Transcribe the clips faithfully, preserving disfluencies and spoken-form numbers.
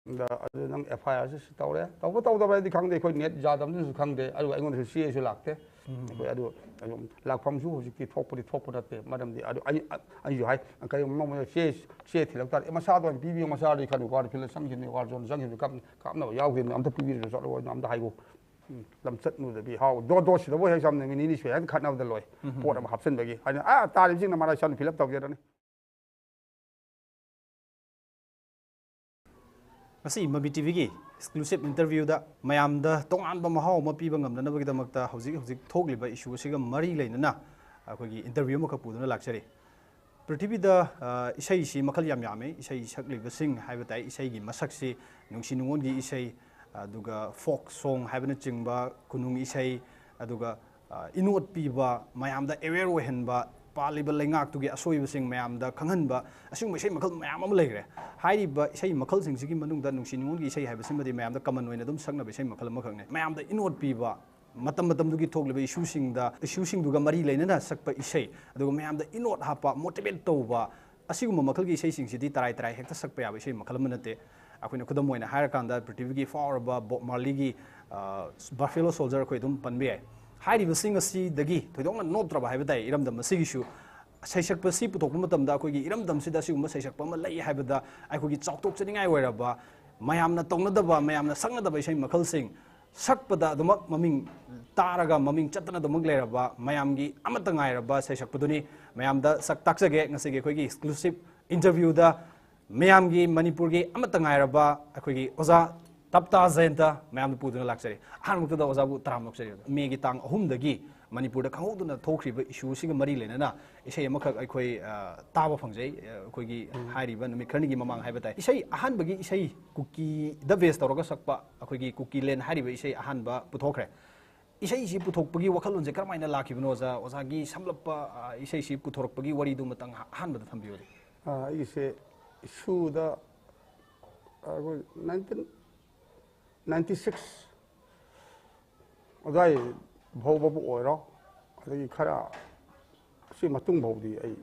ꯑꯗ ꯑꯗꯨ ꯅꯪ ꯑꯦꯐ ꯑꯥꯏ ꯑꯥꯔꯁꯨ ꯇꯧꯔꯦ꯫ ꯇꯧꯕ ꯇꯧꯗꯕ ꯍꯥꯏꯗꯤ ꯈꯪꯗꯦ, ꯑꯩꯈꯣꯏ ꯅꯦꯠ ꯌꯥꯗꯕꯗꯨꯁꯨ ꯈꯪꯗꯦ꯫ ꯑꯗꯨꯒ ꯑꯩꯉꯣꯟꯗꯁꯨ ꯆꯦꯁꯨ ꯂꯥꯛꯇꯦ꯫ ꯑꯩꯈꯣꯏ ꯑꯗꯨ ꯑꯗꯨꯝ ꯂꯥꯛꯐꯝꯁꯨ ꯍꯧꯖꯤꯛꯇꯤ ꯊꯣꯛꯄꯗꯤ ꯊꯣꯛꯄ ꯅꯠꯇꯦ꯫ ꯃꯔꯝꯗꯤ ꯑꯗꯨ ꯑꯩ ꯑꯩꯁꯨ ꯍꯥꯏ, ꯀꯔꯤꯒꯨꯝꯕ ꯅꯣꯡꯃꯗ ꯆꯦ ꯆꯦ ꯊꯤꯜꯂꯛ ꯇꯥꯔꯦ꯫ ꯑꯦ, ꯃꯁꯥꯗ ꯑꯣꯏꯅ ꯄꯤꯕꯤꯌꯨ, ꯃꯁꯥꯗ ꯈꯟꯕ ꯋꯥꯔ ꯐꯤꯜꯗ ꯆꯪꯈꯤꯕꯅꯤ, ꯋꯥꯔ ꯖꯣꯟ ꯆꯪꯈꯤꯕꯅꯤ, ꯀꯥꯞ-, ꯀꯥꯞꯅꯕ ꯌꯥꯎꯈꯤꯕꯅꯤ, ꯑꯝꯇ ꯄꯤꯕꯤꯔꯁꯨ ꯆꯠꯂꯣ ꯍꯥꯏꯅ ꯑꯝꯇ ꯍꯥꯏꯒꯣ꯫ ꯎꯝ, ꯂꯝꯆꯠ ꯃꯨꯗꯕꯤ ꯍꯥꯎ ꯗꯣ ꯗꯣ ꯁꯤꯗꯕꯨ ꯍꯦꯛ ꯆꯝꯅ ꯃꯤꯅꯤꯠ ꯅꯤꯅꯤ ꯁꯨꯏ ꯍꯥꯏꯅ ꯈꯠꯅꯕꯗ ꯂꯣꯏ꯫ ꯄꯣꯠ ꯑꯃ ꯍꯥꯞꯆꯤꯟꯕꯒꯤ ꯍꯥꯏꯅ, "ꯑꯥ, ꯇꯥꯔꯤꯕꯁꯤꯡꯅ ꯃꯔꯥꯏ ꯆꯥꯅ ꯐꯤꯜ ꯑꯞ ꯇꯧꯖꯔꯅꯤ"꯫ ꯉꯁꯤ ꯃꯃꯤ ꯇꯤꯚꯤꯒꯤ ꯑꯦꯛꯁꯀ꯭ꯂꯨꯁꯤꯞ ꯏꯟꯇꯔꯚ꯭ꯌꯨꯗ ꯃꯌꯥꯝꯗ ꯇꯣꯉꯥꯟꯕ ꯃꯍꯥꯎ ꯑꯃ ꯄꯤꯕ ꯉꯝꯅꯅꯕꯒꯤꯗꯃꯛꯇ ꯍꯧꯖꯤꯛ ꯍꯧꯖꯤꯛ ꯊꯣꯛꯂꯤꯕ ꯏꯁꯨ ꯑꯁꯤꯒ ꯃꯔꯤ ꯂꯩꯅꯅ ꯑꯩꯈꯣꯏꯒꯤ ꯏꯟꯇꯔꯚ꯭ꯌꯨ ꯑꯃꯈꯛ ꯄꯨꯗꯨꯅ ꯂꯥꯛꯆꯔꯤ꯫ ꯄ꯭ꯔꯤꯊꯤꯕꯤꯗ, ꯑ, ꯏꯁꯩꯁꯤ ꯃꯈꯜ ꯌꯥꯝ ꯌꯥꯝꯃꯤ꯫ ꯏꯁꯩ ꯁꯛꯂꯤꯕꯁꯤꯡ ꯍꯥꯏꯕ ꯇꯥꯏ, ꯏꯁꯩꯒꯤ ꯃꯁꯛꯁꯤ ꯅꯨꯡꯁꯤ ꯅꯨꯡꯉꯣꯟꯒꯤ ꯏꯁꯩ, ꯑꯗꯨꯒ ꯐꯣꯛ ꯁꯣꯡ ꯍꯥꯏꯕꯅꯆꯤꯡꯕ, ꯈꯨꯅꯨꯡ ꯏꯁꯩ, ꯑꯗꯨꯒ, ꯑ, ꯏꯅꯣꯠ ꯄꯤꯕ, ꯃꯌꯥꯝꯗ ꯑꯦꯋꯦꯌꯔ ꯑꯣꯏꯍꯟꯕ, ꯄꯥꯜꯂꯤꯕ ꯂꯩꯉꯥꯛꯇꯨꯒꯤ ꯑꯁꯣꯏꯕꯁꯤꯡ ꯃꯌꯥꯝꯗ ꯈꯪꯍꯟꯕ, ꯑꯁꯤꯒꯨꯝꯕ ꯏꯁꯩ ꯃꯈꯜ ꯃꯌꯥꯝ ꯑꯃ ꯂꯩꯈ꯭ꯔꯦ꯫ ꯍꯥꯏꯔꯤꯕ ꯏꯁꯩ ꯃꯈꯜꯁꯤꯡꯁꯤꯒꯤ ꯃꯅꯨꯡꯗ ꯅꯨꯡꯁꯤ ꯅꯨꯡꯉꯣꯟꯒꯤ ꯏꯁꯩ ꯍꯥꯏꯕꯁꯤꯃꯗꯤ ꯃꯌꯥꯝꯗ ꯀꯃꯟ ꯑꯣꯏꯅ ꯑꯗꯨꯝ ꯁꯛꯅꯕ ꯏꯁꯩ ꯃꯈꯜ ꯑꯃꯈꯛꯅꯤ꯫ ꯃꯌꯥꯝꯗ ꯏꯅꯣꯠ ꯄꯤꯕ, ꯃꯇꯝ ꯃꯇꯝꯗꯨꯒꯤ ꯊꯣꯛꯂꯤꯕ ꯏꯁꯨꯁꯤꯡꯗ, ꯏꯁꯨꯁꯤꯡꯗꯨꯒ ꯃꯔꯤ ꯂꯩꯅꯅ ꯁꯛꯄ ꯏꯁꯩ, ꯑꯗꯨꯒ ꯃꯌꯥꯝꯗ ꯏꯅꯣꯠ ꯍꯥꯞꯄ, ꯃꯣꯇꯤꯚꯦꯠ ꯇꯧꯕ, ꯑꯁꯤꯒꯨꯝꯕ ꯃꯈꯜꯒꯤ ꯏꯁꯩꯁꯤꯡꯁꯤꯗꯤ ꯇꯔꯥꯏ ꯇꯔꯥꯏ ꯍꯦꯛꯇ ꯁꯛꯄ ꯌꯥꯕ ꯏꯁꯩ ꯃꯈꯜ ꯑꯃ ꯅꯠꯇꯦ꯫ ꯑꯩꯈꯣꯏꯅ ꯈꯨꯗꯝ ꯑꯣꯏꯅ ꯍꯥꯏꯔꯀꯥꯟꯗ ꯄ꯭ꯔꯤꯊꯤꯕꯤꯒꯤ ꯐꯥꯎꯔꯕ ꯕꯣꯕ ꯃꯥꯔꯂꯤꯒꯤ, ꯑ, ꯕꯐꯦꯂꯣ ꯁꯣꯜꯖꯔ ꯑꯩꯈꯣꯏ ꯑꯗꯨꯝ ꯄꯟꯕ ꯌꯥꯏ꯫ ꯍꯥꯏꯔꯤꯕꯁꯤꯡ ꯑꯁꯤꯗꯒꯤ ꯊꯣꯏꯗꯣꯛꯅ ꯅꯣꯞꯇ꯭ꯔꯕ ꯍꯥꯏꯕ ꯇꯥꯏ ꯏꯔꯝꯗꯝ ꯑꯁꯤꯒꯤꯁꯨ ꯁꯩꯁꯛꯄꯁꯤ ꯄꯨꯊꯣꯛꯄ ꯃꯇꯝꯗ ꯑꯩꯈꯣꯏꯒꯤ ꯏꯔꯝꯗꯝꯁꯤꯗ ꯑꯁꯤꯒꯨꯝꯕ ꯁꯩꯁꯛꯄ ꯑꯃ ꯂꯩ ꯍꯥꯏꯕꯗ ꯑꯩꯈꯣꯏꯒꯤ ꯆꯥꯎꯊꯣꯛꯆꯅꯤꯡꯉꯥꯏ ꯑꯣꯏꯔꯕ, ꯃꯌꯥꯝꯅ ꯇꯧꯅꯗꯕ, ꯃꯌꯥꯝꯅ ꯁꯛꯅꯗꯕ ꯏꯁꯩ ꯃꯈꯜꯁꯤꯡ ꯁꯛꯄꯗ ꯑꯗꯨꯃꯛ ꯃꯃꯤꯡ ꯇꯥꯔꯒ ꯃꯃꯤꯡ ꯆꯠꯇꯅ ꯑꯗꯨꯃꯛ ꯂꯩꯔꯕ ꯃꯌꯥꯝꯒꯤ ꯑꯃꯠꯇ ꯉꯥꯏꯔꯕ ꯁꯩꯁꯛꯄꯗꯨꯅꯤ꯫ ꯃꯌꯥꯝꯗ ꯁꯛ ꯇꯥꯛꯆꯒꯦ ꯉꯁꯤꯒꯤ ꯑꯩꯈꯣꯏꯒꯤ ꯑꯦꯛꯁꯀ꯭ꯂꯨꯁꯤꯞ ꯏꯟꯇꯔꯚ꯭ꯌꯨꯗ ꯃꯌꯥꯝꯒꯤ ꯃꯅꯤꯄꯨꯔꯒꯤ ꯑꯃꯠꯇ ꯉꯥꯏꯔꯕ ꯑꯩꯈꯣꯏꯒꯤ ꯑꯣꯖꯥ ꯇꯞꯇꯥ ꯖꯌꯟꯇ ꯃꯌꯥꯝꯗ ꯄꯨꯗꯨꯅ ꯂꯥꯛꯆꯔꯤ꯫ ꯑꯍꯥꯟꯕꯃꯛꯇꯗ ꯑꯣꯖꯥꯕꯨ ꯇꯔꯥꯝꯅ ꯑꯣꯛꯆꯔꯤ꯫ ꯃꯦꯒꯤ ꯇꯥꯡ ꯑꯍꯨꯝꯗꯒꯤ ꯃꯅꯤꯄꯨꯔꯗ ꯈꯪꯍꯧꯗꯅ ꯊꯣꯛꯈ꯭ꯔꯤꯕ ꯏꯁꯨ ꯑꯁꯤꯒ ꯃꯔꯤ ꯂꯩꯅꯅ ꯏꯁꯩ ꯑꯃꯈꯛ ꯑꯩꯈꯣꯏ, ꯑ, ꯇꯥꯕ ꯐꯪꯖꯩ꯫ ꯑ, ꯑꯩꯈꯣꯏꯒꯤ ꯍꯥꯏꯔꯤꯕ ꯅꯨꯃꯤꯠ ꯈꯔꯅꯤꯒꯤ ꯃꯃꯥꯡ ꯍꯥꯏꯕ ꯇꯥꯏ꯫ ꯏꯁꯩ ꯑꯍꯥꯟꯕꯒꯤ ꯏꯁꯩ ꯀꯨꯀꯤꯗ ꯕꯦꯁ ꯇꯧꯔꯒ ꯁꯛꯄ ꯑꯩꯈꯣꯏꯒꯤ ꯀꯨꯀꯤ ꯂꯦꯟ ꯍꯥꯏꯔꯤꯕ ꯏꯁꯩ ꯑꯍꯥꯟꯕ ꯄꯨꯊꯣꯛꯈ꯭ꯔꯦ꯫ ꯏꯁꯩꯁꯤ ꯄꯨꯊꯣꯛꯄꯒꯤ ꯋꯥꯈꯜꯂꯣꯟꯁꯦ ꯀꯔꯝꯍꯥꯏꯅ ꯂꯥꯛꯈꯤꯕꯅꯣ ꯑꯣꯖꯥ? ꯑꯣꯖꯥꯒꯤ ꯁꯝꯂꯞꯄ, ꯑ, ꯏꯁꯩꯁꯤ ꯄꯨꯊꯣꯔꯛꯄꯒꯤ ꯋꯥꯔꯤꯗꯨ ꯑꯃꯇꯪ ꯑꯍꯥꯟꯕꯗ ꯊꯝꯕꯤꯌꯨꯅꯦ꯫ ꯑ, ꯑꯩꯒꯤꯁꯦ ꯏꯁꯨꯗ, ꯑ, ꯑꯩꯈꯣꯏ ꯅꯥꯏꯟꯇꯤꯟ ꯅꯥꯏꯟꯇꯤ ꯁꯤꯛꯁ ꯑꯗꯨꯋꯥꯏ ꯐꯥꯎꯕꯕꯨ ꯑꯣꯏꯔꯣ, ꯑꯗꯒꯤ ꯈꯔ ꯁꯤ ꯃꯇꯨꯡ ꯐꯥꯎꯗꯤ ꯑꯩ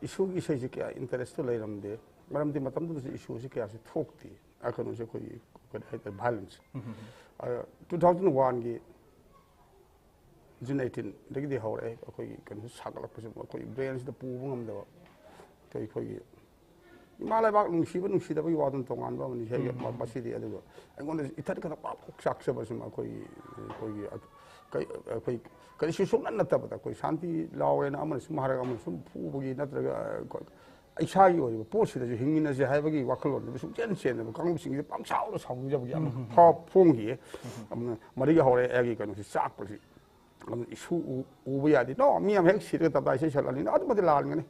ꯏꯁꯨꯒꯤ ꯏꯁꯩꯁꯦ ꯀꯌꯥ ꯏꯟꯇꯔꯦꯁꯇꯣ ꯂꯩꯔꯝꯗꯦ꯫ ꯃꯔꯝꯗꯤ ꯃꯇꯝꯗꯨꯗꯁꯨ ꯏꯁꯨꯁꯦ ꯀꯌꯥꯁꯨ ꯊꯣꯛꯇꯦ꯫ ꯑ, ꯀꯩꯅꯣꯁꯦ ꯑꯩꯈꯣꯏꯒꯤ ꯀꯔꯤ ꯍꯥꯏꯇꯥꯔꯦ, ꯚꯥꯏꯂꯦꯟꯁ꯫ ꯎꯝ, ꯎꯝ, ꯎꯝ꯫ ꯑ, two thousand one ꯒꯤ June eighteen ꯗꯒꯤꯗꯤ ꯍꯧꯔꯛꯑꯦ꯫ ꯑꯩꯈꯣꯏꯒꯤ ꯀꯩꯅꯣꯁꯦ ꯁꯥꯒꯠꯂꯛꯄꯁꯦ ꯑꯩꯈꯣꯏ ꯕ꯭ꯔꯦꯟꯁꯤꯗ ꯄꯨꯕ ꯉꯝꯗꯕ꯫ ꯑꯩꯈꯣꯏ, ꯑꯩꯈꯣꯏꯒꯤ ꯏꯃꯥ ꯂꯩꯕꯥꯛ ꯅꯨꯡꯁꯤꯕ ꯅꯨꯡꯁꯤꯗꯕꯒꯤ ꯋꯥꯗꯨꯅ ꯇꯣꯉꯥꯟꯕ ꯑꯃꯅꯤ꯫ ꯍꯦꯛ ꯎꯝ, ꯎꯝ, ꯎꯝ꯫ ꯃꯁꯤꯗꯤ꯫ ꯑꯗꯨꯒ ꯑꯩꯉꯣꯟꯗ ꯏꯊꯟ ꯈꯛꯇ ꯄꯥꯛ ꯄꯥꯛ ꯆꯥꯛꯆꯕꯁꯤꯃ ꯑꯩꯈꯣꯏꯒꯤ, ꯑꯩꯈꯣꯏꯒꯤ ꯑ-, ꯀꯩ-, ꯑꯩꯈꯣꯏ ꯀꯔꯤꯁꯨ ꯁꯨꯡꯅꯠ ꯅꯠꯇꯕꯗ ꯑꯩꯈꯣꯏ ꯁꯥꯟꯇꯤ ꯂꯥꯎꯋꯦꯅ ꯑꯃꯅ ꯁꯨꯝ ꯍꯥꯏꯔꯒ ꯑꯃꯅ ꯁꯨꯝ ꯐꯨꯕꯒꯤ ꯅꯠꯇ꯭ꯔꯒ, ꯑ, ꯏꯁꯥꯒꯤ ꯑꯣꯏꯔꯤꯕ ꯄꯣꯠꯁꯤꯗꯁꯨ ꯍꯤꯡꯃꯤꯟꯅꯁꯦ ꯍꯥꯏꯕꯒꯤ ꯋꯥꯈꯜꯂꯣꯟꯗꯨ ꯁꯨꯡꯆꯦꯟ ꯆꯦꯟꯗꯕ ꯀꯥꯡꯂꯨꯞꯁꯤꯡꯁꯤꯗ ꯄꯪꯁꯥꯎꯗ ꯁꯥꯎꯅꯤꯡꯖꯕꯒꯤ ꯑꯃ ꯎꯝ, ꯎꯝ, ꯎꯝ꯫ ꯐꯥꯎ ꯐꯣꯡꯈꯤꯌꯦ꯫ ꯎꯝ, ꯎꯝ꯫ ꯑꯗꯨꯅ ꯃꯗꯨꯗꯒꯤ ꯍꯧꯔꯛꯑꯦ ꯑꯩꯒꯤ ꯀꯩꯅꯣꯁꯤ ꯆꯥꯛꯄꯁꯤ꯫ ꯑꯗꯨꯅ ꯏꯁꯨ ꯎ-, ꯎꯕ ꯌꯥꯗꯦ꯫ ꯅꯣ, ꯃꯤ ꯑꯃ ꯍꯦꯛ ꯁꯤꯔꯒ ꯇꯞꯇꯥ ꯏꯁꯩ ꯁꯛꯂꯛꯑꯅꯤ꯫ ꯑꯗꯨꯃꯗꯤ ꯂꯥꯟꯒꯅꯤ꯫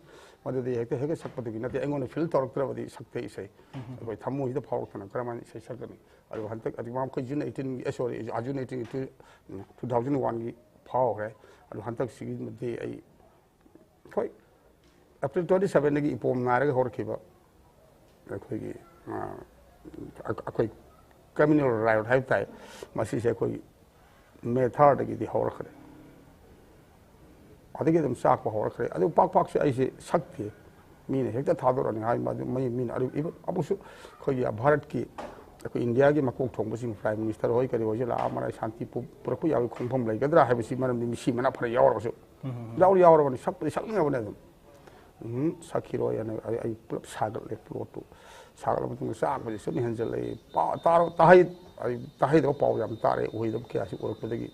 ꯃꯗꯨꯗꯤ ꯍꯦꯛꯇ, ꯍꯦꯛꯇ ꯁꯛꯄꯗꯨꯒꯤ ꯅꯠꯇꯦ꯫ ꯑꯩꯉꯣꯟꯗ ꯐꯤꯜ ꯇꯧꯔꯛꯇ꯭ꯔꯕꯗꯤ ꯁꯛꯇꯦ ꯏꯁꯩ꯫ ꯎꯝ, ꯎꯝ꯫ ꯑꯩꯈꯣꯏ ꯊꯃꯣꯏꯁꯤꯗ ꯐꯥꯎꯔꯛꯇꯅ ꯀꯔꯝꯍꯥꯏꯅ ꯏꯁꯩ ꯁꯛꯀꯅꯤ? ꯑꯗꯨ ꯍꯟꯗꯛ, ꯑꯗꯨ ꯃꯈꯣꯏ June eighteen ꯒꯤ, ꯑꯦ, sorry, ꯑ, June eighteen ꯒꯤ two, two thousand one ꯒꯤ ꯐꯥꯎꯈ꯭ꯔꯦ꯫ ꯑꯗꯨ ꯍꯟꯗꯛꯁꯤꯒꯤꯃꯗꯤ ꯑꯩ ꯍꯣꯏ, April twenty seven ꯗꯒꯤ ꯏꯄꯣꯝ ꯅꯥꯏꯔꯒ ꯍꯧꯔꯛꯈꯤꯕ ꯑꯩꯈꯣꯏꯒꯤ, ꯑ, ꯑꯩꯈꯣꯏ communal riot ꯍꯥꯏꯕ ꯇꯥꯏ꯫ ꯃꯁꯤꯁꯦ ꯑꯩꯈꯣꯏꯒꯤ May third ꯗꯒꯤꯗꯤ ꯍꯧꯔꯛꯈ꯭ꯔꯦ꯫ ꯑꯗꯒꯤ ꯑꯗꯨꯝ ꯆꯥꯛꯄ ꯍꯧꯔꯛꯈ꯭ꯔꯦ꯫ ꯑꯗꯨ ꯄꯥꯛ ꯄꯥꯛꯁꯨ ꯑꯩꯁꯦ ꯁꯛꯇꯦ꯫ ꯃꯤꯅ ꯍꯦꯛꯇ ꯊꯥꯗꯣꯔꯛꯑꯅꯤ ꯍꯥꯏ꯫ ꯃꯗꯨ ꯃꯤ-, ꯃꯤꯅ ꯑꯗꯨ even ꯑꯃꯨꯛꯁꯨ ꯑꯩꯈꯣꯏꯒꯤ ꯚꯥꯔꯠꯀꯤ ꯑꯩꯈꯣꯏ ꯏꯟꯗꯤꯌꯥꯒꯤ ꯃꯀꯣꯛ ꯊꯣꯡꯕꯁꯤꯡ, Prime Minister ꯍꯣꯏ ꯀꯔꯤ ꯍꯣꯏꯁꯦ ꯂꯥꯛꯑ ꯃꯔꯥꯏ ꯁꯥꯟꯇꯤ ꯄꯨ-, ꯄꯨꯔꯛꯄ ꯌꯥꯕꯒꯤ ꯈꯣꯡꯐꯝ ꯂꯩꯒꯗ꯭ꯔꯥ ꯍꯥꯏꯕꯁꯤ ꯃꯔꯝꯗꯤ ꯃꯤꯁꯤ ꯃꯅꯥ ꯐꯅ ꯌꯥꯎꯔꯕꯁꯨ꯫ ꯎꯝ, ꯎꯝ, ꯎꯝ꯫ ꯌꯥꯎꯔꯤ ꯌꯥꯎꯔꯕꯅꯤ, ꯁꯛꯄꯗꯤ ꯁꯛꯅꯤꯡꯉꯕꯅꯤ ꯑꯗꯨꯝ꯫ ꯎꯝ, ꯁꯛꯈꯤꯔꯣꯏ ꯍꯥꯏꯅ ꯑꯩ, ꯑꯩ ꯄꯨꯂꯞ ꯁꯥꯒꯠꯂꯦ꯫ ꯄ꯭ꯂꯣꯠꯇꯨ ꯁꯥꯒꯠꯂꯕ ꯃꯇꯨꯡꯗ ꯆꯥꯛꯄꯁꯦ ꯁꯨꯝ ꯍꯦꯟꯖꯜꯂꯛꯏ꯫ ꯄꯥ-, ꯇꯥꯔ-, ꯇꯥꯍꯩ-, ꯑꯩ ꯇꯥꯍꯩꯗꯕ ꯄꯥꯎ ꯌꯥꯝ ꯇꯥꯔꯦ, ꯎꯍꯩꯗꯕ ꯀꯌꯥꯁꯤ ꯎꯔꯛꯄꯗꯒꯤ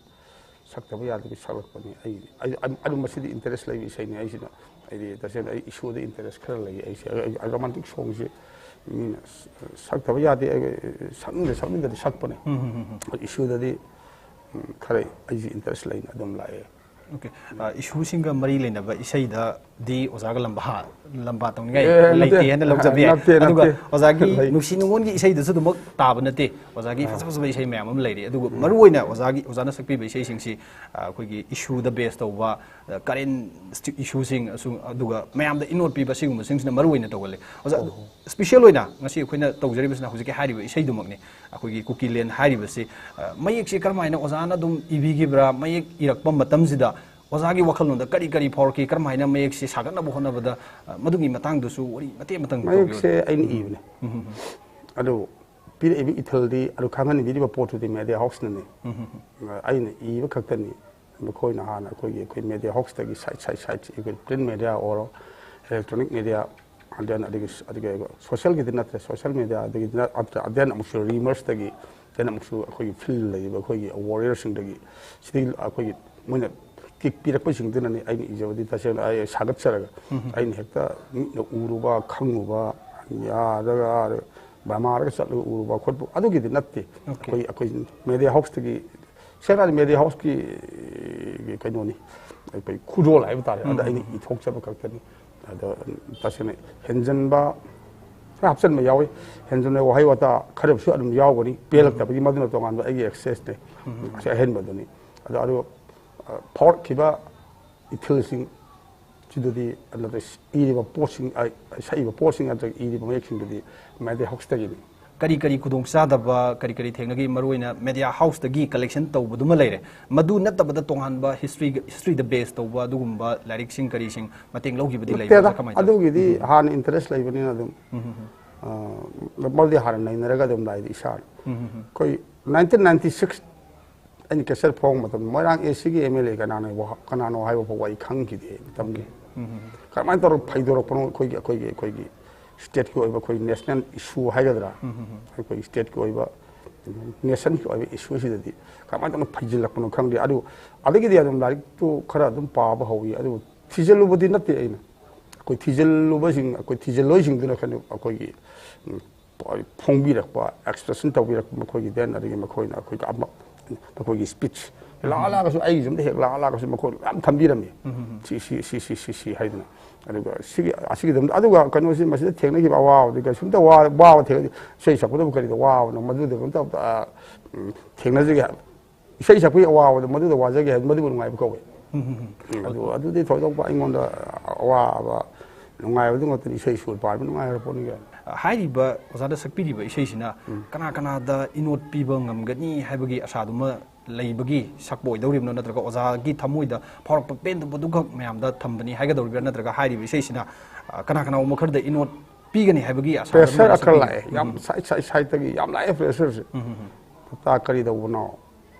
ꯁꯛꯇꯕ ꯌꯥꯗꯕꯒꯤ ꯁꯛꯂꯛꯄꯅꯤ꯫ ꯑꯩ, ꯑꯩ, ꯑꯩ, ꯑꯗꯨ ꯃꯁꯤꯗꯤ ꯏꯟꯇꯔꯦꯁ ꯂꯩꯕ ꯏꯁꯩꯅꯤ꯫ ꯑꯩꯁꯤꯅ, ꯑꯩꯗꯤ ꯇꯁꯦꯡꯅ ꯑꯩ ꯏꯁꯨꯗ ꯏꯟꯇꯔꯦꯁ ꯈꯔ ꯂꯩ꯫ ꯑꯩꯁꯦ, ꯑꯩ, ꯑꯩ ꯔꯣꯃꯥꯟꯇꯤꯛ ꯁꯣꯡꯁꯦ ꯃꯤꯅ ꯁ-, ꯁꯛꯇꯕ ꯌꯥꯗꯦ, ꯑꯩ ꯁꯛꯅꯤꯡꯗ, ꯁꯛꯅꯤꯡꯗꯗꯤ ꯁꯛꯄꯅꯦ꯫ ꯎꯝ, ꯎꯝ, ꯎꯝ, ꯎꯝ꯫ ꯑꯗꯨ ꯏꯁꯨꯗꯗꯤ, ꯎꯝ, ꯈꯔ ꯑꯩꯁꯦ ꯏꯟꯇꯔꯦꯁ ꯂꯩꯅ ꯑꯗꯨꯝ ꯂꯥꯛꯑꯦ꯫ ꯑꯣꯀꯦ꯫ ꯑ, ꯏꯁꯨꯁꯤꯡꯒ ꯃꯔꯤ ꯂꯩꯅꯕ ꯏꯁꯩꯗꯗꯤ ꯑꯣꯖꯥꯒ ꯂꯝꯕꯥ, ꯂꯝꯕꯥ ꯇꯧꯅꯤꯡꯉꯥꯏ ꯑꯦ, ꯂꯩꯇꯦ ꯅꯠꯇꯦ꯫ ꯍꯥꯏꯅ ꯂꯧꯖꯕ ꯌꯥꯏ꯫ ꯅꯠꯇꯦ, ꯑꯗꯨꯒ ꯅꯠꯇꯦ꯫ ꯑꯣꯖꯥꯒꯤ ꯂꯩ꯫ ꯅꯨꯡꯁꯤ ꯅꯨꯡꯉꯣꯟꯒꯤ ꯏꯁꯩꯗꯁꯨ ꯑꯗꯨꯃꯛ ꯇꯥꯕ ꯅꯠꯇꯦ꯫ ꯑꯣꯖꯥꯒꯤ ꯑꯥ꯫ ꯐꯖ ꯐꯖꯕ ꯏꯁꯩ ꯃꯌꯥꯝ ꯑꯃ ꯂꯩꯔꯤ꯫ ꯑꯗꯨꯒ ꯎꯝ꯫ ꯃꯔꯨꯑꯣꯏꯅ ꯑꯣꯖꯥꯒꯤ, ꯑꯣꯖꯥꯅ ꯁꯛꯄꯤꯕ ꯏꯁꯩꯁꯤꯡꯁꯤ, ꯑ, ꯑꯩꯈꯣꯏꯒꯤ ꯏꯁꯨꯗ ꯕꯦꯁ ꯇꯧꯕ, ꯑ, ꯀꯔꯦꯟ ꯁ꯭ꯇꯤ-, ꯏꯁꯨꯁꯤꯡ ꯑꯁꯨ-, ꯑꯗꯨꯒ ꯃꯌꯥꯝꯗ ꯏꯅꯣꯠ ꯄꯤꯕ ꯁꯤꯒꯨꯝꯕꯁꯤꯡꯁꯤꯅ ꯃꯔꯨꯑꯣꯏꯅ ꯇꯧꯒꯜꯂꯤ꯫ ꯑꯣꯖꯥ, ꯑꯣ꯫ ꯁ꯭ꯄꯤꯁꯦꯜ ꯑꯣꯏꯅ ꯉꯁꯤ ꯑꯩꯈꯣꯏꯅ ꯇꯧꯖꯔꯤꯕꯁꯤꯅ ꯍꯧꯖꯤꯛꯀꯤ ꯍꯥꯏꯔꯤꯕ ꯏꯁꯩꯗꯨꯃꯛꯅꯤ꯫ ꯑꯩꯈꯣꯏꯒꯤ ꯀꯨꯀꯤꯂꯦꯟ ꯍꯥꯏꯔꯤꯕꯁꯤ, ꯑ, ꯃꯌꯦꯛꯁꯤ ꯀꯔꯝꯍꯥꯏꯅ ꯑꯣꯖꯥꯅ ꯑꯗꯨꯝ ꯏꯕꯤꯈꯤꯕ꯭ꯔꯥ? ꯃꯌꯦꯛ ꯏꯔꯛꯄ ꯃꯇꯝꯁꯤꯗ ꯑꯣꯖꯥꯒꯤ ꯋꯥꯈꯜꯂꯣꯟꯗ ꯀꯔꯤ ꯀꯔꯤ ꯐꯥꯎꯔꯛꯈꯤ? ꯀꯔꯝꯍꯥꯏꯅ ꯃꯌꯦꯛꯁꯦ ꯁꯥꯒꯠꯅꯕ ꯍꯣꯠꯅꯕꯗ, ꯑ, ꯃꯗꯨꯒꯤ ꯃꯇꯥꯡꯗꯨꯁꯨ ꯋꯥꯔꯤ ꯃꯇꯦꯛ ꯑꯃꯇꯪ ꯇꯧꯕꯤꯌꯨ꯫ ꯃꯌꯦꯛꯁꯦ ꯑꯩꯅ ꯏꯕꯅꯦ꯫ ꯑꯗꯨ ꯄꯤꯔꯛꯏꯕ ꯏꯊꯤꯜꯗꯤ ꯑꯗꯨ ꯈꯪꯍꯟꯕꯤꯔꯤꯕ ꯄꯣꯠꯇꯨꯗꯤ ꯃꯦꯗꯤꯌꯥ ꯍꯥꯎꯁꯅꯅꯤ꯫ ꯑꯩꯅ ꯏꯕ ꯈꯛꯇꯅꯤ꯫ ꯃꯈꯣꯏꯅ ꯍꯥꯟꯅ ꯑꯩꯈꯣꯏꯒꯤ, ꯑꯩꯈꯣꯏ ꯃꯦꯗꯤꯌꯥ ꯍꯥꯎꯁꯇꯒꯤ ꯁꯥꯏꯠ ꯁꯥꯏꯠ ꯁꯥꯏꯠ, ꯑꯩꯈꯣꯏ ꯄ꯭ꯔꯤꯟ ꯃꯦꯗꯤꯌꯥ ꯑꯣꯏꯔꯣ, ꯏꯂꯦꯛꯇ꯭ꯔꯣꯅꯤꯛ ꯃꯦꯗꯤꯌꯥ, ꯑꯗꯒꯤ ꯑꯗꯒꯤ ꯑꯗꯒꯤ ꯁꯣꯁꯤꯌꯦꯜꯒꯤꯗꯤ ꯅꯠꯇ꯭ꯔꯦ, ꯁꯣꯁꯤꯌꯦꯜ ꯃꯦꯗꯤꯌꯥ ꯑꯗꯒꯤ ꯅꯠ-, ꯑꯗ-, ꯑꯗ ꯑꯃꯨꯛꯁꯨ ꯔꯤꯃꯔꯁꯇꯒꯤ, then ꯑꯃꯨꯛꯁꯨ ꯑꯩꯈꯣꯏꯒꯤ ꯐꯤꯜ ꯂꯩꯔꯤꯕ ꯑꯩꯈꯣꯏꯒꯤ ꯋꯥꯔꯤꯌꯔꯁꯤꯡꯗꯒꯤ, ꯁꯤꯗꯒꯤ ꯑꯩꯈꯣꯏꯒꯤ ꯃꯣꯏꯅ ꯀꯤꯛ ꯄꯤꯔꯛꯄꯁꯤꯡꯗꯨꯅꯅꯤ ꯑꯩꯅ ꯏꯖꯕꯗꯤ ꯇꯁꯦꯡꯅ ꯑꯩ ꯁꯥꯒꯠꯆꯔꯒ, ꯑꯩꯅ ꯍꯦꯛꯇ ꯃꯤꯠꯅ ꯎꯔꯨꯕ, ꯈꯪꯉꯨꯕ, ꯌꯥꯗꯒ ꯕ꯭ꯔꯍꯃꯥꯔꯒ ꯆꯠꯂꯒ ꯎꯔꯨꯕ ꯈꯣꯠꯄ ꯑꯗꯨꯒꯤꯗꯤ ꯅꯠꯇꯦ꯫ ꯑꯩꯈꯣꯏ, ꯑꯩꯈꯣꯏ ꯃꯦꯗꯤꯌꯥ ꯍꯥꯎꯁꯇꯒꯤ, ꯁꯦꯡꯅ ꯍꯥꯏꯔꯗꯤ ꯃꯦꯗꯤꯌꯥ ꯍꯥꯎꯁꯀꯤ ꯀꯩꯅꯣꯅꯤ, ꯑꯩꯈꯣꯏ ꯈꯨꯗꯣꯜ ꯍꯥꯏꯕ ꯇꯥꯔꯦ꯫ ꯑꯗ ꯑꯩꯅ ꯏꯊꯣꯛꯆꯕ ꯈꯛꯇꯅꯤ꯫ ꯑꯗꯣ ꯇꯁꯦꯡꯅ ꯍꯦꯟꯖꯟꯕ ꯈꯔ ꯍꯥꯞꯆꯤꯟꯕ ꯌꯥꯎꯏ꯫ ꯍꯦꯟꯖꯟꯕ ꯋꯥꯍꯩ ꯋꯥꯇꯥ ꯈꯔꯁꯨ ꯑꯗꯨꯝ ꯌꯥꯎꯒꯅꯤ꯫ ꯄꯦꯜꯂꯛꯇꯕꯒꯤ ꯃꯗꯨꯅ ꯇꯣꯉꯥꯟꯕ ꯑꯩꯒꯤ ꯑꯦꯛꯁꯦꯁꯅꯦ꯫ ꯃꯁꯤ ꯑꯍꯦꯟꯕꯗꯨꯅꯤ꯫ ꯑꯗꯣ, ꯑꯗꯨ, ꯑ, ꯐꯥꯎꯔꯛꯈꯤꯕ ꯏꯊꯤꯜꯁꯤꯡ ꯁꯤꯗꯗꯤ, ꯅꯠꯇ꯭ꯔꯒ ꯏꯔꯤꯕ ꯄꯣꯠꯁꯤꯡ, ꯑ, ꯁꯛꯏꯕ ꯄꯣꯠꯁꯤꯡ ꯅꯠꯇ꯭ꯔꯒ ꯏꯔꯤꯕ ꯃꯌꯦꯛꯁꯤꯡꯗꯨꯗꯤ ꯃꯦꯗꯤꯌꯥ ꯍꯥꯎꯁꯇꯒꯤꯅꯤ꯫ ꯀꯔꯤ ꯀꯔꯤ ꯈꯨꯗꯣꯡꯆꯥꯗꯕ, ꯀꯔꯤ ꯀꯔꯤ ꯊꯦꯡꯅꯈꯤ? ꯃꯔꯨꯑꯣꯏꯅ ꯃꯦꯗꯤꯌꯥ ꯍꯥꯎꯁꯇꯒꯤ ꯀꯂꯦꯛꯁꯟ ꯇꯧꯕꯗꯨꯃ ꯂꯩꯔꯦ꯫ ꯃꯗꯨ ꯅꯠꯇꯕꯗ ꯇꯣꯉꯥꯟꯕ ꯍꯤꯁꯇ꯭ꯔꯤꯒ, ꯍꯤꯁꯇ꯭ꯔꯤꯗ ꯕꯦꯁ ꯇꯧꯕ ꯑꯗꯨꯒꯨꯝꯕ ꯂꯥꯏꯔꯤꯛꯁꯤꯡ ꯀꯔꯤꯁꯤꯡ ꯃꯇꯦꯡ ꯂꯧꯈꯤꯕꯗꯤ ꯂꯩꯕ꯭ꯔꯥ? ꯅꯠꯇꯦꯗ, ꯀꯃꯥꯏꯅ ꯇꯧꯏ? ꯑꯗꯨꯒꯤꯗꯤ ꯍꯥꯟꯅ ꯏꯟꯇꯔꯦꯁ ꯂꯩꯕꯅꯤꯅ ꯑꯗꯨꯝ, ꯑ, ꯃꯔꯨꯗꯤ ꯍꯥꯟꯅ ꯅꯩꯅꯔꯒ ꯑꯗꯨꯝ ꯂꯥꯛꯏꯗꯤ ꯏꯁꯥꯅ꯫ ꯑꯩꯈꯣꯏ ꯅꯥꯏꯟꯇꯤꯟ ꯅꯥꯏꯟꯇꯤ ꯁꯤꯛꯁ ꯑꯩꯅ ꯀꯦꯁꯦꯠ ꯐꯣꯡꯕ ꯃꯇꯝꯗ ꯃꯣꯏꯔꯥꯡ ꯑꯦ ꯁꯤꯒꯤ ꯑꯦꯝ ꯑꯦꯜ ꯑꯦ ꯀꯅꯥꯅꯣ ꯋꯥ-, ꯀꯅꯥꯅꯣ ꯍꯥꯏꯕ ꯐꯥꯎꯕ ꯑꯩ ꯈꯪꯈꯤꯗꯦ ꯃꯇꯝꯒꯤ꯫ ꯀꯔꯝꯍꯥꯏꯅ ꯇꯧꯔꯒ ꯐꯩꯗꯣꯔꯛꯄꯅꯣ ꯑꯩꯈꯣꯏꯒꯤ, ꯑꯩꯈꯣꯏꯒꯤ, ꯑꯩꯈꯣꯏꯒꯤ ꯁ꯭ꯇꯦꯠꯀꯤ ꯑꯣꯏꯕ ꯑꯩꯈꯣꯏ ꯅꯦꯁꯅꯦꯜ ꯏꯁꯨ ꯍꯥꯏꯒꯗ꯭ꯔꯥ? ꯑꯩꯈꯣꯏ ꯁ꯭ꯇꯦꯠꯀꯤ ꯑꯣꯏꯕ ꯅꯦꯁꯟꯒꯤ ꯑꯣꯏꯕ ꯏꯁꯨꯁꯤꯗꯗꯤ ꯀꯃꯥꯏꯅ ꯇꯧꯅ ꯐꯩꯖꯤꯜꯂꯛꯄꯅꯣ ꯈꯪꯗꯦ꯫ ꯑꯗꯨ ꯑꯗꯒꯤꯗꯤ ꯑꯗꯨꯝ ꯂꯥꯏꯔꯤꯛꯇꯨ ꯈꯔ ꯑꯗꯨꯝ ꯄꯥꯕ ꯍꯧꯋꯤ꯫ ꯑꯗꯨꯕꯨ ꯊꯤꯖꯤꯜꯂꯨꯕꯗꯤ ꯅꯠꯇꯦ ꯑꯩꯅ꯫ ꯑꯩꯈꯣꯏ ꯊꯤꯖꯤꯜꯂꯨꯕꯁꯤꯡ, ꯑꯩꯈꯣꯏ ꯊꯤꯖꯤꯜꯂꯣꯏꯁꯤꯡꯗꯨꯅ ꯀꯩꯅꯣ ꯑꯩꯈꯣꯏꯒꯤ, ꯎꯝ, ꯐꯣꯡꯕꯤꯔꯛꯄ, ꯑꯦꯛꯁꯄ꯭ꯔꯦꯁꯟ ꯇꯧꯕꯤꯔꯛꯄ ꯃꯈꯣꯏꯒꯤ, then ꯑꯗꯒꯤ ꯃꯈꯣꯏꯅ ꯑꯩꯈꯣꯏꯒꯤ ꯑꯃ, ꯃꯈꯣꯏꯒꯤ ꯁ꯭ꯄꯤꯆ ꯂꯥꯛꯑ ꯂꯥꯛꯑꯒꯁꯨ ꯑꯩꯒꯤ ꯌꯨꯝꯗ ꯍꯦꯛ ꯂꯥꯛꯑ ꯂꯥꯛꯑꯒꯁꯨ ꯃꯈꯣꯏ ꯃꯌꯥꯝ ꯊꯝꯕꯤꯔꯝꯃꯤ꯫ ꯁꯤ, ꯁꯤ, ꯁꯤ, ꯁꯤ, ꯁꯤ, ꯁꯤ ꯍꯥꯏꯗꯅ꯫ ꯑꯗꯨꯒ ꯁꯤꯒꯤ, ꯑꯁꯤꯒꯤꯗꯃꯛꯇ, ꯑꯗꯨꯒ ꯀꯩꯅꯣꯁꯤ ꯃꯁꯤꯗ ꯊꯦꯡꯅꯈꯤꯕ ꯑꯋꯥꯕꯗꯤ ꯀꯩꯁꯨꯝꯇ ꯋꯥ-, ꯋꯥꯕ ꯊꯦꯡꯅꯗꯦ꯫ ꯏꯁꯩ ꯁꯛꯄꯗꯕꯨ ꯀꯔꯤꯗ ꯋꯥꯕꯅꯣ? ꯃꯗꯨꯗ ꯀꯩꯝꯇ, ꯑ, ꯎꯝ, ꯊꯦꯡꯅꯖꯒꯦ ꯍꯥꯏꯕ꯫ ꯏꯁꯩ ꯁꯛꯄꯒꯤ ꯑꯋꯥꯕꯗꯣ ꯃꯗꯨꯗ ꯋꯥꯖꯒꯦ ꯍꯥꯏꯕ, ꯃꯗꯨꯕꯨ ꯅꯨꯡꯉꯥꯏꯕ ꯀꯧꯋꯦ꯫ ꯎꯝ, ꯑꯗꯨ, ꯑꯗꯨꯗꯤ ꯊꯣꯏꯗꯣꯛꯄ ꯑꯩꯉꯣꯟꯗ ꯑꯋꯥꯕ, ꯅꯨꯡꯉꯥꯏꯕꯗꯨ ꯉꯥꯛꯇꯅꯤ꯫ ꯏꯁꯩ ꯁꯨꯔ ꯄꯥꯟꯕ ꯅꯨꯡꯉꯥꯏꯈ꯭ꯔ ꯄꯣꯠꯅꯤ ꯀꯩꯅꯣ꯫ ꯍꯥꯏꯔꯤꯕ ꯑꯣꯖꯥꯅ ꯁꯛꯄꯤꯔꯤꯕ ꯏꯁꯩꯁꯤꯅ ꯀꯅꯥ ꯀꯅꯥꯗ ꯏꯅꯣꯠ ꯄꯤꯕ ꯉꯝꯒꯅꯤ ꯍꯥꯏꯕꯒꯤ ꯑꯁꯥꯗꯨꯃ ꯂꯩꯕꯒꯤ ꯁꯛꯄ ꯑꯣꯏꯗꯧꯔꯤꯕꯅꯣ, ꯅꯠꯇ꯭ꯔꯒ ꯑꯣꯖꯥꯒꯤ ꯊꯃꯣꯏꯗ ꯐꯥꯎꯔꯛꯄ ꯄꯦꯟꯗꯕꯗꯨꯈꯛ ꯃꯌꯥꯝꯗ ꯊꯝꯕꯅꯤ ꯍꯥꯏꯒꯗꯧꯔꯤꯕ꯭ꯔꯥ, ꯅꯠꯇ꯭ꯔꯒ ꯍꯥꯏꯔꯤꯕ ꯏꯁꯩꯁꯤꯅ, ꯑ, ꯀꯅꯥ ꯀꯅꯥꯒꯨꯝꯕ ꯈꯔꯗ ꯏꯅꯣꯠ ꯄꯤꯒꯅꯤ ꯍꯥꯏꯕꯒꯤ ꯑꯁꯥ ꯑꯗꯨꯝ ꯄ꯭ꯔꯦꯁꯔ ꯑꯃ ꯂꯩꯔꯁꯤ? ꯈꯔ ꯂꯥꯛꯑꯦ, ꯌꯥꯝ ꯎꯝ꯫ ꯁꯥꯏꯠ ꯁꯥꯏꯠ ꯁꯥꯏꯠꯇꯒꯤ ꯌꯥꯝ ꯂꯥꯛꯑꯦ ꯄ꯭ꯔꯦꯁꯔꯁꯦ꯫ ꯎꯝ, ꯎꯝ, ꯎꯝ꯫ ꯇꯥ ꯀꯔꯤ ꯇꯧꯕꯅꯣ?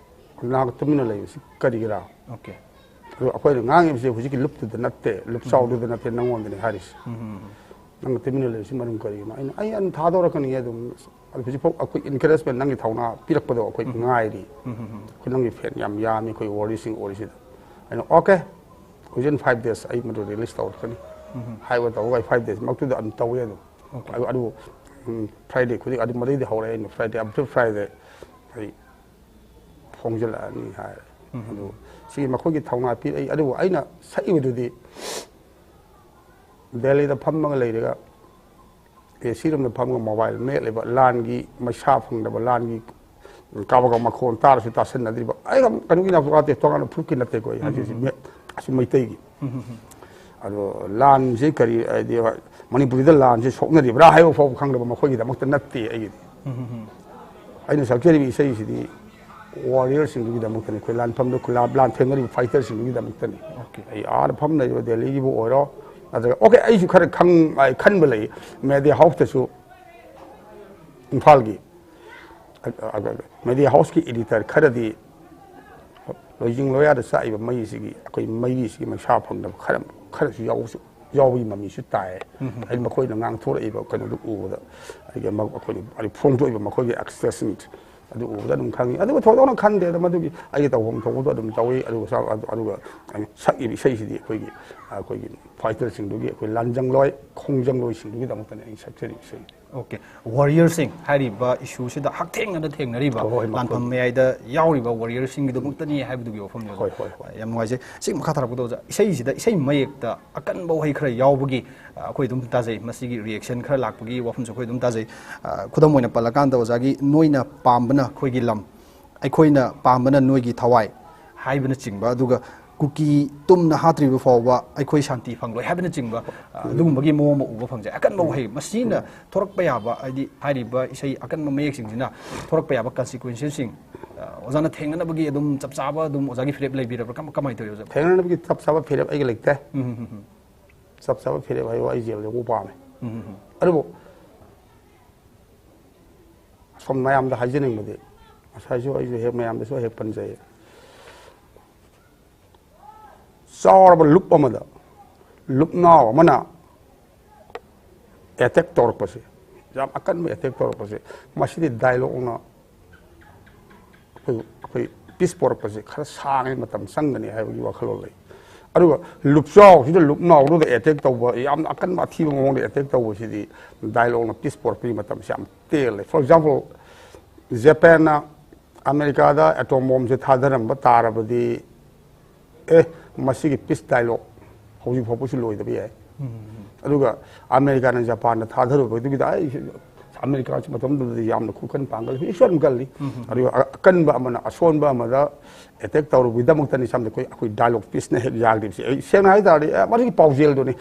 ꯅꯍꯥꯛ ꯇꯨꯃꯤꯟꯅ ꯂꯩꯕꯁꯤ ꯀꯔꯤꯒꯤꯔꯥ? ꯑꯣꯀꯦ꯫ ꯑꯗꯣ ꯑꯩꯈꯣꯏꯅ ꯉꯥꯡꯉꯤꯕꯁꯦ ꯍꯧꯖꯤꯛꯀꯤ ꯂꯨꯞꯇꯨꯗ ꯅꯠꯇꯦ, ꯂꯨꯞꯆꯥꯎꯗꯨꯗ ꯅꯠꯇꯦ, ꯅꯪꯉꯣꯟꯗꯅꯤ ꯍꯥꯏꯔꯤꯁꯦ꯫ ꯎꯝ, ꯎꯝ, ꯎꯝ꯫ ꯅꯪꯅ ꯇꯨꯃꯤꯟꯅ ꯂꯩꯔꯤꯁꯤ ꯃꯔꯝ ꯀꯔꯤꯒꯤꯅꯣ? ꯑꯩꯅ, "ꯑꯩ ꯑꯗꯨꯝ ꯊꯥꯗꯣꯔꯛꯀꯅꯤ ꯑꯗꯨꯝ꯫ ꯑꯗꯨ ꯍꯧꯖꯤꯛꯐꯥꯎ ꯑꯩꯈꯣꯏ encouragement ꯅꯪꯒꯤ ꯊꯧꯅꯥ ꯄꯤꯔꯛꯄꯗꯣ ꯑꯩꯈꯣꯏ ꯎꯝ꯫ ꯉꯥꯏꯔꯤ꯫ ꯎꯝ, ꯎꯝ, ꯎꯝ꯫ ꯑꯩꯈꯣꯏ ꯅꯪꯒꯤ ꯐꯦꯟ ꯌꯥꯝ ꯌꯥꯝꯃꯤ ꯑꯩꯈꯣꯏ ꯋꯥꯔꯤꯁꯤꯡ ꯑꯣꯏꯔꯤꯁꯤꯗ"꯫ ꯑꯩꯅ, "ꯑꯣꯀꯦ, within five days ꯑꯩ ꯃꯗꯨ ꯔꯤꯂꯤꯁ ꯇꯧꯔꯛꯀꯅꯤ"꯫ ꯎꯝ, ꯎꯝ꯫ ꯍꯥꯏꯕ ꯇꯧꯔꯒ ꯑꯩ ꯐꯥꯏꯚ ꯗꯦꯖ ꯃꯛꯇꯨꯗ ꯑꯗꯨꯝ ꯇꯧꯋꯦ ꯑꯗꯨꯝ꯫ ꯑꯣꯀꯦ꯫ ꯑꯗꯨ, ꯑꯗꯨꯕꯨ, ꯎꯝ, ꯐ꯭ꯔꯥꯏꯗꯦ ꯈꯨꯗꯤꯡ ꯑꯗꯨ ꯃꯗꯩꯗꯤ ꯍꯧꯔꯛꯑꯦ ꯑꯩꯅ ꯐ꯭ꯔꯥꯏꯗꯦ, every ꯐ꯭ꯔꯥꯏꯗꯦ ꯑꯩ ꯐꯣꯡꯖꯤꯜꯂꯛꯑꯅꯤ ꯍꯥꯏꯔꯦ꯫ ꯎꯝ꯫ ꯑꯗꯨ ꯁꯤ ꯃꯈꯣꯏꯒꯤ ꯊꯧꯅꯥ ꯄꯤꯔꯛꯏ꯫ ꯑꯗꯨꯕꯨ ꯑꯩꯅ ꯁꯛꯏꯕꯗꯨꯗꯤ ꯗꯦꯜꯂꯤꯗ ꯐꯝꯃꯒ ꯂꯩꯔꯒ ꯑꯦ ꯁꯤ ꯔꯨꯝꯗ ꯐꯝꯃꯒ ꯃꯣꯕꯥꯏꯜ ꯃꯦꯠꯂꯤꯕ, ꯂꯥꯟꯒꯤ ꯃꯩꯁꯥ ꯐꯪꯗꯕ, ꯂꯥꯟꯒꯤ ꯀꯥꯕꯒ ꯃꯈꯣꯟ ꯇꯥꯔꯁꯨ ꯇꯥꯁꯟꯅꯗ꯭ꯔꯤꯕ, ꯑꯩ ꯀꯩꯅꯣꯒꯤ ꯏꯅꯥꯎꯁꯨ ꯅꯠꯇꯦ, ꯇꯣꯉꯥꯟꯅ ꯐꯨꯔꯨꯞꯀꯤ ꯅꯠꯇꯦꯀꯣ ꯑꯩ ꯍꯥꯏꯖꯔꯤꯁꯤ, ꯎꯝ꯫ ꯃꯦ-, ꯑꯁꯤ ꯃꯩꯇꯩꯒꯤ꯫ ꯎꯝ, ꯎꯝ, ꯎꯝ꯫ ꯑꯗꯣ ꯂꯥꯟꯁꯤ ꯀꯔꯤ ꯍꯥꯏꯗꯤ ꯃꯅꯤꯄꯨꯔꯗ ꯂꯥꯟꯁꯤ ꯁꯣꯛꯅꯔꯤꯕ꯭ꯔꯥ ꯍꯥꯏꯕ ꯐꯥꯎꯕ ꯈꯪꯗꯕ ꯃꯈꯣꯏꯒꯤꯗꯃꯛꯇ ꯅꯠꯇꯦ ꯑꯩꯒꯤꯗꯤ꯫ ꯎꯝ, ꯎꯝ, ꯎꯝ꯫ ꯑꯩꯅ ꯁꯛꯆꯔꯤꯕ ꯏꯁꯩꯁꯤꯗꯤ ꯋꯥꯔꯤꯌꯔꯁꯤꯡꯗꯨꯒꯤꯗꯃꯛꯇꯅꯤ, ꯑꯩꯈꯣꯏ ꯂꯥꯟꯐꯝꯗ ꯈꯨꯂꯥ-, ꯂꯥꯟ ꯊꯦꯡꯅꯔꯤꯕ ꯐꯥꯏꯇꯔꯁꯤꯡꯗꯨꯒꯤꯗꯃꯛꯇꯅꯤ꯫ ꯑꯣꯀꯦ꯫ ꯑꯩ ꯑꯥꯗ ꯐꯝ ꯂꯩꯕ ꯗꯦꯜꯂꯤꯒꯤꯕꯨ ꯑꯣꯏꯔꯣ, ꯅꯠꯇ꯭ꯔꯒ, ꯑꯣꯀꯦ, ꯑꯩꯁꯨ ꯈꯔ ꯈꯪ-, ꯑꯩ ꯈꯟꯕ ꯂꯩ, ꯃꯦꯗꯤꯌꯥ ꯍꯥꯎꯁꯇꯁꯨ ꯏꯝꯐꯥꯜꯒꯤ, ꯑ, ꯑ, ꯃꯦꯗꯤꯌꯥ ꯍꯥꯎꯁꯀꯤ ꯏꯗꯤꯇꯔ ꯈꯔꯗꯤ ꯂꯣꯏꯖꯤꯡ ꯂꯣꯌꯥꯗ ꯆꯥꯛꯏꯕ ꯃꯩꯁꯤꯒꯤ, ꯑꯩꯈꯣꯏ ꯃꯩꯔꯤꯁꯤꯒꯤ ꯃꯩꯁꯥ ꯐꯪꯗꯕ ꯈꯔ, ꯈꯔꯁꯨ ꯌꯥꯎꯕꯁꯨ, ꯌꯥꯎꯕꯒꯤ ꯃꯃꯤꯁꯨ ꯇꯥꯏ꯫ ꯎꯝ, ꯎꯝ꯫ ꯑꯩ ꯃꯈꯣꯏꯅ ꯉꯥꯡꯊꯣꯔꯛꯏꯕ ꯀꯩꯅꯣꯗꯨ ꯎꯕꯗ, ꯑꯩꯒꯤ ꯃ-, ꯑꯩꯈꯣꯏꯅ, ꯑꯩ ꯐꯣꯡꯗꯣꯛꯏꯕ ꯃꯈꯣꯏꯒꯤ ꯑꯦꯛꯁꯄ꯭ꯔꯦꯁꯟ ꯑꯗꯨ ꯎꯕꯗ ꯑꯗꯨꯝ ꯈꯪꯉꯤ꯫ ꯑꯗꯨꯒ ꯊꯣꯏꯗꯣꯛꯅ ꯈꯟꯗꯦꯗ, ꯃꯗꯨꯒꯤ ꯑꯩꯒꯤ ꯇꯧꯐꯝ ꯊꯣꯛꯄꯗꯣ ꯑꯗꯨꯝ ꯇꯧꯏ꯫ ꯑꯗꯨꯒ ꯁ-, ꯑꯗꯨ-, ꯑꯗꯨꯒ ꯑꯩꯅ ꯁꯛꯏꯕ ꯏꯁꯩꯁꯤꯗꯤ ꯑꯩꯈꯣꯏꯒꯤ, ꯑꯩꯈꯣꯏꯒꯤ ꯐꯥꯏꯇꯔꯁꯤꯡꯗꯨꯒꯤ, ꯑꯩꯈꯣꯏ ꯂꯥꯟꯖꯪꯂꯣꯏ, ꯈꯣꯡꯖꯪꯂꯣꯏꯁꯤꯡꯗꯨꯒꯤꯗꯃꯛꯇꯅꯤ ꯑꯩꯅ ꯁꯛꯆꯔꯤꯕ ꯏꯁꯩ꯫ ꯑꯣꯀꯦ꯫ ꯋꯥꯔꯤꯌꯔꯁꯤꯡ ꯍꯥꯏꯔꯤꯕ ꯏꯁꯨꯁꯤꯗ ꯍꯛꯊꯦꯡꯅꯅ ꯊꯦꯡꯅꯔꯤꯕ, ꯍꯣꯏ, ꯍꯣꯏ, ꯃꯈꯣꯏ꯫ ꯂꯥꯟꯐꯝ ꯃꯌꯥꯏꯗ ꯌꯥꯎꯔꯤꯕ ꯋꯥꯔꯤꯌꯔꯁꯤꯡꯒꯤꯗꯃꯛꯇꯅꯤ ꯍꯥꯏꯕꯗꯨꯒꯤ ꯋꯥꯐꯝꯅꯦꯕ꯫ ꯍꯣꯏ, ꯍꯣꯏ, ꯍꯣꯏ꯫ ꯌꯥꯝ ꯅꯨꯡꯉꯥꯏꯖꯩ꯫ ꯁꯤ ꯃꯈꯥ ꯇꯥꯔꯛꯄꯗ ꯑꯣꯖꯥ, ꯏꯁꯩꯁꯤꯗ ꯏꯁꯩ ꯃꯌꯦꯛꯇ ꯑꯀꯟꯕ ꯋꯥꯍꯩ ꯈꯔ ꯌꯥꯎꯕꯒꯤ, ꯑ, ꯑꯩꯈꯣꯏ ꯑꯗꯨꯝ ꯇꯥꯖꯩ꯫ ꯃꯁꯤꯒꯤ ꯔꯤꯌꯦꯛꯁꯟ ꯈꯔ ꯂꯥꯛꯄꯒꯤ ꯋꯥꯐꯝꯁꯨ ꯑꯩꯈꯣꯏ ꯑꯗꯨꯝ ꯇꯥꯖꯩ꯫ ꯑ, ꯈꯨꯗꯝ ꯑꯣꯏꯅ ꯄꯜꯂꯀꯥꯟꯗ ꯑꯣꯖꯥꯒꯤ "ꯅꯣꯏꯅ ꯄꯥꯝꯕꯅ ꯑꯩꯈꯣꯏꯒꯤ ꯂꯝ, ꯑꯩꯈꯣꯏꯅ ꯄꯥꯝꯕꯅ ꯅꯣꯏꯒꯤ ꯊꯋꯥꯏ" ꯍꯥꯏꯕꯅꯆꯤꯡꯕ, ꯑꯗꯨꯒ ꯀꯨꯀꯤ ꯇꯨꯝꯅ ꯍꯥꯠꯇ꯭ꯔꯤꯕ ꯐꯥꯎꯕ ꯑꯩꯈꯣꯏ ꯁꯥꯟꯇꯤ ꯐꯪꯂꯣꯏ ꯍꯥꯏꯕꯅꯆꯤꯡꯕ, ꯑ, ꯑꯗꯨꯒꯨꯝꯕꯒꯤ ꯃꯑꯣꯡ ꯑꯃ ꯎꯕ ꯐꯪꯖꯩ꯫ ꯑꯀꯟꯕ ꯋꯥꯍꯩ ꯃꯁꯤꯅ ꯊꯣꯔꯛꯄ ꯌꯥꯕ, ꯍꯥꯏꯗꯤ ꯍꯥꯏꯔꯤꯕ ꯏꯁꯩ ꯑꯀꯟꯕ ꯃꯌꯦꯛꯁꯤꯡꯁꯤꯅ ꯊꯣꯔꯛꯄ ꯌꯥꯕ ꯀꯟꯁꯤꯀ꯭ꯋꯦꯟꯁꯦꯁꯁꯤꯡ, ꯑ, ꯑꯣꯖꯥꯅ ꯊꯦꯡꯅꯅꯕꯒꯤ ꯑꯗꯨꯝ ꯆꯞ ꯆꯥꯕ ꯑꯗꯨꯝ ꯑꯣꯖꯥꯒꯤ ꯐꯤꯔꯦꯞ ꯂꯩꯕꯤꯔꯕ꯭ꯔꯥ? ꯀꯃ-, ꯀꯃꯥꯏꯅ ꯇꯧꯋꯤ ꯑꯣꯖꯥ? ꯊꯦꯡꯅꯅꯕꯒꯤ ꯆꯞ ꯆꯥꯕ ꯐꯤꯔꯦꯞ ꯑꯩꯒ ꯂꯩꯇꯦ꯫ ꯎꯝ, ꯎꯝ, ꯎꯝ, ꯎꯝ꯫ ꯆꯞ ꯆꯥꯕ ꯐꯤꯔꯦꯞ ꯍꯥꯏꯌꯣ, ꯑꯩ ꯖꯦꯜꯗ ꯑꯃꯨꯛ ꯄꯥꯝꯃꯦ꯫ ꯎꯝ, ꯎꯝ, ꯎꯝ꯫ ꯑꯗꯨꯕꯨ ꯁꯨꯝ ꯃꯌꯥꯝꯗ ꯍꯥꯏꯖꯅꯤꯡꯕꯗꯤ, ꯉꯁꯥꯏꯁꯨ ꯑꯩꯁꯨ ꯍꯦꯛ ꯃꯌꯥꯝꯗꯁꯨ ꯍꯦꯛ ꯄꯟꯖꯩ, ꯆꯥꯎꯔꯕ ꯂꯨꯞ ꯑꯃꯗ ꯂꯨꯞꯅꯥꯎ ꯑꯃꯅ ꯑꯦꯇꯦꯛ ꯇꯧꯔꯛꯄꯁꯦ, ꯌꯥꯝ ꯑꯀꯟꯕ ꯑꯦꯇꯦꯛ ꯇꯧꯔꯛꯄꯁꯦ, ꯃꯁꯤꯗꯤ ꯗꯥꯏꯂꯣꯛꯅ ꯑꯩꯈꯣꯏ, ꯑꯩꯈꯣꯏ ꯄꯤꯁ ꯄꯣꯔꯛꯄꯁꯦ ꯈꯔ ꯁꯥꯡꯉꯦ, ꯃꯇꯝ ꯆꯪꯒꯅꯤ ꯍꯥꯏꯕꯒꯤ ꯋꯥꯈꯜꯂꯣꯟ ꯂꯩ꯫ ꯑꯗꯨꯒ ꯂꯨꯞꯆꯥꯎꯁꯤꯗ ꯂꯨꯞꯅꯥꯎꯗꯨꯗ ꯑꯦꯇꯦꯛ ꯇꯧꯕ, ꯌꯥꯝꯅ ꯑꯀꯟꯕ ꯑꯊꯤꯕ ꯃꯑꯣꯡꯗ ꯑꯦꯇꯦꯛ ꯇꯧꯕꯁꯤꯗꯤ ꯗꯥꯏꯂꯣꯛꯅ ꯄꯤꯁ ꯄꯣꯔꯛꯄꯒꯤ ꯃꯇꯝꯁꯦ ꯌꯥꯝ ꯇꯦꯜꯂꯦ꯫ For example, ꯖꯄꯥꯟꯅ ꯑꯃꯦꯔꯤꯀꯥꯗ ꯑꯦꯇꯣꯝ ꯕꯣꯝꯁꯦ ꯊꯥꯗꯔꯝꯕ ꯇꯥꯔꯕꯗꯤ, ꯑꯦ, ꯃꯁꯤꯒꯤ ꯄꯤꯁ ꯗꯥꯏꯂꯣꯛ ꯍꯧꯖꯤꯛ ꯐꯥꯎꯕꯁꯨ ꯂꯣꯏꯗꯕ ꯌꯥꯏ꯫ ꯑꯗꯨꯒ ꯑꯃꯦꯔꯤꯀꯥꯅ ꯖꯄꯥꯟꯗ ꯊꯥꯗꯔꯨꯕꯗꯨꯒꯤꯗ ꯑꯩ ꯑꯃꯦꯔꯤꯀꯥꯁꯤ ꯃꯇꯝꯗꯨꯗꯗꯤ ꯌꯥꯝꯅ ꯈꯨꯀꯟ ꯄꯥꯡꯒꯜ, ꯍꯧꯖꯤꯛꯁꯨ ꯌꯥꯝ ꯀꯜꯂꯤ꯫ ꯑꯗꯨꯒ ꯑ-, ꯑꯀꯟꯕ ꯑꯃꯅ ꯑꯁꯣꯟꯕ ꯑꯃꯗ ꯑꯦꯇꯦꯛ ꯇꯧꯔꯨꯕꯒꯤꯗꯃꯛꯇꯅꯤ ꯁꯝꯅ ꯑꯩꯈꯣꯏ, ꯑꯩꯈꯣꯏ ꯗꯥꯏꯂꯣꯛ ꯄꯤꯁꯅ ꯍꯦꯛ ꯌꯥꯈ꯭ꯔꯤꯕꯁꯦ꯫ ꯑꯩ ꯁꯦꯡꯅ ꯍꯥꯏ ꯇꯥꯔꯗꯤ, ꯑꯦ, ꯃꯁꯤꯒꯤ ꯄꯥꯎꯖꯦꯜꯗꯨꯅꯤ꯫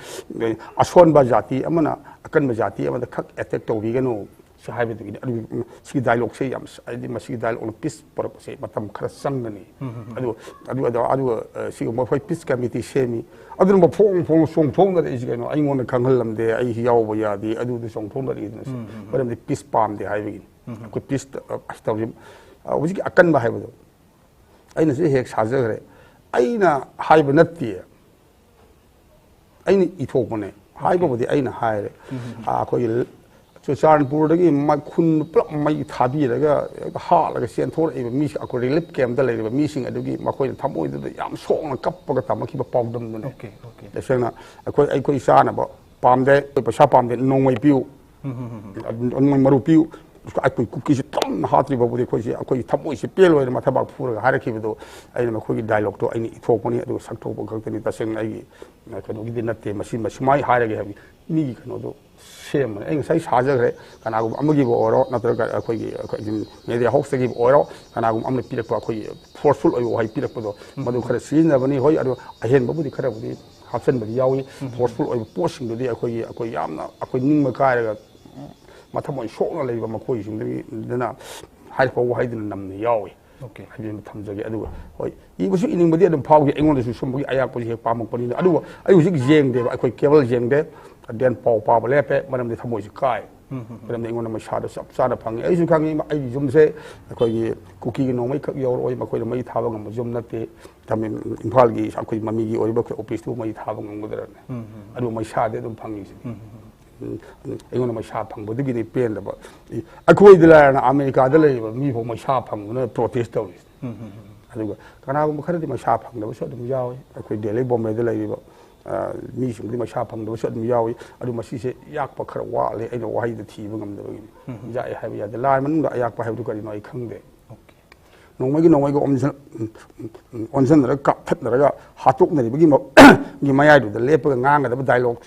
ꯑꯁꯣꯟꯕ ꯖꯥꯇꯤ ꯑꯃꯅ ꯑꯀꯟꯕ ꯖꯥꯇꯤ ꯑꯃꯗ ꯈꯛ ꯑꯦꯇꯦꯛ ꯇꯧꯕꯤꯒꯅꯨ꯫ ꯁꯤ ꯍꯥꯏꯕꯗꯨꯒꯤꯅꯤ꯫ ꯑꯗꯨ, ꯎꯝ, ꯁꯤꯒꯤ ꯗꯥꯏꯂꯣꯛꯁꯦ ꯌꯥꯝ ꯁ-, ꯍꯥꯏꯗꯤ ꯃꯁꯤꯒꯤ ꯗꯥꯏꯂꯣꯛꯅ ꯄꯤꯁ ꯄꯨꯔꯛꯄꯁꯦ ꯃꯇꯝ ꯈꯔ ꯆꯪꯒꯅꯤ꯫ ꯎꯝ, ꯎꯝ, ꯎꯝ꯫ ꯑꯗꯨ, ꯑꯗꯨ, ꯑꯗꯨ, ꯑꯗꯨꯒ, ꯑ, ꯁꯤꯒꯨꯝꯕ ꯑꯩꯈꯣꯏ ꯄꯤꯁ ꯀꯃꯤꯇꯤ ꯁꯦꯝꯃꯤ꯫ ꯑꯗꯨꯅ ꯃꯐꯣꯡ ꯐꯣꯡ ꯆꯣꯡꯊꯣꯛꯅꯔꯛꯏꯁꯤ ꯀꯩꯅꯣ? ꯑꯩꯉꯣꯟꯗ ꯈꯪꯍꯜꯂꯝꯗꯦ, ꯑꯩ ꯌꯥꯎꯕ ꯌꯥꯗꯦ, ꯑꯗꯨꯗ ꯆꯣꯡꯊꯣꯛꯅꯔꯛꯏꯗꯅ ꯁꯤ꯫ ꯎꯝ, ꯎꯝ, ꯎꯝ꯫ ꯃꯔꯝꯗꯤ ꯄꯤꯁ ꯄꯥꯝꯗꯦ ꯍꯥꯏꯕꯒꯤꯅꯤ꯫ ꯎꯝ, ꯎꯝ꯫ ꯑꯩꯈꯣꯏ ꯄꯤꯁ, ꯑ, ꯑꯁ ꯇꯧꯔꯤ, ꯑ, ꯍꯧꯖꯤꯛꯀꯤ ꯑꯀꯟꯕ ꯍꯥꯏꯕꯗꯣ ꯑꯩꯅꯁꯨ ꯍꯦꯛ ꯁꯥꯖꯈ꯭ꯔꯦ꯫ ꯑꯩꯅ ꯍꯥꯏꯕ ꯅꯠꯇꯦ꯫ ꯑꯩꯅ ꯏꯊꯣꯛꯄꯅꯦ꯫ ꯑꯣꯀꯦ꯫ ꯍꯥꯏꯕꯕꯨꯗꯤ ꯑꯩꯅ ꯍꯥꯏꯔꯦ꯫ ꯎꯝ, ꯎꯝ, ꯎꯝ꯫ ꯑꯥ, ꯑꯩꯈꯣꯏꯒꯤ ꯆꯨꯔꯆꯥꯟꯄꯨꯔꯗꯒꯤ ꯃꯩ ꯈꯨꯟ ꯄꯨꯂꯞ ꯃꯩ ꯊꯥꯕꯤꯔꯒ ꯍꯦꯛꯇ ꯍꯥꯠꯂꯒ ꯆꯦꯟꯊꯣꯔꯛꯏꯕ ꯃꯤꯁꯤꯡ, ꯑꯩꯈꯣꯏ ꯔꯤꯂꯤꯐ ꯀꯦꯝꯞꯇ ꯂꯩꯔꯤꯕ ꯃꯤꯁꯤꯡ ꯑꯗꯨꯒꯤ ꯃꯈꯣꯏꯅ ꯊꯃꯣꯏꯗꯨꯗ ꯌꯥꯝ ꯁꯣꯛꯅ ꯀꯞꯄꯒ ꯇꯝꯃꯛꯈꯤꯕ ꯄꯥꯎꯗꯝꯗꯨꯅꯦ꯫ Okay, okay. ꯇꯁꯦꯡꯅ ꯑꯩꯈꯣꯏ, ꯑꯩꯈꯣꯏ ꯆꯥꯅꯕ ꯄꯥꯝꯗꯦ, ꯑꯩꯈꯣꯏ ꯄꯩꯁꯥ ꯄꯥꯝꯗꯦ, ꯅꯣꯡꯃꯩ ꯄꯤꯌꯨ, ꯎꯝ, ꯎꯝ, ꯎꯝ, ꯎꯝ꯫ ꯅꯣꯡꯃꯩ ꯃꯔꯨ ꯄꯤꯌꯨ, ꯑꯩꯈꯣꯏ ꯀꯨꯀꯤꯁꯦ ꯊꯝꯅ ꯍꯥꯠꯇ꯭ꯔꯤ ꯐꯥꯎꯕꯗꯤ ꯑꯩꯈꯣꯏꯁꯦ, ꯑꯩꯈꯣꯏ ꯊꯃꯣꯏꯁꯦ ꯄꯦꯜꯂꯣꯏꯅ ꯃꯊꯕꯥꯛ ꯐꯨꯔꯒ ꯍꯥꯏꯔꯛꯈꯤꯕꯗꯣ, ꯑꯩꯅ ꯃꯈꯣꯏꯒꯤ ꯗꯥꯏꯂꯣꯛꯇꯣ ꯑꯩꯅ ꯏꯊꯣꯛꯄꯅꯤ꯫ ꯑꯗꯨꯒ ꯁꯛꯊꯣꯛꯄ ꯈꯛꯇꯅꯤ꯫ ꯇꯁꯦꯡꯅ ꯑꯩꯒꯤ, ꯑ, ꯀꯩꯅꯣꯒꯤꯗꯤ ꯅꯠꯇꯦ꯫ ꯃꯁꯤ, ꯃꯁꯨꯃꯥꯏ ꯍꯥꯏꯔꯒꯦ ꯍꯥꯏꯕꯗꯤ ꯃꯤꯒꯤ ꯀꯩꯅꯣꯗꯣ ꯁꯦꯝꯕꯅꯦ꯫ ꯑꯩ ꯉꯁꯥꯏ ꯁꯥꯖꯈ꯭ꯔꯦ, ꯀꯅꯥꯒꯨꯝꯕ ꯑꯃꯒꯤꯕꯨ ꯑꯣꯏꯔꯣ, ꯅꯠꯇ꯭ꯔꯒ ꯑꯩꯈꯣꯏꯒꯤ, ꯑꯩꯈꯣꯏꯒꯤ ꯃꯦꯗꯤꯌꯥ ꯍꯥꯎꯁꯇꯒꯤꯕꯨ ꯑꯣꯏꯔꯣ, ꯀꯅꯥꯒꯨꯝꯕ ꯑꯃꯅ ꯄꯤꯔꯛꯄ ꯑꯩꯈꯣꯏꯒꯤ ꯐꯣꯔꯁꯐꯨꯜ ꯑꯣꯏꯕ ꯋꯥꯍꯩ ꯄꯤꯔꯛꯄꯗꯣ, ꯃꯗꯨ ꯈꯔ ꯁꯤꯖꯤꯟꯅꯕꯅꯤ꯫ ꯍꯣꯏ, ꯑꯗꯨ ꯑꯍꯦꯟꯕꯕꯨꯗꯤ ꯈꯔꯕꯨꯗꯤ ꯍꯥꯞꯆꯤꯟꯕꯗꯤ ꯌꯥꯎꯏ꯫ ꯐꯣꯔꯁꯐꯨꯜ ꯑꯣꯏꯕ ꯄꯣꯠꯁꯤꯡꯗꯨꯗꯤ ꯑꯩꯈꯣꯏꯒꯤ, ꯑꯩꯈꯣꯏ ꯌꯥꯝꯅ ꯑꯩꯈꯣꯏ ꯅꯤꯡꯕ ꯀꯥꯏꯔꯒ ꯃꯊꯃꯣꯏ ꯁꯣꯛꯅ ꯂꯩꯕ ꯃꯈꯣꯏꯁꯤꯡꯗꯨꯅ ꯍꯥꯏꯔꯛꯄ ꯋꯥꯍꯩꯗꯨꯅ ꯅꯝꯅ ꯌꯥꯎꯏ꯫ ꯑꯣꯀꯦ꯫ ꯍꯥꯏꯕꯁꯤꯃ ꯊꯝꯖꯒꯦ꯫ ꯑꯗꯨꯒ ꯍꯣꯏ, ꯏꯕꯁꯨ ꯏꯅꯤꯡꯕꯗꯤ ꯑꯗꯨꯝ ꯐꯥꯎꯈꯤ꯫ ꯑꯩꯉꯣꯟꯗꯁꯨ ꯁꯨꯝꯕꯒꯤ ꯑꯌꯥꯛꯄꯁꯤ ꯍꯦꯛ ꯄꯥꯝꯃꯛꯄꯅꯤꯅ꯫ ꯑꯗꯨꯕꯨ ꯑꯩ ꯍꯧꯖꯤꯛ ꯌꯦꯡꯗꯦꯕ, ꯑꯩꯈꯣꯏ ꯀꯦꯕꯜ ꯌꯦꯡꯗꯦ꯫ ꯗꯦꯟ ꯄꯥꯎ ꯄꯥꯕ ꯂꯦꯞꯄꯦ, ꯃꯔꯝꯗꯤ ꯊꯃꯣꯏꯁꯤ ꯀꯥꯏ꯫ ꯃꯔꯝꯗꯤ ꯑꯩꯉꯣꯟꯗ ꯃꯩꯁꯥꯗꯣ ꯆꯞ ꯆꯥꯅ ꯐꯪꯉꯤ꯫ ꯑꯩꯁꯨ ꯈꯪꯉꯤ, ꯑꯩꯒꯤ ꯌꯨꯝꯁꯦ ꯑꯩꯈꯣꯏꯒꯤ ꯀꯨꯀꯤꯒꯤ ꯅꯣꯡꯃꯩꯈꯛ ꯌꯧꯔꯛꯑꯣꯏ, ꯃꯈꯣꯏꯅ ꯃꯩ ꯊꯥꯕ ꯉꯝꯕ ꯌꯨꯝ ꯅꯠꯇꯦ꯫ ꯊꯝꯃꯤ-, ꯏꯝꯐꯥꯜꯒꯤ ꯑꯩꯈꯣꯏ ꯃꯃꯤꯒꯤ ꯑꯣꯏꯔꯤꯕ ꯑꯩꯈꯣꯏ ꯑꯣꯐꯤꯁꯇꯨ ꯃꯩ ꯊꯥꯕ ꯉꯝꯒꯗ꯭ꯔꯅꯦ? ꯑꯗꯨ ꯃꯩꯁꯥꯗꯤ ꯑꯗꯨꯝ ꯐꯪꯉꯤꯁꯤꯅꯤ꯫ ꯎꯝ, ꯑꯩꯉꯣꯟꯗ ꯃꯩꯁꯥ ꯐꯪꯕꯗꯨꯒꯤꯗꯤ ꯄꯦꯟꯗꯕ꯫ ꯏ-, ꯑꯩꯈꯣꯏꯗ ꯂꯥꯏꯔꯅ ꯑꯃꯦꯔꯤꯀꯥꯗ ꯂꯩꯔꯤꯕ ꯃꯤꯐꯥꯎ ꯃꯩꯁꯥ ꯐꯪꯕꯅ ꯄ꯭ꯔꯣꯇꯦꯁ ꯇꯧꯔꯤ꯫ ꯑꯗꯨꯒ ꯀꯅꯥꯒꯨꯝꯕ ꯈꯔꯗꯤ ꯃꯩꯁꯥ ꯐꯪꯗꯕꯁꯨ ꯑꯗꯨꯝ ꯌꯥꯎꯏ꯫ ꯑꯩꯈꯣꯏ ꯗꯦꯜꯂꯤ, ꯕꯣꯝꯕꯦꯗ ꯂꯩꯔꯤꯕ, ꯑ, ꯃꯤꯁꯤꯡꯗꯤ ꯃꯩꯁꯥ ꯐꯪꯗꯕꯁꯨ ꯑꯗꯨꯝ ꯌꯥꯎꯏ꯫ ꯑꯗꯨ ꯃꯁꯤꯁꯦ ꯌꯥꯛꯄ ꯈꯔ ꯋꯥꯠꯂꯦ, ꯑꯩꯅ ꯋꯥꯍꯩꯗ ꯊꯤꯕ ꯉꯝꯗꯕꯒꯤꯅꯤ꯫ ꯌꯥꯛꯑꯦ ꯍꯥꯏꯕ ꯌꯥꯗꯦ꯫ ꯂꯥꯟ ꯃꯅꯨꯡꯗ ꯑꯌꯥꯛꯄ ꯍꯥꯏꯕꯗꯨ ꯀꯔꯤꯅꯣ ꯑꯩ ꯈꯪꯗꯦ꯫ ꯑꯣꯀꯦ꯫ ꯅꯣꯡꯃꯩꯒ ꯅꯣꯡꯃꯩꯒ ꯑꯣꯝꯁꯤꯟ-, ꯑꯣꯟꯁꯤꯟꯅꯔꯒ, ꯀꯥꯞꯊꯠꯅꯔꯒ ꯍꯥꯠꯇꯣꯛꯅꯔꯤꯕꯒꯤ ꯃ-, ꯒꯤ ꯃꯌꯥꯏꯗꯨꯗ ꯂꯦꯞꯄꯒ ꯉꯥꯡꯒꯗꯕ ꯗꯥꯏꯂꯣꯛ,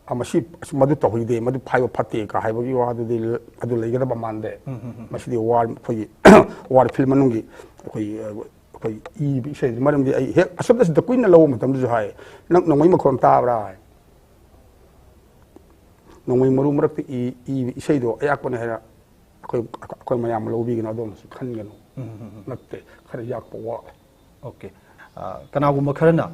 "ꯑ, ꯃꯁꯤ, ꯑꯁ, ꯃꯗꯨ ꯇꯧꯍꯩꯗꯦ, ꯃꯗꯨ ꯍꯥꯏꯕ ꯐꯠꯇꯦ" ꯀ ꯍꯥꯏꯕꯒꯤ ꯋꯥꯗꯨꯗꯤ ꯂ-, ꯑꯗꯨ ꯂꯩꯒꯗꯕ ꯃꯥꯟꯗꯦ꯫ ꯃꯁꯤꯗꯤ ꯋꯥꯔ, ꯑꯩꯈꯣꯏꯒꯤ ꯋꯥꯔ ꯐꯤꯜꯝ ꯃꯅꯨꯡꯒꯤ ꯑꯩꯈꯣꯏ, ꯑ, ꯑꯩꯈꯣꯏ ꯏꯕ ꯏꯁꯩ, ꯃꯔꯝꯗꯤ ꯑꯩ ꯍꯦꯛ ꯑꯁꯣꯝꯗ ꯁꯤꯗ ꯀꯨꯏꯅ ꯂꯧꯕ ꯃꯇꯝꯗꯁꯨ ꯍꯥꯏ, "ꯅꯪ ꯅꯣꯡꯃꯩ ꯃꯈꯣꯟ ꯇꯥꯕ꯭ꯔꯥ?" ꯍꯥꯏ꯫ ꯅꯣꯡꯃꯩ ꯃꯔꯨ ꯃꯔꯛꯇ ꯏ-, ꯏꯕ ꯏꯁꯩꯗꯣ ꯑꯌꯥꯛꯄꯅꯦ ꯍꯥꯏꯅ ꯑꯩꯈꯣꯏ, ꯑꯩꯈꯣꯏ ꯃꯌꯥꯝ ꯂꯧꯕꯤꯒꯅꯨ, ꯑꯗꯣꯝꯅꯁꯨ ꯈꯟꯒꯅꯨ꯫ ꯅꯠꯇꯦ, ꯈꯔ ꯌꯥꯛꯄ ꯋꯥꯠꯂꯦ꯫ ꯑꯣꯀꯦ꯫ ꯑ, ꯀꯅꯥꯒꯨꯝꯕ ꯈꯔꯅ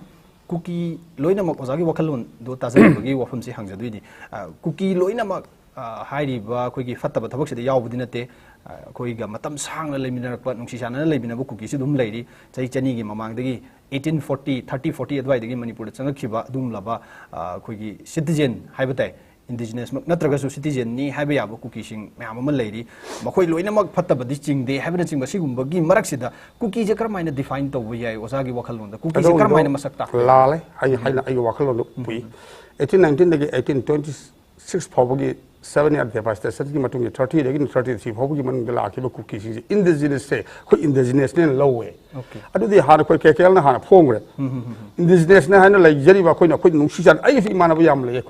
ꯀꯨꯀꯤ ꯂꯣꯏꯅꯃꯛ, ꯑꯣꯖꯥꯒꯤ ꯋꯥꯈꯜꯂꯣꯟꯗꯣ ꯇꯥꯖꯅꯤꯡꯕꯒꯤ ꯋꯥꯐꯝꯁꯤ ꯍꯪꯖꯗꯣꯏꯅꯤ꯫ ꯑ, ꯀꯨꯀꯤ ꯂꯣꯏꯅꯃꯛ, ꯑ, ꯍꯥꯏꯔꯤꯕ ꯑꯩꯈꯣꯏꯒꯤ ꯐꯠꯇꯕ ꯊꯕꯛꯁꯤꯗ ꯌꯥꯎꯕꯗꯤ ꯅꯠꯇꯦ꯫ ꯑ, ꯑꯩꯈꯣꯏꯒ ꯃꯇꯝ ꯁꯥꯡꯅ ꯂꯩꯃꯤꯟꯅꯔꯛꯄ, ꯅꯨꯡꯁꯤ ꯆꯥꯟꯅꯅ ꯂꯩꯃꯤꯟꯅꯕ ꯀꯨꯀꯤꯁꯨ ꯑꯗꯨꯝ ꯂꯩꯔꯤ꯫ ꯆꯍꯤ ꯆꯅꯤꯒꯤ ꯃꯃꯥꯡꯗꯒꯤ, eighteen forty, thirty forty ꯑꯗꯨꯋꯥꯏꯗꯒꯤ ꯃꯅꯤꯄꯨꯔꯗ ꯆꯪꯉꯛꯈꯤꯕ ꯑꯗꯨꯒꯨꯝꯂꯕ, ꯑ, ꯑꯩꯈꯣꯏꯒꯤ ꯁꯤꯇꯤꯖꯦꯟ ꯍꯥꯏꯕ ꯇꯥꯏ, ꯏꯟꯗꯤꯖꯤꯅꯁꯃꯛ ꯅꯠꯇ꯭ꯔꯒꯁꯨ ꯁꯤꯇꯤꯖꯦꯟꯅꯤ ꯍꯥꯏꯕ ꯌꯥꯕ ꯀꯨꯀꯤꯁꯤꯡ ꯃꯌꯥꯝ ꯑꯃ ꯂꯩꯔꯤ꯫ ꯃꯈꯣꯏ ꯂꯣꯏꯅꯃꯛ ꯐꯠꯇꯕꯗꯤ ꯆꯤꯡꯗꯦ ꯍꯥꯏꯕꯅꯆꯤꯡꯕ ꯁꯤꯒꯨꯝꯕꯒꯤ ꯃꯔꯛꯁꯤꯗ ꯀꯨꯀꯤꯁꯦ ꯀꯔꯝꯍꯥꯏꯅ ꯗꯤꯐꯥꯏꯟ ꯇꯧꯕ ꯌꯥꯏ, ꯑꯣꯖꯥꯒꯤ ꯋꯥꯈꯜꯂꯣꯟꯗ? ꯀꯨꯀꯤꯁꯦ ꯑꯗꯣꯝꯗꯣ ꯀꯔꯝꯍꯥꯏꯅ ꯃꯁꯛ ꯇꯥꯛꯄ ꯌꯥꯏ? ꯂꯥꯜꯂꯦ꯫ ꯑꯩ, ꯑꯩꯅ ꯑꯩꯒꯤ ꯋꯥꯈꯜꯂꯣꯟꯗꯣ ꯄꯨꯏ꯫ Eighteen nineteenꯗꯒꯤ eighteen twenty six ꯐꯥꯎꯕꯒꯤ Seven Year Devastationꯒꯤ ꯃꯇꯨꯡꯒꯤ thirtyꯗꯒꯤꯅ thirty three ꯐꯥꯎꯕꯒꯤ ꯃꯅꯨꯡꯗ ꯂꯥꯛꯈꯤꯕ ꯀꯨꯀꯤꯁꯤꯡꯁꯦ indigenous ꯁꯦ ꯑꯩꯈꯣꯏ indigenous ꯅꯦꯅ ꯂꯧꯋꯦ꯫ Okay. ꯑꯗꯨꯗꯤ ꯍꯥꯟꯅ ꯑꯩꯈꯣꯏ ꯀꯦ ꯀꯦ ꯑꯦꯜꯅ ꯍꯥꯟꯅ ꯐꯣꯡꯈ꯭ꯔꯦ꯫ Indigenous ꯅꯦ ꯍꯥꯏꯅ ꯂꯩꯖꯔꯤꯕ ꯑꯩꯈꯣꯏꯅ ꯑꯩꯈꯣꯏ ꯅꯨꯡꯁꯤ ꯆꯥꯟꯅ ꯑꯩꯒꯤꯁꯨ ꯏꯃꯥꯟꯅꯕ ꯌꯥꯝ ꯂꯩꯌꯦ,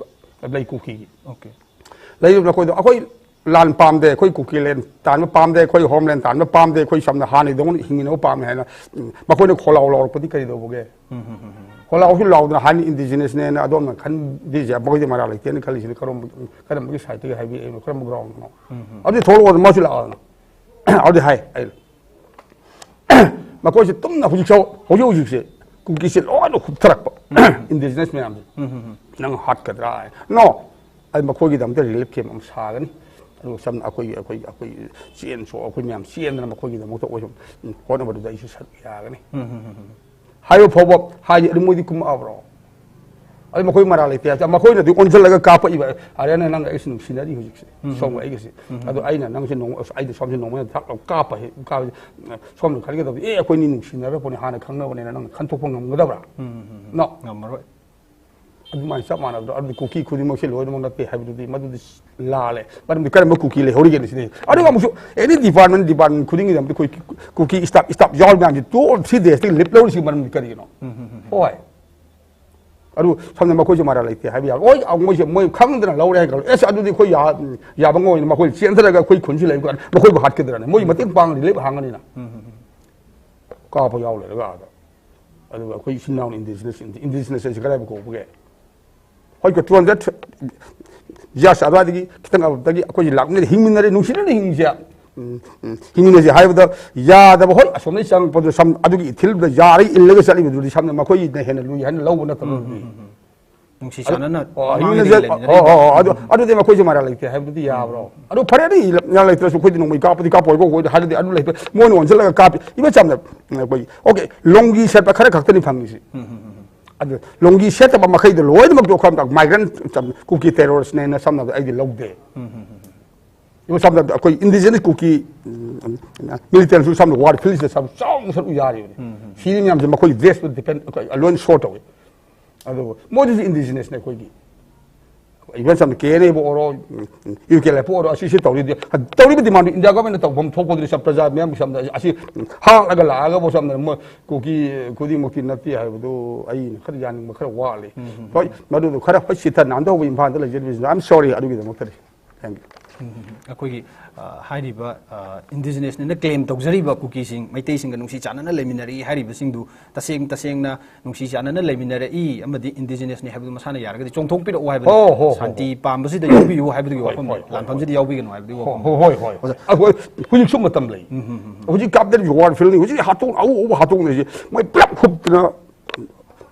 ꯂꯩ ꯀꯨꯀꯤꯒꯤ꯫ Okay. ꯂꯩꯔꯤꯕ ꯑꯩꯈꯣꯏꯗꯣ ꯑꯩꯈꯣꯏ ꯂꯥꯟ ꯄꯥꯝꯗꯦ, ꯑꯩꯈꯣꯏ ꯀꯨꯀꯤ ꯂꯦꯟ ꯇꯥꯟꯕ ꯄꯥꯝꯗꯦ, ꯑꯩꯈꯣꯏ ꯍꯣꯝ ꯂꯦꯟ ꯇꯥꯟꯕ ꯄꯥꯝꯗꯦ, ꯑꯩꯈꯣꯏ ꯁꯝꯅ ꯍꯥꯟꯅꯗꯧꯅ ꯍꯤꯡꯃꯤꯟꯅꯕ ꯄꯥꯝꯃꯦ ꯍꯥꯏꯅ ꯎꯝ, ꯃꯈꯣꯏꯅ ꯈꯣꯜꯂꯥꯎ ꯂꯥꯎꯔꯛꯄꯗꯤ ꯀꯔꯤ ꯇꯧꯕꯒꯦ? ꯈꯣꯜꯂꯥꯎꯁꯨ ꯂꯥꯎꯗꯅ ꯍꯥꯏꯅ indigenous ꯅꯦꯅ ꯑꯗꯣꯝꯅ ꯈꯟꯗ꯭ꯔꯤꯁꯦ ꯃꯈꯣꯏꯗꯤ ꯃꯔꯥ ꯂꯩꯇꯦꯅ ꯈꯜꯂꯤꯁꯤꯅ ꯀꯔꯝꯕ, ꯀꯔꯝꯕꯒꯤ sideꯇꯒꯤ ꯍꯥꯏꯕꯤꯔꯛꯏꯅꯣ, ꯀꯔꯝꯕ groundꯅꯣ? ꯑꯗꯨꯗꯤ ꯊꯣꯛꯂꯛꯑꯣ, ꯃꯥꯁꯨ ꯂꯥꯛꯑꯣꯅ꯫ ꯑꯗꯨꯗꯤ ꯍꯥꯏ ꯑꯩꯅ ꯃꯈꯣꯏꯁꯦ ꯇꯨꯝꯅ ꯍꯧꯖꯤꯛ ꯁꯥꯎ-, ꯍꯧꯖꯤꯛ ꯍꯧꯖꯤꯛꯁꯦ ꯀꯨꯀꯤꯁꯦ ꯂꯣꯏꯅ ꯍꯨꯞꯊꯔꯛꯄ, indigenous ꯃꯌꯥꯝꯁꯦ꯫ ꯅꯪ ꯍꯥꯠꯀꯗ꯭ꯔꯥ ꯍꯥꯏ꯫ No, ꯑꯩ ꯃꯈꯣꯏꯒꯤꯗꯃꯛꯇ relief camp ꯑꯃ ꯁꯥꯒꯅꯤ꯫ ꯑꯗꯨꯒ ꯁꯝꯅ ꯑꯩꯈꯣꯏꯒꯤ, ꯑꯩꯈꯣꯏꯒꯤ, ꯑꯩꯈꯣꯏ ꯆꯦꯟ ꯆꯣꯡ ꯑꯩꯈꯣꯏ ꯃꯌꯥꯝ ꯆꯦꯟꯗꯅ ꯃꯈꯣꯏꯒꯤꯗꯃꯛꯇ ꯑꯣꯏꯁꯨ ꯍꯣꯠꯅꯕꯗꯨꯗ ꯑꯩꯁꯨ ꯁꯔꯨꯛ ꯌꯥꯒꯅꯤ ꯍꯥꯏꯕ ꯐꯥꯎꯕ ꯍꯥꯏꯗꯤ ꯑꯗꯨ ꯃꯣꯏꯗꯤ ꯀꯨꯝꯃꯛꯑꯕ꯭ꯔꯣ? ꯑꯗꯨ ꯃꯈꯣꯏ ꯃꯔꯥ ꯂꯩꯇꯦ ꯍꯥꯏꯕ꯫ ꯃꯈꯣꯏꯅꯗꯤ ꯑꯣꯟꯁꯤꯜꯂꯒ ꯀꯥꯞꯄꯛꯏꯕ, "ꯑꯔꯦꯅ ꯅꯪ ꯑꯩꯁꯨ ꯅꯨꯡꯁꯤꯅꯔꯤ ꯍꯧꯖꯤꯛꯁꯦ, ꯁꯣꯝꯒ ꯑꯩꯒꯁꯦ꯫ ꯑꯗꯣ ꯑꯩꯅ ꯅꯪꯁꯦ ꯅꯣꯡꯃ, ꯑꯩꯗꯤ ꯁꯣꯝꯁꯦ ꯅꯣꯡꯃ ꯊꯥꯛ ꯂꯥꯎ ꯀꯥꯞꯄ ꯍꯦꯛ ꯀꯥꯞꯄꯁꯦ, ꯁꯣꯝꯅ ꯈꯟꯒꯗꯕꯗꯤ, ꯑꯦ, ꯑꯩꯈꯣꯏꯅꯤ ꯅꯨꯡꯁꯤꯅꯔꯕꯅꯦ, ꯍꯥꯟꯅ ꯈꯪꯅꯕꯅꯦꯅ ꯅꯪꯅ ꯈꯟꯊꯣꯛꯄ ꯉꯝꯒꯗꯕ꯭ꯔꯥ?" No꯫ ꯉꯝꯃꯔꯣꯏ꯫ ꯑꯗꯨꯃꯥꯏꯅ ꯆꯞ ꯃꯥꯟꯅꯕꯗꯣ, ꯑꯗꯨꯗꯤ ꯀꯨꯀꯤ ꯈꯨꯗꯤꯡꯃꯛꯁꯦ ꯂꯣꯏꯅꯃꯛ ꯅꯠꯇꯦ ꯍꯥꯏꯕꯗꯨꯗꯤ, ꯃꯗꯨꯗꯤ ꯂꯥꯜꯂꯦ꯫ ꯃꯔꯝꯗꯤ ꯀꯔꯝꯕ ꯀꯨꯀꯤ ꯂꯩꯍꯧꯔꯤꯒꯦꯅ ꯁꯤꯅꯤ꯫ ꯑꯗꯨꯒ ꯑꯃꯨꯛꯁꯨ any department, department ꯈꯨꯗꯤꯡꯒꯤꯗꯃꯛꯇ ꯑꯩꯈꯣꯏ ꯀꯨꯀꯤ staff, staff ꯌꯥꯎꯔꯤ ꯃꯌꯥꯝꯁꯤ two or three daysꯇꯒꯤ leave ꯂꯧꯔꯤꯁꯤꯒꯤ ꯃꯔꯝꯗꯤ ꯀꯔꯤꯒꯤꯅꯣ? ꯍꯣꯏ꯫ ꯑꯗꯨ ꯁꯝꯅ ꯃꯈꯣꯏꯁꯦ ꯃꯔꯥ ꯂꯩꯇꯦ ꯍꯥꯏꯕ ꯌꯥꯕ꯫ ꯍꯣꯏ, ꯃꯣꯏꯁꯦ ꯃꯣꯏ ꯈꯪꯗꯅ ꯂꯧꯔꯦ ꯍꯥꯏꯅ ꯈꯜꯂꯣ꯫ ꯑꯦꯁ, ꯑꯗꯨꯗꯤ ꯑꯩꯈꯣꯏ ꯌꯥ-, ꯌꯥꯕ ꯉꯝꯃꯣꯏꯅ ꯃꯈꯣꯏ ꯆꯦꯟꯊꯔꯒ ꯑꯩꯈꯣꯏ ꯈꯨꯟꯁꯤ ꯂꯩꯕ ꯀꯥꯟꯗ ꯃꯈꯣꯏꯕꯨ ꯍꯥꯠꯀꯗ꯭ꯔꯅꯦ? ꯃꯣꯏ ꯃꯇꯦꯡ ꯄꯥꯡ relief ꯍꯥꯡꯒꯅꯤꯅ꯫ ꯀꯥꯞꯄ ꯌꯥꯎ ꯂꯩꯔꯒ ꯑꯥꯗ꯫ ꯑꯗꯨꯒ ꯑꯩꯈꯣꯏ ꯏꯆꯤꯟ ꯏꯅꯥꯎꯅ indigenous, indi-, indigenous ꯍꯥꯏꯁꯦ ꯀꯗꯥꯏꯕꯨ ꯀꯧꯕꯒꯦ? ꯍꯣꯏ, two hundred years ꯑꯗꯨꯋꯥꯏꯗꯒꯤ ꯈꯤꯇꯪ ꯑꯗꯨꯗꯒꯤ ꯑꯩꯈꯣꯏꯁꯦ ꯂꯥꯛꯃꯤꯟꯅꯔꯦ, ꯍꯤꯡꯃꯤꯟꯅꯔꯦ, ꯅꯨꯡꯁꯤꯅꯅ ꯍꯤꯡꯁꯦ꯫ ꯎꯝ, ꯎꯝ, ꯍꯤꯡꯃꯤꯟꯅꯁꯦ ꯍꯥꯏꯕꯗ ꯌꯥꯗꯕ, ꯍꯣꯏ, ꯑꯁꯣꯝꯗꯒꯤ ꯆꯪꯉꯛꯄꯗꯨ ꯁꯝ-, ꯑꯗꯨꯒꯤ ꯏꯊꯤꯜꯗ ꯌꯥꯔꯒ ꯏꯜꯂꯒ ꯆꯠꯂꯤꯕꯗꯨꯗꯤ ꯁꯝꯅ ꯃꯈꯣꯏꯅ ꯍꯦꯟꯅ ꯂꯨꯏ ꯍꯥꯏꯅ ꯂꯧꯕ ꯅꯠꯇꯕꯗꯨꯗꯤ꯫ ꯅꯨꯡꯁꯤ ꯆꯥꯟꯅꯅ ꯑꯣ, ꯃꯃꯥꯡꯉꯩꯗꯒꯤ ꯍꯤꯡꯃꯤꯟꯅꯁꯦ, ꯂꯩꯃꯤꯟꯅꯔꯛꯏꯕ꯫ ꯑꯣ, ꯑꯣ, ꯑꯣ, ꯑꯗꯨ, ꯑꯗꯨꯗꯤ ꯃꯈꯣꯏꯁꯦ ꯃꯔꯥ ꯂꯩꯇꯦ ꯍꯥꯏꯕꯗꯨꯗꯤ ꯌꯥꯕ꯭ꯔꯣ? ꯑꯗꯨ ꯐꯔꯦ, ꯑꯗꯨ ꯏꯔꯥ ꯂꯩꯇ꯭ꯔꯁꯨ ꯑꯩꯈꯣꯏꯗꯤ ꯅꯣꯡꯃꯩ ꯀꯥꯞꯄꯗꯤ ꯀꯥꯞꯄꯣꯏꯀꯣ, ꯑꯩꯈꯣꯏꯗꯤ ꯍꯥꯏꯔꯗꯤ ꯑꯗꯨ ꯂꯩꯇ꯭ꯔꯦ꯫ ꯃꯣꯏꯅ ꯑꯣꯟꯁꯤꯜꯂꯒ ꯀꯥꯞꯄꯤ꯫ ꯏꯕ ꯆꯝꯅ ꯑꯩꯈꯣꯏ, okay, ꯂꯣꯡꯒꯤ ꯁꯦꯠꯄ ꯈꯔ ꯈꯛꯇꯅꯤ ꯐꯪꯉꯤꯁꯤ꯫ ꯑꯗꯨ ꯂꯣꯡꯒꯤ ꯁꯦꯠꯇꯕ ꯃꯈꯩꯗꯣ ꯂꯣꯏꯅꯃꯛꯇꯣ ꯑꯩꯈꯣꯏ migrant, ꯀꯨꯀꯤ terroristꯅꯦꯅ ꯁꯝꯅ ꯑꯩꯗꯤ ꯂꯧꯗꯦ꯫ ꯏꯕ ꯁꯝꯅ ꯑꯩꯈꯣꯏ indigenous ꯀꯨꯀꯤ, ꯎꯝ, militantꯁꯨ ꯁꯝꯅ war fieldꯁꯤꯗ ꯁꯝ ꯆꯥꯎꯅ ꯁꯔꯨꯛ ꯌꯥꯔꯤꯕꯅꯤ꯫ ꯁꯤꯔꯤ ꯃꯌꯥꯝꯁꯦ ꯃꯈꯣꯏ dressꯇ depend, ꯑꯩꯈꯣꯏ ꯂꯣꯏꯅ show ꯇꯧꯏ꯫ ꯑꯗꯨꯕꯨ ꯃꯣꯏꯗꯨꯁꯨ indigenous ꯅꯦ ꯑꯩꯈꯣꯏꯒꯤ꯫ ꯏꯚꯟ ꯁꯝꯅ ꯀꯦ ꯑꯦꯟ ꯑꯦꯕꯨ ꯑꯣꯏꯔꯣ, ꯌꯨ ꯀꯦ ꯑꯦꯜ ꯑꯦꯐꯄꯨ ꯑꯣꯏꯔꯣ, ꯑꯁꯤꯁꯤ ꯇꯧꯔꯤꯗꯤ, ꯇꯧꯔꯤꯕ ꯗꯤꯃꯥꯟꯗꯨ ꯏꯟꯗꯤꯌꯥ ꯒꯣꯔꯃꯦꯟꯅ ꯇꯧꯐꯝ ꯊꯣꯛꯄꯗꯨꯗꯤ ꯁꯝ ꯄ꯭ꯔꯖꯥ ꯃꯤꯌꯥꯝꯒꯤ ꯁꯝꯅ ꯑꯁꯤ ꯍꯥꯠꯂꯒ ꯂꯥꯛꯑꯒꯕꯨ ꯁꯝꯅ ꯃꯣꯏ ꯀꯨꯀꯤ ꯈꯨꯗꯤꯡꯃꯛꯇꯤ ꯅꯠꯇꯦ ꯍꯥꯏꯕꯗꯨ ꯑꯩꯅ ꯈꯔ ꯌꯥꯅꯤꯡꯕ ꯈꯔ ꯋꯥꯠꯂꯤ꯫ ꯎꯝ, ꯎꯝ, ꯍꯣꯏ, ꯎꯝ꯫ ꯃꯗꯨꯗꯨ ꯈꯔ ꯍꯣꯏ ꯁꯤꯊ ꯅꯥꯟꯗꯧꯕ ꯏꯝꯐꯥꯜꯗ ꯂꯩꯖꯔꯤꯕꯁꯤꯡꯗꯣ, I am sorry ꯑꯗꯨꯒꯤꯗꯃꯛꯇꯗꯤ꯫ Thank you꯫ ꯎꯝ, ꯎꯝ, ꯎꯝ꯫ ꯑꯩꯈꯣꯏꯒꯤ ꯑ, ꯍꯥꯏꯔꯤꯕ ꯏꯟꯗꯤꯖꯤꯅꯁꯅꯤꯅ ꯀ꯭ꯂꯦꯝ ꯇꯧꯖꯔꯤꯕ ꯀꯨꯀꯤꯁꯤꯡ, ꯃꯩꯇꯩꯁꯤꯡꯒ ꯅꯨꯡꯁꯤ ꯆꯥꯟꯅꯅ ꯂꯩꯃꯤꯟꯅꯔꯛꯏ ꯍꯥꯏꯔꯤꯕꯁꯤꯡꯗꯨ ꯇꯁꯦꯡ ꯇꯁꯦꯡꯅ ꯅꯨꯡꯁꯤ ꯆꯥꯟꯅꯅ ꯂꯩꯃꯤꯟꯅꯔꯛꯏ ꯑꯃꯗꯤ ꯏꯟꯗꯤꯖꯤꯅꯁꯅꯤ ꯍꯥꯏꯕꯗꯨ ꯃꯁꯥꯅ ꯌꯥꯔꯒꯗꯤ ꯆꯣꯡꯊꯣꯛꯄꯤꯔꯛꯎ ꯍꯥꯏꯕꯅꯤ꯫ ꯍꯣ, ꯍꯣ, ꯍꯣ, ꯁꯥꯟꯇꯤ ꯍꯣ꯫ ꯄꯥꯝꯕꯁꯤꯗ ꯌꯥꯎꯕꯤꯌꯨ ꯍꯥꯏꯕꯗꯨꯒꯤ ꯍꯣꯏ, ꯋꯥꯐꯝꯅꯤ꯫ ꯍꯣꯏ, ꯍꯣꯏ, ꯂꯥꯟꯐꯝꯁꯤꯗ ꯍꯣꯏ꯫ ꯌꯥꯎꯕꯤꯒꯅꯨ ꯍꯥꯏꯕꯗꯨꯒꯤ ꯍꯣꯏ, ꯋꯥꯐꯝꯅꯤ꯫ ꯍꯣꯏ, ꯍꯣꯏ, ꯍꯣꯏ꯫ ꯑꯣꯖꯥ꯫ ꯑꯩꯈꯣꯏ ꯍꯧꯖꯤꯛꯁꯨ ꯃꯇꯝ ꯂꯩ꯫ ꯍꯧꯖꯤꯛ ꯀꯥꯞꯇꯦ ꯋꯥꯔ ꯐꯤꯜꯅꯤ꯫ ꯍꯧꯖꯤꯛ ꯍꯥꯠꯇꯣꯛ ꯑꯎ ꯑꯎꯕ ꯍꯥꯠꯇꯣꯛꯅꯩꯁꯤ ꯃꯣꯏ ꯄꯨꯂꯞ ꯍꯨꯞꯇꯅ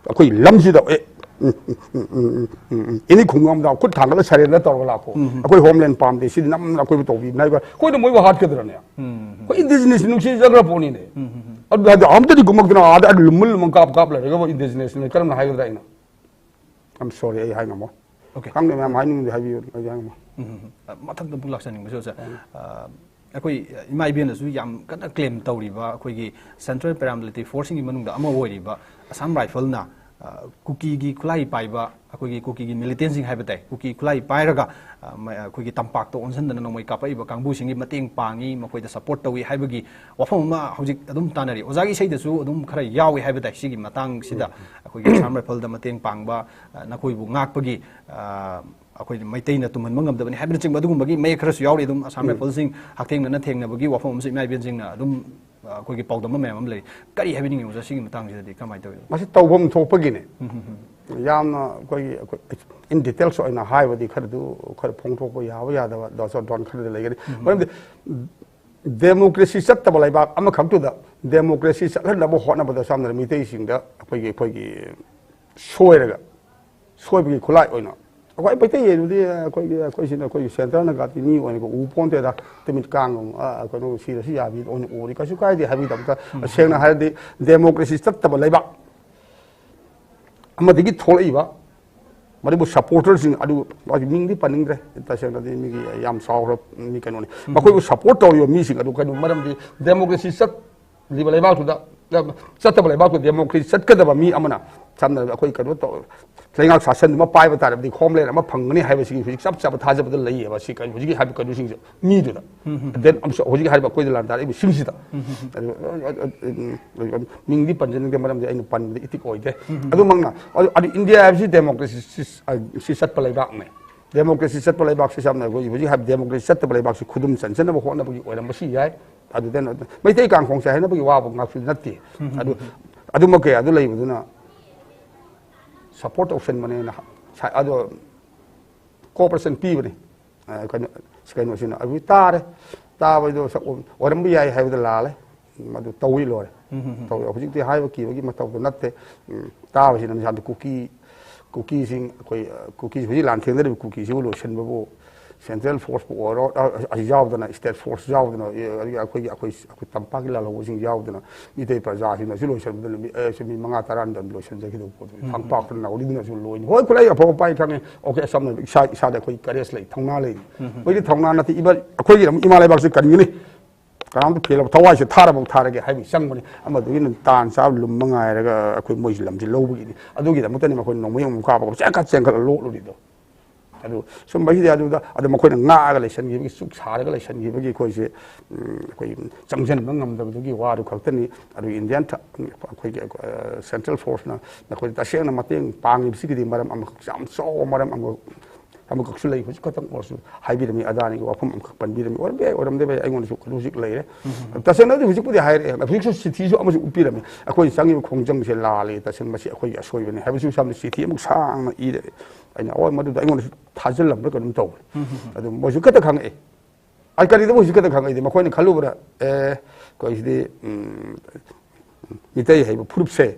ꯑꯩꯈꯣꯏ ꯂꯝꯁꯤꯗ ꯑꯦ, ꯎꯝ, ꯎꯝ, ꯎꯝ, ꯎꯝ, ꯎꯝ, ꯎꯝ, ꯎꯝ, ꯏꯅꯤ ꯈꯨꯡꯒꯪ ꯑꯃꯗ ꯈꯨꯠ ꯊꯥꯡꯒꯠꯂ ꯁꯔꯦꯟꯗꯔ ꯇꯧꯔꯒ ꯂꯥꯛꯄ꯫ ꯎꯝ, ꯎꯝ꯫ ꯑꯩꯈꯣꯏ ꯍꯣꯝꯂꯦꯟ ꯄꯥꯝꯗꯦ, ꯁꯤꯗꯤ ꯅꯝꯅ ꯑꯩꯈꯣꯏꯕꯨ ꯇꯧꯕꯤꯕꯅ ꯍꯥꯏꯕ ꯑꯩꯈꯣꯏꯅ ꯃꯣꯏꯕꯨ ꯍꯥꯠꯀꯗ꯭ꯔꯅꯦ? ꯎꯝ, ꯎꯝ, ꯑꯩꯈꯣꯏ ꯏꯟꯗꯤꯖꯤꯅꯁ ꯅꯨꯡꯁꯤꯖꯈ꯭ꯔ ꯄꯣꯠꯅꯤꯅꯦ꯫ ꯎꯝ, ꯎꯝ, ꯎꯝ꯫ ꯑꯗꯨ ꯍꯥꯏꯗꯤ ꯑꯝꯇꯗꯤ ꯀꯨꯝꯃꯛꯇꯅ ꯑꯥꯗ ꯑꯗꯨ ꯂꯨꯝꯃꯜ ꯂꯨꯃꯟ ꯀꯥꯞ ꯀꯥꯞ ꯂꯩꯔꯒꯕꯨ ꯏꯟꯗꯤꯖꯤꯅꯁꯅ ꯀꯔꯝꯅ ꯍꯥꯏꯒꯗ꯭ꯔꯥ ꯑꯩꯅ? I'm sorry, ꯑꯩ ꯍꯥꯏ ꯉꯝꯃꯣꯏ꯫ Okay꯫ ꯈꯪꯗꯦ, ꯃꯌꯥꯝ ꯍꯥꯏꯅꯤꯡꯕꯗꯤ ꯍꯥꯏꯕꯤꯌꯨ, ꯑꯩꯗꯤ ꯍꯥꯏ ꯉꯝꯃꯣꯏ꯫ ꯎꯝ, ꯎꯝ, ꯎꯝ꯫ ꯃꯊꯪꯗ ꯑꯃꯨꯛ ꯂꯥꯛꯆꯅꯤꯡꯕꯁꯦ, ꯑꯣꯖꯥ, ꯑ, ꯑꯩꯈꯣꯏ ꯏꯃꯥ ꯏꯕꯦꯟꯅꯁꯨ ꯌꯥꯝ ꯀꯟꯅ ꯀ꯭ꯂꯦꯝ ꯇꯧꯔꯤꯕ ꯑꯩꯈꯣꯏꯒꯤ ꯁꯦꯟꯇ꯭ꯔꯦꯜ ꯄꯦꯔꯥꯃꯤꯂꯤꯇꯔꯤ ꯐꯣꯔꯁꯁꯤꯡꯒꯤ ꯃꯅꯨꯡꯗ ꯑꯃ ꯑꯣꯏꯔꯤꯕ ꯑꯁꯥꯝ ꯔꯥꯏꯐꯜꯅ, ꯑ, ꯀꯨꯀꯤꯒꯤ ꯈꯨꯠꯂꯥꯏ ꯄꯥꯏꯕ ꯑꯩꯈꯣꯏꯒꯤ ꯀꯨꯀꯤꯒꯤ ꯃꯤꯂꯤꯇꯦꯟꯁꯤꯡ ꯍꯥꯏꯕ ꯇꯥꯏ, ꯀꯨꯀꯤ ꯈꯨꯠꯂꯥꯏ ꯄꯥꯏꯔꯒ, ꯑ, ꯃ-, ꯑꯩꯈꯣꯏꯒꯤ ꯇꯝꯄꯥꯛꯇ ꯑꯣꯟꯁꯤꯟꯗꯅ ꯅꯣꯡꯃꯩ ꯀꯥꯞꯄꯛꯏꯕ ꯀꯥꯡꯕꯨꯁꯤꯡꯒꯤ ꯃꯇꯦꯡ ꯄꯥꯡꯉꯤ, ꯃꯈꯣꯏꯗ ꯁꯄꯣꯔꯠ ꯇꯧꯏ ꯍꯥꯏꯕꯒꯤ ꯋꯥꯐꯝ ꯑꯃ ꯍꯧꯖꯤꯛ ꯑꯗꯨꯝ ꯇꯥꯟꯅꯔꯤ꯫ ꯑꯣꯖꯥꯒꯤ ꯏꯁꯩꯗꯁꯨ ꯑꯗꯨꯝ ꯈꯔ ꯌꯥꯎꯏ ꯍꯥꯏꯕ ꯇꯥꯏ꯫ ꯁꯤꯒꯤ ꯃꯇꯥꯡꯁꯤꯗ ꯑꯩꯈꯣꯏꯒꯤ ꯑꯁꯥꯝ ꯔꯥꯏꯐꯜꯗ ꯃꯇꯦꯡ ꯄꯥꯡꯕ, ꯑ, ꯅꯈꯣꯏꯕꯨ ꯉꯥꯛꯄꯒꯤ, ꯑ, ꯑꯩꯈꯣꯏ ꯃꯩꯇꯩꯅ ꯇꯨꯝꯍꯟꯕ ꯉꯝꯗꯕꯅꯤ ꯍꯥꯏꯕꯅꯆꯤꯡꯕ ꯑꯗꯨꯒꯨꯝꯕꯒꯤ ꯃꯌꯦꯛ ꯈꯔꯁꯨ ꯌꯥꯎꯔꯤ꯫ ꯑꯗꯨꯝ ꯑꯁꯥꯝ ꯔꯥꯏꯐꯜꯁꯤꯡ ꯍꯛꯊꯦꯡꯅꯅ ꯊꯦꯡꯅꯕꯒꯤ ꯋꯥꯐꯝ ꯑꯃꯁꯨ ꯏꯃꯥ ꯏꯕꯦꯟꯁꯤꯡꯅ ꯑꯗꯨꯝ, ꯑ, ꯑꯩꯈꯣꯏꯒꯤ ꯄꯥꯎꯗꯝꯕ ꯃꯌꯥꯝ ꯑꯃ ꯂꯩ꯫ ꯀꯔꯤ ꯍꯥꯏꯕꯤꯅꯤꯡꯉꯤ ꯑꯣꯖꯥ ꯁꯤꯒꯤ ꯃꯇꯥꯡꯁꯤꯗꯗꯤ ꯀꯃꯥꯏꯅ ꯇꯧꯋꯤ? ꯃꯁꯤ ꯇꯧꯐꯝ ꯊꯣꯛꯄꯒꯤꯅꯦ꯫ ꯎꯝ, ꯎꯝ, ꯎꯝ꯫ ꯌꯥꯝꯅ ꯑꯩꯈꯣꯏꯒꯤ, ꯑꯩꯈꯣꯏ in details ꯑꯣꯏꯅ ꯍꯥꯏꯕꯗꯤ ꯈꯔꯗꯨ ꯈꯔ ꯐꯣꯡꯗꯣꯛꯄ ꯌꯥꯕ ꯌꯥꯗꯕ ꯗꯣꯁ ꯗꯣꯟ ꯈꯔꯗꯤ ꯂꯩꯒꯅꯤ꯫ ꯎꯝ꯫ ꯃꯔꯝꯗꯤ ꯗꯦꯃꯣꯀ꯭ꯔꯦꯁꯤ ꯆꯠꯇꯕ ꯂꯩꯕꯥꯛ ꯑꯃꯈꯛꯇꯨꯗ ꯗꯦꯃꯣꯀ꯭ꯔꯦꯁꯤ ꯆꯠꯍꯟꯅꯕ ꯍꯣꯠꯅꯕꯗ ꯁꯝꯅ ꯃꯤꯇꯩꯁꯤꯡꯗ ꯑꯩꯈꯣꯏꯒꯤ, ꯑꯩꯈꯣꯏꯒꯤ ꯁꯣꯏꯔꯒ ꯁꯣꯏꯕꯒꯤ ꯈꯨꯠꯂꯥꯏ ꯑꯣꯏꯅ ꯑꯩꯈꯣꯏ ꯃꯩꯇꯩ ꯌꯦꯡꯕꯗꯤ ꯑꯩꯈꯣꯏꯒꯤ, ꯑꯩꯈꯣꯏꯁꯤꯅ ꯑꯩꯈꯣꯏꯒꯤ ꯁꯦꯟꯇ꯭ꯔꯅ ꯒꯥꯇꯤ ꯃꯤ ꯑꯣꯏꯅ ꯎ ꯄꯣꯟꯇꯦꯗ, ꯇꯨꯃꯤꯠ ꯀꯥꯡ ꯑꯃ, ꯑ, ꯀꯩꯅꯣ ꯁꯤꯔꯁꯨ ꯌꯥꯕꯤ ꯑꯣꯏꯅ ꯎꯔꯤ, ꯀꯩꯁꯨ ꯀꯥꯏꯗꯦ ꯍꯥꯏꯕꯒꯤꯗꯃꯛꯇ꯫ ꯁꯦꯡꯅ ꯍꯥꯏꯔꯗꯤ ꯗꯦꯃꯣꯀ꯭ꯔꯦꯁꯤ ꯆꯠꯇꯕ ꯂꯩꯕꯥꯛ ꯑꯃꯗꯒꯤ ꯊꯣꯛꯂꯛꯏꯕ ꯃꯗꯨꯕꯨ ꯁꯄꯣꯔꯇꯔꯁꯤꯡ ꯑꯗꯨ, ꯃꯥꯒꯤ ꯃꯤꯡꯗꯤ ꯄꯟꯅꯤꯡꯗ꯭ꯔꯦ, ꯇꯁꯦꯡꯅꯗꯤ ꯃꯤꯒꯤ ꯌꯥꯝ ꯆꯥꯎꯈ꯭ꯔ ꯃꯤ ꯀꯩꯅꯣꯅꯤ꯫ ꯃꯈꯣꯏꯕꯨ ꯁꯄꯣꯔꯠ ꯇꯧꯔꯤꯕ ꯃꯤꯁꯤꯡ ꯑꯗꯨ ꯀꯩꯅꯣ, ꯃꯔꯝꯗꯤ ꯗꯦꯃꯣꯀ꯭ꯔꯦꯁꯤ ꯆꯠꯂꯤꯕ ꯂꯩꯕꯥꯛꯇꯨꯗ ꯆꯠꯇꯕ ꯂꯩꯕꯥꯛꯇꯨ ꯗꯦꯃꯣꯀ꯭ꯔꯦꯁꯤ ꯆꯠꯀꯗꯕ ꯃꯤ ꯑꯃꯅ, ꯁꯝꯅ ꯍꯥꯏꯔꯕꯗ ꯑꯩꯈꯣꯏ ꯀꯩꯅꯣ ꯇꯧ, ꯂꯩꯉꯥꯛ ꯁꯥꯁꯟ ꯑꯃ ꯄꯥꯏꯕ ꯇꯥꯔꯕꯗꯤ ꯍꯣꯝꯂꯦꯟ ꯑꯃ ꯐꯪꯒꯅꯤ ꯍꯥꯏꯕꯁꯤꯒꯤ ꯍꯧꯖꯤꯛ ꯆꯞ ꯆꯥꯕ ꯊꯥꯖꯕꯗ ꯂꯩꯌꯦꯕ꯫ ꯁꯤ ꯀꯩꯅꯣ, ꯍꯧꯖꯤꯛꯀꯤ ꯍꯥꯏꯕ ꯀꯩꯅꯣꯁꯤꯡꯁꯦ, ꯃꯤꯗꯨꯗ꯫ Then ꯑꯃꯁꯨ ꯍꯧꯖꯤꯛ ꯍꯥꯏꯔꯤꯕ ꯑꯩꯈꯣꯏꯗ ꯂꯥꯟ ꯇꯥꯔꯛꯏꯕꯁꯤꯡꯁꯤꯗ꯫ ꯑꯗꯨ, ꯑ, ꯑ, ꯎꯝ, ꯃꯤꯡꯗꯤ ꯄꯟꯖꯅꯤꯡꯗꯦ, ꯃꯔꯝꯗꯤ ꯑꯩꯅ ꯄꯟꯕꯗ ꯏꯇꯤꯛ ꯑꯣꯏꯗꯦ꯫ ꯑꯗꯨꯃꯛꯅ, ꯑꯗꯨ, ꯑꯗꯨ ꯏꯟꯗꯤꯌꯥ ꯍꯥꯏꯕꯁꯤ ꯗꯦꯃꯣꯀ꯭ꯔꯦꯁꯤ ꯁꯤ, ꯑ, ꯁꯤ ꯆꯠꯄ ꯂꯩꯕꯥꯛꯅꯦ꯫ ꯗꯦꯃꯣꯀ꯭ꯔꯦꯁꯤ ꯆꯠꯄ ꯂꯩꯕꯥꯛꯁꯤ, ꯁꯝꯅ ꯑꯩꯈꯣꯏ ꯍꯧꯖꯤꯛ ꯍꯥꯏꯕ ꯗꯦꯃꯣꯀ꯭ꯔꯦꯁꯤ ꯆꯠꯇꯕ ꯂꯩꯕꯥꯛꯁꯤ ꯈꯨꯗꯨꯝ ꯆꯟꯖꯅꯕ ꯍꯣꯠꯅꯕꯒꯤ ꯑꯣꯏꯔꯝꯕꯁꯨ ꯌꯥꯏ꯫ ꯑꯗꯨꯗ ꯃꯩꯇꯩ ꯀꯥꯡꯈꯣꯡꯁꯦ ꯍꯥꯏꯅꯕꯒꯤ ꯋꯥꯕ ꯉꯥꯛꯁꯨ ꯅꯠꯇꯦ꯫ ꯑꯗꯨ, ꯑꯗꯨꯃꯛ ꯀꯌꯥꯗꯨ ꯂꯩꯕꯗꯨꯅ ꯁꯄꯣꯔꯠ ꯇꯧꯁꯟꯕꯅꯦꯅ ꯁꯥ-, ꯑꯗꯣ ꯀꯣꯑꯣꯄꯔꯦꯁꯟ ꯄꯤꯕꯅꯤ꯫ ꯑ, ꯀꯩꯅꯣ, ꯀꯩꯅꯣꯁꯤꯅ ꯑꯗꯨ ꯇꯥꯔꯦ꯫ ꯇꯥꯕꯗꯣ ꯁꯛ ꯑꯣꯏꯔꯝꯕ ꯌꯥꯏ ꯍꯥꯏꯕꯗ ꯂꯥꯜꯂꯦ꯫ ꯃꯗꯨ ꯇꯧꯏ ꯂꯣꯏꯔꯦ꯫ ꯇꯧꯏ꯫ ꯍꯧꯖꯤꯛꯇꯤ ꯍꯥꯏꯕ ꯀꯤꯕꯒꯤ ꯃꯊꯧꯗꯣ ꯅꯠꯇꯦ꯫ ꯎꯝ, ꯇꯥꯕꯁꯤꯅ ꯅꯤꯁꯥꯗ ꯀꯨꯀꯤ, ꯀꯨꯀꯤꯁꯤꯡ, ꯑꯩꯈꯣꯏ, ꯑ, ꯀꯨꯀꯤ, ꯍꯧꯖꯤꯛ ꯂꯥꯟꯊꯦꯡꯅꯔꯤꯕ ꯀꯨꯀꯤꯁꯤꯕꯨ ꯂꯣꯏꯁꯤꯟꯕꯕꯨ central forceꯄꯨ ꯑꯣꯏꯔꯣ, ꯑ, ꯑ, ꯑꯁꯤ ꯌꯥꯎꯗꯅ, state force ꯌꯥꯎꯗꯅ, ꯑ, ꯑꯗꯒꯤ ꯑꯩꯈꯣꯏꯒꯤ, ꯑꯩꯈꯣꯏ, ꯑꯩꯈꯣꯏ ꯇꯝꯄꯥꯛꯀꯤ ꯂꯥꯜꯍꯧꯕꯁꯤꯡ ꯌꯥꯎꯗꯅ, ꯃꯤꯇꯩ ꯄ꯭ꯔꯖꯥꯁꯤꯡꯅꯁꯨ ꯂꯣꯏꯁꯤꯟꯕꯗ ꯅꯨꯃꯤꯠ, ꯑ, ꯁꯤ ꯃꯤ ꯃꯉꯥ ꯇꯔꯥ ꯂꯣꯏꯁꯤꯟꯖꯈꯤꯗꯧꯕ ꯄꯣꯠꯇꯨ ꯈꯪꯄꯥꯛꯇ ꯅꯥꯎꯔꯤꯗꯨꯅꯁꯨ ꯂꯣꯏꯅꯤ꯫ ꯍꯣꯏ, ꯈꯨꯠꯂꯥꯏ ꯑꯐꯕ ꯄꯥꯏ ꯈꯪꯉꯦ꯫ OK, ꯁꯝꯅ ꯏꯁꯥ, ꯏꯁꯥꯗ ꯑꯩꯈꯣꯏ courage ꯂꯩ, ꯊꯧꯅꯥ ꯂꯩ꯫ ꯑꯩꯈꯣꯏꯒꯤ ꯊꯧꯅꯥ ꯅꯠꯇꯦ, ꯏꯃꯥ, ꯑꯩꯈꯣꯏꯒꯤ ꯑꯃꯨꯛ ꯏꯃꯥ ꯂꯩꯕꯥꯛꯁꯦ ꯀꯟꯒꯅꯤ꯫ ꯀꯅꯥꯝꯇ ꯐꯦꯜꯂꯕ ꯊꯋꯥꯏꯁꯦ ꯊꯥꯔꯕꯧ ꯊꯥꯔꯒꯦ ꯍꯥꯏꯕꯒꯤ ꯆꯪꯕꯅꯤ꯫ ꯑꯃꯗꯨꯒꯤꯅ ꯇꯥꯟ ꯆꯥꯕ ꯂꯨꯝꯕ ꯉꯥꯏꯔꯒ ꯑꯩꯈꯣꯏ ꯃꯣꯏꯁꯤ ꯂꯝꯁꯤ ꯂꯧꯕꯒꯤꯅꯤ꯫ ꯑꯗꯨꯒꯤꯗꯃꯛꯇꯅꯤ ꯃꯈꯣꯏꯅ ꯅꯣꯡꯃꯩ ꯑꯃꯨꯛ ꯀꯥꯞꯄꯒ ꯆꯦꯟꯈꯠ ꯆꯦꯟꯈꯠꯂ ꯂꯣꯠꯂꯨꯔꯤꯗꯣ꯫ ꯑꯗꯨ ꯁꯨꯝꯕꯁꯤꯗꯤ ꯑꯗꯨꯗ, ꯑꯗꯨ ꯃꯈꯣꯏꯅ ꯉꯥꯛꯑꯒ ꯂꯩꯁꯟꯈꯤꯕꯒꯤ, ꯆꯨꯛ ꯁꯥꯔꯒ ꯂꯩꯁꯟꯈꯤꯕꯒꯤ ꯑꯩꯈꯣꯏꯁꯦ, ꯎꯝ, ꯑꯩꯈꯣꯏ ꯆꯪꯁꯤꯟꯕ ꯉꯝꯗꯕꯗꯨꯒꯤ ꯋꯥꯗꯨ ꯈꯛꯇꯅꯤ꯫ ꯑꯗꯨ Indian ꯊ-, ꯑꯩꯈꯣꯏꯒꯤ, ꯑ, central forceꯅ ꯅꯈꯣꯏꯗ ꯇꯁꯦꯡꯅ ꯃꯇꯦꯡ ꯄꯥꯡꯉꯤꯕꯁꯤꯒꯤꯗꯤ ꯃꯔꯝ ꯑꯃꯈꯛ, ꯌꯥꯝ ꯆꯥꯎꯕ ꯃꯔꯝ ꯑꯃ ꯑꯃꯈꯛꯁꯨ ꯂꯩ, ꯍꯧꯖꯤꯛ ꯈꯛꯇꯪ ꯑꯣꯏꯔꯁꯨ ꯍꯥꯏꯕꯤꯔꯝꯃꯤ, ꯑꯗꯥꯅꯤꯒꯤ ꯋꯥꯐꯝ ꯑꯃꯈꯛ ꯄꯟꯕꯤꯔꯝꯃꯤ꯫ ꯑꯣꯏꯔꯝꯕ ꯌꯥꯏ, ꯑꯣꯏꯔꯝꯗꯕ ꯌꯥꯏ, ꯑꯩꯉꯣꯟꯗꯁꯨ ꯍꯧꯖꯤꯛ ꯂꯩꯔꯦ꯫ ꯇꯁꯦꯡꯅꯗꯤ ꯍꯧꯖꯤꯛꯄꯨꯗꯤ ꯍꯥꯏꯔꯛꯑꯦ, ꯍꯧꯖꯤꯛꯁꯨ ꯆꯤꯊꯤꯁꯨ ꯑꯃꯁꯨ ꯎꯠꯄꯤꯔꯝꯃꯤ, "ꯑꯩꯈꯣꯏꯅ ꯆꯪꯉꯤꯕ ꯈꯣꯡꯖꯪꯁꯦ ꯂꯥꯜꯂꯦ, ꯇꯁꯦꯡ ꯃꯁꯤ ꯑꯩꯈꯣꯏꯒꯤ ꯑꯁꯣꯏꯕꯅꯤ" ꯍꯥꯏꯕꯁꯨ ꯁꯝꯅ ꯆꯤꯊꯤ ꯑꯃꯨꯛ ꯁꯥꯡꯅ ꯏꯔꯦ꯫ ꯑꯩꯅ, "ꯑꯣ, ꯃꯗꯨꯗ ꯑꯩꯉꯣꯟꯗꯁꯨ ꯊꯥꯖꯤꯜꯂꯝꯕ꯭ꯔꯥ ꯀꯩꯅꯣꯝ ꯇꯧꯕꯅꯤ"꯫ ꯑꯗꯨ ꯃꯣꯏꯁꯨ ꯈꯛꯇ ꯈꯪꯉꯛꯑꯦ꯫ ꯑꯩ ꯀꯔꯤꯗꯕꯨ ꯍꯧꯖꯤꯛ ꯈꯛꯇ ꯈꯪꯉꯛꯏꯗꯤ, ꯃꯈꯣꯏꯅ ꯈꯜꯂꯨꯕꯗ, "ꯑꯦ, ꯑꯩꯈꯣꯏ ꯁꯤꯗꯤ, ꯎꯝ, ꯃꯤꯇꯩ ꯍꯥꯏꯕ ꯐꯨꯔꯨꯞꯁꯦ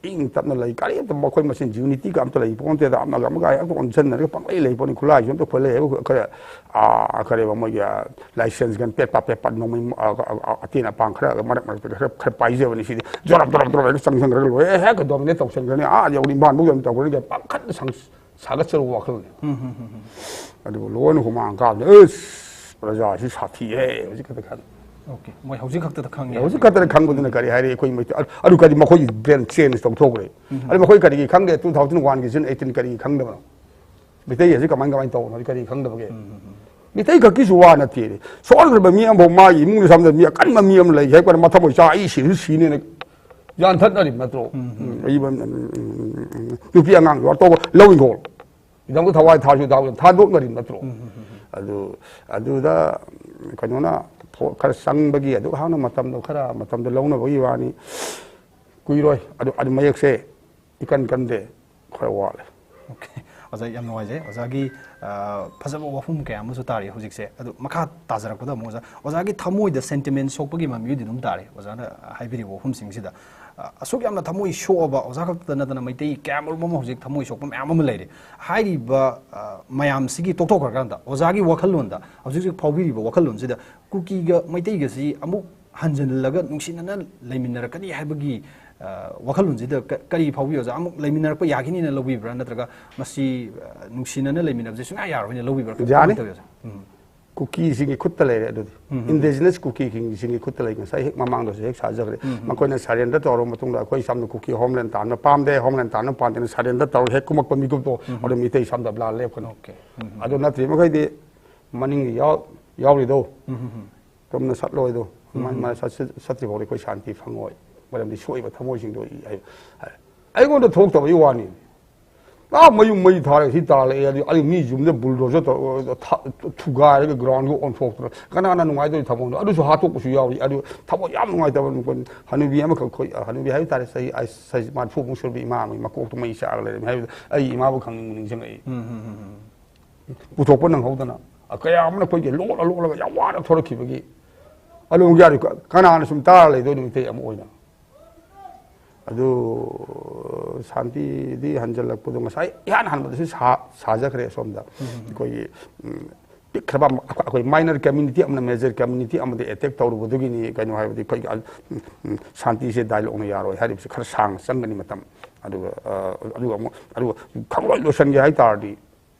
ꯏꯪ ꯇꯞꯅ ꯂꯩ, ꯀꯔꯤꯝꯇ ꯃꯈꯣꯏ ꯃꯁꯦꯟ ꯌꯨꯅꯤꯇꯤꯒ ꯑꯝꯇ ꯂꯩ ꯄꯣꯟꯇꯦꯗ, ꯑꯃꯒ ꯑꯃꯒ ꯍꯦꯛꯇ ꯑꯣꯟꯁꯤꯟꯅꯔꯒ ꯄꯪꯂꯩ ꯂꯩ ꯄꯣꯠꯅꯤ, ꯈꯨꯠꯂꯥꯏꯁꯨ ꯑꯝꯇ ꯈꯨꯠꯂꯩ ꯍꯥꯏꯕ ꯈꯔ, ꯑꯥ, ꯀꯔꯤꯕ ꯃꯣꯏꯒꯤ, ꯑꯥ, ꯂꯥꯏꯁꯦꯟꯁ ꯀꯩꯅꯣ ꯄꯦꯠ ꯄꯥ ꯄꯦꯠ ꯄꯥ ꯅꯣꯡꯃꯩ, ꯑꯥ, ꯑꯥ, ꯑꯥ, ꯑꯇꯦꯟ ꯑꯄꯥꯡ ꯈꯔ ꯃꯔꯛ ꯃꯔꯛꯇ ꯈꯔ, ꯈꯔ ꯄꯥꯏꯖꯕꯅꯤ꯫ ꯁꯤꯗꯤ ꯖꯣꯔꯞ ꯖꯣꯔꯞ ꯖꯣꯔꯞ ꯍꯦꯛꯇ ꯆꯪꯁꯤꯟꯈ꯭ꯔꯒ ꯂꯣꯏꯔꯦ, ꯍꯦꯛ ꯗꯣꯃꯤꯅꯦꯠ ꯇꯧꯁꯤꯟꯈ꯭ꯔꯅꯤ, ꯑꯥ ꯌꯧꯔꯤ ꯏꯝꯐꯥꯜꯐꯥꯎ ꯌꯧꯔꯤ ꯇꯧꯈ꯭ꯔꯅꯤ, ꯄꯥꯈꯠꯅ ꯁꯪ-, ꯁꯥꯒꯠꯆꯔꯨꯕ ꯋꯥꯈꯜꯅꯤ꯫ ꯑꯗꯨꯕꯨ ꯂꯣꯏꯅ ꯍꯨꯃꯥꯡ ꯀꯥꯕꯗ, ꯑꯁ, ꯄ꯭ꯔꯖꯥꯁꯤ ꯁꯥꯊꯤꯍꯦ ꯍꯧꯖꯤꯛ ꯈꯛꯇ ꯈꯜꯂꯤ꯫ ꯑꯣꯀꯦ, ꯃꯣꯏ ꯍꯧꯖꯤꯛ ꯈꯛꯇꯗ ꯈꯪꯉꯦ꯫ ꯍꯧꯖꯤꯛ ꯈꯛꯇꯗ ꯈꯪꯕꯗꯨꯅ ꯀꯔꯤ ꯍꯥꯏꯔꯦ? ꯑꯩꯈꯣꯏ ꯃꯩꯇꯩ ꯑꯗꯨ ꯀꯔꯤ ꯃꯈꯣꯏꯒꯤ ꯕ꯭ꯔꯦꯟ ꯆꯦꯟꯖ ꯇꯧꯊꯣꯛꯈ꯭ꯔꯦ꯫ ꯑꯗꯨ ꯃꯈꯣꯏ ꯀꯔꯤꯒꯤ ꯈꯪꯗꯦ? ꯇꯨ ꯊꯥꯎꯖꯟ ꯋꯥꯟꯒꯤ ꯖꯨꯟ ꯑꯩꯠꯇꯤꯟ ꯀꯔꯤꯒꯤ ꯈꯪꯗꯕꯅꯣ? ꯃꯩꯇꯩ ꯑꯁꯤ ꯀꯃꯥꯏ ꯀꯃꯥꯏꯅ ꯇꯧꯕꯅꯣ? ꯀꯔꯤ ꯈꯪꯗꯕꯒꯦ? ꯃꯤꯇꯩ ꯈꯛꯀꯤꯁꯨ ꯋꯥ ꯅꯠꯇꯦ꯫ ꯁꯣꯟꯈ꯭ꯔꯕ ꯃꯤ ꯑꯃꯐꯥꯎ ꯃꯥꯒꯤ ꯏꯃꯨꯡꯗ ꯁꯝꯗ ꯃꯤ ꯑꯀꯟꯕ ꯃꯤ ꯑꯃ ꯂꯩ ꯍꯥꯏ ꯀꯥꯟꯗ ꯃꯊꯃꯣꯏ ꯆꯥ ꯑꯩ ꯁꯤꯔꯁꯨ ꯁꯤꯅꯦꯅ ꯌꯥꯟꯊꯠꯅꯔꯤꯕ ꯅꯠꯇ꯭ꯔꯣ? ꯎꯝ, ꯑꯩ, ꯎꯝ, ꯎꯝ, ꯎꯝ, ꯎꯝ, ꯎꯝ, ꯅꯨꯄꯤ ꯑꯉꯥꯡꯁꯨ ꯑꯇꯧꯕ ꯂꯧ ꯍꯤꯡꯒꯣꯜ ꯏꯗꯪꯗ ꯊꯋꯥꯏ ꯊꯥꯁꯨ ꯊꯥꯗꯣꯛꯅꯔꯤꯕ ꯅꯠꯇ꯭ꯔꯣ? ꯑꯗꯨ, ꯑꯗꯨꯗ ꯀꯩꯅꯣꯅ ꯐꯣ-, ꯈꯔ ꯆꯪꯕꯒꯤ ꯑꯗꯨ ꯍꯥꯟꯅ ꯃꯇꯝꯗꯣ ꯈꯔ ꯃꯇꯝꯗꯣ ꯂꯧꯅꯕꯒꯤ ꯋꯥꯅꯤ꯫ ꯀꯨꯏꯔꯣꯏ꯫ ꯑꯗꯨ, ꯑꯗꯨ ꯃꯌꯦꯛꯁꯦ ꯏꯀꯟ ꯀꯟꯗꯦ꯫ ꯈꯔ ꯋꯥꯠꯂꯦ꯫ ꯑꯣꯀꯦ꯫ ꯑꯣꯖꯥ, ꯌꯥꯝ ꯅꯨꯡꯉꯥꯏꯖꯩ꯫ ꯑꯣꯖꯥꯒꯤ, ꯑ, ꯐꯖꯕ ꯋꯥꯐꯝ ꯀꯌꯥ ꯑꯃꯁꯨ ꯇꯥꯔꯤ ꯍꯧꯖꯤꯛꯁꯦ꯫ ꯑꯗꯨ ꯃꯈꯥ ꯇꯥꯖꯔꯛꯄꯗ ꯑꯃꯨꯛ ꯑꯣꯖꯥ, ꯑꯣꯖꯥꯒꯤ ꯊꯃꯣꯏꯗ ꯁꯦꯟꯇꯤꯃꯦꯟ ꯁꯣꯛꯄꯒꯤ ꯃꯃꯤꯗꯤ ꯑꯗꯨꯝ ꯇꯥꯔꯤ꯫ ꯑꯣꯖꯥꯅ ꯍꯥꯏꯕꯤꯔꯤꯕ ꯋꯥꯐꯝꯁꯤꯡꯁꯤꯗ, ꯑ, ꯑꯁꯨꯛ ꯌꯥꯝꯅ ꯊꯃꯣꯏ ꯁꯣꯛꯑꯕ ꯑꯣꯖꯥ ꯈꯛꯇ ꯅꯠꯇꯅ ꯃꯩꯇꯩ ꯀꯌꯥꯃꯔꯨꯝ ꯑꯃ ꯍꯧꯖꯤꯛ ꯊꯃꯣꯏ ꯁꯣꯛꯄ ꯃꯌꯥꯝ ꯑꯃ ꯂꯩꯔꯤ꯫ ꯍꯥꯏꯔꯤꯕ, ꯑ, ꯃꯌꯥꯝꯁꯤꯒꯤ ꯇꯣꯛꯊꯣꯛꯈ꯭ꯔꯀꯥꯟꯗ ꯑꯣꯖꯥꯒꯤ ꯋꯥꯈꯜꯂꯣꯟꯗ, ꯍꯧꯖꯤꯛ ꯍꯧꯖꯤꯛ ꯐꯥꯎꯕꯤꯔꯤꯕ ꯋꯥꯈꯜꯂꯣꯟꯁꯤꯗ ꯀꯨꯀꯤꯒ ꯃꯩꯇꯩꯒꯁꯤ ꯑꯃꯨꯛ ꯍꯟꯖꯤꯜꯂꯒ ꯅꯨꯡꯁꯤꯅꯅ ꯂꯩꯃꯤꯟꯅꯔꯛꯀꯅꯤ ꯍꯥꯏꯕꯒꯤ, ꯑ, ꯋꯥꯈꯜꯂꯣꯟꯁꯤꯗ ꯀ-, ꯀꯔꯤ ꯐꯥꯎꯕꯤ ꯑꯣꯖꯥ? ꯑꯃꯨꯛ ꯂꯩꯃꯤꯟꯅꯔꯛꯄ ꯌꯥꯈꯤꯅꯤꯅ ꯂꯧꯕꯤꯕ꯭ꯔꯥ? ꯅꯠꯇ꯭ꯔꯒ ꯃꯁꯤ, ꯑ, ꯅꯨꯡꯁꯤꯅꯅ ꯂꯩꯃꯤꯟꯅꯕꯁꯦ ꯁꯨꯡꯌꯥ ꯌꯥꯔꯣꯏꯅ ꯂꯧꯕꯤꯕ꯭ꯔꯥ? ꯀꯃꯥꯏꯅ ꯌꯥꯅꯤ꯫ ꯇꯧꯋꯤ ꯑꯣꯖꯥ? ꯎꯝ꯫ ꯀꯨꯀꯤꯁꯤꯡꯒꯤ ꯈꯨꯠꯇ ꯂꯩꯔꯦ ꯑꯗꯨꯗꯤ꯫ ꯎꯝ, ꯎꯝ꯫ ꯏꯟꯗꯤꯖꯤꯅꯁ ꯀꯨꯀꯤꯁꯤꯡꯒꯤ ꯈꯨꯠꯇ ꯂꯩ꯫ ꯉꯁꯥꯏ ꯍꯦꯛ ꯃꯃꯥꯡꯗꯁꯨ ꯍꯦꯛ ꯁꯥꯖꯈ꯭ꯔꯦ꯫ ꯎꯝ, ꯎꯝ꯫ ꯃꯈꯣꯏꯅ ꯁꯔꯦꯟꯗꯔ ꯇꯧꯔꯕ ꯃꯇꯨꯡꯗ ꯑꯩꯈꯣꯏ ꯁꯝꯅ ꯀꯨꯀꯤ ꯍꯣꯝꯂꯦꯟ ꯇꯥꯟꯕ ꯄꯥꯝꯗꯦ, ꯍꯣꯝꯂꯦꯟ ꯇꯥꯟꯕ ꯄꯥꯝꯗꯦꯅ ꯁꯔꯦꯟꯗꯔ ꯇꯧꯔ ꯍꯦꯛ ꯀꯨꯝꯃꯛꯄ ꯃꯤꯀꯨꯞꯇꯣ, ꯑꯗꯨ ꯃꯤꯇꯩ ꯁꯝꯗ ꯂꯥꯜ ꯂꯦꯞꯀꯅꯤ꯫ ꯑꯣꯀꯦ꯫ ꯎꯝ, ꯎꯝ꯫ ꯑꯗꯨ ꯅꯠꯇ꯭ꯔꯤ ꯃꯈꯩꯗꯤ ꯃꯅꯤꯡꯒꯤ ꯌꯥꯎ-, ꯌꯥꯎꯔꯤꯗꯣ, ꯎꯝ, ꯎꯝ, ꯎꯝ꯫ ꯆꯨꯝꯅ ꯆꯠꯂꯣꯏꯗꯣ꯫ ꯃ-, ꯃ-, ꯆꯠ-, ꯆꯠꯇ꯭ꯔꯤ ꯐꯥꯎꯗꯤ ꯑꯩꯈꯣꯏ ꯁꯥꯟꯇꯤ ꯐꯪꯉꯣꯏ꯫ ꯃꯔꯝꯗꯤ ꯁꯣꯛꯏꯕ ꯊꯃꯣꯏꯁꯤꯡꯗꯣ ꯑꯩ, ꯑꯩ, ꯑꯩꯉꯣꯟꯗ ꯊꯣꯛꯇꯕꯒꯤ ꯋꯥꯅꯤ꯫ ꯑꯥ, ꯃꯌꯨꯝ ꯃꯩ ꯊꯥꯔꯒ ꯁꯤ ꯇꯥꯜꯂꯛꯑꯦ, ꯑꯗꯨ, ꯑꯗꯨ ꯃꯤ ꯌꯨꯝꯗ ꯕꯨꯜꯗꯣꯖꯔ ꯇꯧꯔꯒ ꯊ-, ꯊꯨꯒꯥꯏꯔꯒ ꯒ꯭ꯔꯥꯎꯟꯒ ꯑꯣꯟꯊꯣꯛꯇꯅ ꯀꯅꯥꯅ ꯅꯨꯡꯉꯥꯏꯗꯣꯏꯅꯣ ꯊꯃꯣꯏꯗꯣ? ꯑꯗꯨꯁꯨ ꯍꯥꯠꯇꯣꯛꯄꯁꯨ ꯌꯥꯎꯔꯤ꯫ ꯑꯗꯨ ꯊꯃꯣꯏ ꯌꯥꯝ ꯅꯨꯡꯉꯥꯏꯇꯕ ꯅꯨꯄꯥ, ꯍꯅꯨꯕꯤ ꯑꯃꯈꯛ, ꯑꯩꯈꯣꯏ ꯍꯅꯨꯕꯤ ꯍꯥꯏꯕ ꯇꯥꯔꯦ, ꯆꯍꯤ, ꯑꯩ, ꯆꯍꯤ ꯃꯔꯤꯐꯨꯃꯨꯛ ꯁꯨꯔꯕ ꯏꯃꯥ ꯑꯃꯒꯤ ꯃꯀꯣꯛꯇꯣ ꯃꯩ ꯆꯥꯛꯑꯒ ꯂꯩꯔꯝꯃꯤ ꯍꯥꯏꯕꯗ ꯑꯩ ꯏꯃꯥꯕꯨ ꯈꯪꯅꯤꯡꯕ ꯅꯤꯡꯁꯤꯡꯉꯛꯏ꯫ ꯎꯝ, ꯎꯝ, ꯎꯝ, ꯎꯝ꯫ ꯄꯨꯊꯣꯛꯄ ꯅꯪꯍꯧꯗꯅ ꯀꯌꯥ ꯑꯃꯅ ꯑꯩꯈꯣꯏꯒꯤ ꯂꯣꯠꯂ ꯂꯣꯠꯂꯒ ꯌꯥꯝ ꯋꯥꯅ ꯊꯣꯔꯛꯈꯤꯕꯒꯤ ꯑꯂꯣꯝꯒꯤ ꯌꯥꯔꯤ ꯀ-, ꯀꯅꯥꯅ ꯁꯨꯝ ꯇꯥꯔ ꯂꯩꯗꯣꯏꯅꯣ ꯃꯤꯇꯩ ꯑꯃ ꯑꯣꯏꯅ? ꯑꯗꯨ ꯁꯥꯟꯇꯤꯗꯤ ꯍꯟꯖꯜꯂꯛꯄꯗꯣ ꯉꯁꯥꯏ ꯏꯍꯥꯟ ꯍꯥꯟꯕꯗꯁꯨ ꯁꯥ-, ꯁꯥꯖꯈ꯭ꯔꯦ ꯑꯁꯣꯝꯗ꯫ ꯑꯩꯈꯣꯏꯒꯤ, ꯎꯝ, ꯄꯤꯛꯈ꯭ꯔꯕ ꯑꯃ-, ꯑꯩꯈꯣꯏ ꯃꯥꯏꯅꯔ ꯀꯝꯃ꯭ꯌꯨꯅꯤꯇꯤ ꯑꯃꯅ ꯃꯦꯖꯔ ꯀꯝꯃ꯭ꯌꯨꯅꯤꯇꯤ ꯑꯃꯗ ꯑꯦꯇꯦꯛ ꯇꯧꯔꯨꯕꯗꯨꯒꯤꯅꯤ꯫ ꯀꯩꯅꯣ ꯍꯥꯏꯕꯗꯤ ꯑꯩꯈꯣꯏꯒꯤ ꯑꯜ-, ꯎꯝ, ꯎꯝ, ꯁꯥꯟꯇꯤꯁꯦ ꯗꯥꯏꯂꯣꯛꯅ ꯌꯥꯔꯣꯏ ꯍꯥꯏꯔꯤꯕꯁꯦ ꯈꯔ ꯁꯥꯡꯅ ꯆꯪꯒꯅꯤ ꯃꯇꯝ꯫ ꯑꯗꯨꯒ, ꯑ, ꯑꯗꯨꯒ ꯑꯃꯨꯛ, ꯑꯗꯨꯒ ꯈꯪꯂꯣꯏ ꯂꯣꯏꯁꯟꯒꯦ ꯍꯥꯏ ꯇꯥꯔꯗꯤ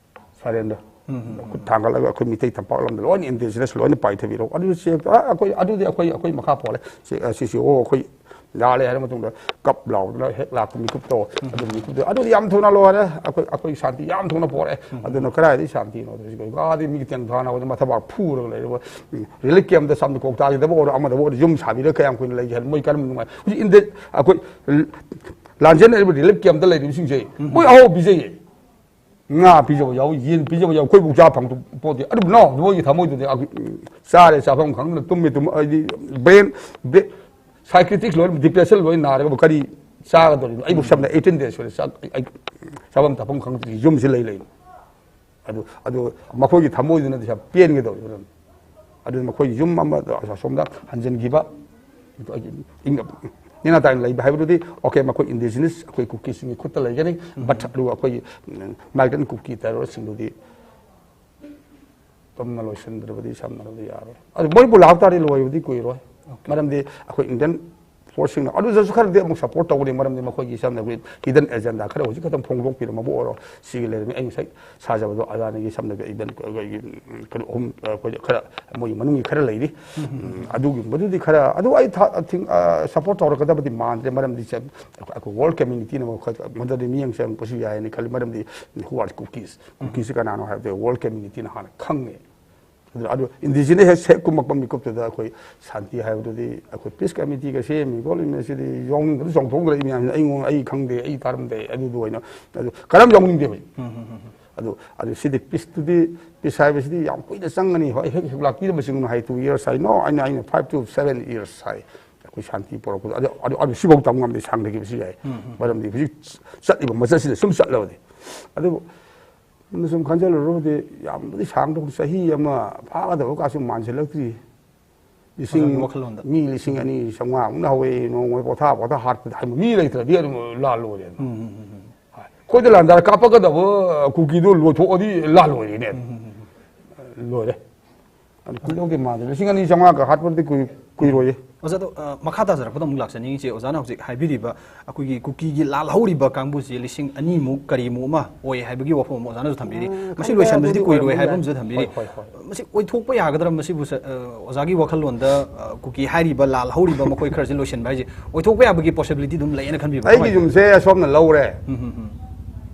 ꯁꯔꯦꯟꯗꯔ꯫ ꯈꯨꯠ ꯊꯥꯡꯒꯠꯂꯒ ꯑꯩꯈꯣꯏ ꯃꯤꯇꯩ ꯇꯝꯄꯥꯛ ꯂꯝꯗ ꯂꯣꯏꯅ indigenous ꯂꯣꯏꯅ ꯄꯥꯏꯊꯕꯤꯔꯣ꯫ ꯑꯗꯨ ꯆꯦꯛ ꯑ, ꯑꯩꯈꯣꯏ, ꯑꯗꯨꯗꯤ ꯑꯩꯈꯣꯏ, ꯑꯩꯈꯣꯏ ꯃꯈꯥ ꯄꯣꯜꯂꯦ꯫ ꯁꯤ, ꯑ, ꯁꯤ ꯁꯤ ꯑꯣ ꯑꯩꯈꯣꯏ ꯌꯥꯔꯦ ꯍꯥꯏꯔ ꯃꯇꯨꯡꯗ ꯀꯞ ꯂꯥꯎꯗꯅ ꯍꯦꯛ ꯂꯥꯛꯄ ꯃꯤꯀꯨꯞꯇꯣ, ꯑꯗꯨ ꯃꯤꯀꯨꯞꯇꯣ, ꯑꯗꯨꯗꯤ ꯌꯥꯝ ꯊꯨꯅ ꯂꯣꯏꯔꯦ꯫ ꯑꯩꯈꯣꯏ, ꯑꯩꯈꯣꯏ ꯁꯥꯟꯇꯤ ꯌꯥꯝ ꯊꯨꯅ ꯄꯣꯔꯛꯑꯦ꯫ ꯑꯗꯨꯅ ꯀꯗꯥꯏꯗꯒꯤ ꯁꯥꯟꯇꯤꯅꯣ? ꯑꯗꯨ ꯁꯤꯗ ꯑꯥꯗꯤ ꯃꯤꯒꯤ ꯇꯦꯡꯊꯥꯅ ꯍꯧꯖꯤꯛ ꯃꯊꯕꯥꯛ ꯐꯨꯔꯒ ꯂꯩꯔꯤꯕ, ꯎꯝ, relief camp ꯇ ꯁꯝꯅ ꯀꯣꯛ ꯇꯥꯈꯤꯗꯕ ꯑꯣꯏꯔꯣ, ꯑꯃꯗꯕꯨ ꯑꯣꯏꯔꯣ, ꯌꯨꯝ ꯁꯥꯕꯤꯔꯒ ꯀꯌꯥꯝ ꯀꯨꯏꯅ ꯂꯩꯒꯦ ꯍꯥꯏꯅ ꯃꯣꯏ ꯀꯔꯝ ꯅꯨꯡꯉꯥꯏ? ꯍꯧꯖꯤꯛ ꯏꯟꯗꯤꯌꯥ ꯑꯩꯈꯣꯏ ꯂꯥꯟꯖꯦꯟꯅꯔꯤꯕ relief camp ꯇ ꯂꯩꯔꯤꯕꯁꯤꯡꯁꯦ ꯃꯣꯏ ꯑꯍꯥꯎꯕ ꯄꯤꯖꯩꯌꯦ꯫ ꯉꯥ ꯄꯤꯖꯕ ꯌꯥꯎꯏ, ꯌꯦꯟ ꯄꯤꯖꯕ ꯌꯥꯎꯏ, ꯑꯩꯈꯣꯏꯕꯨ ꯆꯥ ꯐꯪ ꯄꯣꯠꯇꯦ꯫ ꯑꯗꯨꯕꯨ ꯅꯣ, ꯃꯣꯏꯒꯤ ꯊꯃꯣꯏꯗꯨꯗꯤ ꯑꯩꯈꯣꯏ ꯆꯥꯔꯦ, ꯆꯥꯐꯝ ꯈꯪꯗꯅ ꯇꯨꯝꯃꯤ, ꯇꯨꯝ, ꯍꯥꯏꯗꯤ brain, psychiatric ꯂꯣꯏꯅ, depression ꯂꯣꯏꯅ ꯅꯥꯔꯒ ꯀꯔꯤ ꯆꯥꯒꯗꯧꯔꯤꯕꯅꯣ? ꯑꯩꯕꯨ ꯁꯝꯅ eighteen days ꯁꯨꯔꯦ, ꯆꯥꯛ, ꯑꯩ, ꯑꯩ ꯆꯥꯐꯝ ꯊꯛꯐꯝ ꯈꯪꯗ꯭ꯔꯤ, ꯌꯨꯝꯁꯤ ꯂꯩ ꯂꯩ꯫ ꯑꯗꯨ, ꯑꯗꯨ ꯃꯈꯣꯏꯒꯤ ꯊꯃꯣꯏꯗꯨꯅꯗꯤ ꯌꯥꯝ ꯄꯦꯟꯒꯗꯧꯔꯤꯕꯅꯤ꯫ ꯑꯗꯨꯅ ꯃꯈꯣꯏ ꯌꯨꯝ ꯑꯃꯗ ꯑꯁꯣꯝꯗ ꯍꯟꯖꯤꯟꯈꯤꯕ, ꯏꯪꯅ, ꯅꯦꯅꯥ ꯇꯥꯏꯅ ꯂꯩꯕ ꯍꯥꯏꯕꯗꯨꯗꯤ, okay, ꯃꯈꯣꯏ indigenous ꯑꯩꯈꯣꯏ ꯀꯨꯀꯤꯁꯤꯡꯒꯤ ꯈꯨꯠꯇ ꯂꯩꯒꯅꯤ, but ꯑꯗꯨꯒ ꯑꯩꯈꯣꯏꯒꯤ, ꯎꯝ, migrant ꯀꯨꯀꯤ terrorist ꯁꯤꯡꯗꯨꯗꯤ ꯇꯝꯅ ꯂꯣꯏꯁꯤꯟꯗ꯭ꯔꯕꯗꯤ ꯁꯝꯅꯔꯕꯗꯤ ꯌꯥꯔꯣꯏ꯫ ꯑꯗꯨ ꯃꯣꯏꯕꯨ ꯂꯥꯛ ꯇꯥꯔꯗꯤ ꯂꯣꯏꯕꯗꯤ ꯀꯨꯏꯔꯣꯏ꯫ ꯃꯔꯝꯗꯤ ꯑꯩꯈꯣꯏ Indian force ꯁꯤꯡꯅ ꯑꯗꯨꯗꯁꯨ ꯈꯔꯗꯤ ꯑꯃꯨꯛ support ꯇꯧꯒꯅꯤ, ꯃꯔꯝꯗꯤ ꯃꯈꯣꯏꯒꯤ ꯁꯝꯅ ꯑꯩꯈꯣꯏ hidden agenda ꯈꯔ ꯍꯧꯖꯤꯛ ꯈꯛꯇꯪ ꯐꯣꯡꯗꯣꯛꯄꯤꯔꯝꯃꯕꯨ ꯑꯣꯏꯔꯣ, ꯁꯤꯒꯤ ꯂꯩꯔꯝꯃꯤ꯫ ꯑꯩ ꯉꯁꯥꯏ ꯁꯥꯖꯕꯗꯣ ꯑꯗꯥꯅꯤꯒꯤ ꯁꯝꯅ ꯑꯩ ꯏꯚꯦꯟ ꯑꯩꯈꯣꯏꯒꯤ, ꯎꯝ, ꯀꯩꯅꯣ ꯑꯍꯨꯝ, ꯑꯩꯈꯣꯏ ꯈꯔ ꯃꯣꯏꯒꯤ ꯃꯅꯨꯡꯒꯤ ꯈꯔ ꯂꯩꯔꯤ꯫ ꯎꯝ, ꯑꯗꯨꯒꯨꯝꯕꯗꯨꯗꯤ ꯈꯔ, ꯑꯗꯨ ꯑꯩ ꯊꯥ-, ꯊꯤꯡ-, ꯑ, support ꯇꯧꯔꯛꯀꯗꯕꯗꯤ ꯃꯥꯟꯗ꯭ꯔꯦ, ꯃꯔꯝꯗꯤ ꯆ-, ꯑꯩꯈꯣꯏ world community ꯅ ꯃꯈꯜ-, ꯃꯗꯨꯗꯤ ꯃꯤꯠꯌꯦꯡ ꯆꯪꯉꯛꯄꯁꯨ ꯌꯥꯏꯅ ꯈꯜꯂꯤ, ꯃꯔꯝꯗꯤ who are Kukis? Kukis ꯁꯤ ꯀꯅꯥꯅꯣ ꯍꯥꯏꯕꯗ world community ꯅ ꯍꯥꯟꯅ ꯈꯪꯉꯦ꯫ ꯑꯗꯨ, ꯑꯗꯨ indigenous ꯍꯦꯛ, ꯍꯦꯛ ꯀꯨꯝꯃꯛꯄ ꯃꯤꯀꯨꯞꯇꯨꯗ ꯑꯩꯈꯣꯏ ꯁꯥꯟꯇꯤ ꯍꯥꯏꯕꯗꯨꯗꯤ ꯑꯩꯈꯣꯏ peace committee ꯒ ꯁꯦꯝꯃꯤ ꯈꯣꯠꯂꯤ ꯃꯌꯥꯝꯁꯤꯗꯤ ꯌꯥꯎꯅꯤꯡꯗꯕ ꯆꯣꯡꯊꯣꯛꯈ꯭ꯔꯦ ꯃꯌꯥꯝꯁꯤꯅ꯫ ꯑꯩꯉꯣꯟꯗ, "ꯑꯩ ꯈꯪꯗꯦ, ꯑꯩ ꯇꯥꯔꯝꯗꯦ", ꯑꯗꯨꯗ ꯑꯣꯏꯅ, ꯑꯗꯨ ꯀꯔꯝ ꯌꯥꯎꯅꯤꯡꯗꯦ ꯍꯧꯖꯤꯛ꯫ ꯑꯗꯨ, ꯑꯗꯨ ꯁꯤꯗꯤ peace ꯇꯨꯗꯤ, peace ꯍꯥꯏꯕꯁꯤꯗꯤ ꯌꯥꯝ ꯀꯨꯏꯅ ꯆꯪꯒꯅꯤ꯫ ꯍꯣꯏ, ꯍꯦꯛ, ꯍꯦꯛ ꯂꯥꯛꯄꯤꯔꯕꯁꯤꯡꯅ ꯍꯥꯏ two years ꯍꯥꯏ, no, ꯑꯩꯅ, ꯑꯩꯅ five to seven years ꯍꯥꯏ꯫ ꯑꯩꯈꯣꯏ ꯁꯥꯟꯇꯤ ꯄꯨꯔꯛꯄꯗ, ꯑꯗꯨ, ꯑꯗꯨ, ꯑꯗꯨ ꯁꯤꯐꯥꯎ ꯇꯝ ꯉꯝꯗꯦ, ꯁꯥꯡꯊꯈꯤꯕꯁꯨ ꯌꯥꯏ꯫ ꯃꯔꯝꯗꯤ ꯍꯧꯖꯤꯛ ꯆꯠꯂꯤꯕ ꯃꯆꯠꯁꯤꯗ ꯁꯨꯝ ꯆꯠꯂꯕꯗꯤ꯫ ꯑꯗꯨꯕꯨ ꯑꯗꯨꯅ ꯁꯨꯝ ꯈꯟꯖꯤꯜꯂꯨꯔꯕꯗꯤ ꯌꯥꯝꯕꯨꯗꯤ ꯁꯥꯡꯗꯧ, ꯆꯍꯤ ꯑꯃ ꯐꯥꯒꯗꯕ ꯀꯥꯁꯨ ꯃꯥꯟꯁꯤꯜꯂꯛꯇ꯭ꯔꯤ꯫ ꯂꯤꯁꯤꯡ, ꯋꯥꯈꯜꯂꯣꯟꯗ꯫ ꯃꯤ ꯂꯤꯁꯤꯡ ꯑꯅꯤ ꯆꯥꯝꯃꯉꯥꯃꯨꯛꯅ ꯍꯧꯋꯦ, ꯅꯣꯡꯃꯩ ꯄꯣꯊꯥ ꯄꯣꯊꯥ ꯍꯥꯠꯄꯗ ꯍꯥꯏꯕ ꯃꯤ ꯂꯩꯇ꯭ꯔꯗꯤ ꯑꯗꯨꯝ ꯂꯥꯜ ꯂꯣꯏꯔꯦ꯫ ꯎꯝ, ꯎꯝ, ꯎꯝ, ꯎꯝ꯫ ꯑꯩꯈꯣꯏꯗ ꯂꯥꯟꯗꯥꯔ ꯀꯥꯞꯄꯛꯀꯗꯕ ꯀꯨꯀꯤꯗꯣ ꯂꯣꯏꯊꯣꯛꯑꯗꯤ ꯂꯥꯜ ꯂꯣꯏꯔꯦꯅꯦ꯫ ꯎꯝ, ꯎꯝ, ꯎꯝ꯫ ꯂꯣꯏꯔꯦ꯫ ꯑꯗꯨ ꯀꯨꯏꯗꯧꯗꯤ ꯃꯥꯟꯗꯦ, ꯂꯤꯁꯤꯡ ꯑꯅꯤ ꯆꯥꯝꯃꯉꯥꯒ ꯍꯥꯠꯄꯗꯤ ꯀꯨꯏ ꯀꯨꯏꯔꯣꯏꯌꯦ꯫ ꯑꯣꯖꯥꯗꯣ, ꯑ, ꯃꯈꯥ ꯇꯥꯖꯔꯛꯄꯗ ꯑꯃꯨꯛ ꯂꯥꯛꯆꯅꯤꯡꯉꯤꯁꯦ, ꯑꯣꯖꯥꯅ ꯍꯧꯖꯤꯛ ꯍꯥꯏꯕꯤꯔꯤꯕ ꯑꯩꯈꯣꯏꯒꯤ ꯀꯨꯀꯤꯒꯤ ꯂꯥꯜꯍꯧꯔꯤꯕ ꯀꯥꯡꯕꯨꯁꯦ ꯂꯤꯁꯤꯡ ꯑꯅꯤꯃꯨꯛ ꯀꯔꯤꯃꯨꯛ ꯑꯃ ꯑꯣꯏ ꯍꯥꯏꯕꯒꯤ ꯋꯥꯐꯝ ꯑꯃ ꯑꯣꯖꯥꯅ ꯊꯝꯕꯤꯔꯤ꯫ ꯎꯝ, ꯃꯁꯤ ꯈꯪꯗꯦ, ꯂꯣꯏꯁꯤꯟꯕꯁꯤꯗꯤ ꯑꯗꯨꯗꯤ ꯀꯨꯏꯔꯣꯏ ꯑꯣꯏꯔꯝꯕ ꯍꯥꯏꯕ ꯌꯥꯏ꯫ ꯑꯃꯁꯨ ꯊꯝꯕꯤꯔꯤ꯫ ꯍꯣꯏ, ꯍꯣꯏ, ꯍꯣꯏ꯫ ꯃꯁꯤ ꯑꯣꯏꯊꯣꯛꯄ ꯌꯥꯒꯗ꯭ꯔꯥ? ꯃꯁꯤꯕꯨ ꯁ-, ꯑ, ꯑꯣꯖꯥꯒꯤ ꯋꯥꯈꯜꯂꯣꯟꯗ, ꯑ, ꯀꯨꯀꯤ ꯍꯥꯏꯔꯤꯕ ꯂꯥꯜꯍꯧꯔꯤꯕ ꯃꯈꯣꯏ ꯈꯔꯁꯤ ꯂꯣꯏꯁꯤꯟꯕ ꯍꯥꯏꯁꯦ ꯑꯣꯏꯊꯣꯛꯄ ꯌꯥꯕꯒꯤ possibility ꯑꯗꯨꯝ ꯂꯩꯌꯦꯅ ꯈꯟꯕꯤꯕ꯭ꯔꯥ? ꯑꯩꯒꯤ ꯌꯨꯝꯁꯦ ꯑꯁꯣꯝꯅ ꯂꯧꯔꯦ,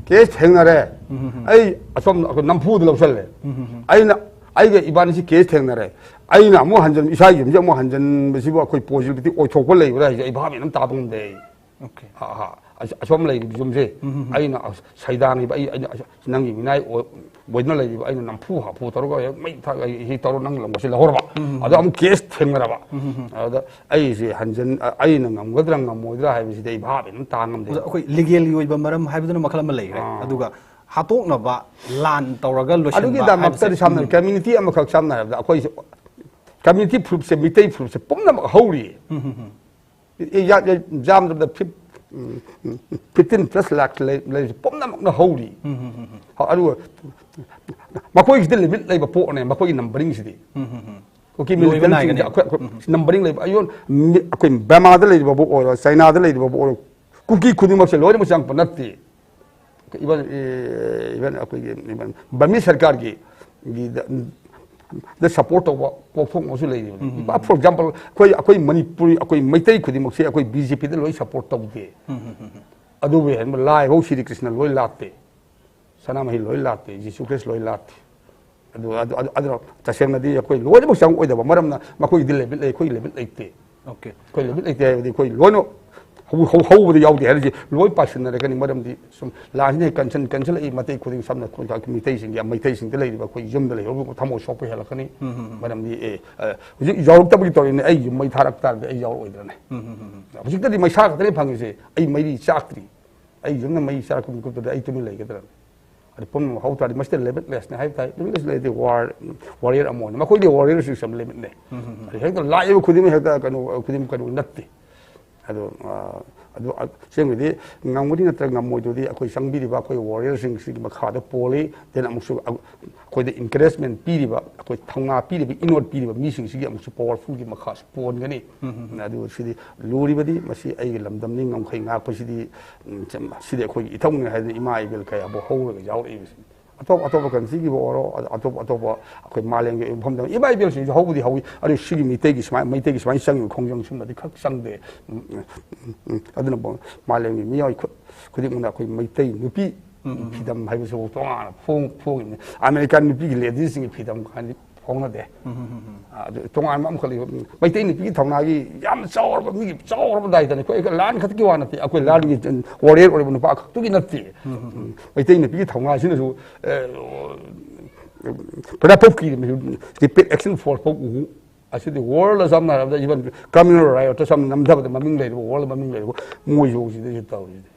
ꯀꯦꯁ ꯊꯦꯡꯅꯔꯦ, ꯑꯩ ꯑꯁꯣꯝ ꯅꯝꯐꯨꯗ ꯂꯧꯁꯜꯂꯦ꯫ ꯑꯩꯅ, ꯑꯩꯒ ꯏꯕꯥꯅꯤꯁꯤ ꯀꯦꯁ ꯊꯦꯡꯅꯔꯦ, ꯑꯩꯅ ꯑꯃꯨꯛ ꯍꯟꯖꯟ, ꯏꯁꯥꯒꯤ ꯌꯨꯝꯁꯦ ꯑꯃꯨꯛ ꯍꯟꯖꯟꯕꯁꯤꯕꯨ ꯑꯩꯈꯣꯏ possibility ꯑꯣꯏꯊꯣꯛꯄ ꯂꯩꯕ꯭ꯔꯥ ꯍꯥꯏꯁꯦ ꯑꯩ ꯚꯥꯕ ꯑꯃ ꯇꯥꯕ ꯉꯝꯗꯦ ꯑꯩ꯫ Okay. ꯍꯥ, ꯍꯥ꯫ ꯑꯁ-, ꯑꯁꯣꯝ ꯂꯩꯔꯤꯕ ꯌꯨꯝꯁꯦ, ꯑꯩꯅ ꯑꯁ-, ꯁꯩꯗꯥꯡꯉꯤꯕ ꯑꯩ, ꯑꯩꯅ ꯑꯁ-, ꯅꯪꯒꯤ ꯃꯤꯅꯥꯏ ꯑꯣꯏ-, ꯑꯣꯏꯗꯨꯅ ꯂꯩꯔꯤꯕ ꯑꯩꯅ ꯅꯝꯐꯨ ꯍꯥꯐꯨ ꯇꯧꯔꯒ ꯍꯦꯛ ꯃꯩ ꯊꯥ-, ꯑꯩ ꯍꯦꯛ ꯇꯧꯔ ꯅꯪ ꯂꯝꯒꯁꯤ ꯂꯧꯍꯧꯔꯕ꯫ ꯑꯗꯣ ꯑꯃꯨꯛ ꯀꯦꯁ ꯊꯦꯡꯅꯔꯕ꯫ ꯑꯗꯨꯗ ꯑꯩꯁꯦ ꯍꯟꯖꯟ-, ꯑ-, ꯑꯩꯅ ꯉꯝꯒꯗ꯭ꯔꯥ ꯉꯝꯃꯣꯏꯗ꯭ꯔꯥ ꯍꯥꯏꯕꯁꯤꯗꯤ ꯑꯩ ꯚꯥꯕ ꯑꯗꯨꯝ ꯇꯥ ꯉꯝꯗꯦ꯫ ꯑꯣꯖꯥ, ꯑꯩꯈꯣꯏ ꯂꯤꯒꯦꯜꯒꯤ ꯑꯣꯏꯕ ꯃꯔꯝ ꯍꯥꯏꯕꯗꯨꯅ ꯃꯈꯜ ꯑꯃ ꯂꯩꯈ꯭ꯔꯦ꯫ ꯑꯥ꯫ ꯑꯗꯨꯒ ꯍꯥꯠꯇꯣꯛꯅꯕ ꯂꯥꯟ ꯇꯧꯔꯒ ꯂꯣꯏꯁꯤꯟꯕ ꯑꯗꯨꯒꯤꯗꯃꯛꯇꯗꯤ ꯍꯥꯏꯕꯁꯦ, ꯁꯝꯅ ꯎꯝ꯫ ꯀꯝꯃ꯭ꯌꯨꯅꯤꯇꯤ ꯑꯃꯈꯛ ꯁꯝꯅ ꯍꯥꯏꯔꯕꯗ ꯑꯩꯈꯣꯏ ꯀꯝꯃ꯭ꯌꯨꯅꯤꯇꯤ ꯐꯨꯔꯨꯞꯁꯦ, ꯃꯤꯇꯩ ꯐꯨꯔꯨꯞꯁꯦ ꯄꯨꯝꯅꯃꯛ ꯍꯧꯔꯤ꯫ ꯎꯝ, ꯎꯝ, ꯎꯝ꯫ ꯌꯥ-, ꯌꯥ-, ꯌꯥꯝꯗ꯭ꯔꯕꯗ ꯐꯤꯞ-, ꯎꯝ, ꯎꯝ, fifteen plus ꯂꯥꯛ ꯂꯩ-, ꯂꯩꯔꯤꯁꯦ ꯄꯨꯝꯅꯃꯛꯅ ꯍꯧꯔꯤ꯫ ꯎꯝ, ꯎꯝ, ꯎꯝ, ꯎꯝ꯫ ꯍ-, ꯑꯗꯨꯒ ꯃꯈꯣꯏꯒꯤꯁꯤꯗꯤ ꯂꯤꯃꯤꯠ ꯂꯩꯕ ꯄꯣꯠꯅꯦ, ꯃꯈꯣꯏꯒꯤ ꯅꯝꯕꯔꯤꯡꯁꯤꯗꯤ꯫ ꯎꯝ, ꯎꯝ, ꯎꯝ꯫ ꯀꯨꯀꯤ ꯂꯣꯏꯕ ꯃꯤꯂꯤꯇꯦꯟꯁꯤꯡꯁꯦ ꯅꯥꯏꯒꯅꯤ꯫ ꯑꯩꯈꯣꯏ, ꯑꯩꯈꯣꯏ ꯎꯝ, ꯎꯝ꯫ ꯅꯝꯕꯔꯤꯡ ꯂꯩꯕ, ꯑꯌꯣꯟ-, ꯃꯤ-, ꯑꯩꯈꯣꯏ ꯕꯔꯃꯥꯗ ꯂꯩꯔꯤꯕꯕꯨ ꯑꯣꯏꯔꯣ, ꯆꯥꯏꯅꯥꯗ ꯂꯩꯔꯤꯕꯕꯨ ꯑꯣꯏꯔꯣ, ꯀꯨꯀꯤ ꯈꯨꯗꯤꯡꯃꯛꯁꯦ ꯂꯣꯏꯅꯃꯛ ꯆꯪꯉꯛꯄ ꯅꯠꯇꯦ꯫ ꯏꯚꯟ, ꯑꯦ, ꯏꯚꯟ ꯑꯩꯈꯣꯏꯒꯤ ꯏꯚꯟ ꯕꯔꯃꯤ ꯁꯔꯀꯥꯔꯒꯤ ꯒꯤꯗ, ꯗ ꯁꯞꯄꯣꯔꯠ ꯇꯧꯕ ꯄꯣꯛꯊꯣꯛ ꯑꯃꯁꯨ ꯂꯩꯔꯤꯕꯅꯤ꯫ ꯎꯝ, ꯎꯝ, ꯏꯄꯥ, for example, ꯑꯩꯈꯣꯏ, ꯑꯩꯈꯣꯏ ꯃꯅꯤꯄꯨꯔꯤ, ꯑꯩꯈꯣꯏ ꯃꯩꯇꯩ ꯈꯨꯗꯤꯡꯃꯛꯁꯦ ꯑꯩꯈꯣꯏ ꯕꯤ ꯖꯦ ꯄꯤꯗ ꯂꯣꯏ ꯁꯞꯄꯣꯔꯠ ꯇꯧꯗꯦ꯫ ꯎꯝ, ꯎꯝ, ꯎꯝ, ꯎꯝ꯫ ꯑꯗꯨꯕꯨ ꯍꯦꯟꯕ ꯂꯥꯏꯐꯥꯎ ꯁꯤꯔꯤ ꯀ꯭ꯔꯤꯁꯅ ꯂꯣꯏ ꯂꯥꯠꯇꯦ꯫ ꯁꯅꯥꯃꯍꯤ ꯂꯣꯏ ꯂꯥꯠꯇꯦ꯫ ꯖꯤꯁꯨ ꯈ꯭ꯔꯤꯁ ꯂꯣꯏ ꯂꯥꯠꯇꯦ꯫ ꯑꯗꯨ, ꯑꯗꯨ, ꯑꯗꯨ, ꯑꯗꯨꯅ ꯇꯁꯦꯡꯅꯗꯤ ꯑꯩꯈꯣꯏ ꯂꯣꯏꯅꯃꯛ ꯆꯪꯉꯛꯑꯣꯏꯗꯕ ꯃꯔꯝꯅ ꯃꯈꯣꯏꯒꯤꯗꯤ ꯂꯤꯃꯤꯠ ꯂꯩ, ꯑꯩꯈꯣꯏꯒꯤ ꯂꯤꯃꯤꯠ ꯂꯩꯇꯦ꯫ Okay. ꯑꯩꯈꯣꯏ ꯂꯤꯃꯤꯠ ꯂꯩꯇꯦ ꯍꯥꯏꯕꯗꯤ ꯑꯩꯈꯣꯏ ꯂꯣꯏꯅ ꯍꯧ-, ꯍꯧ-, ꯍꯧꯕꯗ ꯌꯥꯎꯗꯦ ꯍꯥꯏꯔꯤꯁꯦ ꯂꯣꯏ ꯄꯥꯁꯤꯟꯅꯔꯛꯀꯅꯤ꯫ ꯃꯔꯝꯗꯤ ꯁꯨꯝ ꯂꯥꯟꯁꯤꯅ ꯍꯦꯛ ꯀꯟꯁꯟ-, ꯀꯟꯁꯜꯂꯛꯏ ꯃꯇꯩ ꯈꯨꯗꯤꯡ, ꯁꯝꯅ ꯑꯩꯈꯣꯏ ꯃꯩꯇꯩꯁꯤꯡꯒꯤ, ꯃꯩꯇꯩꯁꯤꯡꯗ ꯂꯩꯔꯤꯕ ꯑꯩꯈꯣꯏ ꯌꯨꯝꯗ ꯂꯩꯍꯧꯔꯤꯕ ꯊꯃꯣꯏ ꯁꯣꯛꯄ ꯍꯦꯜꯂꯛꯀꯅꯤ꯫ ꯎꯝ, ꯎꯝ, ꯎꯝ꯫ ꯃꯔꯝꯗꯤ, ꯑꯦ, ꯑ, ꯍꯧꯖꯤꯛ ꯌꯥꯎꯔꯛꯇꯕꯒꯤ ꯇꯧꯔꯤꯅꯦ, ꯑꯩ ꯌꯨꯝ ꯃꯩ ꯊꯥꯔꯛ ꯇꯥꯔꯗꯤ ꯑꯩ ꯌꯥꯎꯔꯛꯑꯣꯏꯗ꯭ꯔꯅꯦ? ꯎꯝ, ꯎꯝ, ꯎꯝ, ꯎꯝ꯫ ꯍꯧꯖꯤꯛꯇꯗꯤ ꯃꯩꯁꯥ ꯈꯛꯇꯅꯦ ꯐꯪꯉꯤꯁꯦ, ꯑꯩ ꯃꯩꯔꯤ ꯆꯥꯛꯇ꯭ꯔꯤ꯫ ꯑꯩ ꯌꯨꯝꯗ ꯃꯩ ꯆꯥꯔꯛꯄ ꯃꯤꯀꯨꯞꯇꯗꯤ ꯑꯩ ꯇꯨꯃꯤꯟ ꯂꯩꯒꯗ꯭ꯔꯅꯦ? ꯑꯗꯨ ꯄꯨꯝꯅꯃꯛ ꯍꯧ ꯇꯥꯔꯗꯤ ꯃꯁꯤꯗ limitlessꯅꯦ ꯍꯥꯏꯕ ꯇꯥꯏ꯫ Limitless ꯂꯩꯔꯗꯤ war, warrior ꯑꯃ ꯑꯣꯏꯅ꯫ ꯃꯈꯣꯏꯗꯤ warriorꯁꯨ ꯌꯥꯝ limitꯅꯦ꯫ ꯎꯝ, ꯎꯝ, ꯎꯝ꯫ ꯑꯗꯨ ꯍꯦꯛꯇ ꯂꯥꯛꯏꯕ ꯈꯨꯗꯤꯡꯃꯛ ꯍꯦꯛꯇ ꯀꯩꯅꯣ, ꯈꯨꯗꯤꯡꯃꯛ ꯀꯩꯅꯣ ꯅꯠꯇꯦ꯫ ꯑꯗꯣ ꯑ, ꯑꯗꯨ ꯑ, ꯑꯁꯦꯡꯕꯗꯤ ꯉꯝꯒꯅꯤ ꯅꯠꯇ꯭ꯔꯒ ꯉꯝꯃꯣꯏꯗꯨꯗꯤ ꯑꯩꯈꯣꯏ ꯆꯪꯕꯤꯔꯤꯕ ꯑꯩꯈꯣꯏ ꯋꯥꯔꯤꯌꯔꯁꯤꯡꯁꯤꯒꯤ ꯃꯈꯥꯗ ꯄꯣꯜꯂꯤ꯫ ꯗꯦꯟ ꯑꯃꯨꯛꯁꯨ ꯑ, ꯑꯩꯈꯣꯏꯗ ꯏꯟꯀꯔꯦꯖꯃꯦꯟ ꯄꯤꯔꯤꯕ, ꯑꯩꯈꯣꯏ ꯊꯧꯅꯥ ꯄꯤꯔꯤꯕ, ꯏꯅꯣꯠ ꯄꯤꯔꯤꯕ ꯃꯤꯁꯤꯡꯁꯤꯒꯤ ꯑꯃꯨꯛꯁꯨ ꯄꯋꯥꯔꯐꯨꯜꯒꯤ ꯃꯈꯥꯁꯨ ꯄꯣꯟꯒꯅꯤ꯫ ꯑꯗꯨ ꯁꯤꯗꯤ ꯂꯨꯔꯤꯕꯗꯤ ꯃꯁꯤ ꯑꯩꯒꯤ ꯂꯝꯗꯝꯅꯤ, ꯉꯝꯈꯩ ꯉꯥꯛꯄꯁꯤꯗꯤ, ꯎꯝ, ꯁꯤꯗꯤ ꯑꯩꯈꯣꯏꯒꯤ ꯏꯊꯧꯅꯤ ꯍꯥꯏꯗꯅ ꯏꯃꯥ ꯏꯕꯦꯜ ꯀꯌꯥꯕꯨ ꯍꯧꯔꯒ ꯌꯥꯎꯔꯛꯏꯕꯁꯤꯅꯤ꯫ ꯑꯇꯣꯞ ꯑꯇꯣꯞꯄ ꯀꯟꯇ꯭ꯔꯤꯒꯤꯕꯨ ꯑꯣꯏꯔꯣ, ꯑꯇꯣꯞ ꯑꯇꯣꯞꯄ ꯑꯩꯈꯣꯏ ꯃꯥꯂꯦꯝꯒꯤ ꯑꯣꯏꯕ ꯃꯐꯝꯗ ꯏꯃꯥ ꯏꯕꯦꯜꯁꯤꯡꯁꯨ ꯍꯧꯕꯗꯤ ꯍꯧꯋꯤ, ꯑꯗꯨ ꯁꯤꯒꯤ ꯃꯤꯇꯩꯒꯤ ꯁꯨꯃꯥꯏ, ꯃꯩꯇꯩꯒꯤ ꯁꯨꯃꯥꯏꯅ ꯆꯪꯉꯤꯕ ꯈꯣꯡꯖꯪ ꯁꯨꯝꯕꯗꯤ ꯈꯛ ꯆꯪꯗꯦ꯫ ꯎꯝ, ꯎꯝ, ꯎꯝ, ꯎꯝ꯫ ꯑꯗꯨꯅ ꯃꯥꯂꯦꯝꯒꯤ ꯃꯤꯑꯣꯏ ꯈꯨ-, ꯈꯨꯗꯤꯡꯃꯛꯅ ꯑꯩꯈꯣꯏ ꯃꯩꯇꯩ ꯅꯨꯄꯤ ꯐꯤꯗꯝ ꯍꯥꯏꯕꯁꯤꯐꯥꯎ ꯇꯣꯉꯥꯟꯅ ꯐꯣꯡ-, ꯐꯣꯡꯉꯤꯕꯅꯤ꯫ ꯑꯃꯦꯔꯤꯀꯥꯟ ꯅꯨꯄꯤꯒꯤ ꯂꯦꯗꯤꯁꯁꯤꯡꯒꯤ ꯐꯤꯗꯝ ꯍꯥꯏꯗꯤ ꯐꯣꯡꯅꯗꯦ꯫ ꯑꯗꯨ ꯇꯣꯉꯥꯟꯕ ꯑꯃꯈꯛ ꯂꯩꯕ, ꯎꯝ, ꯃꯩꯇꯩ ꯅꯨꯄꯤꯒꯤ ꯊꯧꯅꯥꯒꯤ ꯌꯥꯝꯅ ꯆꯥꯎꯔꯕ, ꯃꯤꯒꯤ ꯆꯥꯎꯔꯕ ꯗꯥꯏꯇꯅꯤ꯫ ꯑꯩꯈꯣꯏ ꯂꯥꯟ ꯈꯛꯇꯒꯤ ꯋꯥ ꯅꯠꯇꯦ, ꯑꯩꯈꯣꯏ ꯂꯥꯟꯒꯤ ꯋꯥꯔꯤꯌꯔ ꯑꯣꯏꯔꯕ ꯅꯨꯄꯥ ꯈꯛꯇꯨꯒꯤ ꯅꯠꯇꯦ꯫ ꯎꯝ, ꯃꯩꯇꯩ ꯅꯨꯄꯤꯒꯤ ꯊꯧꯅꯥꯁꯤꯅꯁꯨ, ꯑꯦ, ꯄ꯭ꯔꯗꯛ ꯐꯥꯎ ꯀꯤꯔꯤꯕꯅꯤ꯫ ꯔꯦꯄꯤꯗ ꯑꯦꯛꯁꯟ ꯐꯣꯔꯁ ꯐꯥꯎ ꯎ-, ꯑꯁꯤꯗꯤ ꯋꯥꯔꯜꯗ ꯁꯝꯅ ꯍꯥꯏꯔꯕꯗ ꯏꯚꯟ ꯀꯝꯃ꯭ꯌꯨꯅꯦꯜ ꯔꯥꯏꯠꯇ ꯁꯝꯅ ꯅꯝꯊꯕꯗ ꯃꯃꯤꯡ ꯂꯩꯔꯤꯕ, ꯋꯥꯔꯜꯗ ꯃꯃꯤꯡ ꯂꯩꯔꯤꯕ ꯃꯣꯏꯁꯨ ꯁꯤꯗꯩꯁꯤꯗ ꯇꯧꯔꯤꯁꯤꯗꯤ꯫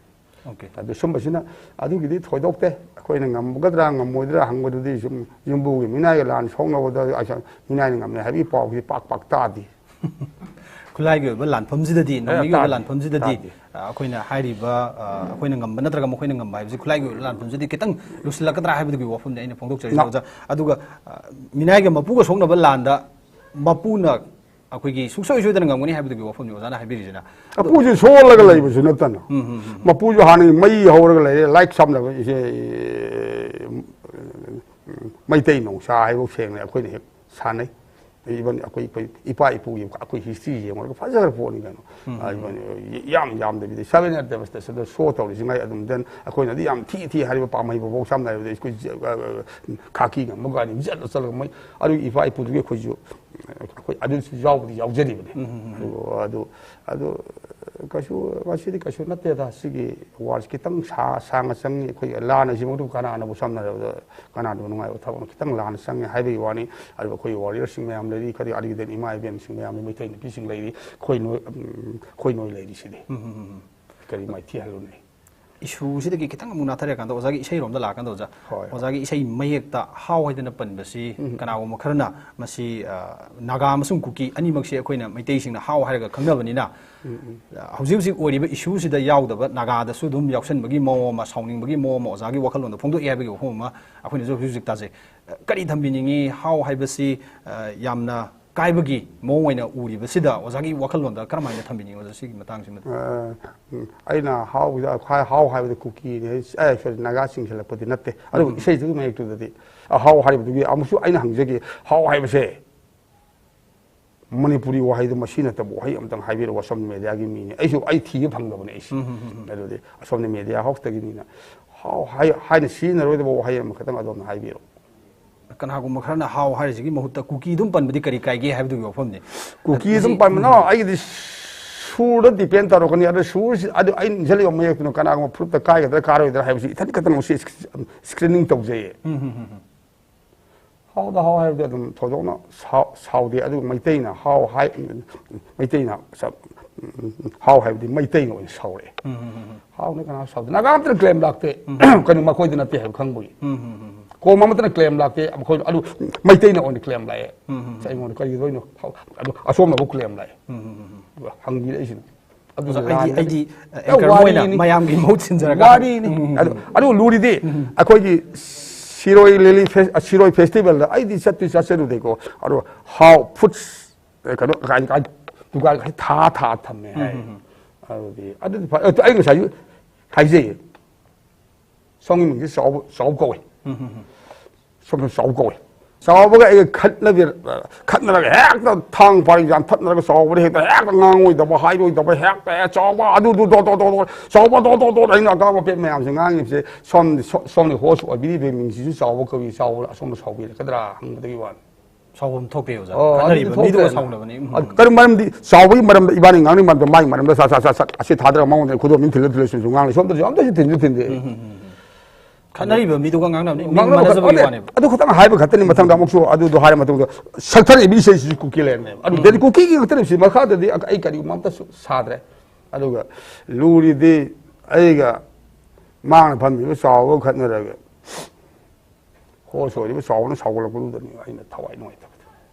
ꯑꯣꯀꯦ꯫ ꯑꯗꯨ ꯁꯨꯝꯕꯁꯤꯅ ꯑꯗꯨꯒꯤꯗꯤ ꯊꯣꯏꯗꯣꯛꯇꯦ꯫ ꯑꯩꯈꯣꯏꯅ ꯉꯝꯒꯗ꯭ꯔꯥ ꯉꯝꯃꯣꯏꯗ꯭ꯔꯥ ꯍꯪꯕꯗꯨꯗꯤ ꯁꯨꯝ ꯌꯨꯝꯕꯨꯒꯤ ꯃꯤꯅꯥꯏꯒ ꯂꯥꯟ ꯁꯣꯛꯅꯕꯗ ꯑꯁ ꯃꯤꯅꯥꯏꯅ ꯉꯝꯃꯦ ꯍꯥꯏꯕꯒꯤ ꯄꯥꯎꯁꯤ ꯄꯥꯛ ꯄꯥꯛ ꯇꯥꯗꯦ꯫ ꯈꯨꯠꯂꯥꯏꯒꯤ ꯑꯣꯏꯕ ꯂꯥꯟꯐꯝꯁꯤꯗꯗꯤ, ꯑꯦ, ꯅꯣꯡꯃꯩꯒꯤ ꯑꯣꯏꯕ ꯇꯥꯗꯦ, ꯂꯥꯟꯐꯝꯁꯤꯗꯗꯤ, ꯇꯥꯗꯦ꯫ ꯑ, ꯑꯩꯈꯣꯏꯅ ꯍꯥꯏꯔꯤꯕ, ꯑ, ꯑꯩꯈꯣꯏꯅ ꯉꯝꯕ ꯅꯠꯇ꯭ꯔꯒ ꯃꯈꯣꯏꯅ ꯉꯝꯕ ꯍꯥꯏꯕꯁꯤ ꯈꯨꯠꯂꯥꯏꯒꯤ ꯑꯣꯏꯕ ꯂꯥꯟꯐꯝꯁꯤꯗꯤ ꯈꯤꯇꯪ ꯂꯨꯁꯤꯜꯂꯛꯀꯗ꯭ꯔꯥ ꯍꯥꯏꯕꯗꯨꯒꯤ ꯋꯥꯐꯝꯅꯤ ꯑꯩꯅ ꯐꯣꯡꯗꯣꯛꯆꯔꯤꯁꯦ, ꯅ- ꯑꯣꯖꯥ꯫ ꯑꯗꯨꯒ, ꯑ, ꯃꯤꯅꯥꯏꯒ ꯃꯄꯨꯒ ꯁꯣꯛꯅꯕ ꯂꯥꯟꯗ ꯃꯄꯨꯅ ꯑꯩꯈꯣꯏꯒꯤ ꯁꯨꯡꯁꯣꯏ ꯁꯣꯏꯗꯅ ꯉꯝꯒꯅꯤ ꯍꯥꯏꯕꯗꯨꯒꯤ ꯋꯥꯐꯝꯅꯤ ꯑꯣꯖꯥꯅ ꯍꯥꯏꯕꯤꯔꯤꯁꯤꯅ꯫ ꯑꯗꯨ ꯃꯄꯨꯁꯨ ꯁꯣꯜꯂꯒ ꯂꯩꯕꯁꯨ ꯅꯠꯇꯅ, ꯎꯝ, ꯎꯝ, ꯎꯝ꯫ ꯃꯄꯨꯁꯨ ꯍꯥꯟꯅꯒꯤ ꯃꯩ ꯍꯧꯔꯒ ꯂꯩꯔꯦ, ꯂꯥꯏꯛ ꯁꯝꯅꯕ ꯏꯆꯦ, ꯃꯩꯇꯩ ꯅꯣꯡꯁꯥ ꯍꯥꯏꯕ ꯁꯦꯡꯅ ꯑꯩꯈꯣꯏꯅ ꯍꯦꯛ ꯁꯥꯟꯅꯩ꯫ ꯏꯚꯟ ꯑꯩꯈꯣꯏ, ꯑꯩꯈꯣꯏ ꯏꯄꯥ ꯏꯄꯨꯒꯤ ꯑꯩꯈꯣꯏ ꯍꯤꯁꯇ꯭ꯔꯤ ꯌꯦꯡꯉꯨꯔꯒ ꯐꯖꯈ꯭ꯔ ꯄꯣꯠꯅꯤ ꯀꯩꯅꯣ꯫ ꯑ, ꯏꯚꯟ ꯌꯥꯝ ꯌꯥꯝꯗꯕꯤꯗ ꯁꯚꯦꯟ ꯑꯦꯠ ꯗꯦꯕꯁꯇꯦꯁꯟꯗ ꯁꯣ ꯇꯧꯔꯤꯁꯤꯉꯥꯏ ꯑꯗꯨꯝ, ꯗꯦꯟ ꯑꯩꯈꯣꯏꯅꯗꯤ ꯌꯥꯝ ꯊꯤ ꯊꯤ ꯍꯥꯏꯔꯤꯕ ꯄꯥꯝꯍꯩꯕꯐꯥꯎ ꯁꯝꯅ ꯍꯥꯏꯔꯕꯗ ꯑꯩꯈꯣꯏ ꯖ-, ꯑ, ꯑ, ꯈꯥꯀꯤ ꯉꯝꯕ ꯒꯥꯔꯤ ꯖꯠꯂ ꯆꯠꯂꯒ ꯃꯣꯏ ꯑꯗꯨꯒꯤ ꯏꯄꯥ ꯏꯄꯨꯗꯨꯒꯤ ꯑꯩꯈꯣꯏꯁꯨ, ꯑꯩꯈꯣꯏ ꯑꯗꯨꯁꯨ ꯌꯥꯎꯕꯗꯤ ꯌꯥꯎꯖꯔꯤꯕꯅꯤ꯫ ꯑꯗꯨ, ꯑꯗꯨ, ꯑꯗꯨ ꯀꯩꯁꯨ, ꯃꯁꯤꯗꯤ ꯀꯩꯁꯨ ꯅꯠꯇꯦꯗ꯫ ꯁꯤꯒꯤ ꯋꯥꯔꯁꯤ ꯈꯤꯇꯪ ꯁꯥ-, ꯁꯥꯡꯅ ꯆꯪꯉꯤ꯫ ꯑꯩꯈꯣꯏ ꯂꯥꯟ ꯑꯁꯤꯃꯛꯇꯕꯨ ꯀꯅꯥꯅꯕꯨ ꯁꯝꯅ ꯍꯥꯏꯔꯕꯗ ꯀꯅꯥꯗꯕꯨ ꯅꯨꯡꯉꯥꯏꯕ ꯊꯕꯛꯅꯣ? ꯈꯤꯇꯪ ꯂꯥꯟꯅ ꯆꯪꯉꯦ ꯍꯥꯏꯕꯒꯤ ꯋꯥꯅꯤ꯫ ꯑꯗꯨꯕꯨ ꯑꯩꯈꯣꯏꯒꯤ ꯋꯥꯔꯤꯌꯔꯁꯤꯡ ꯃꯌꯥꯝ ꯂꯩꯔꯤ, ꯀꯔꯤ ꯑꯔꯤꯗꯦꯟ ꯏꯃꯥ ꯏꯕꯦꯟꯁꯤꯡ ꯃꯌꯥꯝ ꯂꯩ, ꯃꯩꯇꯩ ꯅꯨꯄꯤꯁꯤꯡ ꯂꯩꯔꯤ, ꯑꯩꯈꯣꯏ ꯅꯣꯏ, ꯎꯝ, ꯑꯩꯈꯣꯏ ꯅꯣꯏ ꯂꯩꯔꯤꯁꯤꯗꯤ꯫ ꯀꯔꯤ ꯃꯥꯏꯊꯤ ꯍꯜꯂꯨꯅꯤ? ꯏꯁꯨꯁꯤꯗꯒꯤ ꯈꯤꯇꯪ ꯑꯃꯨꯛ ꯅꯥꯊꯔꯀꯥꯟꯗ ꯑꯣꯖꯥꯒꯤ ꯏꯁꯩꯔꯣꯝꯗ ꯂꯥꯛꯀꯗꯧꯕꯁꯦ, ꯍꯣꯏ, ꯍꯣꯏ꯫ ꯑꯣꯖꯥꯒꯤ ꯏꯁꯩ ꯃꯌꯦꯛꯇ ꯍꯥꯎ ꯍꯥꯏꯗꯅ ꯄꯟꯕꯁꯤ ꯀꯅꯥꯒꯨꯝꯕ ꯈꯔꯅ ꯃꯁꯤ, ꯑ, ꯅꯥꯒꯥ ꯑꯃꯁꯨꯡ ꯀꯨꯀꯤ ꯑꯅꯤꯃꯛꯁꯦ ꯑꯩꯈꯣꯏꯅ ꯃꯩꯇꯩꯁꯤꯡꯅ ꯍꯥꯎ ꯍꯥꯏꯔꯒ ꯈꯪꯅꯕꯅꯤꯅ, ꯑ, ꯍꯧꯖꯤꯛ ꯍꯧꯖꯤꯛ ꯑꯣꯏꯔꯤꯕ ꯏꯁꯨꯁꯤꯗ ꯌꯥꯎꯗꯕ ꯅꯥꯒꯥꯗꯁꯨ ꯑꯗꯨꯝ ꯌꯥꯎꯁꯟꯕꯒꯤ ꯃꯑꯣꯡ ꯑꯃ, ꯁꯥꯎꯅꯤꯡꯕꯒꯤ ꯃꯑꯣꯡ ꯑꯃ ꯑꯣꯖꯥꯒꯤ ꯋꯥꯈꯜꯂꯣꯟꯗ ꯐꯣꯡꯗꯣꯛꯑꯦ ꯍꯥꯏꯕꯒꯤ ꯋꯥꯐꯝ ꯑꯃ ꯑꯩꯈꯣꯏꯅꯁꯨ ꯍꯧꯖꯤꯛ ꯍꯧꯖꯤꯛ ꯇꯥꯖꯩ꯫ ꯑ, ꯀꯔꯤ ꯊꯝꯕꯤꯅꯤꯡꯉꯤ? ꯍꯥꯎ ꯍꯥꯏꯕꯁꯤ, ꯑ, ꯌꯥꯝꯅ ꯀꯥꯏꯕꯒꯤ ꯃꯑꯣꯡ ꯑꯣꯏꯅ ꯎꯔꯤꯕꯁꯤꯗ ꯑꯣꯖꯥꯒꯤ ꯋꯥꯈꯜꯂꯣꯟꯗ ꯀꯔꯝꯍꯥꯏꯅ ꯊꯝꯕꯤꯅꯤꯡꯉꯤ, ꯑꯣꯖꯥ, ꯁꯤꯒꯤ ꯃꯇꯥꯡꯁꯤꯃꯗꯤ? ꯑ, ꯎꯝ, ꯑꯩꯅ ꯍꯥꯎꯒꯤꯗ ꯈ꯭ꯋꯥꯏ ꯍꯥꯎ ꯍꯥꯏꯕꯗꯤ ꯀꯨꯀꯤꯅꯤ, ꯑꯦ, ꯁꯣꯔꯤ, ꯅꯥꯒꯥ ꯆꯤꯡꯁꯤꯜꯂꯛꯄꯗꯤ ꯅꯠꯇꯦ꯫ ꯑꯗꯨꯕꯨ ꯏꯁꯩꯗꯨꯒꯤ ꯃꯌꯦꯛꯇꯨꯗꯗꯤ, ꯑ, ꯍꯥꯎ ꯍꯥꯏꯔꯤꯕꯗꯨꯒꯤ ꯑꯃꯨꯛꯁꯨ ꯑꯩꯅ ꯍꯪꯖꯒꯦ, ꯍꯥꯎ ꯍꯥꯏꯕꯁꯦ ꯃꯅꯤꯄꯨꯔꯤ ꯋꯥꯍꯩꯗꯣ ꯃꯁꯤ ꯅꯠꯇꯕ ꯋꯥꯍꯩ ꯑꯃꯇꯪ ꯍꯥꯏꯕꯤꯔꯛꯑꯣ, ꯑꯁꯣꯝ ꯃꯦꯗꯤꯌꯥꯒꯤ ꯃꯤꯅꯤ꯫ ꯑꯩꯁꯨ, ꯑꯩ ꯊꯤꯕ ꯐꯪꯗꯕꯅꯦ ꯑꯩꯁꯦ꯫ ꯑꯗꯨꯗꯤ ꯑꯁꯣꯝꯅ ꯃꯦꯗꯤꯌꯥ ꯍꯥꯎꯁꯇꯒꯤꯅꯤꯅ ꯍꯥꯎ ꯍꯥꯏ-, ꯍꯥꯏꯅ ꯁꯤꯖꯤꯟꯅꯔꯣꯏꯗꯕ ꯋꯥꯍꯩ ꯑꯃꯈꯛꯇꯪ ꯑꯗꯣꯝꯅ ꯍꯥꯏꯕꯤꯔꯛꯑꯣ꯫ ꯀꯅꯥꯒꯨꯝꯕ ꯈꯔꯅ ꯍꯥꯎ ꯍꯥꯏꯔꯤꯁꯤꯒꯤ ꯃꯍꯨꯠꯇ ꯀꯨꯀꯤ ꯑꯗꯨꯝ ꯄꯟꯕꯗꯤ ꯀꯔꯤ ꯀꯥꯏꯒꯦ ꯍꯥꯏꯕꯗꯨꯒꯤ ꯋꯥꯐꯝꯅꯤ꯫ ꯀꯨꯀꯤ ꯑꯗꯨꯝ ꯄꯟꯕꯅꯣ, ꯑꯩꯒꯤꯗꯤ ꯁꯨꯔꯗ depend ꯇꯧꯔꯛꯀꯅꯤ꯫ ꯑꯗꯣ ꯁꯨꯔꯁꯤ, ꯑꯗꯨ ꯑꯩꯅ ꯏꯟꯁꯤꯜꯂꯤꯕ ꯃꯌꯦꯛꯇꯨꯅ ꯀꯅꯥꯒꯨꯝꯕ ꯐꯨꯔꯨꯞꯇ ꯀꯥꯏꯒꯗ꯭ꯔꯥ ꯀꯥꯔꯣꯏꯗ꯭ꯔꯥ ꯍꯥꯏꯕꯁꯤ ꯏꯊꯟ ꯈꯛꯇꯅ ꯃꯁꯤ screening ꯇꯧꯖꯩꯌꯦ꯫ ꯍꯥꯎꯗ ꯍꯥꯎ ꯍꯥꯏꯕꯗꯤ ꯑꯗꯨꯝ ꯊꯣꯏꯗꯣꯛꯅ ꯁꯥꯎ-, ꯁꯥꯎꯗꯦ꯫ ꯑꯗꯨꯒ ꯃꯩꯇꯩꯅ ꯍꯥꯎ ꯍꯥꯏ-, ꯃꯩꯇꯩꯅ ꯁ-, ꯍꯥꯎ ꯍꯥꯏꯕꯗꯤ ꯃꯩꯇꯩꯅ ꯑꯣꯏꯅ ꯁꯥꯎꯔꯛꯑꯦ꯫ ꯍꯥꯎꯅ ꯀꯅꯥ ꯁꯥꯎꯗꯦ? ꯅꯥꯒꯥ ꯑꯝꯇꯅ claim ꯂꯥꯛꯇꯦ꯫ ꯀꯩꯅꯣ, ꯃꯈꯣꯏꯗ ꯅꯠꯇꯦ ꯍꯥꯏꯕ ꯈꯪꯕꯒꯤ꯫ ꯀꯣꯝ ꯑꯃꯠꯇꯅ claim ꯂꯥꯛꯇꯦ꯫ ꯃꯈꯣꯏ ꯑꯗꯨ ꯃꯩꯇꯩꯅ ꯑꯣꯏꯅ claim ꯂꯥꯛꯑꯦ꯫ ꯑꯩꯉꯣꯟꯗ ꯀꯔꯤꯒꯤꯗꯣꯏꯅꯣ? ꯑꯗꯨ ꯑꯁꯣꯝꯅ ꯑꯃꯨꯛ claim ꯂꯥꯛꯑꯦ꯫ ꯑꯗꯨꯒ ꯍꯪꯕꯤꯔꯛꯏꯁꯤꯅ꯫ ꯑꯗꯨꯁꯨ ꯑꯩꯗꯤ, ꯂꯥꯟꯕꯅꯤ꯫ ꯑꯩꯗꯤ, ꯑ, ꯑꯦ, anchor ꯑꯃ ꯑꯣꯏꯅ ꯋꯥꯔꯤꯅꯤ꯫ ꯃꯌꯥꯝꯒꯤ ꯃꯍꯨꯠ ꯁꯤꯟꯖꯔꯒ꯫ ꯋꯥꯔꯤꯅꯤ꯫ ꯑꯗꯨ, ꯑꯗꯨ ꯂꯨꯔꯤꯗꯤ ꯑꯩꯈꯣꯏꯒꯤ ꯁꯤꯔꯣꯏ ꯂꯤꯂꯤ ꯐꯦ-, ꯁꯤꯔꯣꯏ festivalꯗ ꯑꯩꯗꯤ ꯆꯠꯇꯤ ꯆꯠꯆꯔꯨꯗꯦꯀꯣ꯫ ꯑꯗꯣ ꯍꯥꯎ ꯐꯨꯗꯁ, ꯑꯦ, ꯀꯩꯅꯣ, ꯀꯥꯏ, ꯀꯥꯏ, ꯗꯨꯀꯥꯟ ꯈꯔ ꯊꯥ ꯊꯥ ꯊꯝꯃꯦ ꯍꯥꯏ꯫ ꯑꯗꯨꯗꯤ, ꯑꯗꯨꯗꯤ ꯐ-, ꯑꯩ ꯉꯁꯥꯏꯁꯨ ꯍꯥꯏꯖꯩꯌꯦ꯫ ꯁꯣꯝꯒꯤ ꯃꯤꯡꯁꯦ ꯆꯥꯎꯕ, ꯆꯥꯎꯕ ꯀꯧꯋꯦ꯫ ꯁꯣꯝꯗ ꯆꯥꯎꯕ ꯀꯧꯋꯦ꯫ ꯆꯥꯎꯕꯒ ꯑꯩꯒ ꯈꯠꯅꯕꯤ-, ꯈꯠꯅꯔꯒ ꯍꯦꯛꯇ ꯊꯥꯡ ꯄꯥꯔꯤ ꯌꯥꯟꯊꯠꯅꯔꯒ ꯆꯥꯎꯕꯗ ꯍꯦꯛꯇ, ꯍꯦꯛꯇ ꯉꯥꯡꯉꯣꯏꯗꯕ, ꯍꯥꯏꯔꯣꯏꯗꯕ, ꯍꯦꯛꯇ, "ꯑꯦ, ꯆꯥꯎꯕ, ꯑꯗꯨꯗꯨ ꯗꯣ, ꯗꯣ, ꯗꯣ, ꯗꯣ, ꯆꯥꯎꯕ, ꯗꯣ, ꯗꯣ, ꯗꯣ", ꯑꯩꯅ ꯑꯀꯥꯡ ꯑꯄꯦꯠ ꯃꯌꯥꯝꯁꯦ ꯉꯥꯡꯉꯤꯕꯁꯦ, ꯁꯣꯝ-, ꯁꯣ-, ꯁꯣꯝꯒꯤ host ꯑꯣꯏꯕꯤꯔꯤꯕ ꯃꯤꯡꯁꯤꯁꯨ ꯆꯥꯎꯕ ꯀꯧꯏ, ꯆꯥꯎꯕ ꯑꯁꯣꯝꯅ ꯁꯥꯎꯕꯤꯔꯛꯀꯗ꯭ꯔꯥ ꯍꯪꯕꯗꯒꯤ ꯋꯥꯅꯤ꯫ ꯁꯥꯎꯐꯝ ꯊꯣꯛꯄꯤ, ꯑꯣꯖꯥ꯫ ꯑꯣ, ꯈꯠꯅꯔꯤꯕ ꯑꯗꯨꯗꯤ ꯃꯤꯗꯨꯒ ꯊꯣꯛꯇ꯭ꯔꯦꯅ꯫ ꯁꯥꯎꯅꯕꯅꯤ꯫ ꯎꯝ. ꯑ, ꯀꯔꯝ, ꯃꯔꯝꯗꯤ ꯆꯥꯎꯕꯒꯤ ꯃꯔꯝꯗ ꯏꯕꯥꯅꯤ ꯉꯥꯡꯅꯩ ꯃꯔꯝꯗ ꯃꯥꯒꯤ ꯃꯔꯝꯗ ꯁꯠ, ꯁꯠ, ꯁꯠ, ꯁꯠ, ꯑꯁꯤ ꯊꯥꯗꯔꯒ ꯃꯉꯣꯟꯗ ꯈꯨꯗꯣꯝ ꯊꯤꯜꯂ ꯊꯤꯜꯂ ꯁꯨꯝ ꯉꯥꯡꯅꯩ꯫ ꯁꯣꯝꯗꯁꯨ ꯑꯝꯇꯁꯨ ꯊꯤꯟꯁꯨ ꯊꯤꯟꯗꯦ꯫ ꯈꯠꯅꯔꯤꯕ ꯃꯤꯗꯨꯒ ꯉꯥꯡꯅꯕꯅꯤ꯫ ꯃꯤꯡ ꯉꯥꯡꯅꯕ ꯃꯥꯟꯅꯖꯕꯒꯤ ꯈꯛꯇꯅꯦ꯫ ꯋꯥꯅꯦꯕ꯫ ꯑꯗꯨ ꯈꯛꯇꯪ ꯍꯥꯏꯕ ꯈꯛꯇꯅꯤ꯫ ꯃꯊꯪꯗ ꯑꯃꯨꯛꯁꯨ ꯑꯗꯨꯗꯣ ꯍꯥꯏꯔ ꯃꯇꯨꯡꯗ ꯁꯛꯊꯔꯛꯏꯕ ꯏꯁꯩꯁꯤꯁꯨ ꯀꯨꯀꯤꯂꯦꯟꯅꯦꯕ꯫ ꯑꯗꯨꯗꯗꯤ ꯀꯨꯀꯤꯒꯤ ꯈꯛꯇꯅꯦ꯫ ꯁꯤ ꯃꯈꯥꯗꯗꯤ ꯑꯩ ꯀꯔꯤꯒꯨꯝꯕ ꯑꯝꯇꯁꯨ ꯁꯥꯗ꯭ꯔꯦ꯫ ꯑꯗꯨꯒ ꯂꯨꯔꯤꯗꯤ ꯑꯩꯒ ꯃꯥꯡꯅ ꯐꯝꯃꯤꯕ ꯆꯥꯎꯕꯒ ꯈꯠꯅꯔꯒ ꯍꯣꯁ ꯑꯣꯏꯔꯤꯕ ꯆꯥꯎꯕꯅ ꯁꯥꯎꯒꯠꯂꯛꯄꯗꯨꯗꯅꯤ ꯑꯩꯅ ꯊꯋꯥꯏ ꯅꯨꯡꯉꯥꯏꯇꯕꯗ꯫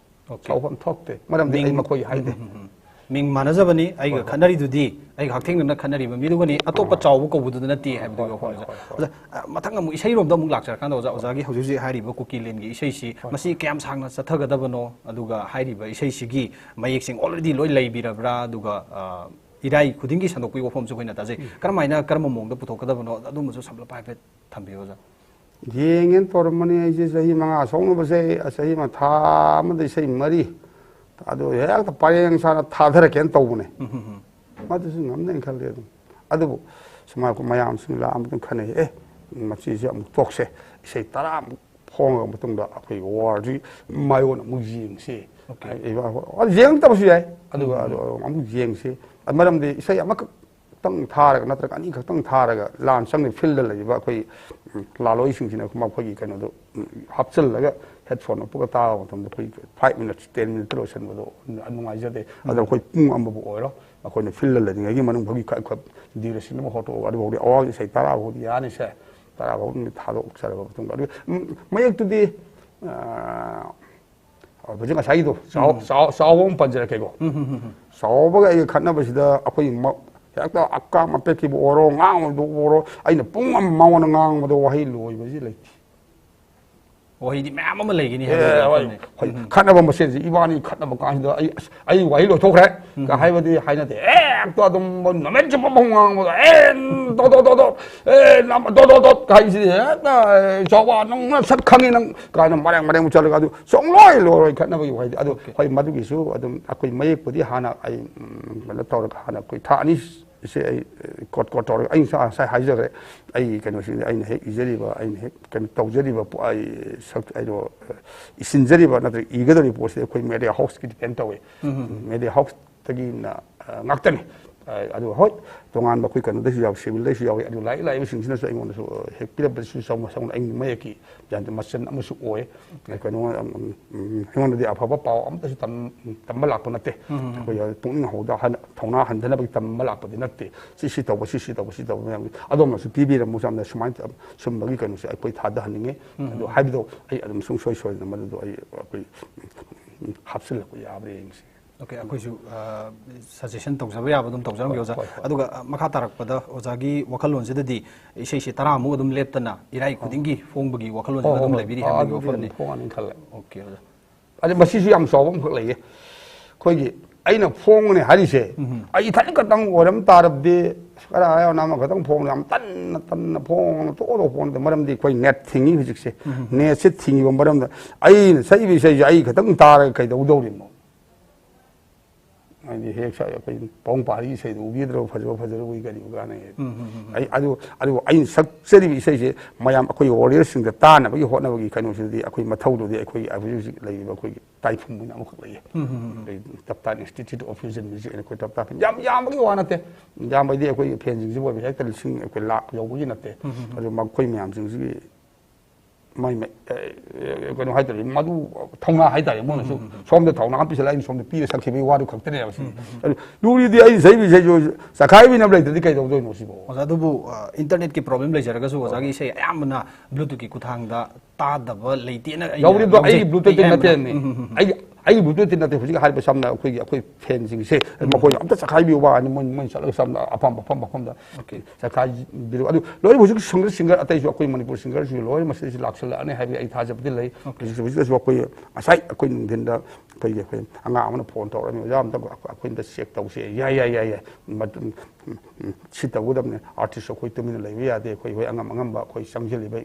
Okay. ꯁꯥꯎꯐꯝ ꯊꯣꯛꯇꯦ, ꯃꯔꯝꯗꯤ ꯃꯤꯡ- ꯑꯩ ꯃꯈꯣꯏ ꯍꯥꯏꯗꯦ꯫ ꯎꯝ, ꯎꯝ, ꯎꯝ꯫ ꯃꯤꯡ ꯃꯥꯟꯅꯖꯕꯅꯤ ꯑꯩꯒ ꯈꯠꯅꯔꯤꯗꯨꯗꯤ, ꯑꯩꯒ ꯍꯛꯊꯦꯡꯅꯅ ꯈꯠꯅꯔꯤꯕ ꯃꯤꯗꯨꯒꯅꯤ, ꯑꯇꯣꯞꯄ ꯆꯥꯎꯕ ꯀꯧꯕꯗꯨꯗ ꯅꯠꯇꯦ ꯍꯥꯏꯕꯗꯨꯒꯤ ꯋꯥꯐꯝꯅꯤꯗ꯫ ꯑꯣꯖꯥ, ꯑ, ꯃꯊꯪ ꯑꯃꯨꯛ ꯏꯁꯩꯔꯣꯝꯗ ꯑꯃꯨꯛ ꯂꯥꯛꯆꯔꯀꯥꯟꯗ ꯑꯣꯖꯥ, ꯑꯣꯖꯥꯒꯤ ꯍꯧꯖꯤꯛ ꯍꯧꯖꯤꯛ ꯍꯥꯏꯔꯤꯕ ꯀꯨꯀꯤꯂꯦꯟꯒꯤ ꯏꯁꯩꯁꯤ, ꯃꯁꯤ ꯀꯌꯥꯝ ꯁꯥꯡꯅ ꯆꯠꯊꯒꯗꯕꯅꯣ, ꯑꯗꯨꯒ ꯍꯥꯏꯔꯤꯕ ꯏꯁꯩꯁꯤꯒꯤ ꯃꯌꯦꯛꯁꯤꯡ already ꯂꯣꯏ ꯂꯩꯕꯤꯔꯕ꯭ꯔꯥ? ꯑꯗꯨꯒ, ꯑ, ꯏꯔꯥꯏ ꯈꯨꯗꯤꯡꯒꯤ ꯁꯟꯗꯣꯛꯄꯒꯤ ꯋꯥꯐꯝꯁꯨ ꯑꯩꯈꯣꯏꯅ ꯇꯥꯖꯩ꯫ ꯀꯔꯝꯍꯥꯏꯅ, ꯀꯔꯝꯕ ꯃꯑꯣꯡꯗ ꯄꯨꯊꯣꯛꯀꯗꯕꯅꯣ, ꯑꯗꯨꯝꯕꯁꯨ ꯁꯝꯂꯞ ꯍꯥꯏꯐꯦꯠ ꯊꯝꯕꯤꯌꯨ, ꯑꯣꯖꯥ꯫ ꯌꯦꯡꯒꯦꯅ ꯇꯧꯔꯝꯕꯅꯤ ꯑꯩꯁꯦ, ꯆꯍꯤ ꯃꯉꯥ ꯁꯣꯛꯅꯕꯁꯦ, ꯆꯍꯤ ꯑꯃ ꯊꯥ ꯑꯃꯗ ꯏꯁꯩ ꯃꯔꯤ, ꯑꯗꯨ ꯍꯦꯛꯇ ꯄꯔꯦꯡ ꯁꯥꯅ ꯊꯥꯗꯔꯛꯀꯦꯅ ꯇꯧꯕꯅꯦ꯫ ꯃꯗꯨꯁꯨ ꯉꯝꯅꯦꯅ ꯈꯜꯂꯦ ꯑꯗꯨꯝ꯫ ꯑꯗꯨꯕꯨ ꯁꯨꯃꯥꯏꯅ ꯃꯌꯥꯝꯁꯤꯡ ꯂꯥꯛꯑ ꯃꯇꯨꯡ ꯈꯟꯅꯩ, "ꯑꯦ, ꯃꯁꯤꯁꯦ ꯑꯃꯨꯛ ꯇꯣꯛꯁꯦ, ꯏꯁꯩ ꯇꯔꯥꯃꯨꯛ ꯐꯣꯡꯉꯕ ꯃꯇꯨꯡꯗ ꯑꯩꯈꯣꯏ ꯋꯥꯔꯜꯁꯤ ꯃꯥꯏꯑꯣꯟ ꯑꯃꯨꯛ ꯌꯦꯡꯁꯤ꯫" Okay. ꯑꯩ-, ꯑꯩ-, ꯌꯦꯡꯗꯕꯁꯨ ꯌꯥꯏ꯫ ꯑꯗꯨꯒ ꯑꯗꯨ ꯑꯃꯨꯛ ꯌꯦꯡꯁꯤ꯫ ꯃꯔꯝꯗꯤ ꯏꯁꯩ ꯑꯃꯈꯛꯇꯪ ꯊꯥꯔꯒ ꯅꯠꯇ꯭ꯔꯒ ꯑꯅꯤꯈꯛꯇꯪ ꯊꯥꯔꯒ ꯂꯥꯟ ꯆꯪꯉꯤ ꯐꯤꯜꯗ ꯂꯩꯔꯤꯕ ꯑꯩꯈꯣꯏ, ꯎꯝ, ꯂꯥꯂꯣꯏꯁꯤꯡꯁꯤꯅ ꯃꯈꯣꯏꯒꯤ ꯀꯩꯅꯣꯗꯣ, ꯎꯝ, ꯍꯥꯞꯆꯤꯜꯂꯒ ꯍꯦꯠꯐꯣꯟ ꯎꯞꯄꯒ ꯇꯥꯕ ꯃꯇꯝꯗ ꯑꯩꯈꯣꯏ five minutes, ten minutes ꯂꯣꯏꯁꯤꯟꯕꯗꯣ ꯅꯨꯡꯉꯥꯏꯖꯗꯦ꯫ ꯑꯗꯣ ꯑꯩꯈꯣꯏ ꯄꯨꯡ ꯑꯃꯕꯨ ꯑꯣꯏꯔꯣ, ꯑꯩꯈꯣꯏꯅ ꯐꯤꯜꯗ ꯂꯩꯔꯤꯉꯩꯒꯤ ꯃꯅꯨꯡ ꯐꯥꯎꯒꯤ ꯈ-, ꯈ-, ꯗ꯭ꯌꯨꯔꯦꯁꯟ ꯑꯃ ꯍꯣꯠꯇꯣꯛꯑꯒ ꯑꯗꯨꯐꯥꯎꯗꯤ ꯑꯋꯥꯡ ꯏꯁꯩ ꯇꯔꯥ ꯐꯥꯎꯗꯤ ꯌꯥꯅꯤꯁꯦ꯫ ꯇꯔꯥ ꯐꯥꯎꯗꯤ ꯊꯥꯗꯣꯛꯆꯔꯕ ꯃꯇꯨꯡꯗ ꯑꯗꯨꯒ, ꯎꯝ, ꯃꯌꯦꯛꯇꯨꯗꯤ, ꯑ, ꯍꯧꯖꯤꯛ ꯉꯁꯥꯏꯒꯤꯗꯣ ꯆꯥꯎ-, ꯆꯥꯎ-, ꯆꯥꯎꯕ ꯑꯃ ꯄꯟꯖꯔꯛꯀꯦꯀꯣ꯫ ꯆꯥꯎꯕꯒ ꯑꯩꯒ ꯈꯠꯅꯕꯁꯤꯗ ꯑꯩꯈꯣꯏ ꯃ-, ꯍꯦꯛꯇ ꯑꯀꯥꯝ ꯑꯄꯦꯛꯈꯤꯕ ꯑꯣꯏꯔꯣ, ꯉꯥꯡꯕꯗꯨ ꯑꯣꯏꯔꯣ, ꯑꯩꯅ ꯄꯨꯡ ꯑꯃ ꯃꯉꯣꯟꯗ ꯉꯥꯡꯕꯗ ꯋꯥꯍꯩ ꯂꯣꯏꯕꯁꯤ ꯂꯩꯇꯦ꯫ ꯋꯥꯍꯩꯗꯤ ꯃꯌꯥꯝ ꯑꯃ ꯂꯩꯒꯅꯤ ꯑꯦ, ꯍꯥꯏꯕꯒꯤ ꯍꯣꯏ, ꯋꯥꯐꯝꯅꯤ꯫ ꯍꯣꯏ, ꯈꯠꯅꯕ ꯃꯁꯦꯟꯁꯦ ꯏꯕꯥꯅꯤ ꯈꯠꯅꯕ ꯀꯥꯟꯁꯤꯗ ꯑꯩ, ꯑꯁ, ꯑꯩ ꯋꯥꯍꯩ ꯂꯣꯏꯊꯣꯛꯈ꯭ꯔꯦ ꯀ ꯍꯥꯏꯕꯗꯤ ꯍꯥꯏꯅꯗꯦ꯫ ꯍꯦꯛꯇ ꯑꯗꯨꯝ ꯅꯨꯃꯤꯠ ꯆꯨꯞꯄ ꯐꯥꯎ ꯉꯥꯡꯕꯗ, "ꯑꯦ, ꯗꯣ, ꯗꯣ, ꯗꯣ, ꯗꯣ, ꯑꯦ, ꯅꯝ-, ꯗꯣ, ꯗꯣ, ꯗꯣ" ꯀ ꯍꯥꯏꯁꯤꯗꯤ ꯍꯦꯛꯇ, "ꯑꯦ, ꯆꯥꯎꯕ, ꯅꯪ ꯅꯁꯛ ꯈꯪꯉꯤ ꯅꯪ" ꯀꯥꯏꯅ ꯃꯔꯦꯡ ꯃꯔꯦꯡ ꯆꯠꯂꯒ ꯑꯗꯨ ꯁꯨꯡꯂꯣꯏ ꯂꯣꯏꯔꯣꯏ ꯈꯠꯅꯕꯒꯤ ꯋꯥꯍꯩꯗꯤ꯫ ꯑꯗꯨ ꯍꯣꯏ, ꯃꯗꯨꯒꯤꯁꯨ ꯑꯗꯨꯝ ꯑꯩꯈꯣꯏ ꯃꯌꯦꯛꯄꯨꯗꯤ ꯍꯥꯟꯅ ꯑꯩ, ꯎꯝ, ꯀꯩꯅꯣ ꯇꯧꯔꯒ ꯍꯥꯟꯅ ꯑꯩꯈꯣꯏ ꯊꯥ ꯑꯅꯤ ꯁꯦ ꯑꯩ, ꯑꯦ, ꯀꯣꯠ, ꯀꯣꯠ ꯇꯧꯔꯒ ꯑꯩ ꯉꯁꯥꯏ, ꯉꯁꯥꯏ ꯍꯥꯏꯖꯈ꯭ꯔꯦ꯫ ꯑꯩꯒꯤ ꯀꯩꯅꯣꯁꯤꯡꯗꯤ ꯑꯩꯅ ꯍꯦꯛ ꯏꯖꯔꯤꯕ, ꯑꯩꯅ ꯍꯦꯛ ꯀꯩꯅꯣ ꯇꯧꯖꯔꯤꯕ ꯄꯣ-, ꯑꯩ ꯁꯛ-, ꯑꯩꯗꯣ, ꯑꯦ, ꯏꯁꯤꯟꯖꯔꯤꯕ ꯅꯠꯇ꯭ꯔꯒ ꯏꯒꯗꯧꯔꯤꯕ ꯄꯣꯠꯁꯤꯗꯤ ꯑꯩꯈꯣꯏ ꯃꯦꯗꯤꯌꯥ ꯍꯥꯎꯁꯀꯤ ꯗꯤꯄꯦꯟ ꯇꯧꯋꯦ꯫ ꯃꯦꯗꯤꯌꯥ ꯍꯥꯎꯁꯇꯒꯤꯅ, ꯑ, ꯉꯥꯛꯇꯅꯤ꯫ ꯑ, ꯑꯗꯨ ꯍꯣꯏ, ꯇꯣꯉꯥꯟꯕ ꯑꯩꯈꯣꯏ ꯀꯩꯅꯣꯗꯁꯨ ꯌꯥꯎ, ꯁꯤꯚꯤꯜꯗꯁꯨ ꯌꯥꯎꯏ꯫ ꯑꯗꯨ ꯂꯥꯏꯔꯤꯛ ꯂꯥꯏꯕꯁꯤꯡꯁꯤꯅꯁꯨ ꯑꯩꯉꯣꯟꯗꯁꯨ, ꯑ, ꯍꯦꯛ ꯄꯤꯔꯛꯄꯗꯁꯨ ꯆꯥꯎꯅ ꯆꯥꯎꯅ ꯑꯩ ꯃꯌꯦꯛꯀꯤ ꯌꯥꯟꯗ ꯃꯆꯟ ꯑꯃꯁꯨ ꯑꯣꯏ꯫ ꯀꯩꯅꯣ, ꯎꯝ, ꯎꯝ, ꯑꯩꯉꯣꯟꯗꯗꯤ ꯑꯐꯕ ꯄꯥꯎ ꯑꯃꯠꯇꯁꯨ ꯇꯝ-, ꯇꯝꯕ ꯂꯥꯛꯄ ꯅꯠꯇꯦ꯫ ꯎꯝ, ꯎꯝ, ꯎꯝ꯫ ꯑꯩꯈꯣꯏ ꯄꯨꯛꯅꯤꯡ ꯍꯧꯗ ꯍꯟ-, ꯊꯧꯅꯥ ꯍꯟꯊꯅꯕꯒꯤ ꯇꯝꯕ ꯂꯥꯛꯄꯗꯤ ꯅꯠꯇꯦ꯫ ꯁꯤ, ꯁꯤ ꯇꯧꯕ, ꯁꯤ, ꯁꯤ ꯇꯧꯕ, ꯁꯤ ꯇꯧꯕ ꯃꯌꯥꯝꯁꯦ ꯑꯗꯣꯝꯅꯁꯨ ꯄꯤꯕꯤꯔꯝꯃꯨ꯫ ꯌꯥꯝꯅ ꯁꯨꯃꯥꯏꯅ ꯇꯧ-, ꯁꯨꯝꯕꯒꯤ ꯀꯩꯅꯣꯁꯦ ꯑꯩꯈꯣꯏ ꯊꯥꯗꯍꯟꯅꯤꯡꯉꯤ꯫ ꯎꯝ, ꯑꯗꯨ ꯎꯝ꯫ ꯍꯥꯏꯕꯗꯣ ꯑꯩ ꯑꯗꯨꯝ ꯁꯨꯡꯁꯣꯏ ꯁꯣꯏꯗꯅ ꯃꯗꯨꯗꯣ ꯑꯩ, ꯑꯩꯈꯣꯏ, ꯎꯝ, ꯍꯥꯞꯆꯤꯜꯂꯛꯄ ꯌꯥꯕ꯭ꯔꯥ ꯌꯦꯡꯁꯤ꯫ ꯑꯣꯀꯦ, ꯑꯩꯈꯣꯏꯁꯨ, ꯑ, ꯁꯖꯦꯁꯟ ꯇꯧꯖꯕ ꯌꯥꯕ ꯑꯗꯨꯝ ꯇꯧꯖꯔꯝꯒꯦ, ꯍꯣꯏ, ꯑꯣꯖꯥ꯫ ꯍꯣꯏ, ꯍꯣꯏ꯫ ꯑꯗꯨꯒ, ꯑ, ꯃꯈꯥ ꯇꯥꯔꯛꯄꯗ ꯑꯣꯖꯥꯒꯤ ꯋꯥꯈꯜꯂꯣꯟꯁꯤꯗꯗꯤ ꯏꯁꯩꯁꯦ ꯇꯔꯥꯃꯨꯛ ꯑꯗꯨꯝ ꯂꯦꯞꯇꯅ ꯏꯔꯥꯏ ꯈꯨꯗꯤꯡꯒꯤ ꯐꯣꯡꯕꯒꯤ ꯋꯥꯈꯜꯂꯣꯟꯁꯤꯃ ꯍꯣꯏ, ꯑꯗꯨꯝ ꯍꯣꯏ꯫ ꯂꯩꯕꯤꯔꯤ ꯑꯥ, ꯍꯥꯏꯕꯒꯤ ꯑꯗꯨꯗꯤ ꯑꯗꯨꯝ ꯋꯥꯐꯝꯅꯤ꯫ ꯐꯣꯡꯉꯅꯤ ꯈꯜꯂꯦ꯫ ꯑꯣꯀꯦ, ꯑꯣꯖꯥ꯫ ꯑꯗ ꯃꯁꯤꯁꯨ ꯌꯥꯝ ꯆꯥꯎꯕ ꯑꯃꯈꯛ ꯂꯩꯌꯦ꯫ ꯑꯩꯈꯣꯏꯒꯤ ꯑꯩꯅ ꯐꯣꯡꯒꯅꯤ ꯍꯥꯏꯔꯤꯁꯦ, ꯎꯝ꯫ ꯑꯩ ꯏꯊꯟ ꯈꯛꯇꯪ ꯑꯣꯏꯔꯝ ꯇꯥꯔꯕꯗꯤ, ꯀꯔꯥꯏ ꯑꯃꯈꯛꯇꯪ ꯐꯣꯡ, ꯌꯥꯝ ꯇꯟꯅ ꯇꯟꯅ ꯐꯣꯡꯅ ꯇꯣꯛꯑ ꯇꯣꯛꯄ ꯅꯠꯇꯦ꯫ ꯃꯔꯝꯗꯤ ꯑꯩꯈꯣꯏ ꯅꯦꯠ ꯊꯤꯡꯉꯤ ꯍꯧꯖꯤꯛꯁꯦ꯫ ꯎꯝ꯫ ꯅꯦꯠꯁꯦ ꯊꯤꯡꯉꯤꯕ ꯃꯔꯝꯗ ꯑꯩꯅ ꯁꯛꯏꯕ ꯏꯁꯩꯁꯦ ꯑꯩ ꯈꯛꯇꯪ ꯇꯥꯔꯒ ꯀꯩꯗꯧꯗꯧꯔꯤꯅꯣ? ꯍꯥꯏꯗꯤ ꯍꯦꯛ ꯁꯛ-, ꯑꯩꯈꯣꯏ ꯄꯥꯕꯨꯡ ꯄꯥꯔꯤꯒꯤ ꯏꯁꯩꯗꯣ ꯎꯕꯤꯗ꯭ꯔꯣ? ꯐꯖꯕ ꯐꯖꯔꯕ ꯀꯔꯤꯕꯨ ꯀꯥꯟꯅꯩ? ꯎꯝ, ꯎꯝ, ꯎꯝ, ꯎꯝ꯫ ꯑꯩ, ꯑꯗꯨ, ꯑꯗꯨꯕꯨ ꯑꯩꯅ ꯁꯛꯆꯔꯤꯕ ꯏꯁꯩꯁꯦ ꯃꯌꯥꯝ ꯑꯩꯈꯣꯏ ꯋꯥꯔꯤꯌꯔꯁꯤꯡꯗ ꯇꯥꯅꯕꯒꯤ ꯍꯣꯠꯅꯕꯒꯤ ꯀꯩꯅꯣꯁꯤꯗꯗꯤ ꯑꯩꯈꯣꯏ ꯃꯊꯧꯗꯨꯗꯤ ꯑꯩꯈꯣꯏꯒꯤ ꯍꯧꯖꯤꯛ ꯍꯧꯖꯤꯛ ꯂꯩꯔꯤꯕ ꯑꯩꯈꯣꯏꯒꯤ ꯇꯥꯏꯐꯨꯝ ꯑꯣꯏꯅ ꯑꯃꯈꯛ ꯂꯩꯌꯦ꯫ ꯎꯝ, ꯎꯝ, ꯎꯝ, ꯎꯝ꯫ ꯑꯩꯈꯣꯏ ꯇꯞꯇꯥ Institute of Fusion Music ꯑꯩꯈꯣꯏ ꯇꯞꯇꯥ ꯌꯥꯝ ꯌꯥꯝꯕꯒꯤ ꯋꯥ ꯅꯠꯇꯦ꯫ ꯌꯥꯝꯕꯩꯗꯤ ꯑꯩꯈꯣꯏꯒꯤ ꯐꯦꯟꯁꯤꯡꯁꯤꯕꯨ ꯑꯣꯏꯕ ꯍꯦꯛꯇ ꯂꯤꯁꯤꯡ ꯑꯩꯈꯣꯏ ꯂꯥꯛ ꯌꯧꯕꯒꯤ ꯅꯠꯇꯦ꯫ ꯎꯝ, ꯎꯝ, ꯎꯝ꯫ ꯑꯗꯨ ꯃꯈꯣꯏ ꯃꯌꯥꯝꯁꯤꯡꯁꯤꯒꯤ ꯃꯥꯏ ꯃꯥꯏ, ꯑꯦ, ꯑꯦ, ꯀꯩꯅꯣ ꯍꯥꯏꯇꯥꯔꯦ, ꯃꯗꯨ ꯊꯧꯅꯥ ꯍꯥꯏꯇꯥꯔꯦ, ꯃꯣꯏꯅꯁꯨ ꯎꯝ, ꯎꯝ, ꯎꯝ꯫ ꯁꯣꯝꯗ ꯊꯧꯅꯥ ꯑꯃ ꯄꯤꯁꯜꯂꯒ ꯑꯩꯅ ꯁꯣꯝꯗ ꯄꯤꯔ ꯁꯛꯈꯤꯕꯒꯤ ꯋꯥꯗꯨ ꯈꯛꯇꯅꯦꯕ ꯁꯤꯗꯤ꯫ ꯎꯝ, ꯎꯝ, ꯎꯝ꯫ ꯑꯗꯨ ꯂꯨꯔꯤꯗꯤ ꯑꯩꯅ ꯁꯛꯏꯕ ꯏꯁꯩꯁꯨ ꯆꯈꯥꯏꯕꯤꯅꯕ ꯂꯩꯇ꯭ꯔꯗꯤ ꯀꯩꯗꯧꯗꯣꯏꯅꯣ ꯁꯤꯕꯣ? ꯑꯣꯖꯥ, ꯑꯗꯨꯕꯨ, ꯑ, ꯏꯟꯇꯔꯅꯦꯠꯀꯤ ꯄ꯭ꯔꯣꯕ꯭ꯂꯦꯝ ꯂꯩꯖꯔꯒꯁꯨ ꯍꯣꯏ, ꯑꯣꯖꯥꯒꯤ ꯍꯣꯏ꯫ ꯏꯁꯩ ꯑꯌꯥꯝꯕꯅ ꯕ꯭ꯂꯨꯇꯨꯠꯀꯤ ꯈꯨꯠꯊꯥꯡꯗ ꯇꯥꯗꯕ ꯂꯩꯇꯦꯅ ꯑꯩꯅ ꯌꯥꯎꯔꯤꯕꯗꯣ ꯂꯧꯖꯩ꯫ ꯑꯩꯒꯤ ꯕ꯭ꯂꯨꯇꯨꯠꯇꯤ ꯑꯩ ꯑꯌꯥꯝꯕꯅ ꯅꯠꯇꯦꯅꯦ꯫ ꯎꯝ, ꯎꯝ, ꯎꯝ, ꯎꯝ꯫ ꯑꯩꯒꯤ, ꯑꯩꯒꯤ ꯕ꯭ꯂꯨꯇꯨꯠꯇꯤ ꯅꯠꯇꯦ꯫ ꯍꯧꯖꯤꯛ ꯍꯥꯏꯔꯤꯕ ꯁꯝꯅ ꯑꯩꯈꯣꯏꯒꯤ, ꯑꯩꯈꯣꯏ ꯐꯦꯟꯁꯤꯡꯁꯦ ꯎꯝ꯫ ꯃꯈꯣꯏ ꯑꯝꯇ ꯆꯈꯥꯏꯕꯤꯌꯨꯕ ꯍꯥꯏꯅ ꯃꯣꯏ, ꯃꯣꯏ ꯆꯠꯂꯒ ꯁꯝꯅ ꯑꯄꯥꯝꯕ ꯃꯐꯝ ꯃꯐꯝꯗ ꯑꯣꯀꯦ꯫ ꯆꯈꯥꯏꯕꯤꯔꯨ꯫ ꯑꯗꯨ ꯂꯣꯏꯅ ꯍꯧꯖꯤꯛ ꯁꯤꯡꯒꯔ, ꯁꯤꯡꯒꯔ ꯑꯇꯩꯁꯨ ꯑꯩꯈꯣꯏ ꯃꯅꯤꯄꯨꯔ ꯁꯤꯡꯒꯔꯁꯨ ꯂꯣꯏꯅ ꯃꯁꯤꯗꯩꯁꯤꯗ ꯂꯥꯛꯁꯜꯂꯛꯑꯅꯤ ꯍꯥꯏꯕꯒꯤ ꯑꯩ ꯊꯥꯖꯕꯗꯤ ꯂꯩ꯫ ꯑꯣꯀꯦ꯫ ꯍꯧꯖꯤꯛ, ꯍꯧꯖꯤꯛꯇꯁꯨ ꯑꯩꯈꯣꯏ ꯉꯁꯥꯏ ꯑꯩꯈꯣꯏ ꯅꯨꯡꯊꯤꯟꯗ ꯑꯩꯈꯣꯏꯒꯤ, ꯑꯩꯈꯣꯏ ꯑꯉꯥꯡ ꯑꯃꯅ ꯐꯣꯟ ꯇꯧꯔꯛꯑꯝꯃꯤ, "ꯑꯣꯖꯥ, ꯑꯝꯇ ꯑꯩꯈꯣꯏ ꯑꯝꯇ ꯆꯦꯛ ꯇꯧꯁꯦ"꯫ "ꯌꯥꯏ, ꯌꯥꯏ, ꯌꯥꯏ, ꯌꯥꯏ꯫ ꯃꯇꯨꯡ, ꯎꯝ, ꯎꯝ, ꯁꯤ ꯇꯧꯒꯗꯕꯅꯤ꯫ ꯑꯥꯔꯇꯤꯁ ꯑꯩꯈꯣꯏ ꯇꯨꯃꯤꯟꯅ ꯂꯩꯕ ꯌꯥꯗꯦ꯫ ꯑꯩꯈꯣꯏ, ꯑꯩꯈꯣꯏ ꯑꯉꯝ ꯑꯉꯝꯕ ꯑꯩꯈꯣꯏ ꯆꯪꯁꯤꯜꯂꯤꯕ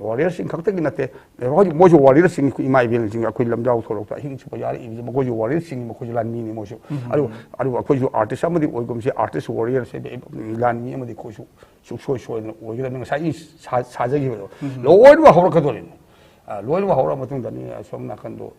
ꯋꯥꯔꯤꯌꯔꯁꯤꯡ ꯈꯛꯇꯒꯤ ꯅꯠꯇꯦ, ꯍꯧꯖꯤꯛ ꯃꯣꯏꯁꯨ ꯋꯥꯔꯤꯌꯔꯁꯤꯡ, ꯑꯩꯈꯣꯏ ꯏꯃꯥ ꯏꯕꯦꯜꯁꯤꯡ ꯑꯩꯈꯣꯏ ꯂꯝꯖꯥꯎ ꯊꯣꯔꯛꯇ ꯑꯍꯤꯡ ꯆꯨꯞꯄ ꯌꯥꯔꯛꯏꯕꯁꯦ ꯃꯈꯣꯏꯁꯨ ꯋꯥꯔꯤꯌꯔꯁꯤꯡ, ꯃꯈꯣꯏꯁꯨ ꯂꯥꯟꯃꯤꯅꯤ ꯃꯣꯏꯁꯨ꯫ ꯎꯝ, ꯎꯝ, ꯑꯗꯨ, ꯎꯝ꯫ ꯑꯗꯨꯕꯨ ꯑꯩꯈꯣꯏꯁꯨ ꯑꯥꯔꯇꯤꯁ ꯑꯃꯗꯤ ꯑꯣꯏꯒꯨꯝꯁꯤ, ꯑꯥꯔꯇꯤꯁ ꯋꯥꯔꯤꯌꯔꯁꯦ ꯂꯥꯟꯃꯤ ꯑꯃꯗꯤ ꯑꯩꯈꯣꯏꯁꯨ ꯁꯨꯡꯁꯣꯏ ꯁꯣꯏꯗꯅ ꯑꯣꯏꯒꯗꯕꯅꯤ꯫ ꯉꯁꯥꯏ ꯑꯩ ꯁꯥ-, ꯁꯥꯖꯈꯤꯕꯗꯣ ꯎꯝ, ꯎꯝ꯫ ꯂꯣꯏꯅꯃꯛ ꯍꯧꯔꯛꯀꯗꯣꯔꯤꯅꯤ꯫ ꯑ, ꯂꯣꯏꯅꯃꯛ ꯍꯧꯔꯛꯑ ꯃꯇꯨꯡꯗꯅꯤ ꯑꯁꯣꯝ ꯅꯥꯀꯟꯗꯣ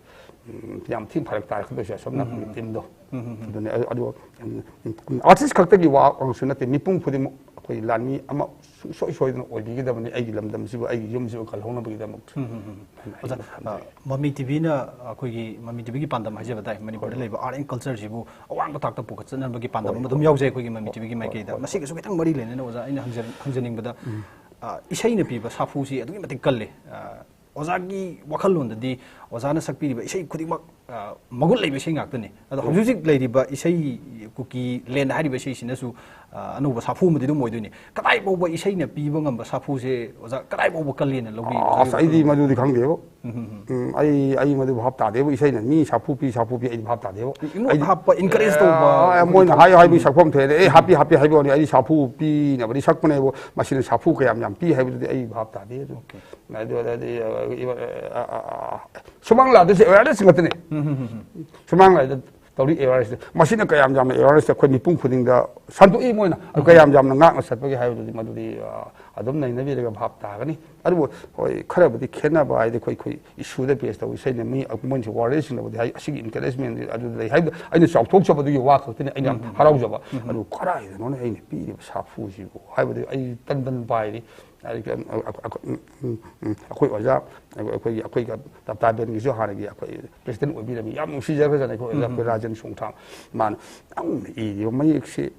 ꯎꯝ, ꯌꯥꯝ ꯊꯤꯅ ꯐꯔꯛ ꯇꯥꯔꯛꯀꯗꯣꯏꯁꯦ ꯑꯁꯣꯝ ꯅꯥꯀꯟꯒꯤ ꯎꯝ꯫ ꯇꯤꯝꯗꯣ꯫ ꯎꯝ, ꯎꯝ, ꯎꯝ꯫ ꯑꯗꯨꯅꯦ꯫ ꯑꯗꯨ, ꯑꯗꯨ, ꯎꯝ, ꯑꯥꯔꯇꯤꯁ ꯈꯛꯇꯒꯤ ꯋꯥ ꯑꯃꯁꯨ ꯅꯠꯇꯦ, ꯃꯤꯄꯨꯝ ꯈꯨꯗꯤꯡꯃꯛ ꯑꯩꯈꯣꯏ ꯂꯥꯟꯃꯤ ꯑꯃ ꯁꯨꯡꯁꯣꯏ ꯁꯣꯏꯗꯅ ꯑꯣꯏꯕꯤꯒꯗꯕꯅꯤ, ꯑꯩꯒꯤ ꯂꯝꯗꯝꯁꯤꯕꯨ, ꯑꯩꯒꯤ ꯌꯨꯝꯁꯤꯕꯨ ꯀꯜꯍꯧꯅꯕꯒꯤꯗꯃꯛ꯫ ꯎꯝ, ꯎꯝ, ꯎꯝ꯫ ꯍꯥꯏꯅ ꯑꯣꯖꯥ, ꯑꯩꯅ ꯈꯟꯖꯩ꯫ ꯑ, ꯃꯃꯤ ꯇꯤꯚꯤꯅ ꯑꯩꯈꯣꯏꯒꯤ ꯃꯃꯤ ꯇꯤꯚꯤꯒꯤ ꯄꯥꯟꯗꯝ ꯍꯥꯏꯖꯕ ꯇꯥꯏ, ꯃꯅꯤꯄꯨꯔꯗ ꯍꯣꯏ꯫ ꯂꯩꯕ ꯑꯥꯔꯠ ꯑꯦꯟ ꯀꯜꯆꯔꯁꯤꯕꯨ ꯑꯋꯥꯡꯕ ꯊꯥꯛꯇ ꯄꯨꯈꯠꯆꯅꯕꯒꯤ ꯄꯥꯟꯗꯝ ꯍꯣꯏ, ꯑꯃ ꯑꯗꯨꯝ ꯍꯣꯏ꯫ ꯌꯥꯎꯖꯩ ꯑꯩꯈꯣꯏꯒꯤ ꯃꯃꯤ ꯍꯣꯏ, ꯇꯤꯚꯤꯒꯤ ꯍꯣꯏ, ꯃꯥꯏꯀꯩꯗ꯫ ꯍꯣꯏ, ꯍꯣꯏ꯫ ꯃꯁꯤꯒꯁꯨ ꯈꯤꯇꯪ ꯃꯔꯤ ꯂꯩꯅꯅ ꯑꯣꯖꯥ, ꯑꯩꯅ ꯍꯪꯖ-, ꯍꯪꯖꯅꯤꯡꯕꯗ, ꯎꯝ꯫ ꯑ, ꯏꯁꯩꯅ ꯄꯤꯕ ꯁꯥꯐꯨꯁꯤ ꯑꯗꯨꯛꯀꯤ ꯃꯇꯤꯛ ꯀꯜꯂꯤ꯫ ꯑ, ꯑꯣꯖꯥꯒꯤ ꯋꯥꯈꯜꯂꯣꯟꯗꯗꯤ ꯑꯣꯖꯥꯅ ꯁꯛꯄꯤꯔꯤꯕ ꯏꯁꯩ ꯈꯨꯗꯤꯡꯃꯛ, ꯑ, ꯃꯒꯨꯟ ꯂꯩꯕ ꯏꯁꯩ ꯉꯥꯛꯇꯅꯤ꯫ ꯑꯗꯣ ꯍꯣꯏ꯫ ꯍꯧꯖꯤꯛ ꯍꯧꯖꯤꯛ ꯂꯩꯔꯤꯕ ꯏꯁꯩ, ꯀꯨꯀꯤ ꯂꯦꯟ ꯍꯥꯏꯔꯤꯕ ꯏꯁꯩꯁꯤꯅꯁꯨ, ꯑ, ꯑꯅꯧꯕ ꯁꯥꯐꯨ ꯑꯃꯗꯤ ꯑꯗꯨꯝ ꯑꯣꯏꯗꯣꯏꯅꯤ꯫ ꯀꯗꯥꯏ ꯐꯥꯎꯕ ꯏꯁꯩꯅ ꯄꯤꯕ ꯉꯝꯕ ꯁꯥꯐꯨꯁꯦ ꯑꯣꯖꯥ ꯀꯗꯥꯏ ꯐꯥꯎꯕ ꯀꯜꯂꯦꯅ ꯂꯧꯕꯤ? ꯑꯁ, ꯑꯣꯖꯥꯒꯤ ꯑꯩꯗꯤ ꯋꯥꯈꯜꯂꯣꯟꯗ? ꯃꯗꯨꯗꯤ ꯈꯪꯗꯦꯕꯣ꯫ ꯎꯝ, ꯎꯝ, ꯎꯝ꯫ ꯎꯝ, ꯑꯩ, ꯑꯩ ꯃꯗꯨ ꯚꯥꯞ ꯇꯥꯗꯦꯕ, ꯏꯁꯩꯅ ꯃꯤ ꯁꯥꯐꯨ ꯄꯤ, ꯁꯥꯐꯨ ꯄꯤ, ꯑꯩꯗꯤ ꯚꯥꯞ ꯇꯥꯗꯦꯕ꯫ ꯏꯪꯅꯣꯠ ꯑꯩꯗꯤ, ꯍꯥꯞꯄ, encourage ꯇꯧꯕ, ꯑ, ꯑꯩꯈꯣꯏꯒꯤ ꯃꯣꯏꯅ ꯊꯕꯛ ꯍꯥꯏꯌꯨ ꯍꯥꯏꯕꯒꯤ ꯎꯝ꯫ ꯁꯛꯐꯝ ꯊꯣꯛꯑꯦ꯫ ꯑꯦ, ꯍꯥꯞꯄꯤ, ꯍꯥꯞꯄꯤ ꯍꯥꯏꯕ ꯋꯥꯅꯤ, ꯑꯩꯗꯤ ꯁꯥꯐꯨ ꯄꯤꯅꯕꯗꯤ ꯁꯛꯄꯅꯦꯕ, ꯃꯁꯤꯅ ꯁꯥꯐꯨ ꯀꯌꯥꯝ ꯌꯥꯝ ꯄꯤ ꯍꯥꯏꯕꯗꯨꯗꯤ ꯑꯩ ꯚꯥꯞ ꯇꯥꯗꯦ꯫ ꯑꯗꯨ, OK꯫ ꯑꯗꯨ, ꯑꯗꯨꯗꯤ, ꯑ, ꯏꯕ-, ꯑ, ꯑ, ꯑ, ꯑ, ꯁꯨꯃꯥꯡ ꯂꯥꯗꯣꯏꯁꯦ awareness ꯉꯥꯛꯇꯅꯦ꯫ ꯎꯝ, ꯎꯝ, ꯎꯝ, ꯎꯝ꯫ ꯁꯨꯃꯥꯡ ꯂꯥꯗ ꯇꯧꯔꯤ awareness꯫ ꯃꯁꯤꯅ ꯀꯌꯥꯝ ꯌꯥꯝꯅ awareness ꯑꯩꯈꯣꯏ ꯃꯤꯄꯨꯝ ꯈꯨꯗꯤꯡꯗ ꯁꯟꯗꯣꯛꯏ ꯃꯣꯏꯅ꯫ ꯑꯗꯨ ꯎꯝ꯫ ꯀꯌꯥꯝ ꯌꯥꯝꯅ ꯉꯥꯛꯅ ꯆꯠꯄꯒꯦ ꯍꯥꯏꯕꯗꯨꯗꯤ ꯃꯗꯨꯗꯤ, ꯑ, ꯑꯗꯨꯝ ꯅꯩꯅꯕꯤꯔꯒ ꯚꯥꯞ ꯇꯥꯒꯅꯤ꯫ ꯑꯗꯨꯕꯨ ꯍꯣꯏ, ꯈꯔꯕꯨꯗꯤ ꯈꯦꯠꯅꯕ ꯍꯥꯏꯗꯤ ꯑꯩꯈꯣꯏ, ꯑꯩꯈꯣꯏ issue ꯗ base ꯇꯧꯕ ꯏꯁꯩꯅ ꯃꯤ, ꯃꯣꯏꯅꯁꯨ ꯋꯥꯔꯜꯗꯁꯤꯡꯅꯕꯨꯗꯤ ꯍꯥꯏ, ꯑꯁꯤꯒꯤ encouragement ꯑꯗꯨ ꯂꯩ ꯍꯥꯏꯕꯗꯤ ꯑꯩꯅ ꯆꯥꯎꯊꯣꯛꯆꯕꯗꯨꯒꯤ ꯋꯥ ꯈꯛꯇꯅꯤ ꯑꯩꯅ ꯌꯥꯝ ꯎꯝ, ꯎꯝ, ꯎꯝ꯫ ꯍꯔꯥꯎꯖꯕ꯫ ꯎꯝ, ꯎꯝ꯫ ꯑꯗꯨ ꯀꯗꯥꯏꯗꯅꯣꯅꯦ ꯑꯩꯅ ꯄꯤꯔꯤꯕ ꯁꯥꯐꯨꯁꯤꯕꯨ ꯍꯥꯏꯕꯗꯤ ꯑꯩ ꯇꯟ ꯇꯟ ꯄꯥꯏꯔꯤ꯫ ꯑꯗꯒꯤ, ꯑ, ꯑ, ꯑ, ꯎꯝ, ꯎꯝ, ꯎꯝ, ꯑꯩꯈꯣꯏ ꯑꯣꯖꯥ, ꯑꯩꯈꯣꯏꯒꯤ, ꯑꯩꯈꯣꯏꯒꯤ ꯇꯞꯇꯥ ꯕꯦꯟꯒꯤꯁꯨ ꯍꯥꯟꯅꯒꯤ ꯑꯩꯈꯣꯏ president ꯑꯣꯏꯕꯤꯔꯝꯃꯤ, ꯌꯥꯝ ꯅꯨꯡꯁꯤꯖꯈ꯭ꯔꯖꯥꯠꯅꯤ ꯑꯩꯈꯣꯏ ꯑꯣꯖꯥ ꯎꯝ, ꯎꯝ, ꯎꯝ꯫ ꯔꯥꯖꯦꯟ ꯁꯣꯡꯊꯥꯡ꯫ ꯃꯥꯅ ꯅꯪꯅ ꯏꯔꯤꯕ ꯃꯌꯦꯛꯁꯤ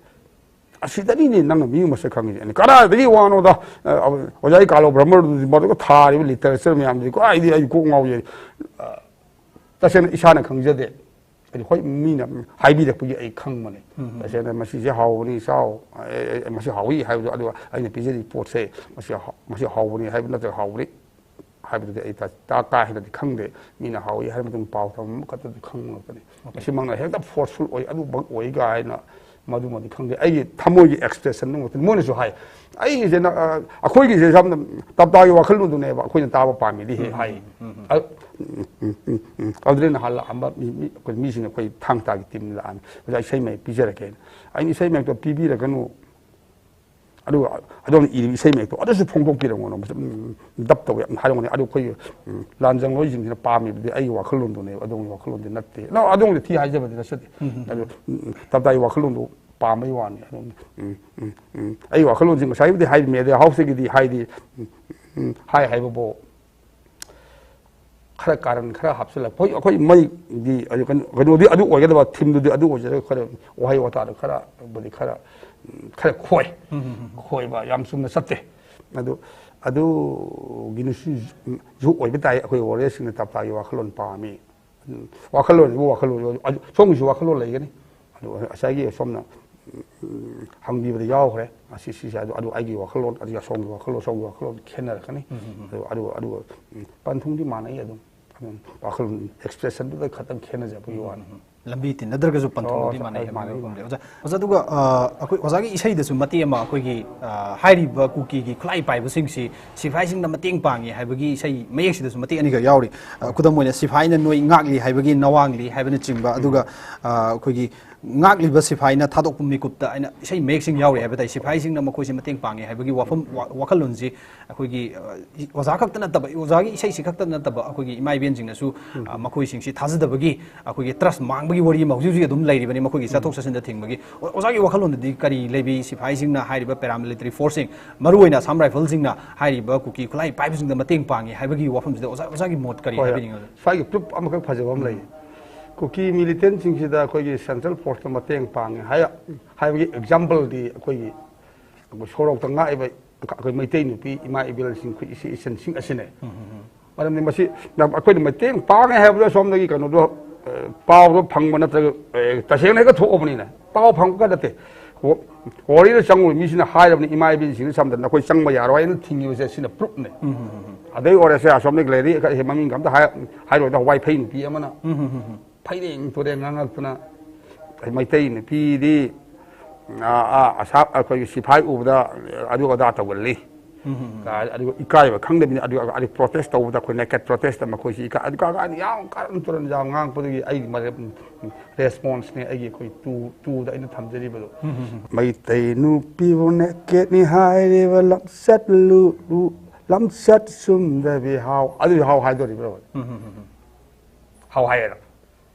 ꯑꯁꯤꯗꯅꯤꯅꯦ ꯅꯪꯅ ꯃꯤ ꯃꯁꯛ ꯈꯪꯉꯤꯁꯦ꯫ ꯑꯩꯅ, "ꯀꯗꯥꯏꯗꯒꯤ ꯋꯥꯅꯣꯗ? ꯑ, ꯑ, ꯑꯣꯖꯥꯒꯤ ꯀꯥꯂꯣ ꯕ꯭ꯔꯍꯃꯗꯨꯗꯤ ꯃꯗꯨꯒ ꯊꯥꯔꯤꯕ literature ꯃꯌꯥꯝꯗꯨꯗꯤ ꯀꯗꯥꯏꯗꯒꯤ ꯑꯩ ꯀꯣꯛ ꯉꯥꯎꯖꯩ꯫ ꯑ, ꯇꯁꯦꯡꯅ ꯏꯁꯥꯅ ꯈꯪꯖꯗꯦ꯫ ꯑꯩꯗꯤ ꯍꯣꯏ ꯃꯤꯅ ꯍꯥꯏꯕꯤꯔꯛꯄꯒꯤ ꯑꯩ ꯈꯪꯕꯅꯦ꯫ ꯎꯝ, ꯎꯝ꯫ ꯇꯁꯦꯡꯅ ꯃꯁꯤꯁꯦ ꯍꯥꯎꯕꯅꯤ, ꯆꯥꯎ, ꯑꯦ, ꯑꯦ, ꯃꯁꯤ ꯍꯥꯎꯏ ꯍꯥꯏꯕꯗꯣ, ꯑꯗꯨꯒ ꯑꯩꯅ ꯄꯤꯖꯔꯤꯕ ꯄꯣꯠꯁꯦ ꯃꯁꯤ ꯍꯥꯎ-, ꯃꯁꯤ ꯍꯥꯎꯕꯅꯤ ꯍꯥꯏꯕ ꯅꯠꯇ꯭ꯔꯒ ꯍꯥꯎꯕꯅꯤ ꯍꯥꯏꯕꯗꯨꯗꯤ ꯑꯩ ꯇ-, ꯇ-, ꯀꯥ ꯍꯦꯟꯅꯗꯤ ꯈꯪꯗꯦ꯫ ꯃꯤꯅ ꯍꯥꯎꯏ ꯍꯥꯏꯔ ꯃꯇꯨꯡ ꯄꯥꯎ ꯇꯝꯕ ꯈꯛꯇꯗꯤ ꯈꯪꯕ ꯉꯥꯛꯇꯅꯤ꯫ OK꯫ ꯃꯁꯤꯃꯛꯅ ꯍꯦꯛꯇ forceful ꯑꯣꯏ, ꯑꯗꯨꯃꯛ ꯑꯣꯏ ꯀꯥꯏꯅ ꯃꯗꯨꯃꯗꯤ ꯈꯪꯗꯦ꯫ ꯑꯩꯒꯤ ꯊꯃꯣꯏꯒꯤ expression ꯗꯨ ꯉꯥꯛꯇꯅꯤ꯫ ꯃꯣꯏꯅꯁꯨ ꯍꯥꯏ, ꯑꯩꯒꯤꯁꯦ ꯅ-, ꯑ, ꯑꯩꯈꯣꯏꯒꯤꯁꯦ ꯁꯝꯅ ꯇꯞꯇꯥꯒꯤ ꯋꯥꯈꯜꯂꯣꯟꯗꯨꯅꯦꯕ ꯑꯩꯈꯣꯏꯅ ꯇꯥꯕ ꯄꯥꯝꯃꯤꯗꯤ ꯍꯦꯛ ꯍꯥꯏ꯫ ꯎꯝ, ꯎꯝ, ꯎꯝ꯫ ꯑ-, ꯎꯝ, ꯎꯝ, ꯎꯝ꯫ ꯑꯗꯨꯗꯩ ꯅꯍꯥꯟ ꯂꯥꯛꯑꯝꯕ ꯃꯤ, ꯃꯤ, ꯑꯩꯈꯣꯏ ꯃꯤꯁꯤꯡ, ꯑꯩꯈꯣꯏ ꯊꯥꯡ ꯇꯥꯒꯤ team ꯂꯥꯛꯑꯝꯃꯤ꯫ "ꯑꯣꯖꯥ, ꯏꯁꯩ ꯃꯌꯦꯛ ꯄꯤꯖꯔꯛꯀꯦꯅ"꯫ ꯑꯩꯅ, "ꯏꯁꯩ ꯃꯌꯦꯛꯇꯣ ꯄꯤꯕꯤꯔꯒꯅꯨ"꯫ ꯑꯗꯨꯒ ꯑꯗꯣꯝꯅ ꯏꯔꯤꯕ ꯏꯁꯩ ꯃꯌꯦꯛꯇꯣ ꯑꯗꯨꯁꯨ ꯐꯣꯡꯗꯣꯛꯄꯤꯔꯝꯒꯅꯣ꯫ ꯎꯝ, ꯗꯞ ꯇꯧꯕ ꯌꯥꯝ ꯍꯥꯏꯔꯝꯒꯅꯤ꯫ ꯑꯗꯨ ꯑꯩꯈꯣꯏ, ꯎꯝ, ꯂꯥꯟꯖꯪꯂꯣꯏꯁꯤꯡꯁꯤꯅ ꯄꯥꯝꯃꯤꯕꯗꯤ ꯑꯩꯒꯤ ꯋꯥꯈꯜꯂꯣꯟꯗꯨꯅꯦꯕ, ꯑꯗꯣꯝꯒꯤ ꯋꯥꯈꯜꯂꯣꯟꯗꯤ ꯅꯠꯇꯦ꯫ ꯅ-, ꯑꯗꯣꯝꯒꯤ ꯊꯤ ꯍꯥꯏꯖꯕꯗꯤ ꯅꯠꯆꯗꯦ꯫ ꯎꯝ, ꯎꯝ, ꯑꯗꯨ, ꯎꯝ, ꯇꯞꯇꯥꯒꯤ ꯋꯥꯈꯜꯂꯣꯟꯗꯨ ꯄꯥꯝꯕꯩ ꯋꯥꯅꯤ꯫ ꯑꯗꯨꯝ, ꯎꯝ, ꯎꯝ, ꯎꯝ, ꯑꯩꯒꯤ ꯋꯥꯈꯜꯂꯣꯟꯁꯤ ꯉꯁꯥꯏꯕꯨꯗꯤ ꯍꯥꯏꯔꯤ, ꯃꯦꯗꯤꯌꯥ ꯍꯥꯎꯁꯇꯒꯤꯗꯤ ꯍꯥꯏꯗꯤ, ꯎꯝ, ꯎꯝ, ꯍꯥꯏ ꯍꯥꯏꯕꯕꯨ ꯈꯔ ꯀꯥꯔꯟ ꯈꯔ ꯍꯥꯞꯆꯤꯜꯂꯛꯄ꯫ ꯍꯣꯏ, ꯑꯩꯈꯣꯏ ꯃꯩꯗꯤ, ꯑꯗꯨ ꯀꯩꯅꯣ-, ꯀꯩꯅꯣꯗꯤ ꯑꯗꯨ ꯑꯣꯏꯒꯗꯕ, ꯊꯤꯝꯗꯨꯗꯤ ꯑꯗꯨ ꯑꯣꯏꯖꯔꯒ ꯈꯔ ꯋꯥꯍꯩ ꯋꯥꯇꯥꯗ ꯈꯔꯕꯨꯗꯤ ꯈꯔ, ꯎꯝ, ꯈꯔ ꯈꯣꯏ꯫ ꯎꯝ, ꯎꯝ, ꯎꯝ, ꯎꯝ꯫ ꯈꯣꯏꯕ ꯌꯥꯝ ꯆꯨꯝꯅ ꯆꯠꯇꯦ꯫ ꯑꯗꯨ, ꯑꯗꯨꯒꯤꯅꯁꯨ ꯑꯣꯏꯕ ꯇꯥꯏ꯫ ꯑꯩꯈꯣꯏ ꯋꯥꯔꯤꯌꯔꯁꯤꯡꯅ ꯇꯞꯇꯥꯒꯤ ꯋꯥꯈꯜꯂꯣꯟ ꯄꯥꯝꯃꯤ꯫ ꯎꯝ, ꯋꯥꯈꯜꯂꯣꯟꯁꯤꯕꯨ ꯋꯥꯈꯜꯂꯣꯟ, ꯑꯗꯨ ꯁꯣꯝꯒꯤꯁꯨ ꯋꯥꯈꯜꯂꯣꯟ ꯂꯩꯒꯅꯤ꯫ ꯑꯗꯨ ꯉꯁꯥꯏꯒꯤ ꯁꯣꯝꯅ, ꯎꯝ, ꯍꯪꯕꯤꯕꯗ ꯌꯥꯎꯈ꯭ꯔꯦ꯫ ꯑꯁꯤ, ꯁꯤꯁꯦ ꯑꯗꯨ, ꯑꯗꯨ ꯑꯩꯒꯤ ꯋꯥꯈꯜꯂꯣꯟ, ꯑꯗꯨꯒ ꯁꯣꯝꯒꯤ ꯋꯥꯈꯜꯂꯣꯟ, ꯁꯣꯝꯒꯤ ꯋꯥꯈꯜꯂꯣꯟ ꯈꯦꯠꯅꯔꯛꯀꯅꯤ꯫ ꯎꯝ, ꯎꯝ, ꯎꯝ꯫ ꯑꯗꯨ, ꯑꯗꯨ, ꯑꯗꯨꯒ, ꯎꯝ, ꯄꯟꯊꯨꯡꯗꯤ ꯃꯥꯟꯅꯩ ꯑꯗꯨꯝ꯫ ꯑꯗꯨꯝ ꯋꯥꯈꯜꯂꯣꯟ ꯑꯦꯛꯁꯄ꯭ꯔꯦꯁꯟꯗꯨꯗ ꯈꯛꯇꯪ ꯈꯦꯠꯅꯖꯕꯒꯤ ꯋꯥꯅꯤ꯫ ꯎꯝ, ꯎꯝ꯫ ꯂꯝꯕꯤ ꯇꯤꯟꯅꯗ꯭ꯔꯒꯁꯨ ꯄꯟꯊꯨꯡꯗꯨꯗꯤ ꯑꯣ, ꯃꯥꯟꯅꯩ ꯑꯩ ꯍꯥꯏꯕ ꯃꯥꯟꯅꯩ, ꯋꯥꯐꯝꯗꯤ꯫ ꯃꯥꯟꯅꯩ꯫ ꯑꯣꯖꯥ, ꯑꯣꯖꯥ, ꯑꯗꯨꯒ, ꯑ, ꯑꯩꯈꯣꯏ ꯑꯣꯖꯥꯒꯤ ꯏꯁꯩꯗꯁꯨ ꯃꯇꯦꯛ ꯑꯃ ꯑꯩꯈꯣꯏꯒꯤ, ꯑ, ꯍꯥꯏꯔꯤꯕ ꯀꯨꯀꯤꯒꯤ ꯈꯨꯠꯂꯥꯏ ꯄꯥꯏꯕꯁꯤꯡꯁꯤ ꯁꯤꯐꯥꯏꯁꯤꯡꯅ ꯃꯇꯦꯡ ꯄꯥꯡꯉꯤ ꯍꯥꯏꯕꯒꯤ ꯏꯁꯩ ꯃꯌꯦꯛꯁꯤꯗꯁꯨ ꯃꯇꯦꯛ ꯑꯅꯤꯈꯛ ꯌꯥꯎꯔꯤ꯫ ꯑ, ꯈꯨꯗꯝ ꯑꯣꯏꯅ, "ꯁꯤꯐꯥꯏꯅ ꯅꯣꯏ ꯉꯥꯛꯂꯤ ꯍꯥꯏꯕꯒꯤ ꯅꯋꯥꯡꯂꯤ" ꯍꯥꯏꯕꯅꯆꯤꯡꯕ, ꯑꯗꯨꯒ, ꯑ, ꯑꯩꯈꯣꯏꯒꯤ "ꯉꯥꯛꯂꯤꯕ ꯁꯤꯐꯥꯏꯅ ꯊꯥꯗꯣꯛꯄ ꯃꯤꯀꯨꯞꯇ" ꯍꯥꯏꯅ ꯏꯁꯩ ꯃꯌꯦꯛꯁꯤꯡ ꯌꯥꯎꯔꯤ ꯍꯥꯏꯕ ꯇꯥꯏ꯫ ꯁꯤꯐꯥꯏꯁꯤꯡꯅ ꯃꯈꯣꯏꯁꯦ ꯃꯇꯦꯡ ꯄꯥꯡꯉꯤ ꯍꯥꯏꯕꯒꯤ ꯋꯥꯐꯝ, ꯋꯥ-, ꯋꯥꯈꯜꯂꯣꯟꯁꯤ ꯑꯩꯈꯣꯏꯒꯤ, ꯑ, ꯏ-, ꯑꯣꯖꯥ ꯈꯛꯇ ꯅꯠꯇꯕ, ꯑꯣꯖꯥꯒꯤ ꯏꯁꯩꯁꯤ ꯈꯛꯇ ꯅꯠꯇꯕ, ꯑꯩꯈꯣꯏꯒꯤ ꯏꯃꯥ ꯏꯕꯦꯟꯁꯤꯡꯅꯁꯨ, ꯑ, ꯃꯈꯣꯏꯁꯤꯡꯁꯤ ꯊꯥꯖꯗꯕꯒꯤ ꯑꯩꯈꯣꯏꯒꯤ ꯇ꯭ꯔꯁ ꯃꯥꯡꯕꯒꯤ ꯋꯥꯔꯤ ꯑꯃ ꯍꯧꯖꯤꯛ ꯍꯧꯖꯤꯛ ꯑꯗꯨꯝ ꯂꯩꯔꯤꯕꯅꯤ, ꯃꯈꯣꯏꯒꯤ ꯆꯠꯊꯣꯛ ꯆꯠꯁꯤꯟꯗ ꯊꯤꯡꯕꯒꯤ꯫ ꯑꯣ-, ꯑꯣꯖꯥꯒꯤ ꯋꯥꯈꯜꯂꯣꯟꯗꯗꯤ ꯀꯔꯤ ꯂꯩꯕꯤ? ꯁꯤꯐꯥꯏꯁꯤꯡꯅ ꯍꯥꯏꯔꯤꯕ ꯄꯦꯔꯥꯃꯤꯂꯤꯇꯔꯤ ꯐꯣꯔꯁꯁꯤꯡ, ꯃꯔꯨꯑꯣꯏꯅ ꯑꯁꯥꯝ ꯔꯥꯏꯐꯜꯁꯤꯡꯅ ꯍꯥꯏꯔꯤꯕ ꯀꯨꯀꯤ ꯈꯨꯠꯂꯥꯏ ꯄꯥꯏꯕꯁꯤꯡꯗ ꯃꯇꯦꯡ ꯄꯥꯡꯉꯤ ꯍꯥꯏꯕꯒꯤ ꯋꯥꯐꯝꯁꯤꯗ ꯑꯣꯖꯥ, ꯑꯣꯖꯥꯒꯤ ꯃꯣꯠ ꯀꯔꯤ ꯍꯣꯏ, ꯍꯥꯏꯕꯤꯅꯤꯡꯉꯤ, ꯑꯣꯖꯥ? ꯁ꯭ꯋꯥꯏꯒꯤ ꯄ꯭ꯔꯨꯞ ꯑꯃꯈꯛ ꯐꯖꯕ ꯑꯃ ꯂꯩ꯫ ꯀꯨꯀꯤ ꯃꯤꯂꯤꯇꯦꯟꯁꯤꯡꯁꯤꯗ ꯑꯩꯈꯣꯏꯒꯤ ꯁꯦꯟꯇ꯭ꯔꯦꯜ ꯐꯣꯔꯁꯇ ꯃꯇꯦꯡ ꯄꯥꯡꯉꯤ ꯍꯥꯏ-, ꯍꯥꯏꯕꯒꯤ ꯑꯦꯛꯖꯥꯝꯄꯜꯗꯤ ꯑꯩꯈꯣꯏꯒꯤ, ꯑꯩꯈꯣꯏ ꯁꯣꯔꯣꯛꯇ ꯉꯥꯛꯏꯕ ꯑꯩꯈꯣꯏ ꯃꯩꯇꯩ ꯅꯨꯄꯤ ꯏꯃꯥ ꯏꯕꯦꯜꯁꯤꯡ, ꯑꯩꯈꯣꯏ ꯏꯆꯦ ꯏꯆꯟꯁꯤꯡ ꯑꯁꯤꯅꯦ꯫ ꯃꯔꯝꯗꯤ ꯃꯁꯤ ꯑꯩꯈꯣꯏꯅ ꯃꯇꯦꯡ ꯄꯥꯡꯉꯦ ꯍꯥꯏꯕꯗꯣ ꯁꯣꯝꯗꯒꯤ ꯀꯩꯅꯣꯗꯣ, ꯑ, ꯄꯥꯎꯗꯣ ꯐꯪꯕ ꯅꯠꯇ꯭ꯔꯒ, ꯑ, ꯇꯁꯦꯡꯅ ꯍꯦꯛꯇ ꯊꯣꯛꯑꯕꯅꯤꯅ ꯄꯥꯎ ꯐꯪꯕ ꯅꯠꯇꯦ꯫ ꯋꯥ-, ꯋꯥꯔꯤꯗ ꯆꯪꯉꯨꯕ ꯃꯤꯁꯤꯅ ꯍꯥꯏꯔꯕꯅꯤ, ꯏꯃꯥ ꯏꯕꯦꯟꯁꯤꯡꯅ ꯁꯝꯗꯅ ꯑꯩꯈꯣꯏ ꯆꯪꯕ ꯌꯥꯔꯣꯏ ꯍꯥꯏꯅ ꯊꯤꯡꯉꯤꯕꯁꯦ ꯁꯤꯅ ꯄ꯭ꯔꯨꯞꯅꯦ꯫ ꯑꯗꯩ ꯑꯣꯏꯔꯁꯦ ꯑꯁꯣꯝꯗꯒꯤ ꯂꯩꯔꯤ, ꯑꯩꯈꯣꯏ ꯃꯃꯤꯡꯒ ꯑꯝꯇ ꯍꯥꯏ-, ꯍꯥꯏꯔꯣꯏꯗ, ꯋꯥꯏꯐꯩ ꯅꯨꯄꯤ ꯑꯃꯅ ꯐꯩꯔꯦꯡ ꯇꯨꯔꯦꯡ ꯉꯥꯡꯉꯛꯇꯅ, ꯑꯩ ꯃꯩꯇꯩ ꯅꯨꯄꯤꯗꯤ, ꯑꯥ, ꯑꯥ, ꯑꯁꯥ-, ꯑꯩꯈꯣꯏꯒꯤ ꯁꯤꯐꯥꯏ ꯎꯕꯗ ꯑꯗꯨ ꯑꯗꯥ ꯇꯧꯒꯜꯂꯤ꯫ ꯀꯥꯏ, ꯑꯗꯨꯒ ꯏꯀꯥꯏꯕ ꯈꯪꯗꯕꯅꯤ꯫ ꯑꯗꯨꯒ ꯑꯗꯨ ꯄ꯭ꯔꯣꯇꯦꯁ ꯇꯧꯕꯗ ꯑꯩꯈꯣꯏ ꯅꯦꯀꯦꯠ ꯄ꯭ꯔꯣꯇꯦꯁꯇ ꯃꯈꯣꯏꯁꯤ ꯏꯀꯥꯏ, ꯑꯗꯨꯒ ꯑꯩꯅ ꯌꯥꯝ ꯀꯥꯔꯟ ꯇꯨꯔꯟ ꯌꯥꯝ ꯉꯥꯡꯉꯛꯄꯗꯒꯤ ꯑꯩꯒꯤ ꯃꯔꯦꯞ ꯔꯦꯁꯄꯣꯟꯁꯅꯦ ꯑꯩꯒꯤ ꯑꯩꯈꯣꯏ ꯇꯨ ꯇꯨꯗ ꯑꯩꯅ ꯊꯝꯖꯔꯤꯕꯗꯣ꯫ ꯃꯩꯇꯩ ꯅꯨꯄꯤꯕꯨ ꯅꯦꯀꯦꯠꯅꯤ ꯍꯥꯏꯔꯤꯕ ꯂꯝꯆꯠ ꯂꯨ ꯂꯨ- ꯂꯝꯆꯠ ꯆꯨꯝꯗꯕꯤ ꯍꯥꯎ, ꯑꯗꯨꯗꯤ ꯍꯥꯎ ꯍꯥꯏꯗꯣꯔꯤꯕ꯭ꯔꯣ? ꯍꯥꯎ ꯍꯥꯏꯌꯦꯔ?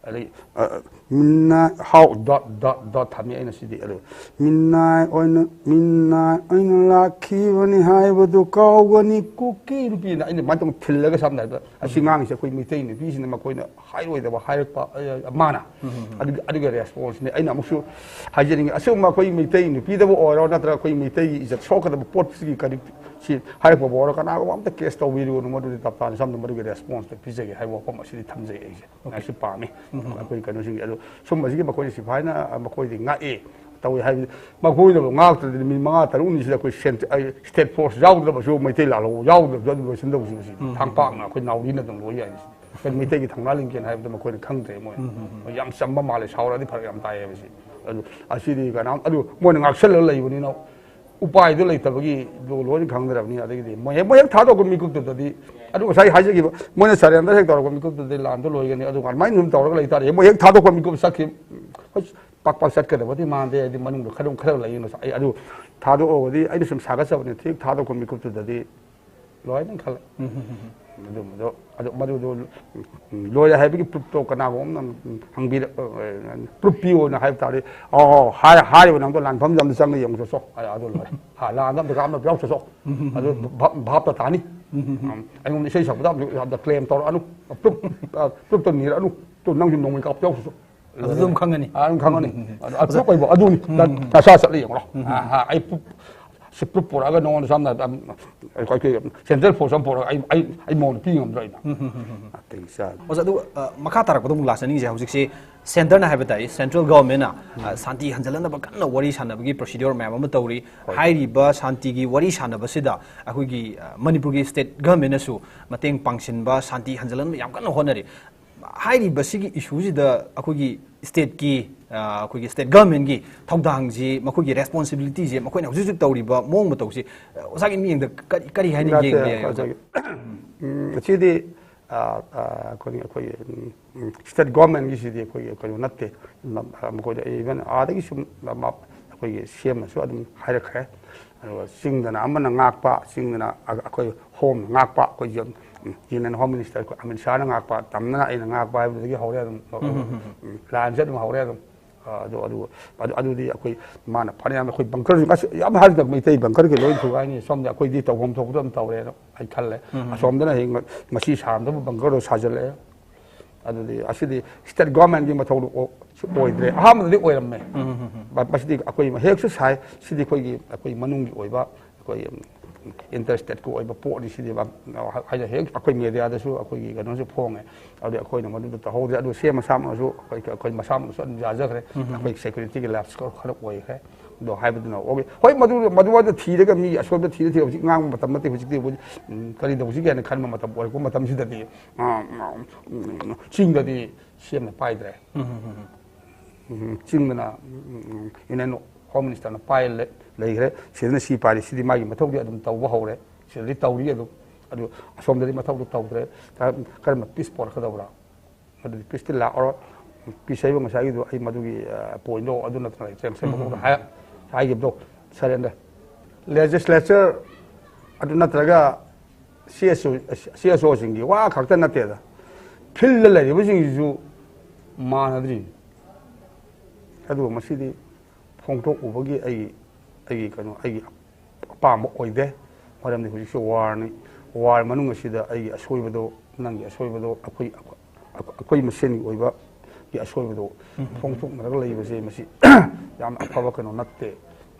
ꯑꯗꯩ ꯑ, ꯃꯤꯅꯥꯏ ꯍꯥꯎ ꯗꯣꯠ ꯗꯣꯠ ꯗꯣꯠ ꯊꯝꯃꯤ ꯑꯩꯅ ꯁꯤꯗꯤ꯫ ꯑꯗꯨ ꯃꯤꯅꯥꯏ ꯑꯣꯏꯅ ꯃꯤꯅꯥꯏ ꯑꯣꯏꯅ ꯂꯥꯛꯈꯤꯕꯅꯤ ꯍꯥꯏꯕꯗꯨ ꯀꯥꯎꯒꯅꯤ ꯀꯨꯀꯤ ꯅꯨꯄꯤꯅ ꯑꯩꯅ ꯑꯗꯨꯃꯥꯏꯅ ꯇꯧꯅ ꯊꯤꯜꯂꯒ ꯁꯝꯅ ꯍꯥꯏꯔꯕꯗ ꯑꯁꯤ ꯉꯥꯡꯉꯤꯁꯦ ꯑꯩꯈꯣꯏ ꯃꯩꯇꯩ ꯅꯨꯄꯤꯁꯤꯅ ꯃꯈꯣꯏꯅ ꯍꯥꯏꯔꯣꯏꯗꯕ ꯍꯥꯏꯔꯛꯄ, ꯑ, ꯃꯥꯅ꯫ ꯑꯗꯨꯒꯤ, ꯑꯗꯨꯒꯤ ꯔꯦꯁꯄꯣꯟꯁꯅꯦ꯫ ꯑꯩꯅ ꯑꯃꯨꯛꯁꯨ ꯍꯥꯏꯖꯅꯤꯡꯉꯤ, ꯑꯁꯤꯒꯨꯝꯕ ꯑꯩꯈꯣꯏ ꯃꯩꯇꯩ ꯅꯨꯄꯤꯗꯕꯨ ꯑꯣꯏꯔꯣ, ꯅꯠꯇ꯭ꯔꯒ ꯑꯩꯈꯣꯏ ꯃꯩꯇꯩꯒꯤ ꯏꯖꯠ ꯁꯣꯛꯀꯗꯕ ꯄꯣꯠꯁꯤꯒꯤ ꯀꯔꯤ ꯁꯤ ꯍꯥꯏꯔꯛꯄꯕꯨ ꯑꯣꯏꯔꯣ, ꯀꯅꯥꯒꯨꯝꯕ ꯑꯝꯇ ꯀꯦꯁ ꯇꯧꯕꯤꯔꯨꯒꯅꯨ, ꯃꯗꯨꯗꯤ ꯇꯞ ꯇꯥꯅ ꯁꯝꯅ ꯃꯗꯨꯒꯤ ꯔꯦꯁꯄꯣꯟꯁꯇꯣ ꯄꯤꯖꯒꯦ ꯍꯥꯏꯕ ꯋꯥꯐꯝ ꯑꯁꯤꯗꯤ ꯊꯝꯖꯩ ꯑꯩꯁꯦ꯫ ꯑꯩꯁꯨ ꯄꯥꯝꯃꯤ ꯑꯩꯈꯣꯏ ꯀꯩꯅꯣꯁꯤꯡꯁꯦ꯫ ꯑꯗꯣ ꯁꯨꯝꯕꯁꯤꯒꯤ ꯃꯈꯣꯏꯅ ꯁꯤꯐꯥꯏꯅ ꯃꯈꯣꯏꯗꯤ ꯉꯥꯛꯑꯦ ꯇꯧꯏ ꯍꯥꯏꯕꯗꯤ ꯃꯈꯣꯏꯅꯕꯨ ꯉꯥꯛꯇ꯭ꯔꯗꯤ ꯅꯨꯃꯤꯠ ꯃꯉꯥ ꯇꯔꯨꯛꯅꯤꯁꯤꯗ ꯑꯩꯈꯣꯏ ꯁꯦꯟꯇ-, ꯑꯩ, ꯁ꯭ꯇꯦꯠ ꯐꯣꯔꯁ ꯌꯥꯎꯗ꯭ꯔꯕꯁꯨ ꯃꯩꯇꯩ ꯂꯥꯜꯍꯧꯕ ꯌꯥꯎꯗ꯭ꯔꯕꯁꯨ ꯑꯗꯨ ꯂꯣꯏꯁꯤꯟꯗꯧꯁꯤꯡꯁꯤ ꯊꯥꯡꯄꯥꯛꯅ ꯑꯩꯈꯣꯏ ꯅꯥꯎꯔꯤꯅ ꯑꯗꯨꯝ ꯂꯣꯏ ꯌꯥꯏ꯫ ꯀꯩꯅꯣ ꯃꯩꯇꯩꯒꯤ ꯊꯧꯅꯥ ꯂꯤꯡꯖꯦꯜ ꯍꯥꯏꯕꯗ ꯃꯈꯣꯏꯅ ꯈꯪꯗ꯭ꯔꯦ꯫ ꯃꯣꯏ ꯃꯣꯏ ꯌꯥꯝ ꯆꯝꯕ ꯃꯥꯜꯂꯦ, ꯁꯥꯎꯔꯛꯑꯗꯤ ꯐꯔꯛ ꯌꯥꯝ ꯇꯥꯏ ꯍꯥꯏꯕꯁꯤ꯫ ꯑꯗꯨ ꯑꯁꯤꯗꯤ ꯀꯅꯥꯝ ꯑꯗꯨ ꯃꯣꯏꯅ ꯉꯥꯛꯁꯜꯂꯒ ꯂꯩꯕꯅꯤꯅ ꯎꯄꯥꯏꯗꯨ ꯂꯩꯇꯕꯒꯤ ꯑꯗꯨ ꯂꯣꯏꯅ ꯈꯪꯗ꯭ꯔꯕꯅꯤ꯫ ꯑꯗꯒꯤꯗꯤ ꯃꯣꯏ ꯍꯦꯛ, ꯃꯣꯏ ꯍꯦꯛ ꯊꯥꯗꯣꯛꯄ ꯃꯤꯀꯨꯞꯇꯨꯗꯗꯤ ꯑꯗꯨ ꯉꯁꯥꯏ ꯍꯥꯏꯖꯈꯤꯕ ꯃꯣꯏꯅ ꯁꯔꯦꯟꯗꯔ ꯍꯦꯛ ꯇꯧꯔꯛꯄ ꯃꯤꯀꯨꯞꯇꯨꯗꯗꯤ ꯂꯥꯟꯗꯣ ꯂꯣꯏꯒꯅꯤ꯫ ꯑꯗꯨꯒ ꯑꯗꯨꯃꯥꯏꯅ ꯑꯗꯨꯝ ꯇꯧꯔꯒ ꯂꯩꯇꯥꯔꯦ꯫ ꯃꯣꯏ ꯍꯦꯛ ꯊꯥꯗꯣꯛꯄ ꯃꯤꯀꯨꯞ ꯆꯠꯈꯤ꯫ ꯍꯣꯏ, ꯄꯥꯛ ꯄꯥꯛ ꯆꯠꯀꯗꯕꯗꯤ ꯃꯥꯟꯗꯦ꯫ ꯍꯥꯏꯗꯤ ꯃꯅꯨꯡꯗ ꯈꯔ ꯈꯔ ꯂꯩ꯫ ꯉꯁꯥꯏ ꯑꯩ ꯑꯗꯨ ꯊꯥꯗꯣꯛꯑꯒꯗꯤ ꯑꯩꯅ ꯁꯨꯝ ꯁꯥꯒꯠꯆꯕꯅꯤ꯫ ꯊꯦꯛ ꯊꯥꯗꯣꯛꯄ ꯃꯤꯀꯨꯞꯇꯨꯗꯗꯤ ꯂꯣꯏꯅ ꯈꯜꯂꯦ꯫ ꯑꯗꯨꯝꯕꯗꯣ, ꯑꯗꯨ, ꯃꯗꯨꯗꯣ, ꯎꯝ, ꯂꯣꯏꯔꯦ ꯍꯥꯏꯕꯒꯤ ꯄ꯭ꯔꯨꯞꯇꯣ ꯀꯅꯥꯒꯨꯝꯕ ꯑꯃꯅ, ꯎꯝ, ꯍꯪꯕꯤꯔꯛ-, ꯑ, ꯄ꯭ꯔꯨꯞ ꯄꯤꯌꯣꯅ ꯍꯥꯏꯕ ꯇꯥꯔꯗꯤ, ꯑꯣ, ꯍꯥꯏ-, ꯍꯥꯏꯔꯤꯕ ꯅꯪꯗꯣ ꯂꯥꯟꯐꯝꯗ ꯑꯝꯇ ꯆꯪꯉ ꯌꯦꯡꯉꯨ ꯆꯣ꯫ ꯑ, ꯑꯗꯨ ꯂꯣꯏꯔꯦ꯫ ꯍꯥ, ꯂꯥꯟꯗ ꯑꯝꯇ ꯀꯥꯞꯅꯕ ꯌꯥꯎꯁꯤ ꯆꯣ꯫ ꯑꯗꯨ ꯚꯥꯞ-, ꯚꯥꯞꯇ ꯇꯥꯅꯤ꯫ ꯎꯝ, ꯑꯩꯉꯣꯟꯗ ꯏꯁꯩ ꯁꯛꯄꯗ ꯑꯝꯇ, ꯑꯝꯇ ꯀ꯭ꯂꯦꯝ ꯇꯧꯔꯛꯑꯅꯨ꯫ ꯄ꯭ꯔꯨꯞ, ꯑ, ꯄ꯭ꯔꯨꯞꯇ ꯅꯤꯔꯛꯑꯅꯨ꯫ ꯇꯨ ꯅꯪꯁꯨ ꯅꯣꯡꯃꯩ ꯀꯥꯞꯄ ꯌꯥꯎꯁꯤ ꯆꯣ꯫ ꯑꯗꯨꯁꯨ ꯑꯗꯨꯝ ꯈꯪꯉꯅꯤ꯫ ꯑꯥ, ꯑꯗꯨꯝ ꯈꯪꯉꯅꯤ꯫ ꯎꯝ, ꯎꯝ, ꯎꯝ꯫ ꯑꯗꯨ, ꯑꯗꯨ ꯄ꯭ꯔꯨꯞ ꯑꯣꯏꯕ ꯑꯗꯨꯅꯤ꯫ ꯎꯝ, ꯎꯝ, ꯎꯝ꯫ ꯅꯁꯥ ꯆꯠꯂ ꯌꯦꯡꯉꯨꯔꯣ꯫ ꯎꯝ꯫ ꯑꯥ, ꯑꯥ, ꯑꯩ ꯄ꯭ꯔꯨꯞ, ꯁꯤ ꯄ꯭ꯔꯨꯞ ꯄꯨꯔꯛꯑꯒ ꯅꯉꯣꯟꯗ ꯁꯝꯅ ꯍꯥꯏꯔꯕꯗ, ꯑꯝ, ꯑꯩꯈꯣꯏꯒꯤ ꯁꯦꯟꯇ꯭ꯔꯦꯜ ꯐꯣꯔꯁ ꯑꯃ ꯄꯨꯔꯛꯑꯒ ꯑꯩ, ꯑꯩ, ꯑꯩ ꯃꯉꯣꯟꯗ ꯄꯤ ꯉꯝꯗ꯭ꯔꯣ ꯑꯩꯅ? ꯎꯝ, ꯎꯝ, ꯎꯝ, ꯎꯝ꯫ ꯑꯇꯩ ꯆꯥꯗꯦ꯫ ꯑꯣꯖꯥ, ꯑꯗꯨ, ꯑ, ꯃꯈꯥ ꯇꯥꯔꯛꯄꯗ ꯑꯃꯨꯛ ꯂꯥꯛꯆꯅꯤꯡꯉꯤꯁꯦ, ꯍꯧꯖꯤꯛꯁꯦ ꯁꯦꯟꯇꯔꯅ ꯍꯥꯏꯕ ꯇꯥꯏ, ꯁꯦꯟꯇ꯭ꯔꯦꯜ ꯒꯚꯔꯟꯃꯦꯟꯠꯅ, ꯑ, ꯁꯥꯟꯇꯤ ꯍꯟꯖꯤꯜꯍꯟꯅꯕ ꯀꯟꯅ ꯋꯥꯔꯤ ꯁꯥꯟꯅꯕꯒꯤ ꯄ꯭ꯔꯣꯁꯤꯗ꯭ꯌꯣꯔ ꯃꯌꯥꯝ ꯑꯃ ꯇꯧꯔꯤ꯫ ꯍꯣꯏ꯫ ꯍꯥꯏꯔꯤꯕ ꯁꯥꯟꯇꯤꯒꯤ ꯋꯥꯔꯤ ꯁꯥꯟꯅꯕꯁꯤꯗ ꯑꯩꯈꯣꯏꯒꯤ, ꯑ, ꯃꯅꯤꯄꯨꯔꯒꯤ ꯁ꯭ꯇꯦꯠ ꯒꯚꯔꯟꯃꯦꯟꯠꯅꯁꯨ ꯃꯇꯦꯡ ꯄꯥꯡꯁꯤꯟꯕ, ꯁꯥꯟꯇꯤ ꯍꯟꯖꯤꯜꯍꯟꯕ ꯌꯥꯝ ꯀꯟꯅ ꯍꯣꯠꯅꯔꯤ꯫ ꯍꯥꯏꯔꯤꯕꯁꯤꯒꯤ ꯏꯁꯨꯁꯤꯗ ꯑꯩꯈꯣꯏꯒꯤ ꯁ꯭ꯇꯦꯠꯀꯤ, ꯑ, ꯑꯩꯈꯣꯏꯒꯤ ꯁ꯭ꯇꯦꯠ ꯒꯚꯔꯟꯃꯦꯟꯠꯀꯤ ꯊꯧꯗꯥꯡꯁꯤ, ꯃꯈꯣꯏꯒꯤ ꯔꯦꯁꯄꯣꯟꯁꯤꯕꯤꯂꯤꯇꯤꯁꯦ, ꯃꯈꯣꯏꯅ ꯍꯧꯖꯤꯛ ꯍꯧꯖꯤꯛ ꯇꯧꯔꯤꯕ ꯃꯑꯣꯡ ꯃꯇꯧꯁꯤ, ꯑ, ꯑꯣꯖꯥꯒꯤ ꯃꯤꯠꯌꯦꯡꯗ ꯀꯔꯤ, ꯀꯔꯤ ꯍꯥꯏꯅ ꯅꯠꯇꯦ, ꯌꯦꯡꯕ ꯌꯥꯏ, ꯑꯣꯖꯥ? ꯑꯩꯈꯣꯏꯒꯤ, ꯎꯝ, ꯁꯤꯗꯤ, ꯑ, ꯑ, ꯑꯩꯈꯣꯏꯒꯤ, ꯑꯩꯈꯣꯏꯒꯤ, ꯎꯝ, ꯎꯝ, ꯁ꯭ꯇꯦꯠ ꯒꯚꯔꯟꯃꯦꯟꯠꯀꯤꯁꯤꯗꯤ ꯑꯩꯈꯣꯏꯒꯤ ꯀꯩꯅꯣ ꯅꯠꯇꯦ꯫ ꯃ-, ꯃꯈꯣꯏꯗ ꯏꯚꯟ ꯑꯥꯗꯒꯤ ꯁꯨꯝ ꯃ-, ꯃ-, ꯑꯩꯈꯣꯏꯒꯤ ꯁꯤ ꯑꯦꯝꯅꯁꯨ ꯑꯗꯨꯝ ꯍꯥꯏꯔꯛꯈ꯭ꯔꯦ꯫ ꯑꯗꯨꯒ ꯆꯤꯡꯗꯅ ꯑꯃꯅ ꯉꯥꯛꯄ, ꯆꯤꯡꯗꯅ ꯑ-, ꯑꯩꯈꯣꯏ ꯍꯣꯝꯅ ꯉꯥꯛꯄ, ꯑꯩꯈꯣꯏ ꯌꯨ-, ꯎꯝ, ꯌꯨꯅꯤꯌꯟ ꯍꯣꯝ ꯃꯤꯅꯤꯁꯇꯔ ꯑꯩꯈꯣꯏ ꯑꯃꯤꯠ ꯁꯥꯍꯅ ꯉꯥꯛꯄ, ꯇꯝꯅꯅ ꯑꯩꯅ ꯉꯥꯛꯄ ꯍꯥꯏꯕꯗꯒꯤ ꯍꯧꯔꯦ ꯑꯗꯨꯝ꯫ ꯎꯝ, ꯂꯥꯟꯁꯦ ꯑꯗꯨꯝ ꯍꯧꯔꯦ ꯑꯗꯨꯝ꯫ ꯑ, ꯑꯗꯨ, ꯑꯗꯨ, ꯑꯗꯨ, ꯑꯗꯨꯗꯤ ꯑꯩꯈꯣꯏ ꯃꯥꯅ ꯐꯅꯌꯥꯝ ꯑꯩꯈꯣꯏ ꯕꯪꯀꯔ ꯉꯁꯤ ꯌꯥꯝ ꯍꯥꯏꯔꯤꯗ ꯃꯩꯇꯩ ꯕꯪꯀꯔꯒꯤ ꯂꯣꯏ ꯊꯨꯒꯥꯏꯅꯤ꯫ ꯁꯣꯝꯗ ꯑꯩꯈꯣꯏꯗꯤ ꯇꯧꯐꯝ ꯊꯣꯛꯄꯗꯣ ꯑꯗꯨꯝ ꯇꯧꯔꯦꯅ ꯑꯩ ꯈꯜꯂꯦ꯫ ꯑꯁꯣꯝꯗꯅ ꯍꯌꯦꯡ ꯃꯁꯤ ꯁꯥꯔꯝꯗꯕ ꯕꯪꯀꯔꯗꯣ ꯁꯥꯖꯜꯂꯛꯑꯦ꯫ ꯑꯗꯨꯗꯤ ꯑꯁꯤꯗꯤ ꯁ꯭ꯇꯦꯠ ꯒꯚꯔꯟꯃꯦꯟꯠꯀꯤ ꯃꯊꯧꯗꯨ ꯑꯣ-, ꯁꯨ ꯑꯣꯏꯗ꯭ꯔꯦ꯫ ꯑꯍꯥꯟꯕꯗꯗꯤ ꯑꯣꯏꯔꯝꯃꯦ꯫ ꯃ-, ꯃꯁꯤꯗꯤ ꯑꯩꯈꯣꯏ ꯍꯦꯛꯁꯨ ꯁꯥꯏ꯫ ꯁꯤꯗꯤ ꯑꯩꯈꯣꯏꯒꯤ, ꯑꯩꯈꯣꯏ ꯃꯅꯨꯡꯒꯤ ꯑꯣꯏꯕ ꯑꯩꯈꯣꯏ, ꯎꯝ, ꯏꯟꯇꯔ ꯁ꯭ꯇꯦꯠꯀꯤ ꯑꯣꯏꯕ ꯄꯣꯠꯅꯤ꯫ ꯁꯤꯗꯤ ꯍꯥꯏꯗꯤ ꯍꯦꯛ ꯑꯩꯈꯣꯏ ꯃꯦꯗꯤꯌꯥꯗꯁꯨ ꯑꯩꯈꯣꯏꯒꯤ ꯀꯩꯅꯣꯁꯨ ꯐꯣꯡꯉꯦ꯫ ꯑꯗꯨꯗꯤ ꯑꯩꯈꯣꯏꯅ ꯃꯗꯨꯗ ꯇꯧꯍꯧꯗ꯭ꯔꯦ꯫ ꯑꯗꯨ ꯁꯤ ꯑꯦꯝ ꯃꯁꯥꯃꯛꯅꯁꯨ ꯑꯩꯈꯣꯏ, ꯑꯩꯈꯣꯏ ꯃꯁꯥꯃꯛꯅꯁꯨ ꯑꯗꯨꯝ ꯌꯥꯖꯈ꯭ꯔꯦ꯫ ꯑꯩꯈꯣꯏ ꯁꯦꯀ꯭ꯌꯨꯔꯤꯇꯤꯒꯤ ꯂꯦꯞꯁ ꯈꯔ, ꯈꯔ ꯑꯣꯏꯈ꯭ꯔꯦ꯫ ꯑꯗꯣ ꯍꯥꯏꯕꯗꯨꯅ ꯑꯣꯀꯦ꯫ ꯍꯣꯏ, ꯃꯗꯨ, ꯃꯗꯨꯋꯥꯏꯗ ꯊꯤꯔꯒ ꯃꯤ ꯑꯁꯣꯏꯕ ꯊꯤꯔ ꯊꯤꯔ ꯍꯧꯖꯤꯛ ꯉꯥꯡꯕ ꯃꯇꯝ ꯅꯠꯇꯦ꯫ ꯍꯧꯖꯤꯛꯇꯤ ꯍꯧꯖꯤꯛ, ꯎꯝ, ꯀꯔꯤ ꯇꯧꯁꯤꯒꯦ ꯍꯥꯏꯅ ꯈꯟꯕ ꯃꯇꯝ ꯑꯣꯏꯔꯛꯄ ꯃꯇꯝꯁꯤꯗꯗꯤ, ꯑ, ꯎꯝ, ꯆꯤꯡꯗꯗꯤ ꯁꯤ ꯑꯦꯝꯅ ꯄꯥꯏꯗ꯭ꯔꯦ꯫ ꯎꯝ, ꯆꯤꯡꯗꯅ, ꯎꯝ, ꯎꯝ, ꯌꯨꯅꯤꯌꯟ ꯍꯣꯝ ꯃꯤꯅꯤꯁꯇꯔꯅ ꯄꯥꯏꯔ ꯂꯩ-, ꯂꯩꯈ꯭ꯔꯦ꯫ ꯁꯤꯗꯅ ꯁꯤ ꯄꯥꯏꯔꯤ, ꯁꯤꯗꯤ ꯃꯥꯒꯤ ꯃꯊꯧꯗꯤ ꯑꯗꯨꯝ ꯇꯧꯕ ꯍꯧꯔꯦ꯫ ꯁꯤꯗꯗꯤ ꯇꯧꯔꯤ ꯑꯗꯨꯝ꯫ ꯑꯗꯨ ꯑꯁꯣꯝꯗꯗꯤ ꯃꯊꯧꯗꯨ ꯇꯧꯗ꯭ꯔꯦ꯫ ꯀꯔꯝ-, ꯀꯔꯝꯕ ꯄꯤꯁ ꯄꯣꯔꯛꯀꯗꯧꯕ꯭ꯔꯥ? ꯑꯗꯨꯗꯤ ꯄꯤꯁꯇꯤ ꯂꯥꯛꯑꯔꯣꯏ꯫ ꯄꯤꯁ ꯍꯥꯏꯕ ꯉꯁꯥꯏꯒꯤꯗꯣ ꯑꯩ ꯃꯗꯨꯒꯤ, ꯑ, ꯄꯣꯏꯟꯗꯣ ꯑꯗꯨ ꯅꯠꯇꯅ ꯂꯩꯇ꯭ꯔꯦ꯫ ꯉꯁꯥꯏ ꯃꯀꯣꯛꯇ ꯍꯥꯏ-, ꯍꯥꯏꯈꯤꯕꯗꯣ ꯁꯔꯦꯟꯗ꯭ꯔ꯫ ꯂꯦꯖꯤꯁꯂꯦꯆꯔ ꯑꯗꯨ ꯅꯠꯇ꯭ꯔꯒ ꯁꯤ ꯑꯦꯁ ꯑꯣ, ꯁꯤ ꯑꯦꯁ ꯑꯣꯁꯤꯡꯒꯤ ꯋꯥ ꯈꯛꯇ ꯅꯠꯇꯦꯗ꯫ ꯐꯤꯜꯗ ꯂꯩꯔꯤꯕꯁꯤꯡꯁꯤꯁꯨ ꯃꯥꯟꯅꯗ꯭ꯔꯤꯅꯤ꯫ ꯑꯗꯨꯒ ꯃꯁꯤꯗꯤ ꯐꯣꯡꯗꯣꯛꯎꯕꯒꯤ ꯑꯩꯒꯤ, ꯑꯩꯒꯤ ꯀꯩꯅꯣ, ꯑꯩꯒꯤ ꯑꯄꯥꯝꯕ ꯑꯣꯏꯗꯦ꯫ ꯃꯔꯝꯗꯤ ꯍꯧꯖꯤꯛꯁꯨ ꯋꯥꯔꯅꯤ꯫ ꯋꯥꯔ ꯃꯅꯨꯡ ꯑꯁꯤꯗ ꯑꯩꯒꯤ ꯑꯁꯣꯏꯕꯗꯣ, ꯅꯪꯒꯤ ꯑꯁꯣꯏꯕꯗꯣ, ꯑꯩꯈꯣꯏ, ꯑꯩꯈꯣꯏ ꯃꯁꯦꯟꯒꯤ ꯑꯣꯏꯕꯒꯤ ꯑꯁꯣꯏꯕꯗꯣ ꯐꯣꯡꯗꯣꯛꯅꯔꯒ ꯂꯩꯕꯁꯦ ꯃꯁꯤ ꯌꯥꯝ ꯑꯐꯕ ꯀꯩꯅꯣ ꯅꯠꯇꯦ꯫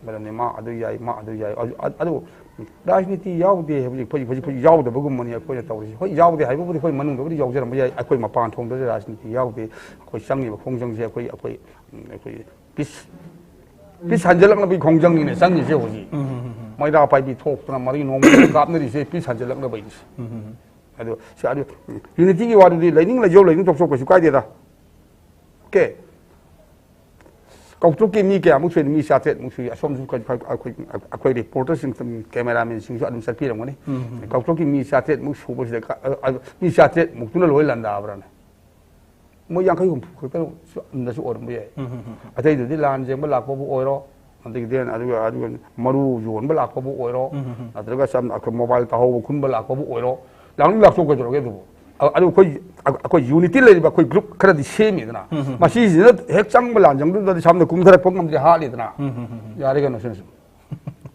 ꯃꯔꯝꯗꯤ ꯃꯥ ꯑꯗꯨ ꯌꯥꯏ, ꯃꯥ ꯑꯗꯨ ꯌꯥꯏ꯫ ꯑꯗꯨ, ꯑꯗꯨ ꯔꯥꯖꯅꯤꯇꯤ ꯌꯥꯎꯗꯦ ꯍꯧꯖꯤꯛ, ꯍꯧꯖꯤꯛ, ꯍꯧꯖꯤꯛ ꯌꯥꯎꯗꯕꯒꯨꯝꯕꯅꯤ ꯑꯩꯈꯣꯏꯅ ꯇꯧꯔꯤꯁꯦ꯫ ꯍꯣꯏ, ꯌꯥꯎꯗꯦ ꯍꯥꯏꯕꯕꯨꯗꯤ ꯑꯩꯈꯣꯏ ꯃꯅꯨꯡꯗꯕꯨꯗꯤ ꯌꯥꯎꯖꯔꯝꯕ ꯌꯥꯏ, ꯑꯩꯈꯣꯏ ꯃꯄꯥꯟ ꯊꯣꯡꯗꯗꯤ ꯔꯥꯖꯅꯤꯇꯤ ꯌꯥꯎꯗꯦ꯫ ꯑꯩꯈꯣꯏ ꯆꯪꯉꯤꯕ ꯈꯣꯡꯖꯪꯁꯦ ꯑꯩꯈꯣꯏ, ꯑꯩꯈꯣꯏ, ꯑꯩꯈꯣꯏ ꯄꯤꯁ, ꯄꯤꯁ ꯍꯟꯖꯜꯂꯛꯅꯕꯒꯤ ꯈꯣꯡꯖꯪꯅꯤꯅꯦ ꯆꯪꯉꯤꯁꯦ ꯍꯧꯖꯤꯛ꯫ ꯃꯩꯔꯥ ꯄꯥꯏꯕꯤ ꯊꯣꯛꯇꯅ ꯃꯔꯤ ꯅꯣꯡꯃ ꯀꯥꯞꯅꯔꯤꯁꯦ ꯄꯤꯁ ꯍꯟꯖꯜꯂꯛꯅꯕꯒꯤ꯫ ꯑꯗꯣ ꯁꯤ, ꯑꯗꯨ, ꯌꯨꯅꯤꯇꯤꯒꯤ ꯋꯥꯗꯨꯗꯤ ꯂꯩꯅꯤꯡ ꯂꯩꯖꯧ, ꯂꯩꯅꯤꯡ ꯇꯣꯛꯆꯧ, ꯀꯩꯁꯨ ꯀꯥꯏꯗꯦꯗ꯫ ꯑꯣꯀꯦ꯫ ꯀꯧꯇ꯭ꯔꯨꯛꯀꯤ ꯃꯤ ꯀꯌꯥꯃꯨꯛ ꯁꯨꯏ? ꯃꯤ ꯆꯥꯇ꯭ꯔꯦꯠꯃꯨꯛ ꯁꯨꯏ꯫ ꯑꯁꯣꯝꯁꯨ ꯑꯩꯈꯣꯏ, ꯑꯩꯈꯣꯏ, ꯑꯩꯈꯣꯏ reporterꯁꯤꯡ, cameramanꯁꯤꯡꯁꯨ ꯑꯗꯨꯝ ꯆꯠꯄꯤꯔꯝꯒꯅꯤ꯫ ꯎꯝ, ꯎꯝ, ꯎꯝ꯫ ꯀꯧꯇ꯭ꯔꯨꯛꯀꯤ ꯃꯤ ꯆꯥꯇ꯭ꯔꯦꯠꯃꯨꯛ ꯁꯨꯕꯁꯤꯗ ꯀ-, ꯑ, ꯑ, ꯃꯤ ꯆꯥꯇ꯭ꯔꯦꯠꯃꯨꯛꯇꯨꯅ ꯂꯣꯏ ꯂꯥꯟꯗꯥꯕ꯭ꯔꯥꯅꯦ? ꯃꯣꯏ ꯌꯥꯡꯈꯩ ꯍꯨꯝꯐꯨ ꯈꯛꯇ ꯑꯗꯁꯨ ꯑꯣꯏꯔꯝꯕ ꯌꯥꯏ꯫ ꯎꯝ, ꯎꯝ, ꯎꯝ, ꯎꯝ꯫ ꯑꯇꯩꯗꯨꯗꯤ ꯂꯥꯟ ꯆꯦꯟꯕ ꯂꯥꯛꯄꯕꯨ ꯑꯣꯏꯔꯣ, ꯑꯗꯒꯤꯗꯤ ꯑꯗꯨꯒ, ꯑꯗꯨꯒ ꯃꯔꯨ ꯌꯣꯟꯕ ꯂꯥꯛꯄꯕꯨ ꯑꯣꯏꯔꯣ, ꯎꯝ, ꯎꯝ, ꯎꯝ꯫ ꯅꯠꯇ꯭ꯔꯒ ꯁꯝꯅ ꯑꯩꯈꯣꯏ mobile ꯇꯥꯍꯧꯕ ꯈꯨꯟꯕ ꯂꯥꯛꯄꯕꯨ ꯑꯣꯏꯔꯣ, ꯂꯥꯛꯅꯤꯡ ꯂꯥꯛꯊꯣꯛ ꯀꯩꯗꯧꯔꯒꯦ ꯑꯗꯨꯕꯨ? ꯑ-, ꯑꯗꯨ ꯑꯩꯈꯣꯏ, ꯑ-, ꯑꯩꯈꯣꯏ unity ꯂꯩꯔꯤꯕ ꯑꯩꯈꯣꯏ group ꯈꯔꯗꯤ ꯁꯦꯝꯃꯤꯗꯅ, ꯎꯝ, ꯎꯝ, ꯎꯝ꯫ ꯃꯁꯤꯁꯤꯅ ꯍꯦꯛ ꯆꯪꯕ ꯂꯥꯟ ꯆꯪꯗꯨꯗꯗꯤ ꯁꯝꯅ ꯀꯨꯝꯊꯔꯛꯄ ꯉꯝꯗꯦ, ꯍꯥꯠꯂꯤꯗꯅ꯫ ꯎꯝ, ꯎꯝ, ꯎꯝ, ꯎꯝ꯫ ꯌꯥꯔꯦ ꯀꯩꯅꯣ ꯁꯤꯅꯁꯨ꯫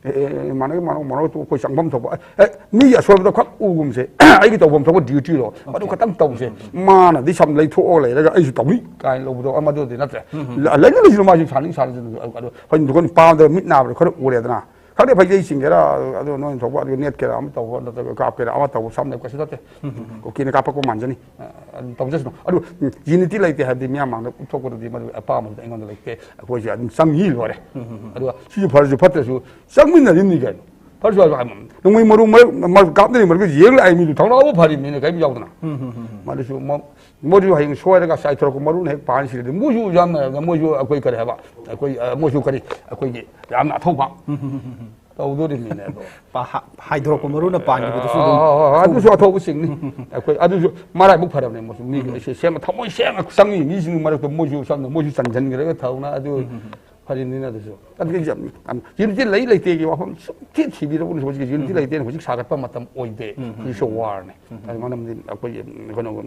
ꯑꯦ, ꯑꯦ, ꯑꯦ, ꯃꯥꯟꯅꯒꯦ, ꯃꯥꯟꯅꯒꯦ, ꯃꯥꯟꯅꯒꯦ, ꯑꯩꯈꯣꯏ ꯆꯪꯐꯝ ꯊꯣꯛꯄ, ꯑꯦ, ꯑꯦ, ꯃꯤꯒꯤ ꯑꯁꯣꯏꯕꯗꯣ ꯈꯛ ꯎꯒꯨꯝꯁꯦ꯫ ꯑꯩꯒꯤ ꯇꯧꯐꯝ ꯊꯣꯛꯄ dutyꯗꯣ, ꯃꯗꯨ OK꯫ ꯈꯛꯇꯪ ꯇꯧꯁꯦ꯫ ꯎꯝ, ꯎꯝ, ꯎꯝ꯫ ꯃꯥꯅꯗꯤ ꯁꯝ ꯂꯩꯊꯣꯛꯑꯒ ꯂꯩꯔꯒ ꯑꯩꯁꯨ ꯇꯧꯅꯤ ꯀꯥꯏꯅ ꯂꯧꯕꯗꯣ, ꯑꯃꯗꯨꯗꯤ ꯅꯠꯇ꯭ꯔꯦ꯫ ꯎꯝ, ꯎꯝ, ꯎꯝ꯫ ꯂ-, ꯂꯩꯅ ꯂꯩꯁꯤꯅ ꯃꯥꯁꯨ ꯁꯥꯅꯤꯡ ꯁꯥꯅꯤꯡꯁꯤꯅ, ꯑꯗꯣ ꯍꯣꯏ, ꯅꯨꯡꯗꯥꯡ ꯄꯥꯝꯗꯕ ꯃꯤꯠ ꯅꯥꯕꯗꯣ ꯈꯔ ꯎꯔꯦꯗꯅ꯫ ꯈꯪꯗꯦ, ꯐꯩꯖꯩ ꯆꯤꯡꯒꯦꯔꯥ, ꯑꯗꯣ ꯅꯣꯏꯅ ꯊꯣꯛꯄ, ꯑꯗꯨ ꯅꯦꯠꯀꯦꯔꯥ ꯑꯃ ꯇꯧꯕ, ꯅꯠꯇ꯭ꯔꯒ ꯀꯥꯞꯀꯦꯔꯥ ꯑꯃ ꯇꯧꯕ, ꯁꯝ ꯂꯩ ꯀꯩꯁꯨ ꯅꯠꯇꯦ꯫ ꯎꯝ, ꯎꯝ, ꯎꯝ꯫ ꯀꯨꯀꯤꯅ ꯀꯥꯞꯄꯛꯄ ꯃꯥꯟꯖꯅꯤ꯫ ꯑ, ꯑꯗꯨꯝ ꯇꯧꯖꯁꯅꯨ꯫ ꯑꯗꯨ, ꯎꯝ, unity ꯂꯩꯇꯦ ꯍꯥꯏꯕꯗꯤ ꯃꯤꯌꯥꯝ ꯃꯥꯡꯗ ꯎꯠꯊꯣꯛꯄꯗꯨꯗꯤ ꯃꯗꯨ ꯑꯄꯥꯝꯕꯗꯨꯗꯤ ꯑꯩꯉꯣꯟꯗ ꯂꯩꯇꯦ꯫ ꯑꯩꯈꯣꯏꯁꯦ ꯑꯗꯨꯝ ꯆꯪꯉꯤ ꯂꯣꯏꯔꯦ꯫ ꯎꯝ, ꯎꯝ, ꯎꯝ꯫ ꯑꯗꯨꯒ ꯁꯤꯁꯨ ꯐꯔꯁꯨ ꯐꯠꯇ꯭ꯔꯁꯨ ꯆꯪꯃꯤꯟꯅꯔꯤꯕꯅꯤ ꯀꯩꯅꯣ꯫ ꯐꯔꯁꯨ ꯍꯥꯏꯕ, ꯅꯣꯡꯃꯩ ꯃꯔꯨ ꯃꯔꯨ, ꯃꯔꯨ ꯀꯥꯞꯅꯔꯤ ꯃꯔꯛꯇ ꯌꯦꯡ ꯂꯥꯛꯏ ꯃꯤꯗꯨ ꯊꯧꯅꯥꯕꯨ ꯐꯔꯤꯕꯅꯤꯅ ꯀꯔꯤꯝ ꯌꯥꯎꯗꯅ꯫ ꯎꯝ, ꯎꯝ, ꯎꯝ, ꯎꯝ꯫ ꯃꯗꯨꯁꯨ ꯃ-, ꯃꯣꯏꯁꯨ ꯍꯌꯦꯡ ꯁꯣꯏꯔꯒ ꯆꯥꯏꯊꯣꯔꯛꯄ ꯃꯔꯨꯅ ꯍꯦꯛ ꯄꯥꯟꯁꯤꯜꯂꯗꯤ ꯃꯣꯏꯁꯨ ꯌꯥꯝꯅ, ꯃꯣꯏꯁꯨ ꯑꯩꯈꯣꯏ ꯀꯔꯤ ꯍꯥꯏꯕ, ꯑꯩꯈꯣꯏ, ꯑ, ꯃꯣꯏꯁꯨ ꯀꯔꯤ, ꯑꯩꯈꯣꯏꯒꯤ ꯌꯥꯝꯅ ꯑꯊꯧꯕ ꯎꯝ, ꯎꯝ, ꯎꯝ, ꯎꯝ꯫ ꯇꯧꯗꯣꯔꯤꯕꯅꯤꯅꯦ ꯑꯗꯣ꯫ ꯄꯥ-, ꯍꯥ-, ꯍꯥꯏꯗꯣꯔꯛꯄ ꯃꯔꯨꯅ ꯄꯥꯟꯈꯤꯕꯗꯨꯁꯨ ꯑꯗꯨꯝ ꯑꯥ, ꯑꯥ, ꯑꯥ, ꯑꯗꯨꯁꯨ ꯑꯊꯧꯕꯁꯤꯡꯅꯤ꯫ ꯑꯩꯈꯣꯏ ꯑꯗꯨꯁꯨ ꯃꯔꯥꯏꯕꯛ ꯐꯔꯕꯅꯦ ꯃꯣꯏꯁꯨ꯫ ꯃꯤꯒꯤ ꯎꯝ꯫ ꯑꯩꯁꯦ ꯁꯦꯝꯕ ꯊꯃꯣꯏ ꯁꯦꯡꯅ ꯆꯪꯉꯤ ꯃꯤꯁꯤꯡꯒꯤ ꯃꯔꯛꯇ ꯃꯣꯏꯁꯨ ꯆꯪꯅ, ꯃꯣꯏꯁꯨ ꯆꯟꯁꯤꯟꯈ꯭ꯔꯒ ꯊꯧꯅ ꯑꯗꯨ ꯎꯝ, ꯎꯝ, ꯎꯝ꯫ ꯐꯔꯤꯕꯅꯤꯅ ꯑꯗꯨꯁꯨ꯫ ꯑꯗꯨꯗꯤ ꯌꯥꯝ, ꯌꯥꯝ, unity ꯂꯩ ꯂꯩꯇꯦꯒꯤ ꯋꯥꯐꯝ ꯁꯨꯝ ꯊꯤ ꯊꯤꯕꯤꯔꯛꯎꯅꯦ꯫ ꯍꯧꯖꯤꯛ unity ꯎꯝ꯫ ꯂꯩꯇꯦꯅ ꯍꯧꯖꯤꯛ ꯁꯥꯒꯠꯄ ꯃꯇꯝ ꯑꯣꯏꯗꯦ꯫ ꯎꯝ, ꯎꯝ, ꯍꯧꯖꯤꯛꯁꯨ ꯎꯝ꯫ Warꯅꯦ꯫ ꯎꯝ, ꯎꯝ꯫ ꯑꯗꯨ ꯃꯔꯝꯗꯤ ꯑꯩꯈꯣꯏꯒꯤ ꯀꯩꯅꯣ,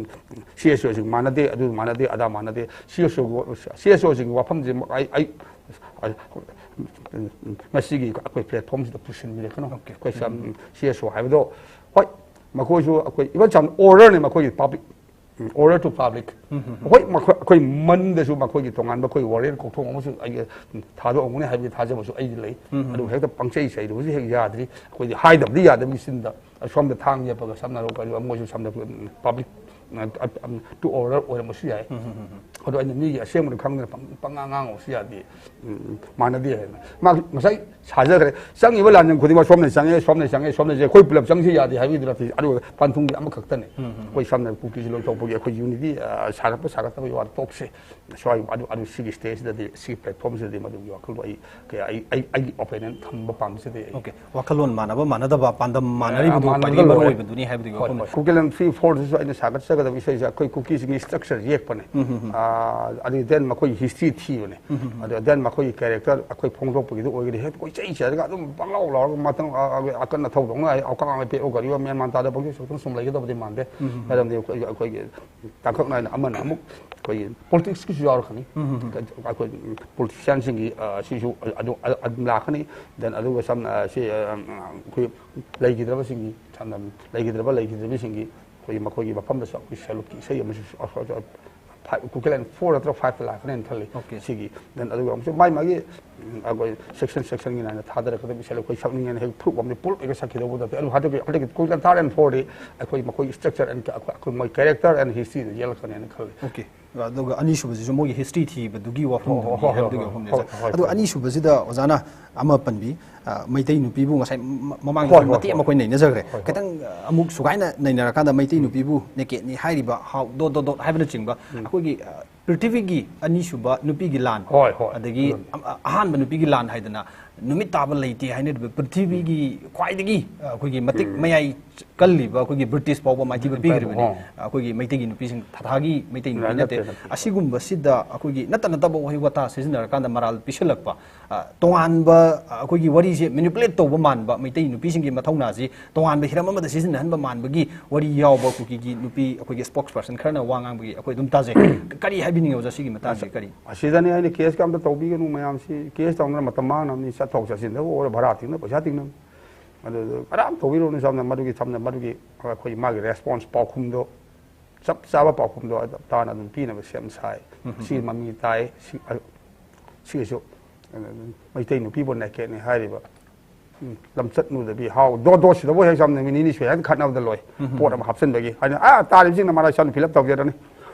CSOꯁꯤꯡ ꯃꯥꯟꯅꯗꯦ, ꯑꯗꯨ ꯃꯥꯟꯅꯗꯦ, ꯑꯗꯥ ꯃꯥꯟꯅꯗꯦ꯫ CSO, CSOꯁꯤꯡꯒꯤ ꯋꯥꯐꯝꯁꯦ ꯑꯩ, ꯑꯩ, ꯉꯁꯤꯒꯤ ꯑꯩꯈꯣꯏ platformꯁꯤꯗ ꯄꯨꯁꯤꯟꯕꯤꯔꯛꯀꯅꯣ꯫ OK꯫ ꯑꯩꯈꯣꯏ ꯁꯝ-, ꯎꯝ꯫ CSO ꯍꯥꯏꯕꯗꯣ, ꯍꯣꯏ, ꯃꯈꯣꯏꯁꯨ ꯑꯩꯈꯣꯏ even ꯁꯝ orderꯅꯦ ꯃꯈꯣꯏꯒꯤ public, um, order to public꯫ ꯎꯝ, ꯎꯝ, ꯎꯝ꯫ ꯍꯣꯏ, ꯃꯈꯣꯏ, ꯑꯩꯈꯣꯏ ꯃꯅꯨꯡꯗꯁꯨ ꯃꯈꯣꯏꯒꯤ ꯇꯣꯉꯥꯟꯕ ꯑꯩꯈꯣꯏ warrior ꯀꯧꯊꯣꯛ ꯑꯃꯁꯨ ꯑꯩꯒꯤ ꯊꯥꯗꯣꯛꯑꯝꯒꯅꯤ ꯍꯥꯏꯕꯒꯤ ꯊꯥꯖꯕꯁꯨ ꯑꯩꯒꯤ ꯂꯩ꯫ ꯎꯝ, ꯎꯝ, ꯑꯗꯨ ꯎꯝ꯫ ꯍꯦꯛꯇ ꯄꯪꯆꯩ ꯆꯩꯔꯨꯕꯁꯨ ꯍꯦꯛ ꯌꯥꯗ꯭ꯔꯤ꯫ ꯑꯩꯈꯣꯏꯗꯤ ꯍꯥꯏꯗꯕꯗꯤ ꯌꯥꯗꯕꯒꯤ ꯆꯤꯟꯗ ꯁꯣꯝꯗ ꯊꯥꯡ ꯌꯦꯞꯄꯒ ꯁꯝꯅ ꯍꯥꯏꯔꯕ ꯀꯔꯤꯒꯨꯝꯕ ꯃꯣꯏꯁꯨ ꯁꯝꯅ public ꯇꯨ ꯑꯣꯔꯗꯔ ꯑꯣꯏꯔꯝꯕꯁꯨ ꯌꯥꯏ꯫ ꯑꯗꯣ ꯑꯩꯅ ꯃꯤꯒꯤ ꯑꯁꯦꯡꯕꯗꯣ ꯈꯪꯗꯅ ꯄꯪ- ꯄꯪꯉꯥꯡ ꯉꯥꯡꯉꯨꯕꯁꯨ ꯌꯥꯗꯦ꯫ ꯎꯝ, ꯃꯥꯟꯅꯗꯦ ꯍꯥꯏꯅ ꯃꯥ ꯉꯁꯥꯏ ꯁꯥꯖꯈ꯭ꯔꯦ꯫ ꯆꯪꯉꯤꯕ ꯂꯥꯟꯖꯪ ꯈꯨꯗꯤꯡꯃꯛ ꯁꯣꯝꯅ ꯆꯪꯉꯦ, ꯁꯣꯝꯅ ꯆꯪꯉꯦ, ꯁꯣꯝꯅ ꯆꯪꯉꯦ, ꯑꯩꯈꯣꯏ ꯄꯨꯂꯞ ꯆꯪꯁꯤ ꯌꯥꯗꯦ ꯍꯥꯏꯕꯒꯤ ꯅꯠꯇꯦ꯫ ꯑꯗꯨꯒ ꯄꯟꯊꯨꯡꯗꯤ ꯑꯃꯈꯛꯇꯅꯦ꯫ ꯑꯩꯈꯣꯏ ꯁꯝꯅ ꯀꯨꯀꯤꯁꯤ ꯂꯣꯏꯊꯣꯛꯄꯒꯤ ꯑꯩꯈꯣꯏ ꯌꯨꯅꯤꯇꯤ, ꯑ, ꯁꯥꯒꯠꯄ ꯁꯥꯒꯠꯇꯕꯒꯤ ꯋꯥ ꯇꯣꯛꯁꯦ꯫ ꯁ꯭ꯋꯥꯏ ꯑꯗꯨ, ꯑꯗꯨ ꯁꯤꯒꯤ ꯁ꯭ꯇꯦꯖꯁꯤꯗꯗꯤ, ꯁꯤꯒꯤ ꯄ꯭ꯂꯦꯠꯐꯣꯔꯝꯁꯤꯗꯗꯤ ꯃꯗꯨꯒꯤ ꯋꯥꯈꯜꯗꯣ ꯑꯩ, ꯀꯌꯥ, ꯑꯩ, ꯑꯩ, ꯑꯩꯒꯤ ꯑꯣꯄꯤꯅꯤꯌꯟ ꯊꯝꯕ ꯄꯥꯝꯖꯗꯦ ꯑꯩ꯫ ꯑꯣꯀꯦ꯫ ꯋꯥꯈꯜꯂꯣꯟ ꯃꯥꯟꯅꯕ ꯃꯥꯟꯅꯗꯕ, ꯄꯥꯟꯗꯝ ꯃꯥꯟꯅꯔꯤꯕꯗꯨ ꯃꯥꯟꯅꯗꯕ ꯈ꯭ꯋꯥꯏꯗꯒꯤ ꯂꯣꯏꯔꯦ꯫ ꯃꯔꯨꯑꯣꯏꯕꯗꯨꯅꯤ ꯍꯥꯏꯕꯗꯨꯒꯤ ꯍꯣꯏ, ꯋꯥꯐꯝꯅꯤ꯫ ꯍꯣꯏ꯫ ꯀꯨꯀꯤꯂꯦꯟ ꯊ꯭ꯔꯤ ꯐꯣꯔꯁꯤꯁꯨ ꯑꯩꯅ ꯁꯥꯒꯠꯆꯒꯗꯕ ꯏꯁꯩꯁꯦ ꯑꯩꯈꯣꯏ ꯀꯨꯀꯤꯁꯤꯡꯒꯤ ꯁ꯭ꯇ꯭ꯔꯛꯆꯔ ꯌꯦꯛꯄꯅꯦ꯫ ꯑꯥ, ꯑꯗꯨ ꯗꯦꯟ ꯃꯈꯣꯏꯒꯤ ꯍꯤꯁꯇ꯭ꯔꯤ ꯊꯤꯕꯅꯦ꯫ ꯑꯗꯨ ꯗꯦꯟ ꯃꯈꯣꯏꯒꯤ ꯀꯦꯔꯦꯛꯇꯔ ꯑꯩꯈꯣꯏ ꯐꯣꯡꯗꯣꯛꯄꯒꯤꯗꯨ ꯑꯣꯏꯒꯅꯤ꯫ ꯍꯦꯛ ꯀꯣꯏꯆꯩ ꯆꯩꯔꯒ ꯑꯗꯨꯝ ꯄꯪꯂꯥꯎ ꯂꯥꯎꯔꯒ ꯃꯊꯪ, ꯑ, ꯑ, ꯑꯀꯟ ꯑꯊꯧꯗꯧꯅ ꯑꯩ ꯑꯀꯥꯡ ꯑꯃ ꯄꯦꯛꯑꯣ ꯒꯥꯔꯤ ꯑꯃ ꯃꯦꯟ ꯃꯥꯟ ꯇꯥꯗꯕꯒꯤ ꯁꯨꯝ ꯂꯩꯒꯗꯕꯗꯤ ꯃꯥꯟꯗꯦ꯫ ꯃꯔꯝꯗꯤ ꯑꯩꯈꯣꯏ, ꯑꯩꯈꯣꯏꯒꯤ ꯇꯥꯡꯀꯛ ꯅꯥꯏꯅ ꯑꯃꯅ ꯑꯃꯨꯛ ꯑꯩꯈꯣꯏꯒꯤ ꯄꯣꯂꯤꯇꯤꯛꯁꯀꯤꯁꯨ ꯌꯥꯎꯔꯛꯀꯅꯤ꯫ ꯑꯩꯈꯣꯏ ꯄꯣꯂꯤꯇꯤꯁꯤꯌꯥꯟꯁꯤꯡꯒꯤ, ꯑ, ꯁꯤꯁꯨ ꯑꯗꯨ, ꯑ, ꯑꯗꯨꯝ ꯂꯥꯛꯀꯅꯤ꯫ ꯗꯦꯟ ꯑꯗꯨꯒ ꯁꯝꯅ, ꯑ, ꯁꯤ, ꯑ, ꯑꯩꯈꯣꯏ ꯂꯩꯈꯤꯗ꯭ꯔꯕꯁꯤꯡꯒꯤ, ꯁꯝꯅ ꯂꯩꯈꯤꯗ꯭ꯔꯕ, ꯂꯩꯈꯤꯗ꯭ꯔꯕꯁꯤꯡꯒꯤ ꯑꯩꯈꯣꯏꯒꯤ ꯃꯈꯣꯏꯒꯤ ꯃꯐꯝꯗꯁꯨ ꯑꯩꯈꯣꯏ ꯁꯦꯂꯨꯠꯀꯤ ꯏꯁꯩ ꯑꯃꯁꯨ ꯐꯥꯏꯚ, ꯀꯨꯀꯤꯂꯦꯟ ꯐꯣꯔ ꯅꯠꯇ꯭ꯔꯒ ꯐꯥꯏꯚꯇ ꯂꯥꯛꯀꯅꯦꯅ ꯈꯜꯂꯤ꯫ ꯑꯣꯀꯦ꯫ ꯁꯤꯒꯤ ꯗꯦꯟ ꯑꯗꯨꯒ ꯑꯃꯨꯛꯁꯨ ꯃꯥꯏ ꯃꯥꯒꯤ, ꯎꯝ, ꯑꯩꯈꯣꯏ ꯁꯦꯛꯁꯟ ꯁꯦꯛꯁꯟꯒꯤ ꯅꯥꯏꯅ ꯊꯥꯗꯔꯛꯀꯗꯕ ꯏꯁꯩ ꯑꯩꯈꯣꯏ ꯁꯛꯅꯤꯡꯉꯦꯅ ꯍꯦꯛ ꯐ꯭ꯂꯨꯞ ꯑꯃꯗꯤ ꯄꯨꯂꯞ ꯍꯦꯛ ꯁꯛꯈꯤꯗꯧꯕ ꯅꯠꯇꯦ꯫ ꯑꯗꯨ ꯍꯟꯗꯛꯀꯤ, ꯍꯟꯗꯛꯀꯤ ꯀꯨꯀꯤꯂꯦꯟ ꯊꯥꯔꯠ ꯑꯦꯟ ꯐꯣꯔꯗꯤ ꯑꯩꯈꯣꯏ ꯃꯈꯣꯏ ꯁ꯭ꯇ꯭ꯔꯛꯆꯔ ꯑꯦꯟ ꯑꯩꯈꯣꯏ, ꯑꯩꯈꯣꯏ ꯃꯣꯏ ꯀꯦꯔꯦꯛꯇꯔ ꯑꯦꯟ ꯍꯤꯁꯇ꯭ꯔꯤꯗ ꯌꯦꯜꯂꯛꯀꯅꯦꯅ ꯈꯜꯂꯤ꯫ ꯑꯣꯀꯦ꯫ ꯑꯗꯨꯒ ꯑꯅꯤꯁꯨꯕꯁꯤꯁꯨ ꯃꯣꯏꯒꯤ ꯍꯤꯁꯇ꯭ꯔꯤ ꯊꯤꯕꯗꯨꯒꯤ ꯋꯥꯐꯝꯗꯨꯅꯤ ꯍꯣꯏ, ꯍꯣꯏ, ꯍꯥꯏꯕꯗꯨꯒꯤ ꯍꯣꯏ, ꯋꯥꯐꯝꯅꯦ, ꯍꯣꯏ, ꯁꯥꯔ꯫ ꯍꯣꯏ, ꯑꯗꯨ ꯍꯣꯏ꯫ ꯑꯅꯤꯁꯨꯕꯁꯤꯗ ꯑꯣꯖꯥꯅ ꯑꯃ ꯄꯟꯕꯤ, ꯑ, ꯃꯩꯇꯩ ꯅꯨꯄꯤꯕꯨ ꯉꯁꯥꯏ ꯃ-, ꯃꯃꯥꯡꯗꯁꯨ ꯍꯣꯏ, ꯍꯣꯏ, ꯃꯇꯦꯛ ꯑꯃ ꯍꯣꯏ꯫ ꯑꯩꯈꯣꯏ ꯅꯩꯅꯖꯈ꯭ꯔꯦ꯫ ꯍꯣꯏ, ꯍꯣꯏ꯫ ꯈꯤꯇꯪ, ꯑ, ꯑꯃꯨꯛ ꯁꯨꯒꯥꯏꯅ ꯅꯩꯅꯔꯀꯥꯟꯗ ꯃꯩꯇꯩ ꯎꯝ꯫ ꯅꯨꯄꯤꯕꯨ ꯅꯦꯀꯦꯠꯅꯤ ꯍꯥꯏꯔꯤꯕ, ꯍꯥꯎ, ꯗꯣꯠ, ꯗꯣꯠ, ꯗꯣꯠ ꯍꯥꯏꯕꯅꯆꯤꯡꯕ ꯎꯝ꯫ ꯑꯩꯈꯣꯏꯒꯤ, ꯑ, ꯄ꯭ꯔꯤꯊꯤꯕꯤꯒꯤ ꯑꯅꯤꯁꯨꯕ ꯅꯨꯄꯤꯒꯤ ꯂꯥꯟ, ꯍꯣꯏ, ꯍꯣꯏ꯫ ꯑꯗꯒꯤ ꯑꯗꯨꯅꯤ꯫ ꯑ-, ꯑ-, ꯑꯍꯥꯟꯕ ꯅꯨꯄꯤꯒꯤ ꯂꯥꯟ ꯍꯥꯏꯗꯅ ꯅꯨꯃꯤꯠ ꯇꯥꯕ ꯂꯩꯇꯦ ꯍꯥꯏꯅꯔꯤꯕ ꯄ꯭ꯔꯤꯊꯤꯕꯤꯒꯤ ꯎꯝ꯫ ꯈ꯭ꯋꯥꯏꯗꯒꯤ, ꯑ, ꯑꯩꯈꯣꯏꯒꯤ ꯃꯇꯤꯛ ꯎꯝ꯫ ꯃꯌꯥꯏ ꯀꯜꯂꯤꯕ ꯑꯩꯈꯣꯏꯒꯤ ꯕ꯭ꯔꯤꯇꯤꯁ ꯐꯥꯎꯕ ꯃꯥꯏꯊꯤꯕ ꯎꯝ, ꯄꯤꯈ꯭ꯔꯤꯕꯅꯤ꯫ ꯑꯣ꯫ ꯑꯩꯈꯣꯏꯒꯤ ꯃꯩꯇꯩꯒꯤ ꯅꯨꯄꯤꯁꯤꯡ ꯊꯥꯊꯥꯒꯤ ꯃꯩꯇꯩ ꯅꯨꯄꯤ ꯅꯠꯇꯦ, ꯅꯠꯇꯦ꯫ ꯅꯠꯇꯦ, ꯅꯠꯇꯦ꯫ ꯑꯁꯤꯒꯨꯝꯕꯁꯤꯗ ꯑꯩꯈꯣꯏꯒꯤ ꯅꯠꯇ ꯅꯠꯇꯕ ꯋꯥꯍꯩ ꯋꯥꯇꯥ ꯁꯤꯖꯤꯟꯅꯔꯀꯥꯟꯗ ꯃꯔꯥꯜ ꯄꯤꯁꯤꯜꯂꯛꯄ, ꯑ, ꯇꯣꯉꯥꯟꯕ, ꯑ, ꯑꯩꯈꯣꯏꯒꯤ ꯋꯥꯔꯤꯁꯦ ꯃꯦꯅꯤꯄꯨꯂꯦꯠ ꯇꯧꯕ ꯃꯥꯟꯕ, ꯃꯩꯇꯩ ꯅꯨꯄꯤꯁꯤꯡꯒꯤ ꯃꯊꯧꯅꯥꯁꯤ ꯇꯣꯉꯥꯟꯕ ꯍꯤꯔꯝ ꯑꯃꯗ ꯁꯤꯖꯤꯟꯅꯍꯟꯕ ꯃꯥꯟꯕꯒꯤ ꯋꯥꯔꯤ ꯌꯥꯎꯕ ꯀꯨꯀꯤꯒꯤ ꯅꯨꯄꯤ ꯑꯩꯈꯣꯏꯒꯤ ꯁ꯭ꯄꯣꯛꯁ ꯄꯔꯁꯟ ꯈꯔꯅ ꯋꯥ ꯉꯥꯡꯕꯒꯤ ꯑꯩꯈꯣꯏ ꯑꯗꯨꯝ ꯇꯥꯖꯩ꯫ ꯀꯔꯤ ꯍꯥꯏꯕꯤꯅꯤꯡꯉꯦ ꯑꯣꯖꯥ ꯁꯤꯒꯤ ꯃꯇꯥꯡꯁꯤ? ꯀꯔꯤ? ꯑꯁꯤꯗꯅꯤ ꯑꯩꯅ ꯀꯦꯁꯀ ꯑꯝꯇ ꯇꯧꯕꯤꯒꯅꯨ ꯃꯌꯥꯝꯁꯤ꯫ ꯀꯦꯁ ꯇꯧꯅ ꯃꯇꯝ ꯃꯥꯡꯅꯕꯅꯤ, ꯆꯠꯊꯣꯛ ꯆꯠꯁꯤꯟꯗꯕꯨ ꯑꯣꯏꯔꯣ, ꯚꯔꯥ ꯇꯤꯡꯅ ꯄꯩꯁꯥ ꯇꯤꯡꯅꯕꯅꯤ꯫ ꯑꯗꯨ ꯀꯅꯥꯝ ꯇꯧꯕꯤꯔꯨꯅꯨ꯫ ꯁꯝꯅ ꯃꯗꯨꯒꯤ, ꯁꯝꯅ ꯃꯗꯨꯒꯤ ꯑꯩꯈꯣꯏ ꯃꯥꯒꯤ ꯔꯦꯁꯄꯣꯟꯁ ꯄꯥꯎꯈꯨꯝꯗꯣ, ꯆꯞ ꯆꯥꯕ ꯄꯥꯎꯈꯨꯝꯗꯣ ꯇꯥꯅ ꯑꯗꯨꯝ ꯄꯤꯅꯕ ꯁꯦꯝ ꯁꯥꯏ꯫ ꯎꯝ, ꯁꯤ ꯎꯝ꯫ ꯃꯃꯤ ꯇꯥꯏ꯫ ꯁꯤ, ꯑ, ꯁꯤꯒꯤꯁꯨ, ꯑ, ꯃꯩꯇꯩ ꯅꯨꯄꯤꯕꯨ ꯅꯦꯀꯦꯠꯅꯤ ꯍꯥꯏꯔꯤꯕ ꯂꯝꯆꯠ ꯅꯨꯗꯕꯤ ꯍꯥꯎ ꯗꯣ ꯗꯣ ꯁꯤꯗꯕꯨ ꯍꯦꯛ ꯆꯝꯅ ꯃꯤꯅꯤꯠ ꯅꯤꯅꯤ ꯁꯨꯏ ꯍꯥꯏꯅ ꯈꯠꯅꯕꯗ ꯂꯣꯏ꯫ ꯄꯣꯠ ꯑꯃ ꯍꯥꯞꯆꯤꯟꯕꯒꯤ ꯍꯥꯏꯅ ꯑꯥ ꯇꯥꯔꯤꯕꯁꯤꯡꯅ ꯃꯔꯥꯏ ꯆꯥꯅ ꯐꯤꯜ ꯑꯞ ꯇꯧꯖꯔꯅꯤ꯫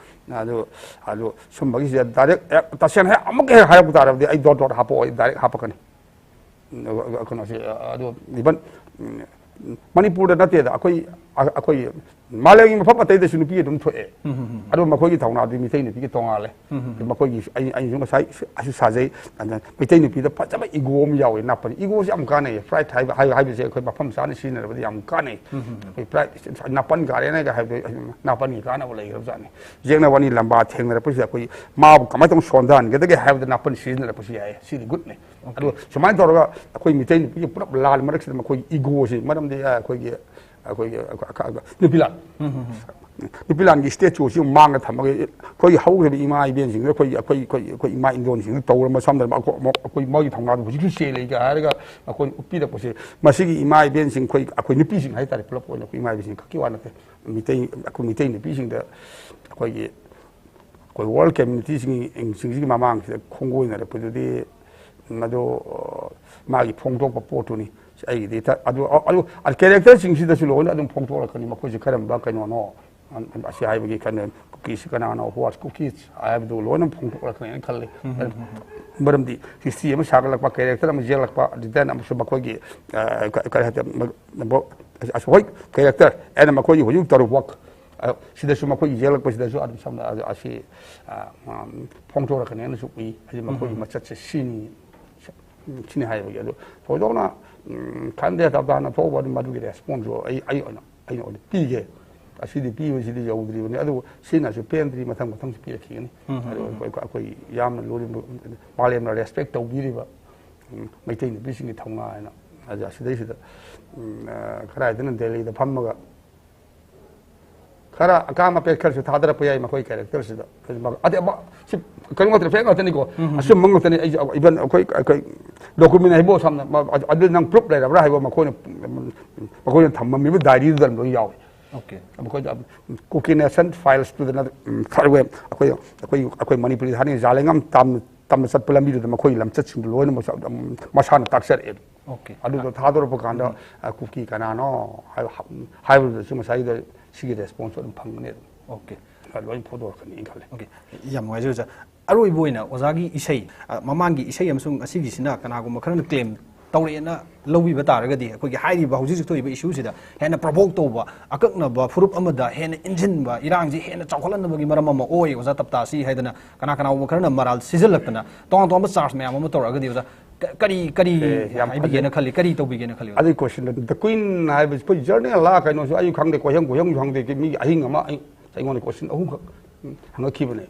ꯑꯗꯨ ꯑꯗꯨ ꯁꯨꯝꯕꯒꯤꯁꯦ ꯗꯥꯏꯔꯦꯛ ꯇꯁꯦꯡꯅ ꯍꯦꯛ ꯑꯃꯨꯛꯀ ꯍꯦꯛ ꯍꯥꯏꯔꯛꯄ ꯇꯥꯔꯕꯗꯤ ꯑꯩ ꯗꯣꯠ ꯗꯣꯠ ꯍꯥꯞꯄꯛꯑꯣ, ꯑꯩ ꯗꯥꯏꯔꯦꯛ ꯍꯥꯞꯄꯛꯀꯅꯤ꯫ ꯀꯩꯅꯣꯁꯦ ꯑꯗꯨ ꯏꯚꯟ ꯃꯅꯤꯄꯨꯔꯗ ꯅꯠꯇꯦꯗ, ꯑꯩꯈꯣꯏ ꯑꯩꯈꯣꯏ ꯃꯥꯂꯦꯝꯒꯤ ꯃꯐꯝ ꯑꯇꯩꯗꯁꯨ ꯅꯨꯄꯤ ꯑꯗꯨꯝ ꯊꯣꯛꯑꯦ꯫ ꯑꯗꯣ ꯃꯈꯣꯏꯒꯤ ꯊꯧꯅꯥꯗꯤ ꯃꯤꯇꯩ ꯅꯨꯄꯤꯒꯤ ꯇꯣꯉꯥꯜꯂꯦ꯫ ꯃꯈꯣꯏꯒꯤ ꯑꯩ ꯑꯩꯁꯨ ꯉꯁꯥꯏ ꯑꯩꯁꯨ ꯁꯥꯖꯩ꯫ ꯑꯗꯨꯅ ꯃꯩꯇꯩ ꯅꯨꯄꯤꯗ ꯐꯖꯕ ꯏꯒꯣ ꯑꯃ ꯌꯥꯎꯋꯦ꯫ ꯅꯥꯄꯟ ꯏꯒꯣꯁꯦ ꯌꯥꯝ ꯀꯥꯟꯅꯩ꯫ ꯄ꯭ꯔꯥꯏꯗ ꯍꯥꯏꯕ ꯍꯥꯏ- ꯍꯥꯏꯕꯁꯦ ꯑꯩꯈꯣꯏ ꯃꯐꯝ ꯆꯥꯅ ꯁꯤꯖꯤꯟꯅꯔꯕꯗꯤ ꯌꯥꯝ ꯀꯥꯟꯅꯩ꯫ ꯑꯩꯈꯣꯏ ꯄ꯭ꯔꯥꯏꯗ ꯅꯥꯄꯟ ꯒꯥꯔꯦꯅꯒ ꯍꯥꯏꯕꯗꯣ ꯅꯥꯄꯟꯒꯤ ꯀꯥꯟꯅꯕ ꯂꯩꯈ꯭ꯔꯕꯖꯥꯠꯅꯤ꯫ ꯌꯦꯛꯅꯕ ꯑꯅꯤ ꯂꯝꯕꯥ ꯊꯦꯡꯅꯔꯛꯄꯁꯤꯗ ꯑꯩꯈꯣꯏ ꯃꯥꯕꯨ ꯀꯃꯥꯏꯅ ꯇꯧꯅ ꯁꯣꯟꯊꯍꯟꯒꯗꯒꯦ ꯍꯥꯏꯕꯗ ꯅꯥꯄꯟ ꯁꯤꯖꯤꯟꯅꯔꯛꯄꯁꯨ ꯌꯥꯏ꯫ ꯁꯤꯗꯤ ꯒꯨꯗꯅꯦ꯫ ꯑꯗꯣ ꯁꯨꯃꯥꯏꯅ ꯇꯧꯔꯒ ꯑꯩꯈꯣꯏ ꯃꯤꯇꯩ ꯅꯨꯄꯤꯒꯤ ꯄꯨꯂꯞ ꯂꯥꯜ ꯃꯔꯛꯁꯤꯗ ꯃꯈꯣꯏꯒꯤ ꯏꯒꯣꯁꯤ, ꯃꯔꯝꯗꯤ ꯑꯩꯈꯣꯏꯒꯤ ꯑꯩꯈꯣꯏꯒꯤ ꯅꯨꯄꯤꯂꯥꯟ ꯅꯨꯄꯤꯂꯥꯟꯒꯤ ꯁ꯭ꯇꯦꯆꯨꯁꯤ ꯃꯥꯡꯗ ꯊꯝꯃꯒ ꯑꯩꯈꯣꯏꯒꯤ ꯍꯧꯈ꯭ꯔꯤꯕ ꯏꯃꯥ ꯏꯕꯦꯟꯁꯤꯡꯗ ꯑꯩꯈꯣꯏꯒꯤ ꯑꯩꯈꯣꯏ ꯑꯩꯈꯣꯏ ꯑꯩꯈꯣꯏ ꯏꯃꯥ ꯏꯟꯗꯣꯟꯁꯤꯡꯗ ꯇꯧꯔꯝꯕ ꯁꯝꯅ ꯑꯩꯈꯣꯏ ꯑꯩꯈꯣꯏ ꯃꯥꯒꯤ ꯊꯧꯅꯥꯗꯣ ꯍꯧꯖꯤꯛꯁꯨ ꯆꯦꯜꯂꯤꯒ ꯍꯥꯏꯔꯒ ꯑꯩꯈꯣꯏꯅ ꯎꯠꯄꯤꯔꯛꯄꯁꯦ, ꯃꯁꯤꯒꯤ ꯏꯃꯥ ꯏꯕꯦꯟꯁꯤꯡ ꯑꯩꯈꯣꯏ ꯑꯩꯈꯣꯏ ꯅꯨꯄꯤꯁꯤꯡ ꯍꯥꯏꯇꯥꯔꯦ, ꯄꯨꯂꯞ ꯑꯣꯏꯅ ꯑꯩꯈꯣꯏ ꯏꯃꯥ ꯏꯕꯦꯟꯁꯤꯡ ꯈꯛꯀꯤ ꯋꯥ ꯅꯠꯇꯦ꯫ ꯃꯤꯇꯩ ꯑꯩꯈꯣꯏ ꯃꯤꯇꯩ ꯅꯨꯄꯤꯁꯤꯡꯗ ꯑꯩꯈꯣꯏꯒꯤ ꯑꯩꯈꯣꯏ ꯋꯥꯔꯜ ꯀꯝꯃ꯭ꯌꯨꯅꯤꯇꯤꯁꯤꯡꯒꯤ ꯃꯃꯥꯡꯁꯤꯗ ꯈꯣꯡꯒꯣꯏꯅꯔꯛꯄꯗꯨꯗꯤ ꯃꯗꯨ, ꯑ, ꯃꯥꯒꯤ ꯐꯣꯡꯗꯣꯛꯄ ꯄꯣꯠꯇꯨꯅꯤ꯫ ꯑꯩꯒꯤꯗꯤ ꯊ-, ꯑꯗꯨ, ꯑ-, ꯑꯗꯨ, ꯑ, ꯀꯦꯔꯦꯛꯇꯔꯁꯤꯡꯁꯤꯗꯁꯨ ꯂꯣꯏꯅ ꯑꯗꯨꯝ ꯐꯣꯡꯗꯣꯛꯂꯛꯀꯅꯤ꯫ ꯃꯈꯣꯏꯁꯦ ꯀꯔꯝꯕ ꯀꯩꯅꯣꯅꯣ, ꯑ, ꯑꯁꯤ ꯍꯥꯏꯕꯒꯤ ꯀꯩꯅꯣ, ꯀꯨꯀꯤꯁꯤ ꯀꯅꯥꯅꯣ, who are cookies ꯍꯥꯏꯕꯗꯨ ꯂꯣꯏꯅ ꯐꯣꯡꯗꯣꯛꯂꯛꯀꯅꯤ ꯍꯥꯏꯅ ꯈꯜꯂꯤ꯫ ꯃꯔꯝꯗꯤ ꯍꯤꯁꯇ꯭ꯔꯤ ꯑꯃ ꯁꯥꯒꯠꯂꯛꯄ, ꯀꯦꯔꯦꯛꯇꯔ ꯑꯃ ꯌꯦꯛꯂꯛꯄ, ꯗꯤꯖꯥꯏꯟ ꯑꯃꯁꯨ ꯃꯈꯣꯏꯒꯤ, ꯑ, ꯀ-, ꯀꯔꯤ ꯍꯥꯏꯇꯥꯔꯦ, ꯃ-, ꯃ-, ꯑꯁ, ꯍꯣꯏ, ꯀꯦꯔꯦꯛꯇꯔ ꯑꯩꯅ ꯃꯈꯣꯏꯒꯤ ꯍꯧꯖꯤꯛ ꯇꯧꯔꯤꯕ ꯋꯥꯛ, ꯑ, ꯁꯤꯗꯁꯨ ꯃꯈꯣꯏꯒꯤ ꯌꯦꯛꯂꯛꯄꯁꯤꯗꯁꯨ ꯑꯗꯨꯝ ꯁꯝꯅ ꯑ-, ꯑꯁꯤ, ꯑ, ꯎꯝ, ꯐꯣꯡꯗꯣꯔꯛꯀꯅꯤ ꯍꯥꯏꯅꯁꯨ ꯎꯏ꯫ ꯍꯥꯏꯗꯤ ꯃꯈꯣꯏꯒꯤ ꯃꯆꯠꯁꯦ ꯁꯤꯅꯤ, ꯁꯤꯅꯤ ꯍꯥꯏꯕꯒꯤ꯫ ꯑꯗꯨ ꯊꯣꯏꯗꯣꯛꯅ, ꯎꯝ, ꯈꯟꯗꯦ, ꯇꯞ ꯇꯥꯅ ꯊꯣꯛꯄ ꯑꯗꯨꯝ ꯃꯗꯨꯒꯤ ꯔꯦꯁꯄꯣꯟꯁꯁꯨ ꯑꯩ, ꯑꯩ ꯑꯣꯏꯅ, ꯑꯩꯅ ꯑꯣꯏꯅ ꯄꯤꯒꯦ꯫ ꯑꯁꯤꯗꯤ ꯄꯤꯕꯁꯤꯗꯤ ꯌꯧꯗ꯭ꯔꯤꯕꯅꯤ, ꯑꯗꯨꯕꯨ ꯁꯤꯅꯁꯨ ꯄꯦꯟꯗ꯭ꯔꯤ, ꯃꯊꯪ ꯃꯊꯪꯁꯨ ꯄꯤꯔꯛꯈꯤꯒꯅꯤ꯫ ꯑꯗꯨ ꯑꯩꯈꯣꯏ, ꯑꯩꯈꯣꯏ ꯌꯥꯝꯅ ꯂꯨꯔꯤꯕ, ꯃꯥꯂꯦꯝꯅ ꯔꯦꯁꯄꯦꯛ ꯇꯧꯕꯤꯔꯤꯕ, ꯎꯝ, ꯃꯩꯇꯩ ꯅꯨꯄꯤꯁꯤꯡꯒꯤ ꯊꯧꯅꯥ ꯍꯥꯏꯅ, ꯑꯗ ꯑꯁꯤꯗꯩꯁꯤꯗ, ꯎꯝ, ꯑ, ꯀꯗꯥꯏꯗꯅ ꯗꯦꯜꯂꯤꯗ ꯐꯝꯃꯒ ꯈꯔ ꯑꯀꯥꯝ ꯑꯄꯦꯠ ꯈꯔꯁꯨ ꯊꯥꯗꯔꯛꯄ ꯌꯥꯏ ꯃꯈꯣꯏ ꯀꯦꯔꯦꯛꯇꯔꯁꯤꯗ꯫ ꯑꯗꯩ ꯑꯃ-, ꯁꯤ ꯀꯩꯅꯣ ꯉꯥꯛꯇꯅꯤ, ꯐꯦꯛ ꯉꯥꯛꯇꯅꯤꯀꯣ꯫ ꯑꯆꯨꯝꯕ ꯉꯥꯛꯇꯅꯤ꯫ ꯑꯩꯁꯨ ꯏꯚꯟ ꯑꯩꯈꯣꯏ, ꯑꯩꯈꯣꯏ ꯗꯣꯀꯨꯃꯦꯟ ꯍꯥꯏꯕꯨ ꯁꯝꯅ ꯃ-, ꯑꯗꯨ ꯅꯪ ꯄ꯭ꯔꯨꯞ ꯂꯩꯔꯕ꯭ꯔꯥ ꯍꯥꯏꯕ ꯃꯈꯣꯏꯅ, ꯃꯈꯣꯏꯅ ꯊꯝꯃꯝꯃꯤꯕ ꯗꯥꯏꯔꯤꯗꯨꯗ ꯂꯣꯏ ꯌꯥꯎꯏ꯫ ꯑꯣꯀꯦ꯫ ꯃꯈꯣꯏꯗ ꯀꯨꯀꯤ ꯅꯦꯁꯟ ꯐꯥꯏꯜꯁꯇꯨꯗꯅ, ꯎꯝ, ꯐꯔꯋꯦ ꯑꯩꯈꯣꯏ, ꯑꯩꯈꯣꯏ, ꯑꯩꯈꯣꯏ ꯃꯅꯤꯄꯨꯔꯤ ꯊꯥꯅꯤ ꯖꯥꯂꯦꯡꯉꯝ ꯇꯥꯝꯅ ꯇꯝꯅ ꯆꯠꯄ ꯂꯝꯕꯤꯗꯨꯗ ꯃꯈꯣꯏꯒꯤ ꯂꯝꯆꯠꯁꯤꯡꯗꯨ ꯂꯣꯏꯅꯃꯛ ꯃꯁꯥꯅ ꯇꯥꯛꯆꯔꯛꯑꯦ꯫ ꯑꯣꯀꯦ꯫ ꯑꯗꯨꯗꯣ ꯊꯥꯗꯣꯔꯛꯄ ꯀꯥꯟꯗ, ꯑ, ꯀꯨꯀꯤ ꯀꯅꯥꯅꯣ ꯍꯥꯏꯕ, ꯍꯥꯏꯕꯗꯨꯗꯁꯨ ꯃꯁꯥꯏꯗ ꯁꯤꯒꯤ ꯔꯦꯁꯄꯣꯟꯁ ꯑꯗꯨꯝ ꯐꯪꯒꯅꯤ ꯑꯗꯨꯝ꯫ ꯑꯣꯀꯦ꯫ ꯑ, ꯂꯣꯏ ꯐꯣꯡꯗꯣꯔꯛꯀꯅꯤ ꯈꯜꯂꯦ꯫ ꯑꯣꯀꯦ꯫ ꯌꯥꯝ ꯅꯨꯡꯉꯥꯏꯖꯔꯦ ꯑꯣꯖꯥ꯫ ꯑꯔꯣꯏꯕ ꯑꯣꯏꯅ ꯑꯣꯖꯥꯒꯤ ꯏꯁꯩ, ꯑ, ꯃꯃꯥꯡꯒꯤ ꯏꯁꯩ ꯑꯃꯁꯨꯡ ꯉꯁꯤꯒꯤꯁꯤꯅ ꯀꯅꯥꯒꯨꯝꯕ ꯈꯔꯅ ꯀ꯭ꯂꯦꯝ ꯇꯧꯔꯛꯑꯦꯅ ꯂꯧꯕꯤꯕ ꯇꯥꯔꯒꯗꯤ, ꯑꯩꯈꯣꯏꯒꯤ ꯍꯥꯏꯔꯤꯕ ꯍꯧꯖꯤꯛ ꯍꯧꯖꯤꯛ ꯊꯣꯛꯏꯕ ꯏꯁꯨꯁꯤꯗ ꯍꯦꯟꯅ ꯄ꯭ꯔꯣꯚꯣꯛ ꯇꯧꯕ, ꯑꯀꯛꯅꯕ ꯐꯨꯔꯨꯞ ꯑꯃꯗ ꯍꯦꯟꯅ ꯏꯟꯁꯤꯟꯕ, ꯏꯔꯥꯡꯁꯤ ꯍꯦꯟꯅ ꯆꯥꯎꯈꯠꯍꯟꯅꯕꯒꯤ ꯃꯔꯝ ꯑꯃ ꯑꯣꯏ, ꯑꯣꯖꯥ ꯇꯞꯇꯥꯁꯤ ꯍꯥꯏꯗꯅ ꯀꯅꯥ ꯀꯅꯥꯒꯨꯝꯕ ꯈꯔꯅ ꯃꯔꯥꯜ ꯁꯤꯖꯤꯜꯂꯛꯇꯅ ꯇꯣꯉꯥꯟ ꯇꯣꯉꯥꯟꯕ ꯆꯥꯔꯖ ꯃꯌꯥꯝ ꯑꯃ ꯇꯧꯔꯛꯑꯒꯗꯤ, ꯑꯣꯖꯥ, ꯀ-, ꯀꯔꯤ, ꯀꯔꯤ ꯑꯦ, ꯌꯥꯝ ꯍꯥꯏꯕꯤꯒꯦꯅ ꯐꯖꯩ꯫ ꯈꯜꯂꯤ, ꯀꯔꯤ ꯇꯧꯕꯤꯒꯦꯅ ꯈꯜꯂꯤ, ꯑꯣꯖꯥ? ꯑꯗꯨꯒꯤ ꯀꯣꯏꯁꯟꯗꯣ, The Queen ꯍꯥꯏꯕꯁꯤ ꯑꯩꯈꯣꯏ ꯖꯔꯅꯦꯜꯂ ꯀꯩꯅꯣꯁꯨ ꯑꯩ ꯈꯪꯗꯦ, ꯀꯣꯏꯍꯪ ꯀꯣꯏꯍꯪꯁꯨ ꯈꯪꯗꯦ, ꯃꯤꯒꯤ ꯑꯍꯤꯡ ꯑꯃ ꯑꯩ, ꯑꯩꯉꯣꯟꯗ ꯀꯣꯏꯁꯟ ꯑꯍꯨꯝꯈꯛ ꯍꯪꯉꯛꯈꯤꯕꯅꯦ꯫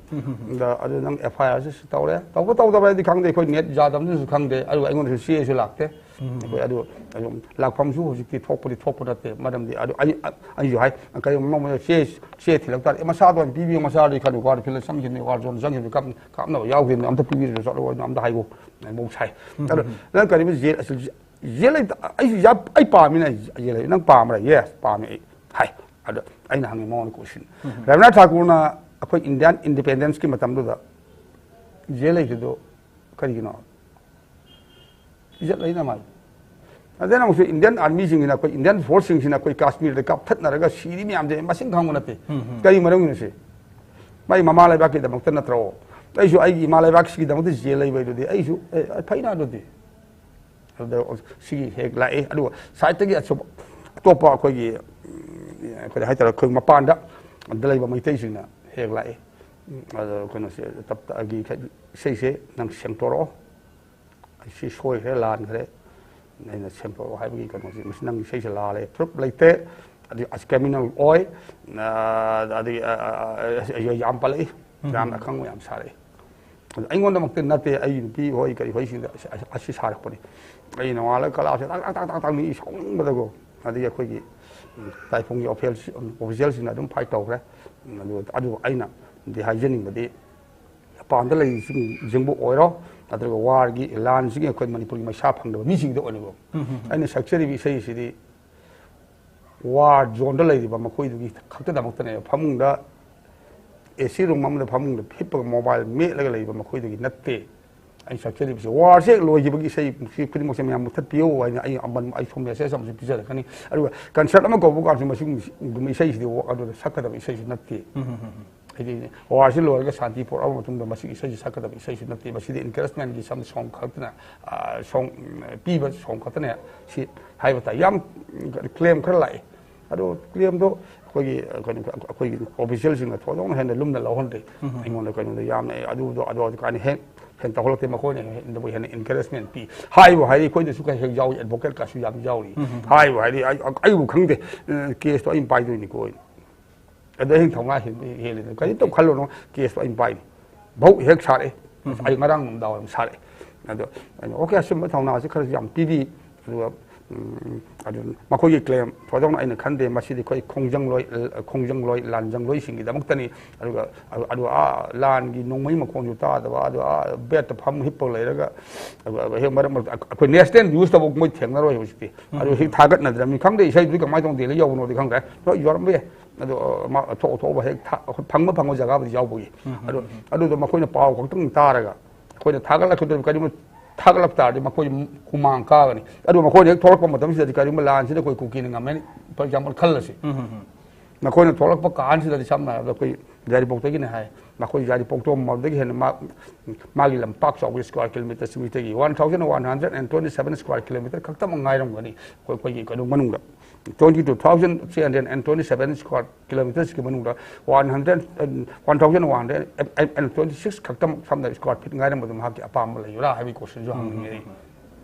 ꯑꯗ, ꯑꯗꯨ ꯅꯪ F I R ꯁꯤ ꯇꯧꯔꯦ, ꯇꯧꯕ ꯇꯧꯗꯕ ꯍꯥꯏꯗꯤ ꯈꯪꯗꯦ, ꯑꯩꯈꯣꯏ ꯅꯦꯠ ꯌꯥꯗꯕꯅꯁꯨ ꯈꯪꯗꯦ, ꯑꯗꯨꯒ ꯑꯩꯉꯣꯟꯗꯁꯨ ꯆꯦꯁꯨ ꯂꯥꯛꯇꯦ꯫ ꯑꯩꯈꯣꯏ ꯑꯗꯨ, ꯑꯗꯨꯝ ꯂꯥꯛꯐꯝꯁꯨ ꯍꯧꯖꯤꯛꯇꯤ ꯊꯣꯛꯄꯗꯤ ꯊꯣꯛꯄ ꯅꯠꯇꯦ, ꯃꯔꯝꯗꯤ ꯑꯗꯨ ꯑꯩ, ꯑꯩꯁꯨ ꯍꯥꯏ, ꯀꯔꯤꯒꯨꯝꯕ ꯅꯣꯡꯃꯗ ꯆꯦ, ꯆꯦ ꯊꯤꯜꯂꯛ ꯇꯥꯔꯦ, "ꯑꯦ, ꯃꯆꯥꯗꯣ ꯑꯣꯏꯅ ꯄꯤꯕꯤꯌꯨ, ꯃꯆꯥꯗꯣ ꯈꯜꯂꯨ, ꯋꯥꯔ ꯐꯤꯜꯗ ꯆꯪꯈꯤꯕꯅꯤ, ꯋꯥꯔ ꯖꯣꯟ ꯆꯪꯈꯤꯕꯅꯤ, ꯀꯥꯞ-, ꯀꯥꯞꯅꯕ ꯌꯥꯎꯈꯤꯕꯅꯤ, ꯑꯝꯇ ꯄꯤꯕꯤꯔꯁꯨ ꯆꯠꯂꯣ" ꯑꯗꯨꯝ ꯑꯝꯇ ꯍꯥꯏꯒꯣ, ꯃꯧ ꯁꯥꯏ꯫ ꯑꯗꯣ ꯅꯪ ꯀꯔꯤꯒꯨꯝꯕ ꯖꯦꯜ, ꯑꯁ, ꯖꯦꯜ ꯂꯩ-, ꯑꯩꯁꯨ ꯌꯥ-, ꯑꯩ ꯄꯥꯝꯃꯤꯅ ꯖꯦꯜ ꯂꯩ, "ꯅꯪ ꯄꯥꯝꯕ꯭ꯔꯥ?" "Yes, ꯄꯥꯝꯃꯦ ꯑꯩ" ꯍꯥꯏ꯫ ꯑꯗꯣ ꯑꯩꯅ ꯍꯪꯉꯤ ꯃꯉꯣꯟꯗ ꯀꯣꯏꯁꯟ, ꯔꯕꯤꯟꯗ꯭ꯔꯅꯥꯊ ꯊꯥꯀꯨꯔꯅ ꯑꯩꯈꯣꯏ ꯏꯟꯗꯤꯌꯥꯟ ꯏꯟꯗꯤꯄꯦꯟꯗꯦꯟꯁꯀꯤ ꯃꯇꯝꯗꯨꯗ ꯖꯦꯜ ꯂꯩꯈꯤꯗꯨ ꯀꯔꯤꯒꯤꯅꯣ? ꯏꯖꯠ ꯂꯩꯅ ꯃꯥꯜꯂꯤ꯫ ꯑꯗꯩ ꯑꯃꯨꯛꯁꯨ ꯏꯟꯗꯤꯌꯥꯟ ꯑꯥꯔꯃꯤꯁꯤꯡꯁꯤꯅ, ꯑꯩꯈꯣꯏ ꯏꯟꯗꯤꯌꯥꯟ ꯐꯣꯔꯁꯁꯤꯡꯁꯤꯅ ꯑꯩꯈꯣꯏ ꯀꯥꯁꯃꯤꯔꯗ ꯀꯥꯞꯊꯠꯅꯔꯒ ꯁꯤꯔꯤ ꯃꯌꯥꯝꯁꯦ ꯃꯁꯤꯡ ꯈꯪꯕ ꯅꯠꯇꯦ꯫ ꯀꯔꯤ ꯃꯔꯝꯒꯤꯅꯣ ꯁꯤ? ꯃꯥꯏ ꯃꯃꯥ ꯂꯩꯕꯥꯛꯀꯤꯗꯃꯛꯇ ꯅꯠꯇ꯭ꯔꯣ? ꯑꯩꯁꯨ ꯑꯩꯒꯤ ꯏꯃꯥ ꯂꯩꯕꯥꯛꯁꯤꯒꯤꯗꯃꯛꯇ ꯖꯦꯜ ꯂꯩꯕ ꯑꯗꯨꯗꯤ ꯑꯩꯁꯨ, ꯑꯦ, ꯐꯩꯅ ꯑꯗꯨꯗꯤ꯫ ꯑꯗꯨꯗ ꯁꯤꯒꯤ ꯍꯦꯛ ꯂꯥꯛꯏ꯫ ꯑꯗꯨꯒ ꯁꯥꯏꯠꯇꯒꯤ ꯑꯁꯨꯝ ꯑꯇꯣꯞꯄ ꯑꯩꯈꯣꯏꯒꯤ, ꯎꯝ, ꯀꯔꯤ ꯍꯥꯏꯇꯥꯔꯦ, ꯑꯩꯈꯣꯏ ꯃꯄꯥꯟꯗ ꯂꯩꯕ ꯃꯩꯇꯩꯁꯤꯡꯅ ꯍꯦꯛ ꯂꯥꯛꯏ꯫ ꯎꯝ, ꯑꯗꯣ ꯀꯩꯅꯣꯁꯦ, ꯇꯞꯇꯥꯒꯤ ꯏꯁꯩꯁꯦ ꯅꯪ ꯁꯦꯡꯇꯣꯔꯛꯑꯣ, ꯑꯩ ꯁꯤ ꯁꯣꯏꯈ꯭ꯔꯦ, ꯂꯥꯟꯈ꯭ꯔꯦ, ꯑꯩꯅ ꯁꯦꯝꯗꯣꯛꯑꯣ ꯍꯥꯏꯕꯒꯤ ꯀꯩꯅꯣꯁꯤ, ꯃꯁꯤ ꯅꯪꯒꯤ ꯏꯁꯩꯁꯦ ꯂꯥꯜꯂꯦ, ꯄ꯭ꯔꯨꯞ ꯂꯩꯇꯦ, ꯑꯗꯨ ꯑꯁ ꯀ꯭ꯔꯤꯃꯤꯅꯦꯜ ꯑꯣꯏ, ꯑ, ꯑꯗꯒꯤ, ꯑ, ꯑ, ꯑ, ꯌꯥꯝ ꯄꯜꯂꯛꯏ, ꯌꯥꯝꯅ ꯑꯈꯪꯕ ꯌꯥꯝ ꯁꯥꯔꯛꯏ꯫ ꯑꯗꯨ ꯑꯩꯉꯣꯟꯗꯃꯛꯇ ꯅꯠꯇꯦ, ꯑꯩꯒꯤ ꯅꯨꯄꯤ ꯍꯣꯏ ꯀꯔꯤ ꯍꯣꯏꯁꯤꯡꯗ ꯑꯁꯤ, ꯑꯁꯤ ꯁꯥꯔꯛꯄꯅꯤ꯫ ꯑꯩ ꯅꯣꯡꯉꯥꯜꯂꯒ ꯀꯂꯥꯁꯦ ꯇꯥꯛ, ꯇꯥꯛ, ꯇꯥꯛ, ꯇꯥꯛ, ꯇꯥꯛ ꯃꯤ ꯁꯥꯎꯅꯤꯡꯕꯗꯀꯣ, ꯑꯗꯒꯤ ꯑꯩꯈꯣꯏꯒꯤ, ꯎꯝ, ꯇꯥꯏꯄꯨꯡꯒꯤ ꯑꯣꯐꯤꯁꯤꯌꯦꯜꯁꯤꯡꯅ ꯑꯗꯨꯝ ꯐꯥꯏꯠ ꯇꯧꯈ꯭ꯔꯦ꯫ ꯎꯝ, ꯑꯗꯨ, ꯑꯗꯨ ꯑꯩꯅꯗꯤ ꯍꯥꯏꯖꯅꯤꯡꯕꯗꯤ, ꯃꯄꯥꯟꯗ ꯂꯩꯔꯤꯁꯤꯡꯁꯤꯡꯕꯨ ꯑꯣꯏꯔꯣ, ꯅꯠꯇ꯭ꯔꯒ ꯋꯥꯔꯒꯤ ꯂꯥꯟꯁꯤꯒꯤ ꯑꯩꯈꯣꯏ ꯃꯅꯤꯄꯨꯔꯒꯤ ꯃꯩꯁꯥ ꯐꯪꯗꯕ ꯃꯤꯁꯤꯡꯗ ꯑꯣꯏꯅꯀꯣ, ꯑꯩꯅ ꯁꯛꯆꯔꯤꯕ ꯏꯁꯩꯁꯤꯗꯤ ꯋꯥꯔ ꯖꯣꯟꯗ ꯂꯩꯔꯤꯕ ꯃꯈꯣꯏꯗꯨꯒꯤ ꯈꯛꯇꯗꯃꯛꯇꯅꯦꯕ꯫ ꯐꯃꯨꯡꯗ, ꯑꯦ ꯁꯤ ꯔꯨꯝ ꯑꯃꯗ ꯐꯃꯨꯡꯗ ꯍꯤꯞꯄꯒ ꯃꯣꯕꯥꯏꯜ ꯃꯦꯠꯂꯒ ꯂꯩꯕ ꯃꯈꯣꯏꯗꯨꯒꯤ ꯅꯠꯇꯦ꯫ ꯑꯩꯅ ꯁꯛꯆꯔꯤꯕꯁꯤ ꯋꯥꯔꯁꯦ ꯂꯣꯏꯈꯤꯕꯒꯤ ꯏꯁꯩ ꯁꯤ ꯈꯨꯗꯤꯡꯃꯛꯁꯦ ꯃꯌꯥꯝ ꯃꯨꯊꯠꯄꯤꯌꯨ ꯍꯥꯏꯅ ꯑꯩ ꯑꯃꯟ ꯑꯩ ꯁꯣꯝ ꯃꯦꯁꯦꯖ ꯑꯃꯁꯨ ꯄꯤꯖꯔꯛꯀꯅꯤ꯫ ꯑꯗꯨꯒ ꯀꯟꯁꯔꯠ ꯑꯃ ꯀꯧꯕ ꯀꯥꯟꯁꯨ ꯃꯁꯤꯒꯨꯝꯕ ꯏꯁꯩꯁꯤꯗꯤ ꯑꯗꯨꯗ ꯁꯛꯀꯗꯕ ꯏꯁꯩꯁꯨ ꯅꯠꯇꯦ꯫ ꯍꯥꯏꯗꯤ ꯋꯥꯔꯁꯤ ꯂꯣꯏꯔꯒ ꯁꯥꯟꯇꯤ ꯄꯣꯔꯛꯑꯕ ꯃꯇꯨꯡꯗ ꯃꯁꯤꯒꯤ ꯏꯁꯩꯁꯤ ꯁꯛꯀꯗꯕ ꯏꯁꯩꯁꯨ ꯅꯠꯇꯦ꯫ ꯃꯁꯤꯗꯤ ꯏꯟꯀꯔꯦꯖꯃꯦꯟꯒꯤ ꯁꯝ ꯁꯣꯡ ꯈꯛꯇꯅ, ꯑ, ꯁꯣꯡ, ꯎꯝ, ꯄꯤꯕ ꯁꯣꯡ ꯈꯛꯇꯅꯦ ꯁꯤ ꯍꯥꯏꯕ ꯇꯥꯏ꯫ ꯌꯥꯝ ꯀ꯭ꯂꯦꯝ ꯈꯔ ꯂꯥꯛꯑꯦ꯫ ꯑꯗꯣ ꯀ꯭ꯂꯦꯝꯗꯣ ꯑꯩꯈꯣꯏꯒꯤ, ꯑ, ꯀꯩꯅꯣ, ꯑꯩꯈꯣꯏꯒꯤ ꯑꯣꯐꯤꯁꯤꯌꯦꯜꯁꯤꯡꯅ ꯊꯣꯏꯗꯣꯛꯅ ꯍꯦꯟꯅ ꯂꯨꯝꯅ ꯂꯧꯍꯟꯗꯦ꯫ ꯑꯩꯉꯣꯟꯗ ꯀꯩꯅꯣꯗ ꯌꯥꯝꯅ, ꯑꯦ, ꯑꯗꯨꯗꯣ, ꯑꯗꯣ ꯀꯥꯏꯅ ꯍꯦꯟ-, ꯍꯦꯟ ꯇꯧꯍꯜꯂꯛꯇꯦ꯫ ꯃꯈꯣꯏꯅ ꯍꯦꯟꯅꯕꯨ ꯍꯦꯟꯅ ꯏꯟꯀꯔꯦꯖꯃꯦꯟ ꯄꯤ꯫ ꯍꯥꯏꯕꯨ ꯍꯥꯏꯗꯤ ꯑꯩꯈꯣꯏꯗꯁꯨ ꯈꯔ ꯍꯦꯛ ꯌꯥꯎꯏ, ꯑꯦꯗꯚꯣꯀꯦꯠꯀꯥꯁꯨ ꯌꯥꯝ ꯌꯥꯎꯔꯤ꯫ ꯍꯥꯏꯕꯨ ꯍꯥꯏꯗꯤ ꯑꯩ, ꯑꯩꯕꯨ ꯈꯪꯗꯦ, ꯑ, ꯀꯦꯁꯇꯣ ꯑꯩꯅ ꯄꯥꯏꯗꯣꯏꯅꯤꯀꯣ꯫ ꯑꯗꯣ ꯑꯩꯅ ꯊꯧꯅꯥ ꯍꯦꯟ-, ꯍꯦꯜꯂꯤꯗꯅ꯫ ꯀꯔꯤꯝꯇ ꯈꯜꯂꯨꯅꯨ, ꯀꯦꯁꯇꯣ ꯑꯩꯅ ꯄꯥꯏꯅꯤ꯫ ꯚꯧ ꯍꯦꯛ ꯁꯥꯔꯛꯑꯦ꯫ ꯑꯩ ꯉꯔꯥꯡ ꯅꯨꯡꯗꯥꯡ ꯋꯥꯏꯔꯝ ꯁꯥꯔꯛꯑꯦ꯫ ꯑꯗꯣ ꯑꯩꯅ, "ꯑꯣꯀꯦ, ꯑꯆꯨꯝꯕ ꯊꯧꯅꯥꯁꯤ ꯈꯔꯁꯨ ꯌꯥꯝ ꯄꯤꯕꯤ"꯫ ꯑꯗꯨꯒ, ꯎꯝ, ꯑꯗꯨ ꯃꯈꯣꯏꯒꯤ ꯀ꯭ꯂꯦꯝ ꯊꯣꯏꯗꯣꯛꯅ ꯑꯩꯅ ꯈꯟꯗꯦ꯫ ꯃꯁꯤꯗꯤ ꯑꯩꯈꯣꯏ ꯈꯣꯡꯖꯪꯂꯣꯏ, ꯈꯣꯡꯖꯪꯂꯣꯏ, ꯂꯥꯟꯖꯪꯂꯣꯏꯁꯤꯡꯒꯤꯗꯃꯛꯇꯅꯤ꯫ ꯑꯗꯨꯒ ꯑꯗꯨ, ꯑꯗꯨ, ꯑꯥ, ꯂꯥꯟꯒꯤ ꯅꯣꯡꯃꯩ ꯃꯈꯣꯟꯁꯨ ꯇꯥꯗꯕ, ꯑꯗꯨ, ꯑꯥ, ꯕꯦꯠꯇ ꯐꯝ ꯍꯤꯞꯄꯒ ꯂꯩꯔꯒ, ꯑꯗꯨ, ꯑꯗꯨ ꯍꯦꯛ ꯃꯔꯛ ꯃꯔꯛꯇ ꯑꯩꯈꯣꯏ ꯅꯦꯁꯅꯦꯜ ꯅ꯭ꯌꯨꯁꯇꯐꯥꯎ ꯃꯣꯏ ꯊꯦꯡꯅꯔꯣꯏ ꯍꯧꯖꯤꯛꯇꯤ꯫ ꯑꯗꯨ ꯍꯦꯛ ꯊꯥꯒꯠꯅꯗ꯭ꯔꯕꯅꯤ꯫ ꯈꯪꯗꯦ, ꯏꯁꯩꯗꯨꯗꯤ ꯀꯃꯥꯏꯅ ꯇꯧꯅ ꯗꯦꯜꯂꯤ ꯌꯧꯕꯅꯣꯗꯤ ꯈꯪꯗ꯭ꯔꯦ꯫ ꯍꯣꯏ, ꯌꯧꯔꯝꯕ ꯌꯥꯏ꯫ ꯑꯗꯣ, ꯑ, ꯃꯥ ꯑꯊꯣꯛ ꯑꯊꯣꯛꯄ ꯍꯦꯛ ꯊꯥ-, ꯑꯩꯈꯣꯏ ꯐꯪꯕ ꯐꯪꯕ ꯖꯒꯥꯕꯨꯗꯤ ꯌꯥꯎꯕꯒꯤ꯫ ꯑꯗꯣ, ꯑꯗꯨꯗꯣ ꯃꯈꯣꯏꯅ ꯄꯥꯎ ꯈꯛꯇꯪ ꯇꯥꯔꯒ ꯑꯩꯈꯣꯏꯅ ꯊꯥꯒꯠꯂꯛꯀꯗꯧꯔꯤꯕ ꯀꯔꯤꯒꯨꯝꯕ ꯊꯥꯒꯠꯂꯛ ꯇꯥꯔꯗꯤ ꯃꯈꯣꯏ ꯍꯨꯃꯥꯡ ꯀꯥꯒꯅꯤ꯫ ꯑꯗꯨ ꯃꯈꯣꯏꯅ ꯍꯦꯛ ꯊꯣꯛꯂꯛꯄ ꯃꯇꯝꯁꯤꯗꯗꯤ ꯀꯔꯤꯒꯨꯝꯕ ꯂꯥꯟꯁꯤꯗ ꯑꯩꯈꯣꯏ ꯀꯨꯀꯤꯅ ꯉꯝꯃꯦꯅ, for example, ꯈꯜꯂꯁꯤ꯫ ꯃꯈꯣꯏꯅ ꯊꯣꯛꯂꯛꯄ ꯀꯥꯟꯁꯤꯗꯗꯤ ꯁꯝꯅ ꯍꯥꯏꯔꯕꯗ ꯑꯩꯈꯣꯏ ꯌꯥꯏꯔꯤꯄꯣꯛꯇꯒꯤꯅꯦ ꯍꯥꯏ꯫ ꯃꯈꯣꯏ ꯌꯥꯏꯔꯤꯄꯣꯛꯇꯣ ꯃꯗꯒꯤ ꯍꯦꯟꯅ ꯃꯥ-, ꯃꯥꯒꯤ ꯂꯝ ꯄꯥꯛ ꯆꯥꯎꯕꯒꯤ square kilometre ꯁꯤꯃꯤꯇꯒꯤ one thousand one hundred and twenty seven square kilometre ꯈꯛꯇꯃꯛ ꯉꯥꯏꯔꯝꯒꯅꯤ꯫ ꯑꯩꯈꯣꯏ, ꯑꯩꯈꯣꯏꯒꯤ ꯀꯩꯅꯣ ꯃꯅꯨꯡꯗ twenty two thousand three hundred and twenty seven square kilometreꯁꯀꯤ ꯃꯅꯨꯡꯗ one hundred, one thousand one hundred and twenty six ꯈꯛꯇꯃꯛ ꯁꯝꯅ square feet ꯉꯥꯏꯔꯝꯕꯗꯨ ꯃꯍꯥꯛꯀꯤ ꯑꯄꯥꯝꯕ ꯂꯩꯕ꯭ꯔꯥ ꯍꯥꯏꯕꯒꯤ questionꯁꯨ ꯍꯪꯅꯤꯡꯉꯤ꯫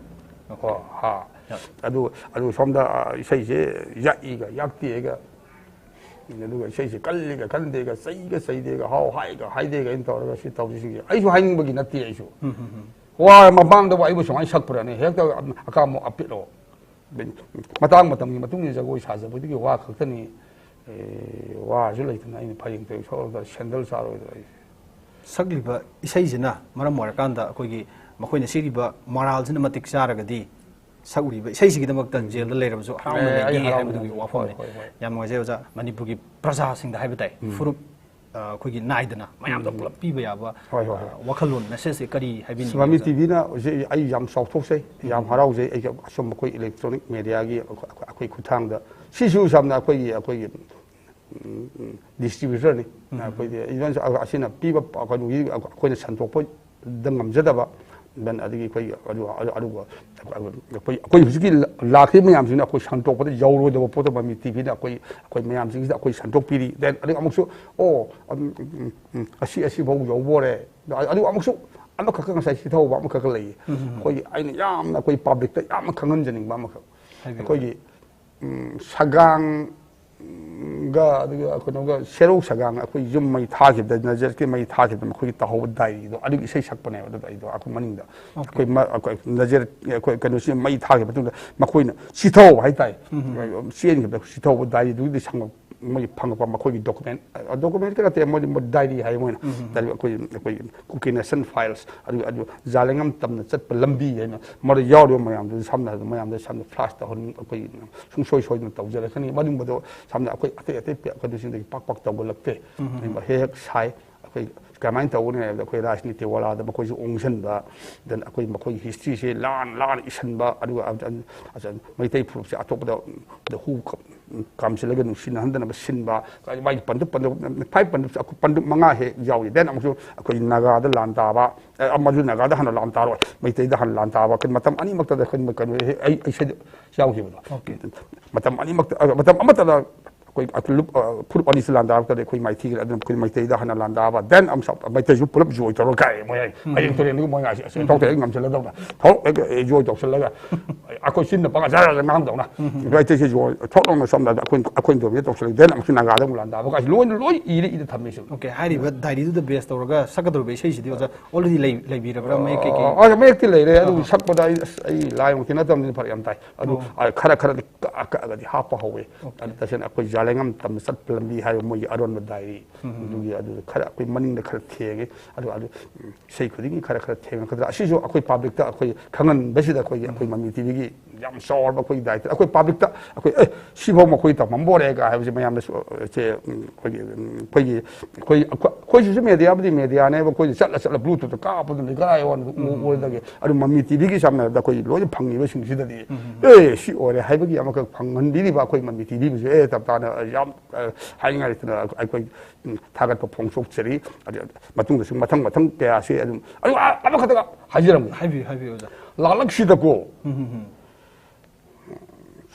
ꯀꯣ, ꯍꯥ꯫ ꯑꯗꯨ, ꯑꯗꯨ ꯁꯣꯝꯗ, ꯑ, ꯏꯁꯩꯁꯦ ꯌꯥꯛꯏꯒ ꯌꯥꯛꯇꯦꯒ, ꯑꯗꯨꯒ ꯏꯁꯩꯁꯦ ꯀꯜꯂꯤꯒ ꯀꯟꯗꯦꯒ, ꯆꯩꯒ ꯆꯩꯗꯦꯒ, ꯍꯥꯎ ꯍꯥꯏꯒ ꯍꯥꯏꯗꯦꯒ ꯑꯩꯅ ꯇꯧꯔꯒ ꯁꯤ ꯇꯧꯔꯤꯁꯤꯡꯁꯦ ꯑꯩꯁꯨ ꯍꯥꯏꯅꯤꯡꯕꯒꯤ ꯅꯠꯇꯦ꯫ ꯑꯩꯁꯨ ꯋꯥ ꯃꯃꯥꯡꯗꯕꯨ ꯑꯩꯕꯨ ꯁꯨꯃꯥꯏꯅ ꯁꯛꯄ꯭ꯔꯅꯦ? ꯍꯦꯛꯇ ꯑꯀꯥꯝꯕ ꯑꯄꯤꯠꯂꯣ꯫ ꯃꯇꯥꯡ ꯃꯇꯝꯒꯤ ꯃꯇꯨꯡ ꯏꯟꯅ ꯖꯒꯣꯏ ꯁꯥꯖꯕꯗꯨꯒꯤ ꯋꯥ ꯈꯛꯇꯅꯤ꯫ ꯑꯦ, ꯋꯥꯁꯨ ꯂꯩꯇꯅ ꯑꯩꯅ ꯐꯔꯦꯡ ꯇꯧꯔꯤ ꯁꯛꯂꯗ ꯁꯦꯟꯗꯜ ꯆꯥꯔꯣꯏꯗ꯭ꯔꯥ ꯑꯩꯁꯦ? ꯁꯛꯂꯤꯕ ꯏꯁꯩꯁꯤꯅ ꯃꯔꯝ ꯑꯣꯏꯔꯀꯥꯟꯗ ꯑꯩꯈꯣꯏꯒꯤ ꯃꯈꯣꯏꯅ ꯁꯤꯔꯤꯕ ꯃꯣꯔꯥꯜꯁꯤꯅ ꯃꯇꯤꯛ ꯆꯥꯔꯒꯗꯤ ꯁꯛꯎꯔꯤꯕ ꯏꯁꯩꯁꯤꯒꯤꯗꯃꯛꯇ ꯖꯦꯜꯗ ꯂꯩꯔꯕꯁꯨ ꯍꯔꯥꯎꯅ ꯑꯦ, ꯑꯩ ꯂꯩꯒꯅꯤ ꯍꯔꯥꯎꯅ ꯍꯥꯏꯕꯗꯨꯒꯤ ꯂꯩꯒꯅꯤ꯫ ꯋꯥꯐꯝꯅꯤ꯫ ꯍꯣꯏ, ꯍꯣꯏ, ꯍꯣꯏ꯫ ꯌꯥꯝ ꯅꯨꯡꯉꯥꯏꯖꯩ ꯑꯣꯖꯥ꯫ ꯃꯅꯤꯄꯨꯔꯒꯤ ꯄ꯭ꯔꯖꯥꯁꯤꯡꯗ ꯍꯥꯏꯕ ꯇꯥꯏ꯫ ꯐꯨꯔꯨꯞ ꯑꯩꯈꯣꯏꯒꯤ ꯅꯥꯏꯗꯅ ꯃꯌꯥꯝꯗ ꯄꯨꯂꯞ ꯄꯤꯕ ꯌꯥꯕ ꯍꯣꯏ, ꯍꯣꯏ, ꯍꯣꯏ꯫ ꯑ, ꯋꯥꯈꯜꯂꯣꯟ ꯃꯦꯁꯦꯖꯁꯦ ꯀꯔꯤ ꯍꯥꯏꯕꯤꯅꯤꯡꯉꯤ? ꯁꯤꯃꯥꯃꯤ ꯇꯤꯚꯤꯅ ꯍꯧꯖꯤꯛ ꯑꯩ ꯌꯥꯝ ꯆꯥꯎꯊꯣꯛꯆꯩ, ꯌꯥꯝ ꯍꯔꯥꯎꯖꯩ꯫ ꯑꯩꯒꯤ ꯑꯁꯨꯝ ꯑꯩꯈꯣꯏ ꯏꯂꯦꯛꯇ꯭ꯔꯣꯅꯤꯛ ꯃꯦꯗꯤꯌꯥꯒꯤ ꯑꯩꯈꯣꯏ ꯈꯨꯠꯊꯥꯡꯗ ꯁꯤꯁꯨ ꯁꯝꯅ ꯑꯩꯈꯣꯏꯒꯤ ꯑꯩꯈꯣꯏꯒꯤ ꯗꯤꯁꯇ꯭ꯔꯤꯕ꯭ꯌꯨꯇꯔꯅꯤ꯫ ꯑꯩꯈꯣꯏꯗꯤ even ꯑꯁꯤꯅ ꯄꯤꯕ ꯀꯩꯅꯣꯒꯤ ꯑꯩꯈꯣꯏꯅ ꯁꯟꯗꯣꯛꯄꯗ ꯉꯝꯖꯗꯕ, then ꯑꯗꯒꯤ ꯑꯩꯈꯣꯏ ꯑꯗꯨ ꯑꯗꯨ ꯑꯗꯨꯒ ꯑꯩꯈꯣꯏ ꯑꯩꯈꯣꯏ ꯍꯧꯖꯤꯛꯀꯤ ꯂꯥꯛꯈꯤꯕ ꯃꯌꯥꯝꯁꯤꯅ ꯑꯩꯈꯣꯏ ꯁꯟꯗꯣꯛꯄꯗ ꯌꯧꯔꯣꯏꯗꯕ ꯄꯣꯠꯇꯣ ꯃꯃꯤ ꯇꯤꯚꯤꯅ ꯑꯩꯈꯣꯏ ꯑꯩꯈꯣꯏ ꯃꯌꯥꯝꯁꯤꯡꯁꯤꯗ ꯑꯩꯈꯣꯏ ꯁꯟꯗꯣꯛꯄꯤꯔꯤ꯫ Then ꯑꯗꯨꯒ ꯑꯃꯨꯛꯁꯨ ꯑꯣ ꯎꯝ, ꯎꯝ, ꯎꯝ, ꯑꯁꯤ ꯑꯁꯤꯐꯥꯎ ꯌꯧꯕꯣꯔꯦ꯫ ꯑꯗꯨꯒ ꯑꯃꯨꯛꯁꯨ ꯑꯃꯈꯛꯀ ꯉꯁꯥꯏ ꯁꯤꯊꯧꯕ ꯑꯃꯈꯛꯀ ꯂꯩꯌꯦ꯫ ꯑꯩꯈꯣꯏꯒꯤ ꯑꯩꯅ ꯌꯥꯝꯅ ꯑꯩꯈꯣꯏ ꯄꯥꯕ꯭ꯂꯤꯛꯇ ꯌꯥꯝꯅ ꯈꯪꯍꯟꯖꯅꯤꯡꯕ ꯑꯃꯈꯛ, ꯍꯥꯏꯕꯤꯌꯨ꯫ ꯑꯩꯈꯣꯏꯒꯤ ꯎꯝ, ꯁꯒꯥꯡꯒ ꯑꯗꯨꯒ ꯀꯩꯅꯣꯒ ꯁꯦꯔꯧ ꯁꯒꯥꯡ ꯑꯩꯈꯣꯏ ꯌꯨꯝ ꯃꯩ ꯊꯥꯈꯤꯕꯗ, ꯅꯖꯔꯠꯀꯤ ꯃꯩ ꯊꯥꯈꯤꯕꯗ ꯃꯈꯣꯏꯒꯤ ꯇꯧꯍꯧꯕ ꯗꯥꯏꯔꯤꯗꯣ ꯑꯗꯨꯒꯤ ꯏꯁꯩ ꯁꯛꯄꯅꯦꯕ꯫ ꯑꯗꯨꯗ ꯑꯩꯗꯣ ꯑꯩꯈꯣꯏ ꯃꯅꯤꯡꯗ ꯑꯩꯈꯣꯏ ꯃ- ꯑꯩꯈꯣꯏ ꯅꯖꯔ ꯑꯩꯈꯣꯏ ꯀꯩꯅꯣꯁꯤ ꯃꯩ ꯊꯥꯈꯤꯕ ꯃꯇꯨꯡꯗ ꯃꯈꯣꯏꯅ ꯁꯤꯊꯧꯕ ꯍꯥꯏꯇꯥꯔꯦ꯫ ꯆꯦꯟꯈꯤꯕꯗ ꯁꯤꯊꯧꯕ ꯗꯥꯏꯔꯤꯗꯨꯒꯤꯗꯤ ꯁꯪꯉꯛ ꯃꯣꯏꯒꯤ ꯐꯪꯉꯛꯄ ꯃꯈꯣꯏꯒꯤ ꯗꯣꯀꯨꯃꯦꯟ, ꯗꯣꯀꯨꯃꯦꯟ ꯈꯛꯇ ꯅꯠꯇꯦ, ꯃꯣꯏꯗꯤ ꯃꯣꯏ ꯗꯥꯏꯔꯤ ꯍꯥꯏ ꯃꯣꯏꯅ꯫ ꯗꯥꯏꯔꯤ ꯑꯩꯈꯣꯏ ꯑꯩꯈꯣꯏ ꯀꯨꯀꯤ ꯅꯦꯁꯟ ꯐꯥꯏꯜꯁ, ꯑꯗꯨ ꯑꯗꯨ ꯖꯥꯂꯦꯡꯉꯝ ꯇꯝꯅ ꯆꯠꯄ ꯂꯝꯕꯤ ꯍꯥꯏꯅ ꯃꯔꯛ ꯌꯥꯎꯔꯤꯕ ꯃꯌꯥꯝꯗꯨ ꯁꯝꯅ ꯍꯥꯏꯔꯕꯗ ꯃꯌꯥꯝꯗ ꯁꯝꯅ ꯐ꯭ꯂꯥꯁ ꯇꯧꯍꯟꯅꯤꯡ ꯑꯩꯈꯣꯏ ꯁꯨꯡꯁꯣꯏ ꯁꯣꯏꯗꯅ ꯇꯧꯖꯔꯛꯀꯅꯤ꯫ ꯃꯗꯨꯒꯨꯝꯕꯗꯣ ꯁꯝꯅ ꯑꯩꯈꯣꯏ ꯑꯇꯩ ꯑꯇꯩ ꯀꯩꯅꯣꯁꯤꯡꯗꯒꯤ ꯄꯥꯛ ꯄꯥꯛ ꯇꯧꯒꯠꯂꯛꯇꯦ꯫ ꯑꯗꯨꯒ ꯍꯦꯛ ꯍꯦꯛ ꯁꯥꯏ꯫ ꯑꯩꯈꯣꯏ ꯀꯃꯥꯏꯅ ꯇꯧꯒꯅꯤ ꯍꯥꯏꯕꯗ ꯑꯩꯈꯣꯏ ꯔꯥꯖꯅꯤꯇꯤ ꯋꯥꯂꯥꯗ ꯃꯈꯣꯏꯁꯨ ꯑꯣꯡꯁꯤꯟꯕ, then ꯑꯩꯈꯣꯏ ꯃꯈꯣꯏꯒꯤ ꯍꯤꯁꯇ꯭ꯔꯤꯁꯦ ꯂꯥꯟ ꯂꯥꯟ ꯏꯁꯤꯟꯕ, ꯑꯗꯨꯒ ꯑ- ꯑ- ꯑ- ꯃꯩꯇꯩ ꯐꯨꯔꯨꯞꯁꯦ ꯑꯇꯣꯞꯄꯗ ꯍꯨ ꯀ- ꯀꯥꯝꯁꯤꯜꯂꯒ ꯅꯨꯡꯁꯤꯅꯍꯟꯗꯅꯕ ꯁꯤꯟꯕ, ꯃꯥꯒꯤ ꯄꯟꯗꯨꯞ ꯄꯟꯗꯨꯞ ꯐꯥꯏꯚ ꯄꯟꯗꯨꯞꯁꯦ ꯑꯩꯈꯣꯏ ꯄꯟꯗꯨꯞ ꯃꯉꯥ ꯍꯦꯛ ꯌꯥꯎꯏ꯫ Then ꯑꯃꯨꯛꯁꯨ ꯑꯩꯈꯣꯏ ꯅꯥꯒꯥꯗ ꯂꯥꯟ ꯇꯥꯕ, ꯑ, ꯑꯃꯁꯨ ꯅꯥꯒꯥꯗ ꯍꯥꯟꯅ ꯂꯥꯟ ꯇꯥꯔꯣꯏ, ꯃꯩꯇꯩꯗ ꯍꯥꯟꯅ ꯂꯥꯟ ꯇꯥꯕ, ꯑꯩꯈꯣꯏ ꯃꯇꯝ ꯑꯅꯤꯃꯛꯇꯗ ꯑꯩꯈꯣꯏ ꯀꯩꯅꯣ ꯍꯦꯛ ꯑꯩ ꯑꯩ ꯁꯤꯗ ꯌꯥꯎꯈꯤꯕꯗꯣ꯫ Okay. ꯃꯇꯝ ꯑꯅꯤꯃꯛꯇ ꯑ, ꯃꯇꯝ ꯑꯃꯠꯇꯗ ꯑꯩꯈꯣꯏ ꯑ, ꯂꯨꯞ- ꯑ, ꯐꯨꯔꯨꯞ ꯑꯅꯤꯁꯤ ꯂꯥꯟꯗꯥꯔꯛꯇꯗꯤ ꯑꯩꯈꯣꯏ ꯃꯥꯏꯊꯤꯒꯅꯤ꯫ ꯑꯗꯨꯅ ꯑꯩꯈꯣꯏ ꯃꯩꯇꯩꯗ ꯍꯥꯟꯅ ꯂꯥꯟꯗꯥꯕ, then ꯑꯃꯨꯛ ꯁꯥꯎ- ꯃꯩꯇꯩꯁꯨ ꯄꯨꯂꯞ ꯖꯣꯏ ꯇꯧꯔꯒ ꯀꯥꯏ ꯃꯣꯏ ꯍꯥꯏ ꯍꯌꯦꯡ ꯇꯨꯔꯦꯟꯗꯒꯤ ꯃꯣꯏ ꯉꯥꯏꯁꯤ ꯑꯁ ꯊꯣꯛꯇ ꯍꯦꯛ ꯉꯝꯁꯤꯜꯂꯗꯧꯅ ꯊꯣꯛ ꯍꯦꯛ ꯖꯣꯏ ꯇꯧꯁꯤꯜꯂꯒ ꯑꯩꯈꯣꯏ ꯆꯤꯟꯅ ꯄꯪꯉ ꯖꯔ ꯖꯔ ꯉꯥꯡꯗꯧꯅ ꯃꯩꯇꯩꯁꯦ ꯖꯣꯏ ꯊꯣꯛ ꯂꯥꯎꯅ ꯁꯣꯝꯗ ꯑꯩꯈꯣꯏ ꯑꯩꯈꯣꯏ ꯗꯣꯃꯤꯅꯦꯠ ꯇꯧꯁꯤꯜꯂꯒ then ꯑꯃꯨꯛꯁꯨ ꯅꯥꯒꯥꯗ ꯑꯃꯨꯛ ꯂꯥꯟꯗꯥꯕ ꯀꯥꯏꯁꯤ ꯂꯣꯏꯅ ꯂꯣꯏ ꯏꯔ ꯏꯔ ꯊꯝꯃꯦ ꯁꯨꯝ꯫ Okay, ꯍꯥꯏꯔꯤꯕ ꯗꯥꯏꯔꯤꯗꯨꯗ ꯕꯦꯁ ꯇꯧꯔꯒ ꯁꯛꯀꯗꯧꯔꯤꯕ ꯏꯁꯩꯁꯤꯗꯤ ꯑꯣꯖꯥ already ꯂꯩ- ꯂꯩꯕꯤꯔꯕ꯭ꯔꯥ? ꯃꯌꯦꯛ ꯀꯩꯀꯩ? ꯑ, ꯃꯌꯦꯛꯇꯤ ꯂꯩꯔꯦ, ꯑꯗꯨꯕꯨ ꯁꯛꯄꯗ ꯑꯩ ꯑꯁ ꯑꯩ ꯂꯥꯏꯃꯛꯇꯤ ꯅꯠꯇꯕꯅꯤꯅ ꯐꯔꯛ ꯌꯥꯝ ꯇꯥꯏ꯫ ꯑꯗꯨ ꯑ, ꯈꯔ ꯈꯔꯗꯤ ꯀꯛꯑ ꯀꯛꯑꯒꯗꯤ ꯍꯥꯞꯄ ꯍꯧꯋꯦ꯫ ꯑꯗꯨ ꯇꯁꯦꯡꯅ ꯑꯩꯈꯣꯏ ꯖꯥꯂꯦꯡꯉꯝ ꯇꯝꯅ ꯆꯠꯄ ꯂꯝꯕꯤ ꯍꯥꯏꯕ ꯃꯣꯏꯒꯤ ꯑꯔꯣꯟꯕ ꯗꯥꯏꯔꯤ ꯑꯗꯨꯒꯤ ꯑꯗꯨꯗ ꯈꯔ ꯑꯩꯈꯣꯏ ꯃꯅꯤꯡꯗ ꯈꯔ ꯊꯦꯡꯉꯦ꯫ ꯑꯗꯨ ꯑꯗꯨ ꯎꯝ, ꯏꯁꯩ ꯈꯨꯗꯤꯡꯒꯤ ꯈꯔ ꯈꯔ ꯊꯦꯡꯉꯛꯀꯗ꯭ꯔꯥ, ꯑꯁꯤꯁꯨ ꯑꯩꯈꯣꯏ ꯄꯥꯕ꯭ꯂꯤꯛꯇ ꯑꯩꯈꯣꯏ ꯈꯪꯍꯟꯕꯁꯤꯗ ꯑꯩꯈꯣꯏꯒꯤ ꯑꯩꯈꯣꯏ ꯃꯃꯤ ꯇꯤꯚꯤꯒꯤ ꯌꯥꯝ ꯆꯥꯎꯔꯕ ꯑꯩꯈꯣꯏꯒꯤ ꯗꯥꯏꯇ, ꯑꯩꯈꯣꯏ ꯄꯕ꯭ꯂꯤꯛꯇ ꯑꯩꯈꯣꯏ, "ꯑꯦ, ꯁꯤꯐꯥꯎ ꯃꯈꯣꯏ ꯇꯧꯉꯝꯕ ꯑꯣꯏꯔꯦ" ꯀ ꯍꯥꯏꯕꯁꯦ ꯃꯌꯥꯝꯅꯁꯨ, ꯑ, ꯁꯦ, ꯎꯝ, ꯑꯩꯈꯣꯏꯒꯤ, ꯎꯝ, ꯑꯩꯈꯣꯏꯒꯤ, ꯑꯩꯈꯣꯏ, ꯑꯩꯈꯣꯏ, ꯑꯩꯈꯣꯏꯁꯤꯁꯨ ꯃꯦꯗꯤꯌꯥꯕꯨꯗꯤ ꯃꯦꯗꯤꯌꯥꯅꯦꯕ, ꯑꯩꯈꯣꯏꯁꯨ ꯆꯠꯂ ꯆꯠꯂ ꯕ꯭ꯂꯨꯇꯨꯠꯇ ꯀꯥꯞꯄꯗꯨꯅ ꯀꯔꯥꯏ ꯋꯥꯅꯣ ꯎ-, ꯎꯝ, ꯎꯔꯗꯒꯦ꯫ ꯑꯗꯨ ꯃꯃꯤ ꯇꯤꯚꯤꯒꯤ ꯁꯝꯅ ꯍꯥꯏꯔꯕꯗ ꯑꯩꯈꯣꯏ ꯂꯣꯏꯅ ꯐꯪꯉꯤꯕꯁꯤꯡꯁꯤꯗꯗꯤ, ꯎꯝ, ꯎꯝ, "ꯑꯦ, ꯁꯤ ꯑꯣꯏꯔꯦ" ꯍꯥꯏꯕꯒꯤ ꯑꯃꯈꯛ ꯐꯪꯍꯟꯕꯤꯔꯤꯕ ꯑꯩꯈꯣꯏ ꯃꯃꯤ ꯇꯤꯚꯤꯕꯨꯁꯨ, ꯑꯦ, ꯇꯞ ꯇꯥꯅ ꯌꯥꯝ, ꯑ, ꯍꯥꯏꯅꯤꯡꯉꯥꯏ ꯂꯩꯇꯅ ꯑꯩꯈꯣꯏ, ꯎꯝ, ꯊꯥꯒꯠꯄ ꯐꯣꯡꯗꯣꯛꯆꯔꯤ꯫ ꯑꯗꯨ ꯃꯇꯨꯡꯗꯁꯨ ꯃꯊꯪ ꯃꯊꯪ ꯀꯌꯥꯁꯤ ꯑꯗꯨꯝ, ꯑꯗꯨ ꯑ-, ꯑꯃꯈꯛꯇꯒ ꯍꯥꯏꯖꯔꯝꯒꯦ꯫ ꯍꯥꯏꯕꯤꯌꯨ, ꯍꯥꯏꯕꯤꯌꯨ, ꯑꯣꯖꯥ꯫ ꯂꯥꯛꯂꯛꯁꯤꯗꯀꯣ, ꯎꯝ, ꯎꯝ, ꯎꯝ꯫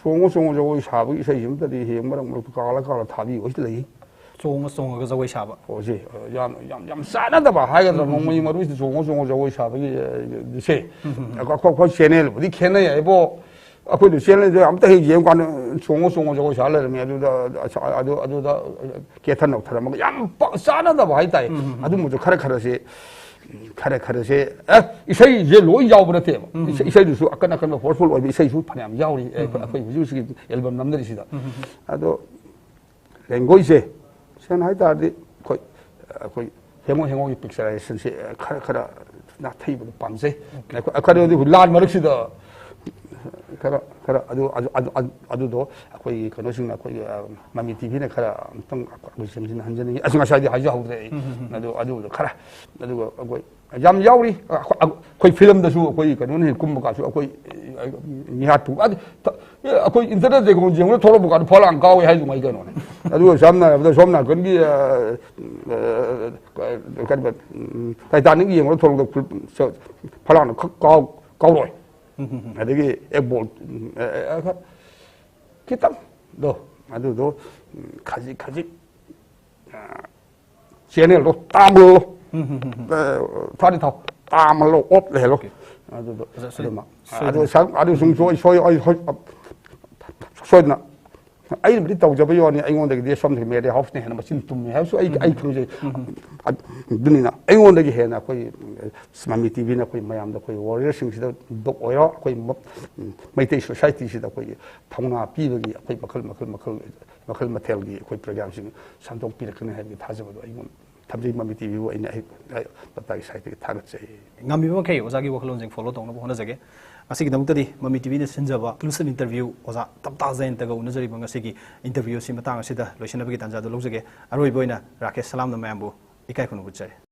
ꯆꯣꯡꯉ ꯆꯣꯡꯉ ꯖꯒꯣꯏ ꯁꯥꯕꯒꯤ ꯏꯁꯩꯁꯤꯃꯇꯗꯤ ꯍꯦꯛ ꯃꯔꯛ ꯃꯔꯛꯇ ꯀꯥꯜꯂ ꯀꯥꯜꯂ ꯊꯥꯕꯤꯕ ꯂꯩ꯫ ꯆꯣꯡꯉ ꯆꯣꯡꯉꯒ ꯖꯒꯣꯏ ꯁꯥꯕ꯫ ꯑꯣ, ꯁꯤ, ꯑ, ꯌꯥꯝ, ꯌꯥꯝ, ꯌꯥꯝ ꯆꯥꯟꯅꯗꯕ ꯍꯥꯏꯒꯗ꯭ꯔꯥ, ꯎꯝ, ꯎꯝ, ꯅꯣꯡꯃꯩ ꯎꯝ꯫ ꯃꯔꯨꯁꯤꯗ ꯆꯣꯡꯉ ꯆꯣꯡꯉ ꯖꯒꯣꯏ ꯁꯥꯕꯒꯤ, ꯑ, ꯁꯦ꯫ ꯎꯝ, ꯎꯝ, ꯎꯝ꯫ ꯑꯩꯈꯣꯏ, ꯑꯩꯈꯣꯏ ꯆꯦꯅꯦꯜꯕꯨꯗꯤ ꯈꯦꯠꯅꯩ ꯍꯥꯏꯕꯣ꯫ ꯑꯩꯈꯣꯏꯗꯤ ꯆꯦꯅꯦꯜꯗ ꯑꯝꯇ ꯍꯦꯛ ꯌꯦꯡꯉꯀꯥꯟꯗ ꯆꯣꯡꯉ ꯆꯣꯡꯉ ꯖꯒꯣꯏ ꯁꯥ ꯂꯩꯔꯝꯃꯦ꯫ ꯑꯗꯨꯗ, ꯑꯗꯨ, ꯑꯗꯨꯗ ꯀꯦꯊ ꯅꯧꯊꯔꯝꯃꯒ ꯌꯥꯝ ꯄꯥꯛ ꯆꯥꯟꯅꯗꯕ ꯍꯥꯏꯇꯥꯔꯦ꯫ ꯎꯝ, ꯎꯝ, ꯎꯝ꯫ ꯑꯗꯨꯝꯕꯁꯨ ꯈꯔ ꯈꯔꯁꯦ, ꯈꯔ ꯈꯔꯁꯦ, ꯑꯦ, ꯏꯁꯩꯁꯦ ꯂꯣꯏ ꯌꯥꯎꯕ ꯅꯠꯇꯦꯕ꯫ ꯎꯝ, ꯎꯝ꯫ ꯏꯁꯩ-, ꯏꯁꯩꯗꯨꯁꯨ ꯑꯀꯟ ꯑꯀꯟꯕ forceful ꯑꯣꯏꯕ ꯏꯁꯩꯁꯨ ꯐꯅꯌꯥꯝ ꯌꯥꯎꯔꯤ꯫ ꯑꯦ, ꯎꯝ, ꯎꯝ, ꯑꯩꯈꯣꯏ, ꯎꯝ꯫ ꯑꯩꯈꯣꯏ ꯍꯧꯖꯤꯛ ꯍꯧꯖꯤꯛꯀꯤ album ꯅꯝꯅꯔꯤꯁꯤꯗ꯫ ꯎꯝ, ꯎꯝ, ꯎꯝ꯫ ꯑꯗꯣ languageꯁꯦ, ꯁꯦꯡꯅ ꯍꯥꯏ ꯇꯥꯔꯗꯤ ꯑꯩꯈꯣꯏ, ꯑꯩꯈꯣꯏ ꯍꯦꯡꯉꯣ ꯍꯦꯡꯉꯣꯒꯤ picturizationꯁꯦ ꯈꯔ, ꯈꯔ ꯅꯥꯊꯩꯕꯗꯣ ꯄꯥꯝꯖꯩ꯫ ꯑꯣꯀꯦ꯫ ꯑꯩꯈꯣꯏ, ꯈꯔ ꯑꯗꯨꯕꯨ ꯂꯥꯟ ꯃꯔꯛꯁꯤꯗ ꯈꯔ, ꯈꯔ ꯑꯗꯨ, ꯑꯗꯨ, ꯑꯗꯨ, ꯑꯗꯨ, ꯑꯗꯨꯗꯣ ꯑꯩꯈꯣꯏꯒꯤ ꯀꯩꯅꯣꯁꯤꯡꯅ, ꯑꯩꯈꯣꯏꯒꯤ, ꯑ, ꯃꯃꯤ ꯇꯤꯚꯤꯅ ꯈꯔ ꯑꯃꯨꯛꯇꯪ ꯑꯩꯈꯣꯏ ꯁꯦꯝꯖꯤꯟ ꯍꯟꯖꯅꯤꯡꯉꯤ꯫ ꯑꯁ, ꯉꯁꯥꯏꯗꯤ ꯍꯥꯏꯖꯍꯧꯗ꯭ꯔꯦ ꯑꯩ꯫ ꯎꯝ, ꯎꯝ, ꯎꯝ꯫ ꯑꯗꯨ, ꯑꯗꯨꯗꯣ ꯈꯔ, ꯑꯗꯨꯒ ꯑꯩꯈꯣꯏ ꯌꯥꯝ ꯌꯥꯎꯔꯤ꯫ ꯑꯩꯈꯣꯏ, ꯑꯩꯈꯣꯏ filmꯗꯁꯨ ꯑꯩꯈꯣꯏ ꯀꯩꯅꯣꯅ ꯍꯦꯛ ꯀꯨꯝꯕ ꯀꯥꯟꯁꯨ ꯑꯩꯈꯣꯏ, ꯑ, ꯃꯤꯍꯥꯠ ꯊꯨꯕ, ꯑꯗꯨ, ꯊ-, ꯑꯦ, ꯑꯩꯈꯣꯏ internet ꯌꯦꯡꯉꯨ-, ꯌꯦꯡꯉꯨꯅ ꯊꯣꯛꯂꯛꯄ ꯀꯥꯟꯗ ꯐꯂꯥꯡ ꯀꯥꯎꯋꯦ ꯍꯥꯏꯗꯨꯉꯥꯏ ꯀꯩꯅꯣꯅꯦ꯫ ꯑꯗꯨꯒ ꯁꯝꯅ ꯍꯥꯏꯔꯕꯗ ꯁꯣꯝ ꯅꯥꯀꯟꯒꯤ, ꯑ, ꯑ, ꯀꯔꯤꯕ, ꯎꯝ, Titanic ꯌꯦꯡꯉꯨꯅ ꯊꯣꯛꯂꯛꯄꯗ ꯐꯨ-, ꯁ-, ꯐꯂꯥꯡꯅ ꯈꯛ ꯀꯥꯎ-, ꯀꯥꯎꯔꯣꯏ꯫ ꯎꯝ, ꯎꯝ, ꯎꯝ꯫ ꯑꯗꯒꯤ ꯑꯦꯛ ꯕꯣꯜ, ꯎꯝ, ꯑ, ꯑ, ꯑ, ꯈꯤꯇꯪꯗꯣ, ꯑꯗꯨꯗꯣ, ꯎꯝ, ꯈꯖꯤꯛ ꯈꯖꯤꯛ, ꯑ, ꯆꯦꯅꯦꯜꯗꯣ ꯇꯥꯃꯜꯂꯣ꯫ ꯎꯝ, ꯎꯝ, ꯎꯝ, ꯎꯝ꯫ ꯑ, ꯊꯥꯗꯤ ꯊꯥꯎ, ꯇꯥꯃꯜꯂꯣ, off ꯂꯩꯍꯜꯂꯣ꯫ ꯑꯣꯀꯦ꯫ ꯑꯗꯨꯗꯣ, ꯑꯣꯖꯥ, ꯁꯣꯏ-, ꯑꯗꯨꯃ-, ꯁꯣꯏꯗꯅ꯫ ꯑꯗꯨ ꯁ-, ꯑꯗꯨ ꯁꯨꯝ ꯁꯣꯏ-, ꯁꯣꯏ-, ꯑꯩ ꯍꯣꯏ-, ꯁꯣꯏꯗꯅ ꯑꯩꯅꯕꯨꯗꯤ ꯇꯧꯖꯕꯩ ꯋꯥꯅꯤ, ꯑꯩꯉꯣꯟꯗꯒꯤꯗꯤ ꯁꯣꯝꯗꯒꯤ media houseꯅ ꯍꯦꯟꯅ ꯃꯆꯤꯟ ꯇꯨꯝꯃꯤ ꯍꯥꯏꯕꯁꯨ ꯑꯩ, ꯎꯝ, ꯑꯩ ꯎꯝ꯫ ꯈꯪꯖꯩ꯫ ꯎꯝ, ꯎꯝ꯫ ꯑꯗꯨꯅꯤꯅ ꯑꯩꯉꯣꯟꯗꯒꯤ ꯍꯦꯟꯅ ꯑꯩꯈꯣꯏ ꯃꯃꯤ ꯇꯤꯚꯤꯅ ꯑꯩꯈꯣꯏ ꯃꯌꯥꯝꯗ, ꯑꯩꯈꯣꯏ warriorꯁꯤꯡꯁꯤꯗ ꯕꯨꯛ ꯑꯣꯏꯔꯣ, ꯑꯩꯈꯣꯏ ꯃ-, ꯃꯩꯇꯩ societyꯁꯤꯗ ꯑꯩꯈꯣꯏꯒꯤ ꯊꯧꯅꯥ ꯄꯤꯕꯒꯤ ꯑꯩꯈꯣꯏ ꯃꯈꯜ, ꯃꯈꯜ, ꯃꯈꯜ, ꯃꯈꯜ ꯃꯊꯦꯜꯒꯤ ꯑꯩꯈꯣꯏ programꯁꯤꯡ ꯁꯟꯗꯣꯛꯄꯤꯔꯛꯀꯅꯤ ꯍꯥꯏꯕꯒꯤ ꯊꯥꯖꯕꯗꯣ ꯑꯩꯉꯣꯟꯗ ꯊꯝꯖꯩ꯫ ꯃꯃꯤ ꯇꯤꯚꯤꯕꯨ ꯑꯩꯅ ꯑꯩ ꯇꯞꯇꯥꯒꯤ ꯁꯥꯏꯠꯇꯒꯤ ꯊꯥꯒꯠꯆꯩ꯫ ꯉꯝꯃꯤꯕ ꯃꯈꯩ ꯑꯣꯖꯥꯒꯤ ꯋꯥꯈꯜꯂꯣꯟꯁꯤꯡ ꯐꯣꯂꯣ ꯇꯧꯅꯕ ꯍꯣꯠꯅꯖꯒꯦ꯫ ꯉꯁꯤꯒꯤꯗꯃꯛꯇꯗꯤ ꯃꯃꯤ ꯇꯤꯚꯤꯅ ꯁꯤꯟꯖꯕ exclusive interview ꯑꯣꯖꯥ ꯇꯞꯇꯥ ꯖꯌꯟꯇꯒ ꯎꯅꯖꯔꯤꯕ ꯉꯁꯤꯒꯤ interview ꯑꯁꯤ ꯃꯇꯥꯡ ꯑꯁꯤꯗ ꯂꯣꯏꯁꯤꯟꯅꯕꯒꯤ ꯇꯥꯟꯖꯥꯗꯨ ꯂꯧꯖꯒꯦ꯫ ꯑꯔꯣꯏꯕ ꯑꯣꯏꯅ ꯔꯥꯀꯦꯁ ꯁꯂꯥꯝꯅ ꯃꯌꯥꯝꯕꯨ ꯏꯀꯥꯏ ꯈꯨꯝꯅꯕ ꯎꯠꯆꯔꯤ꯫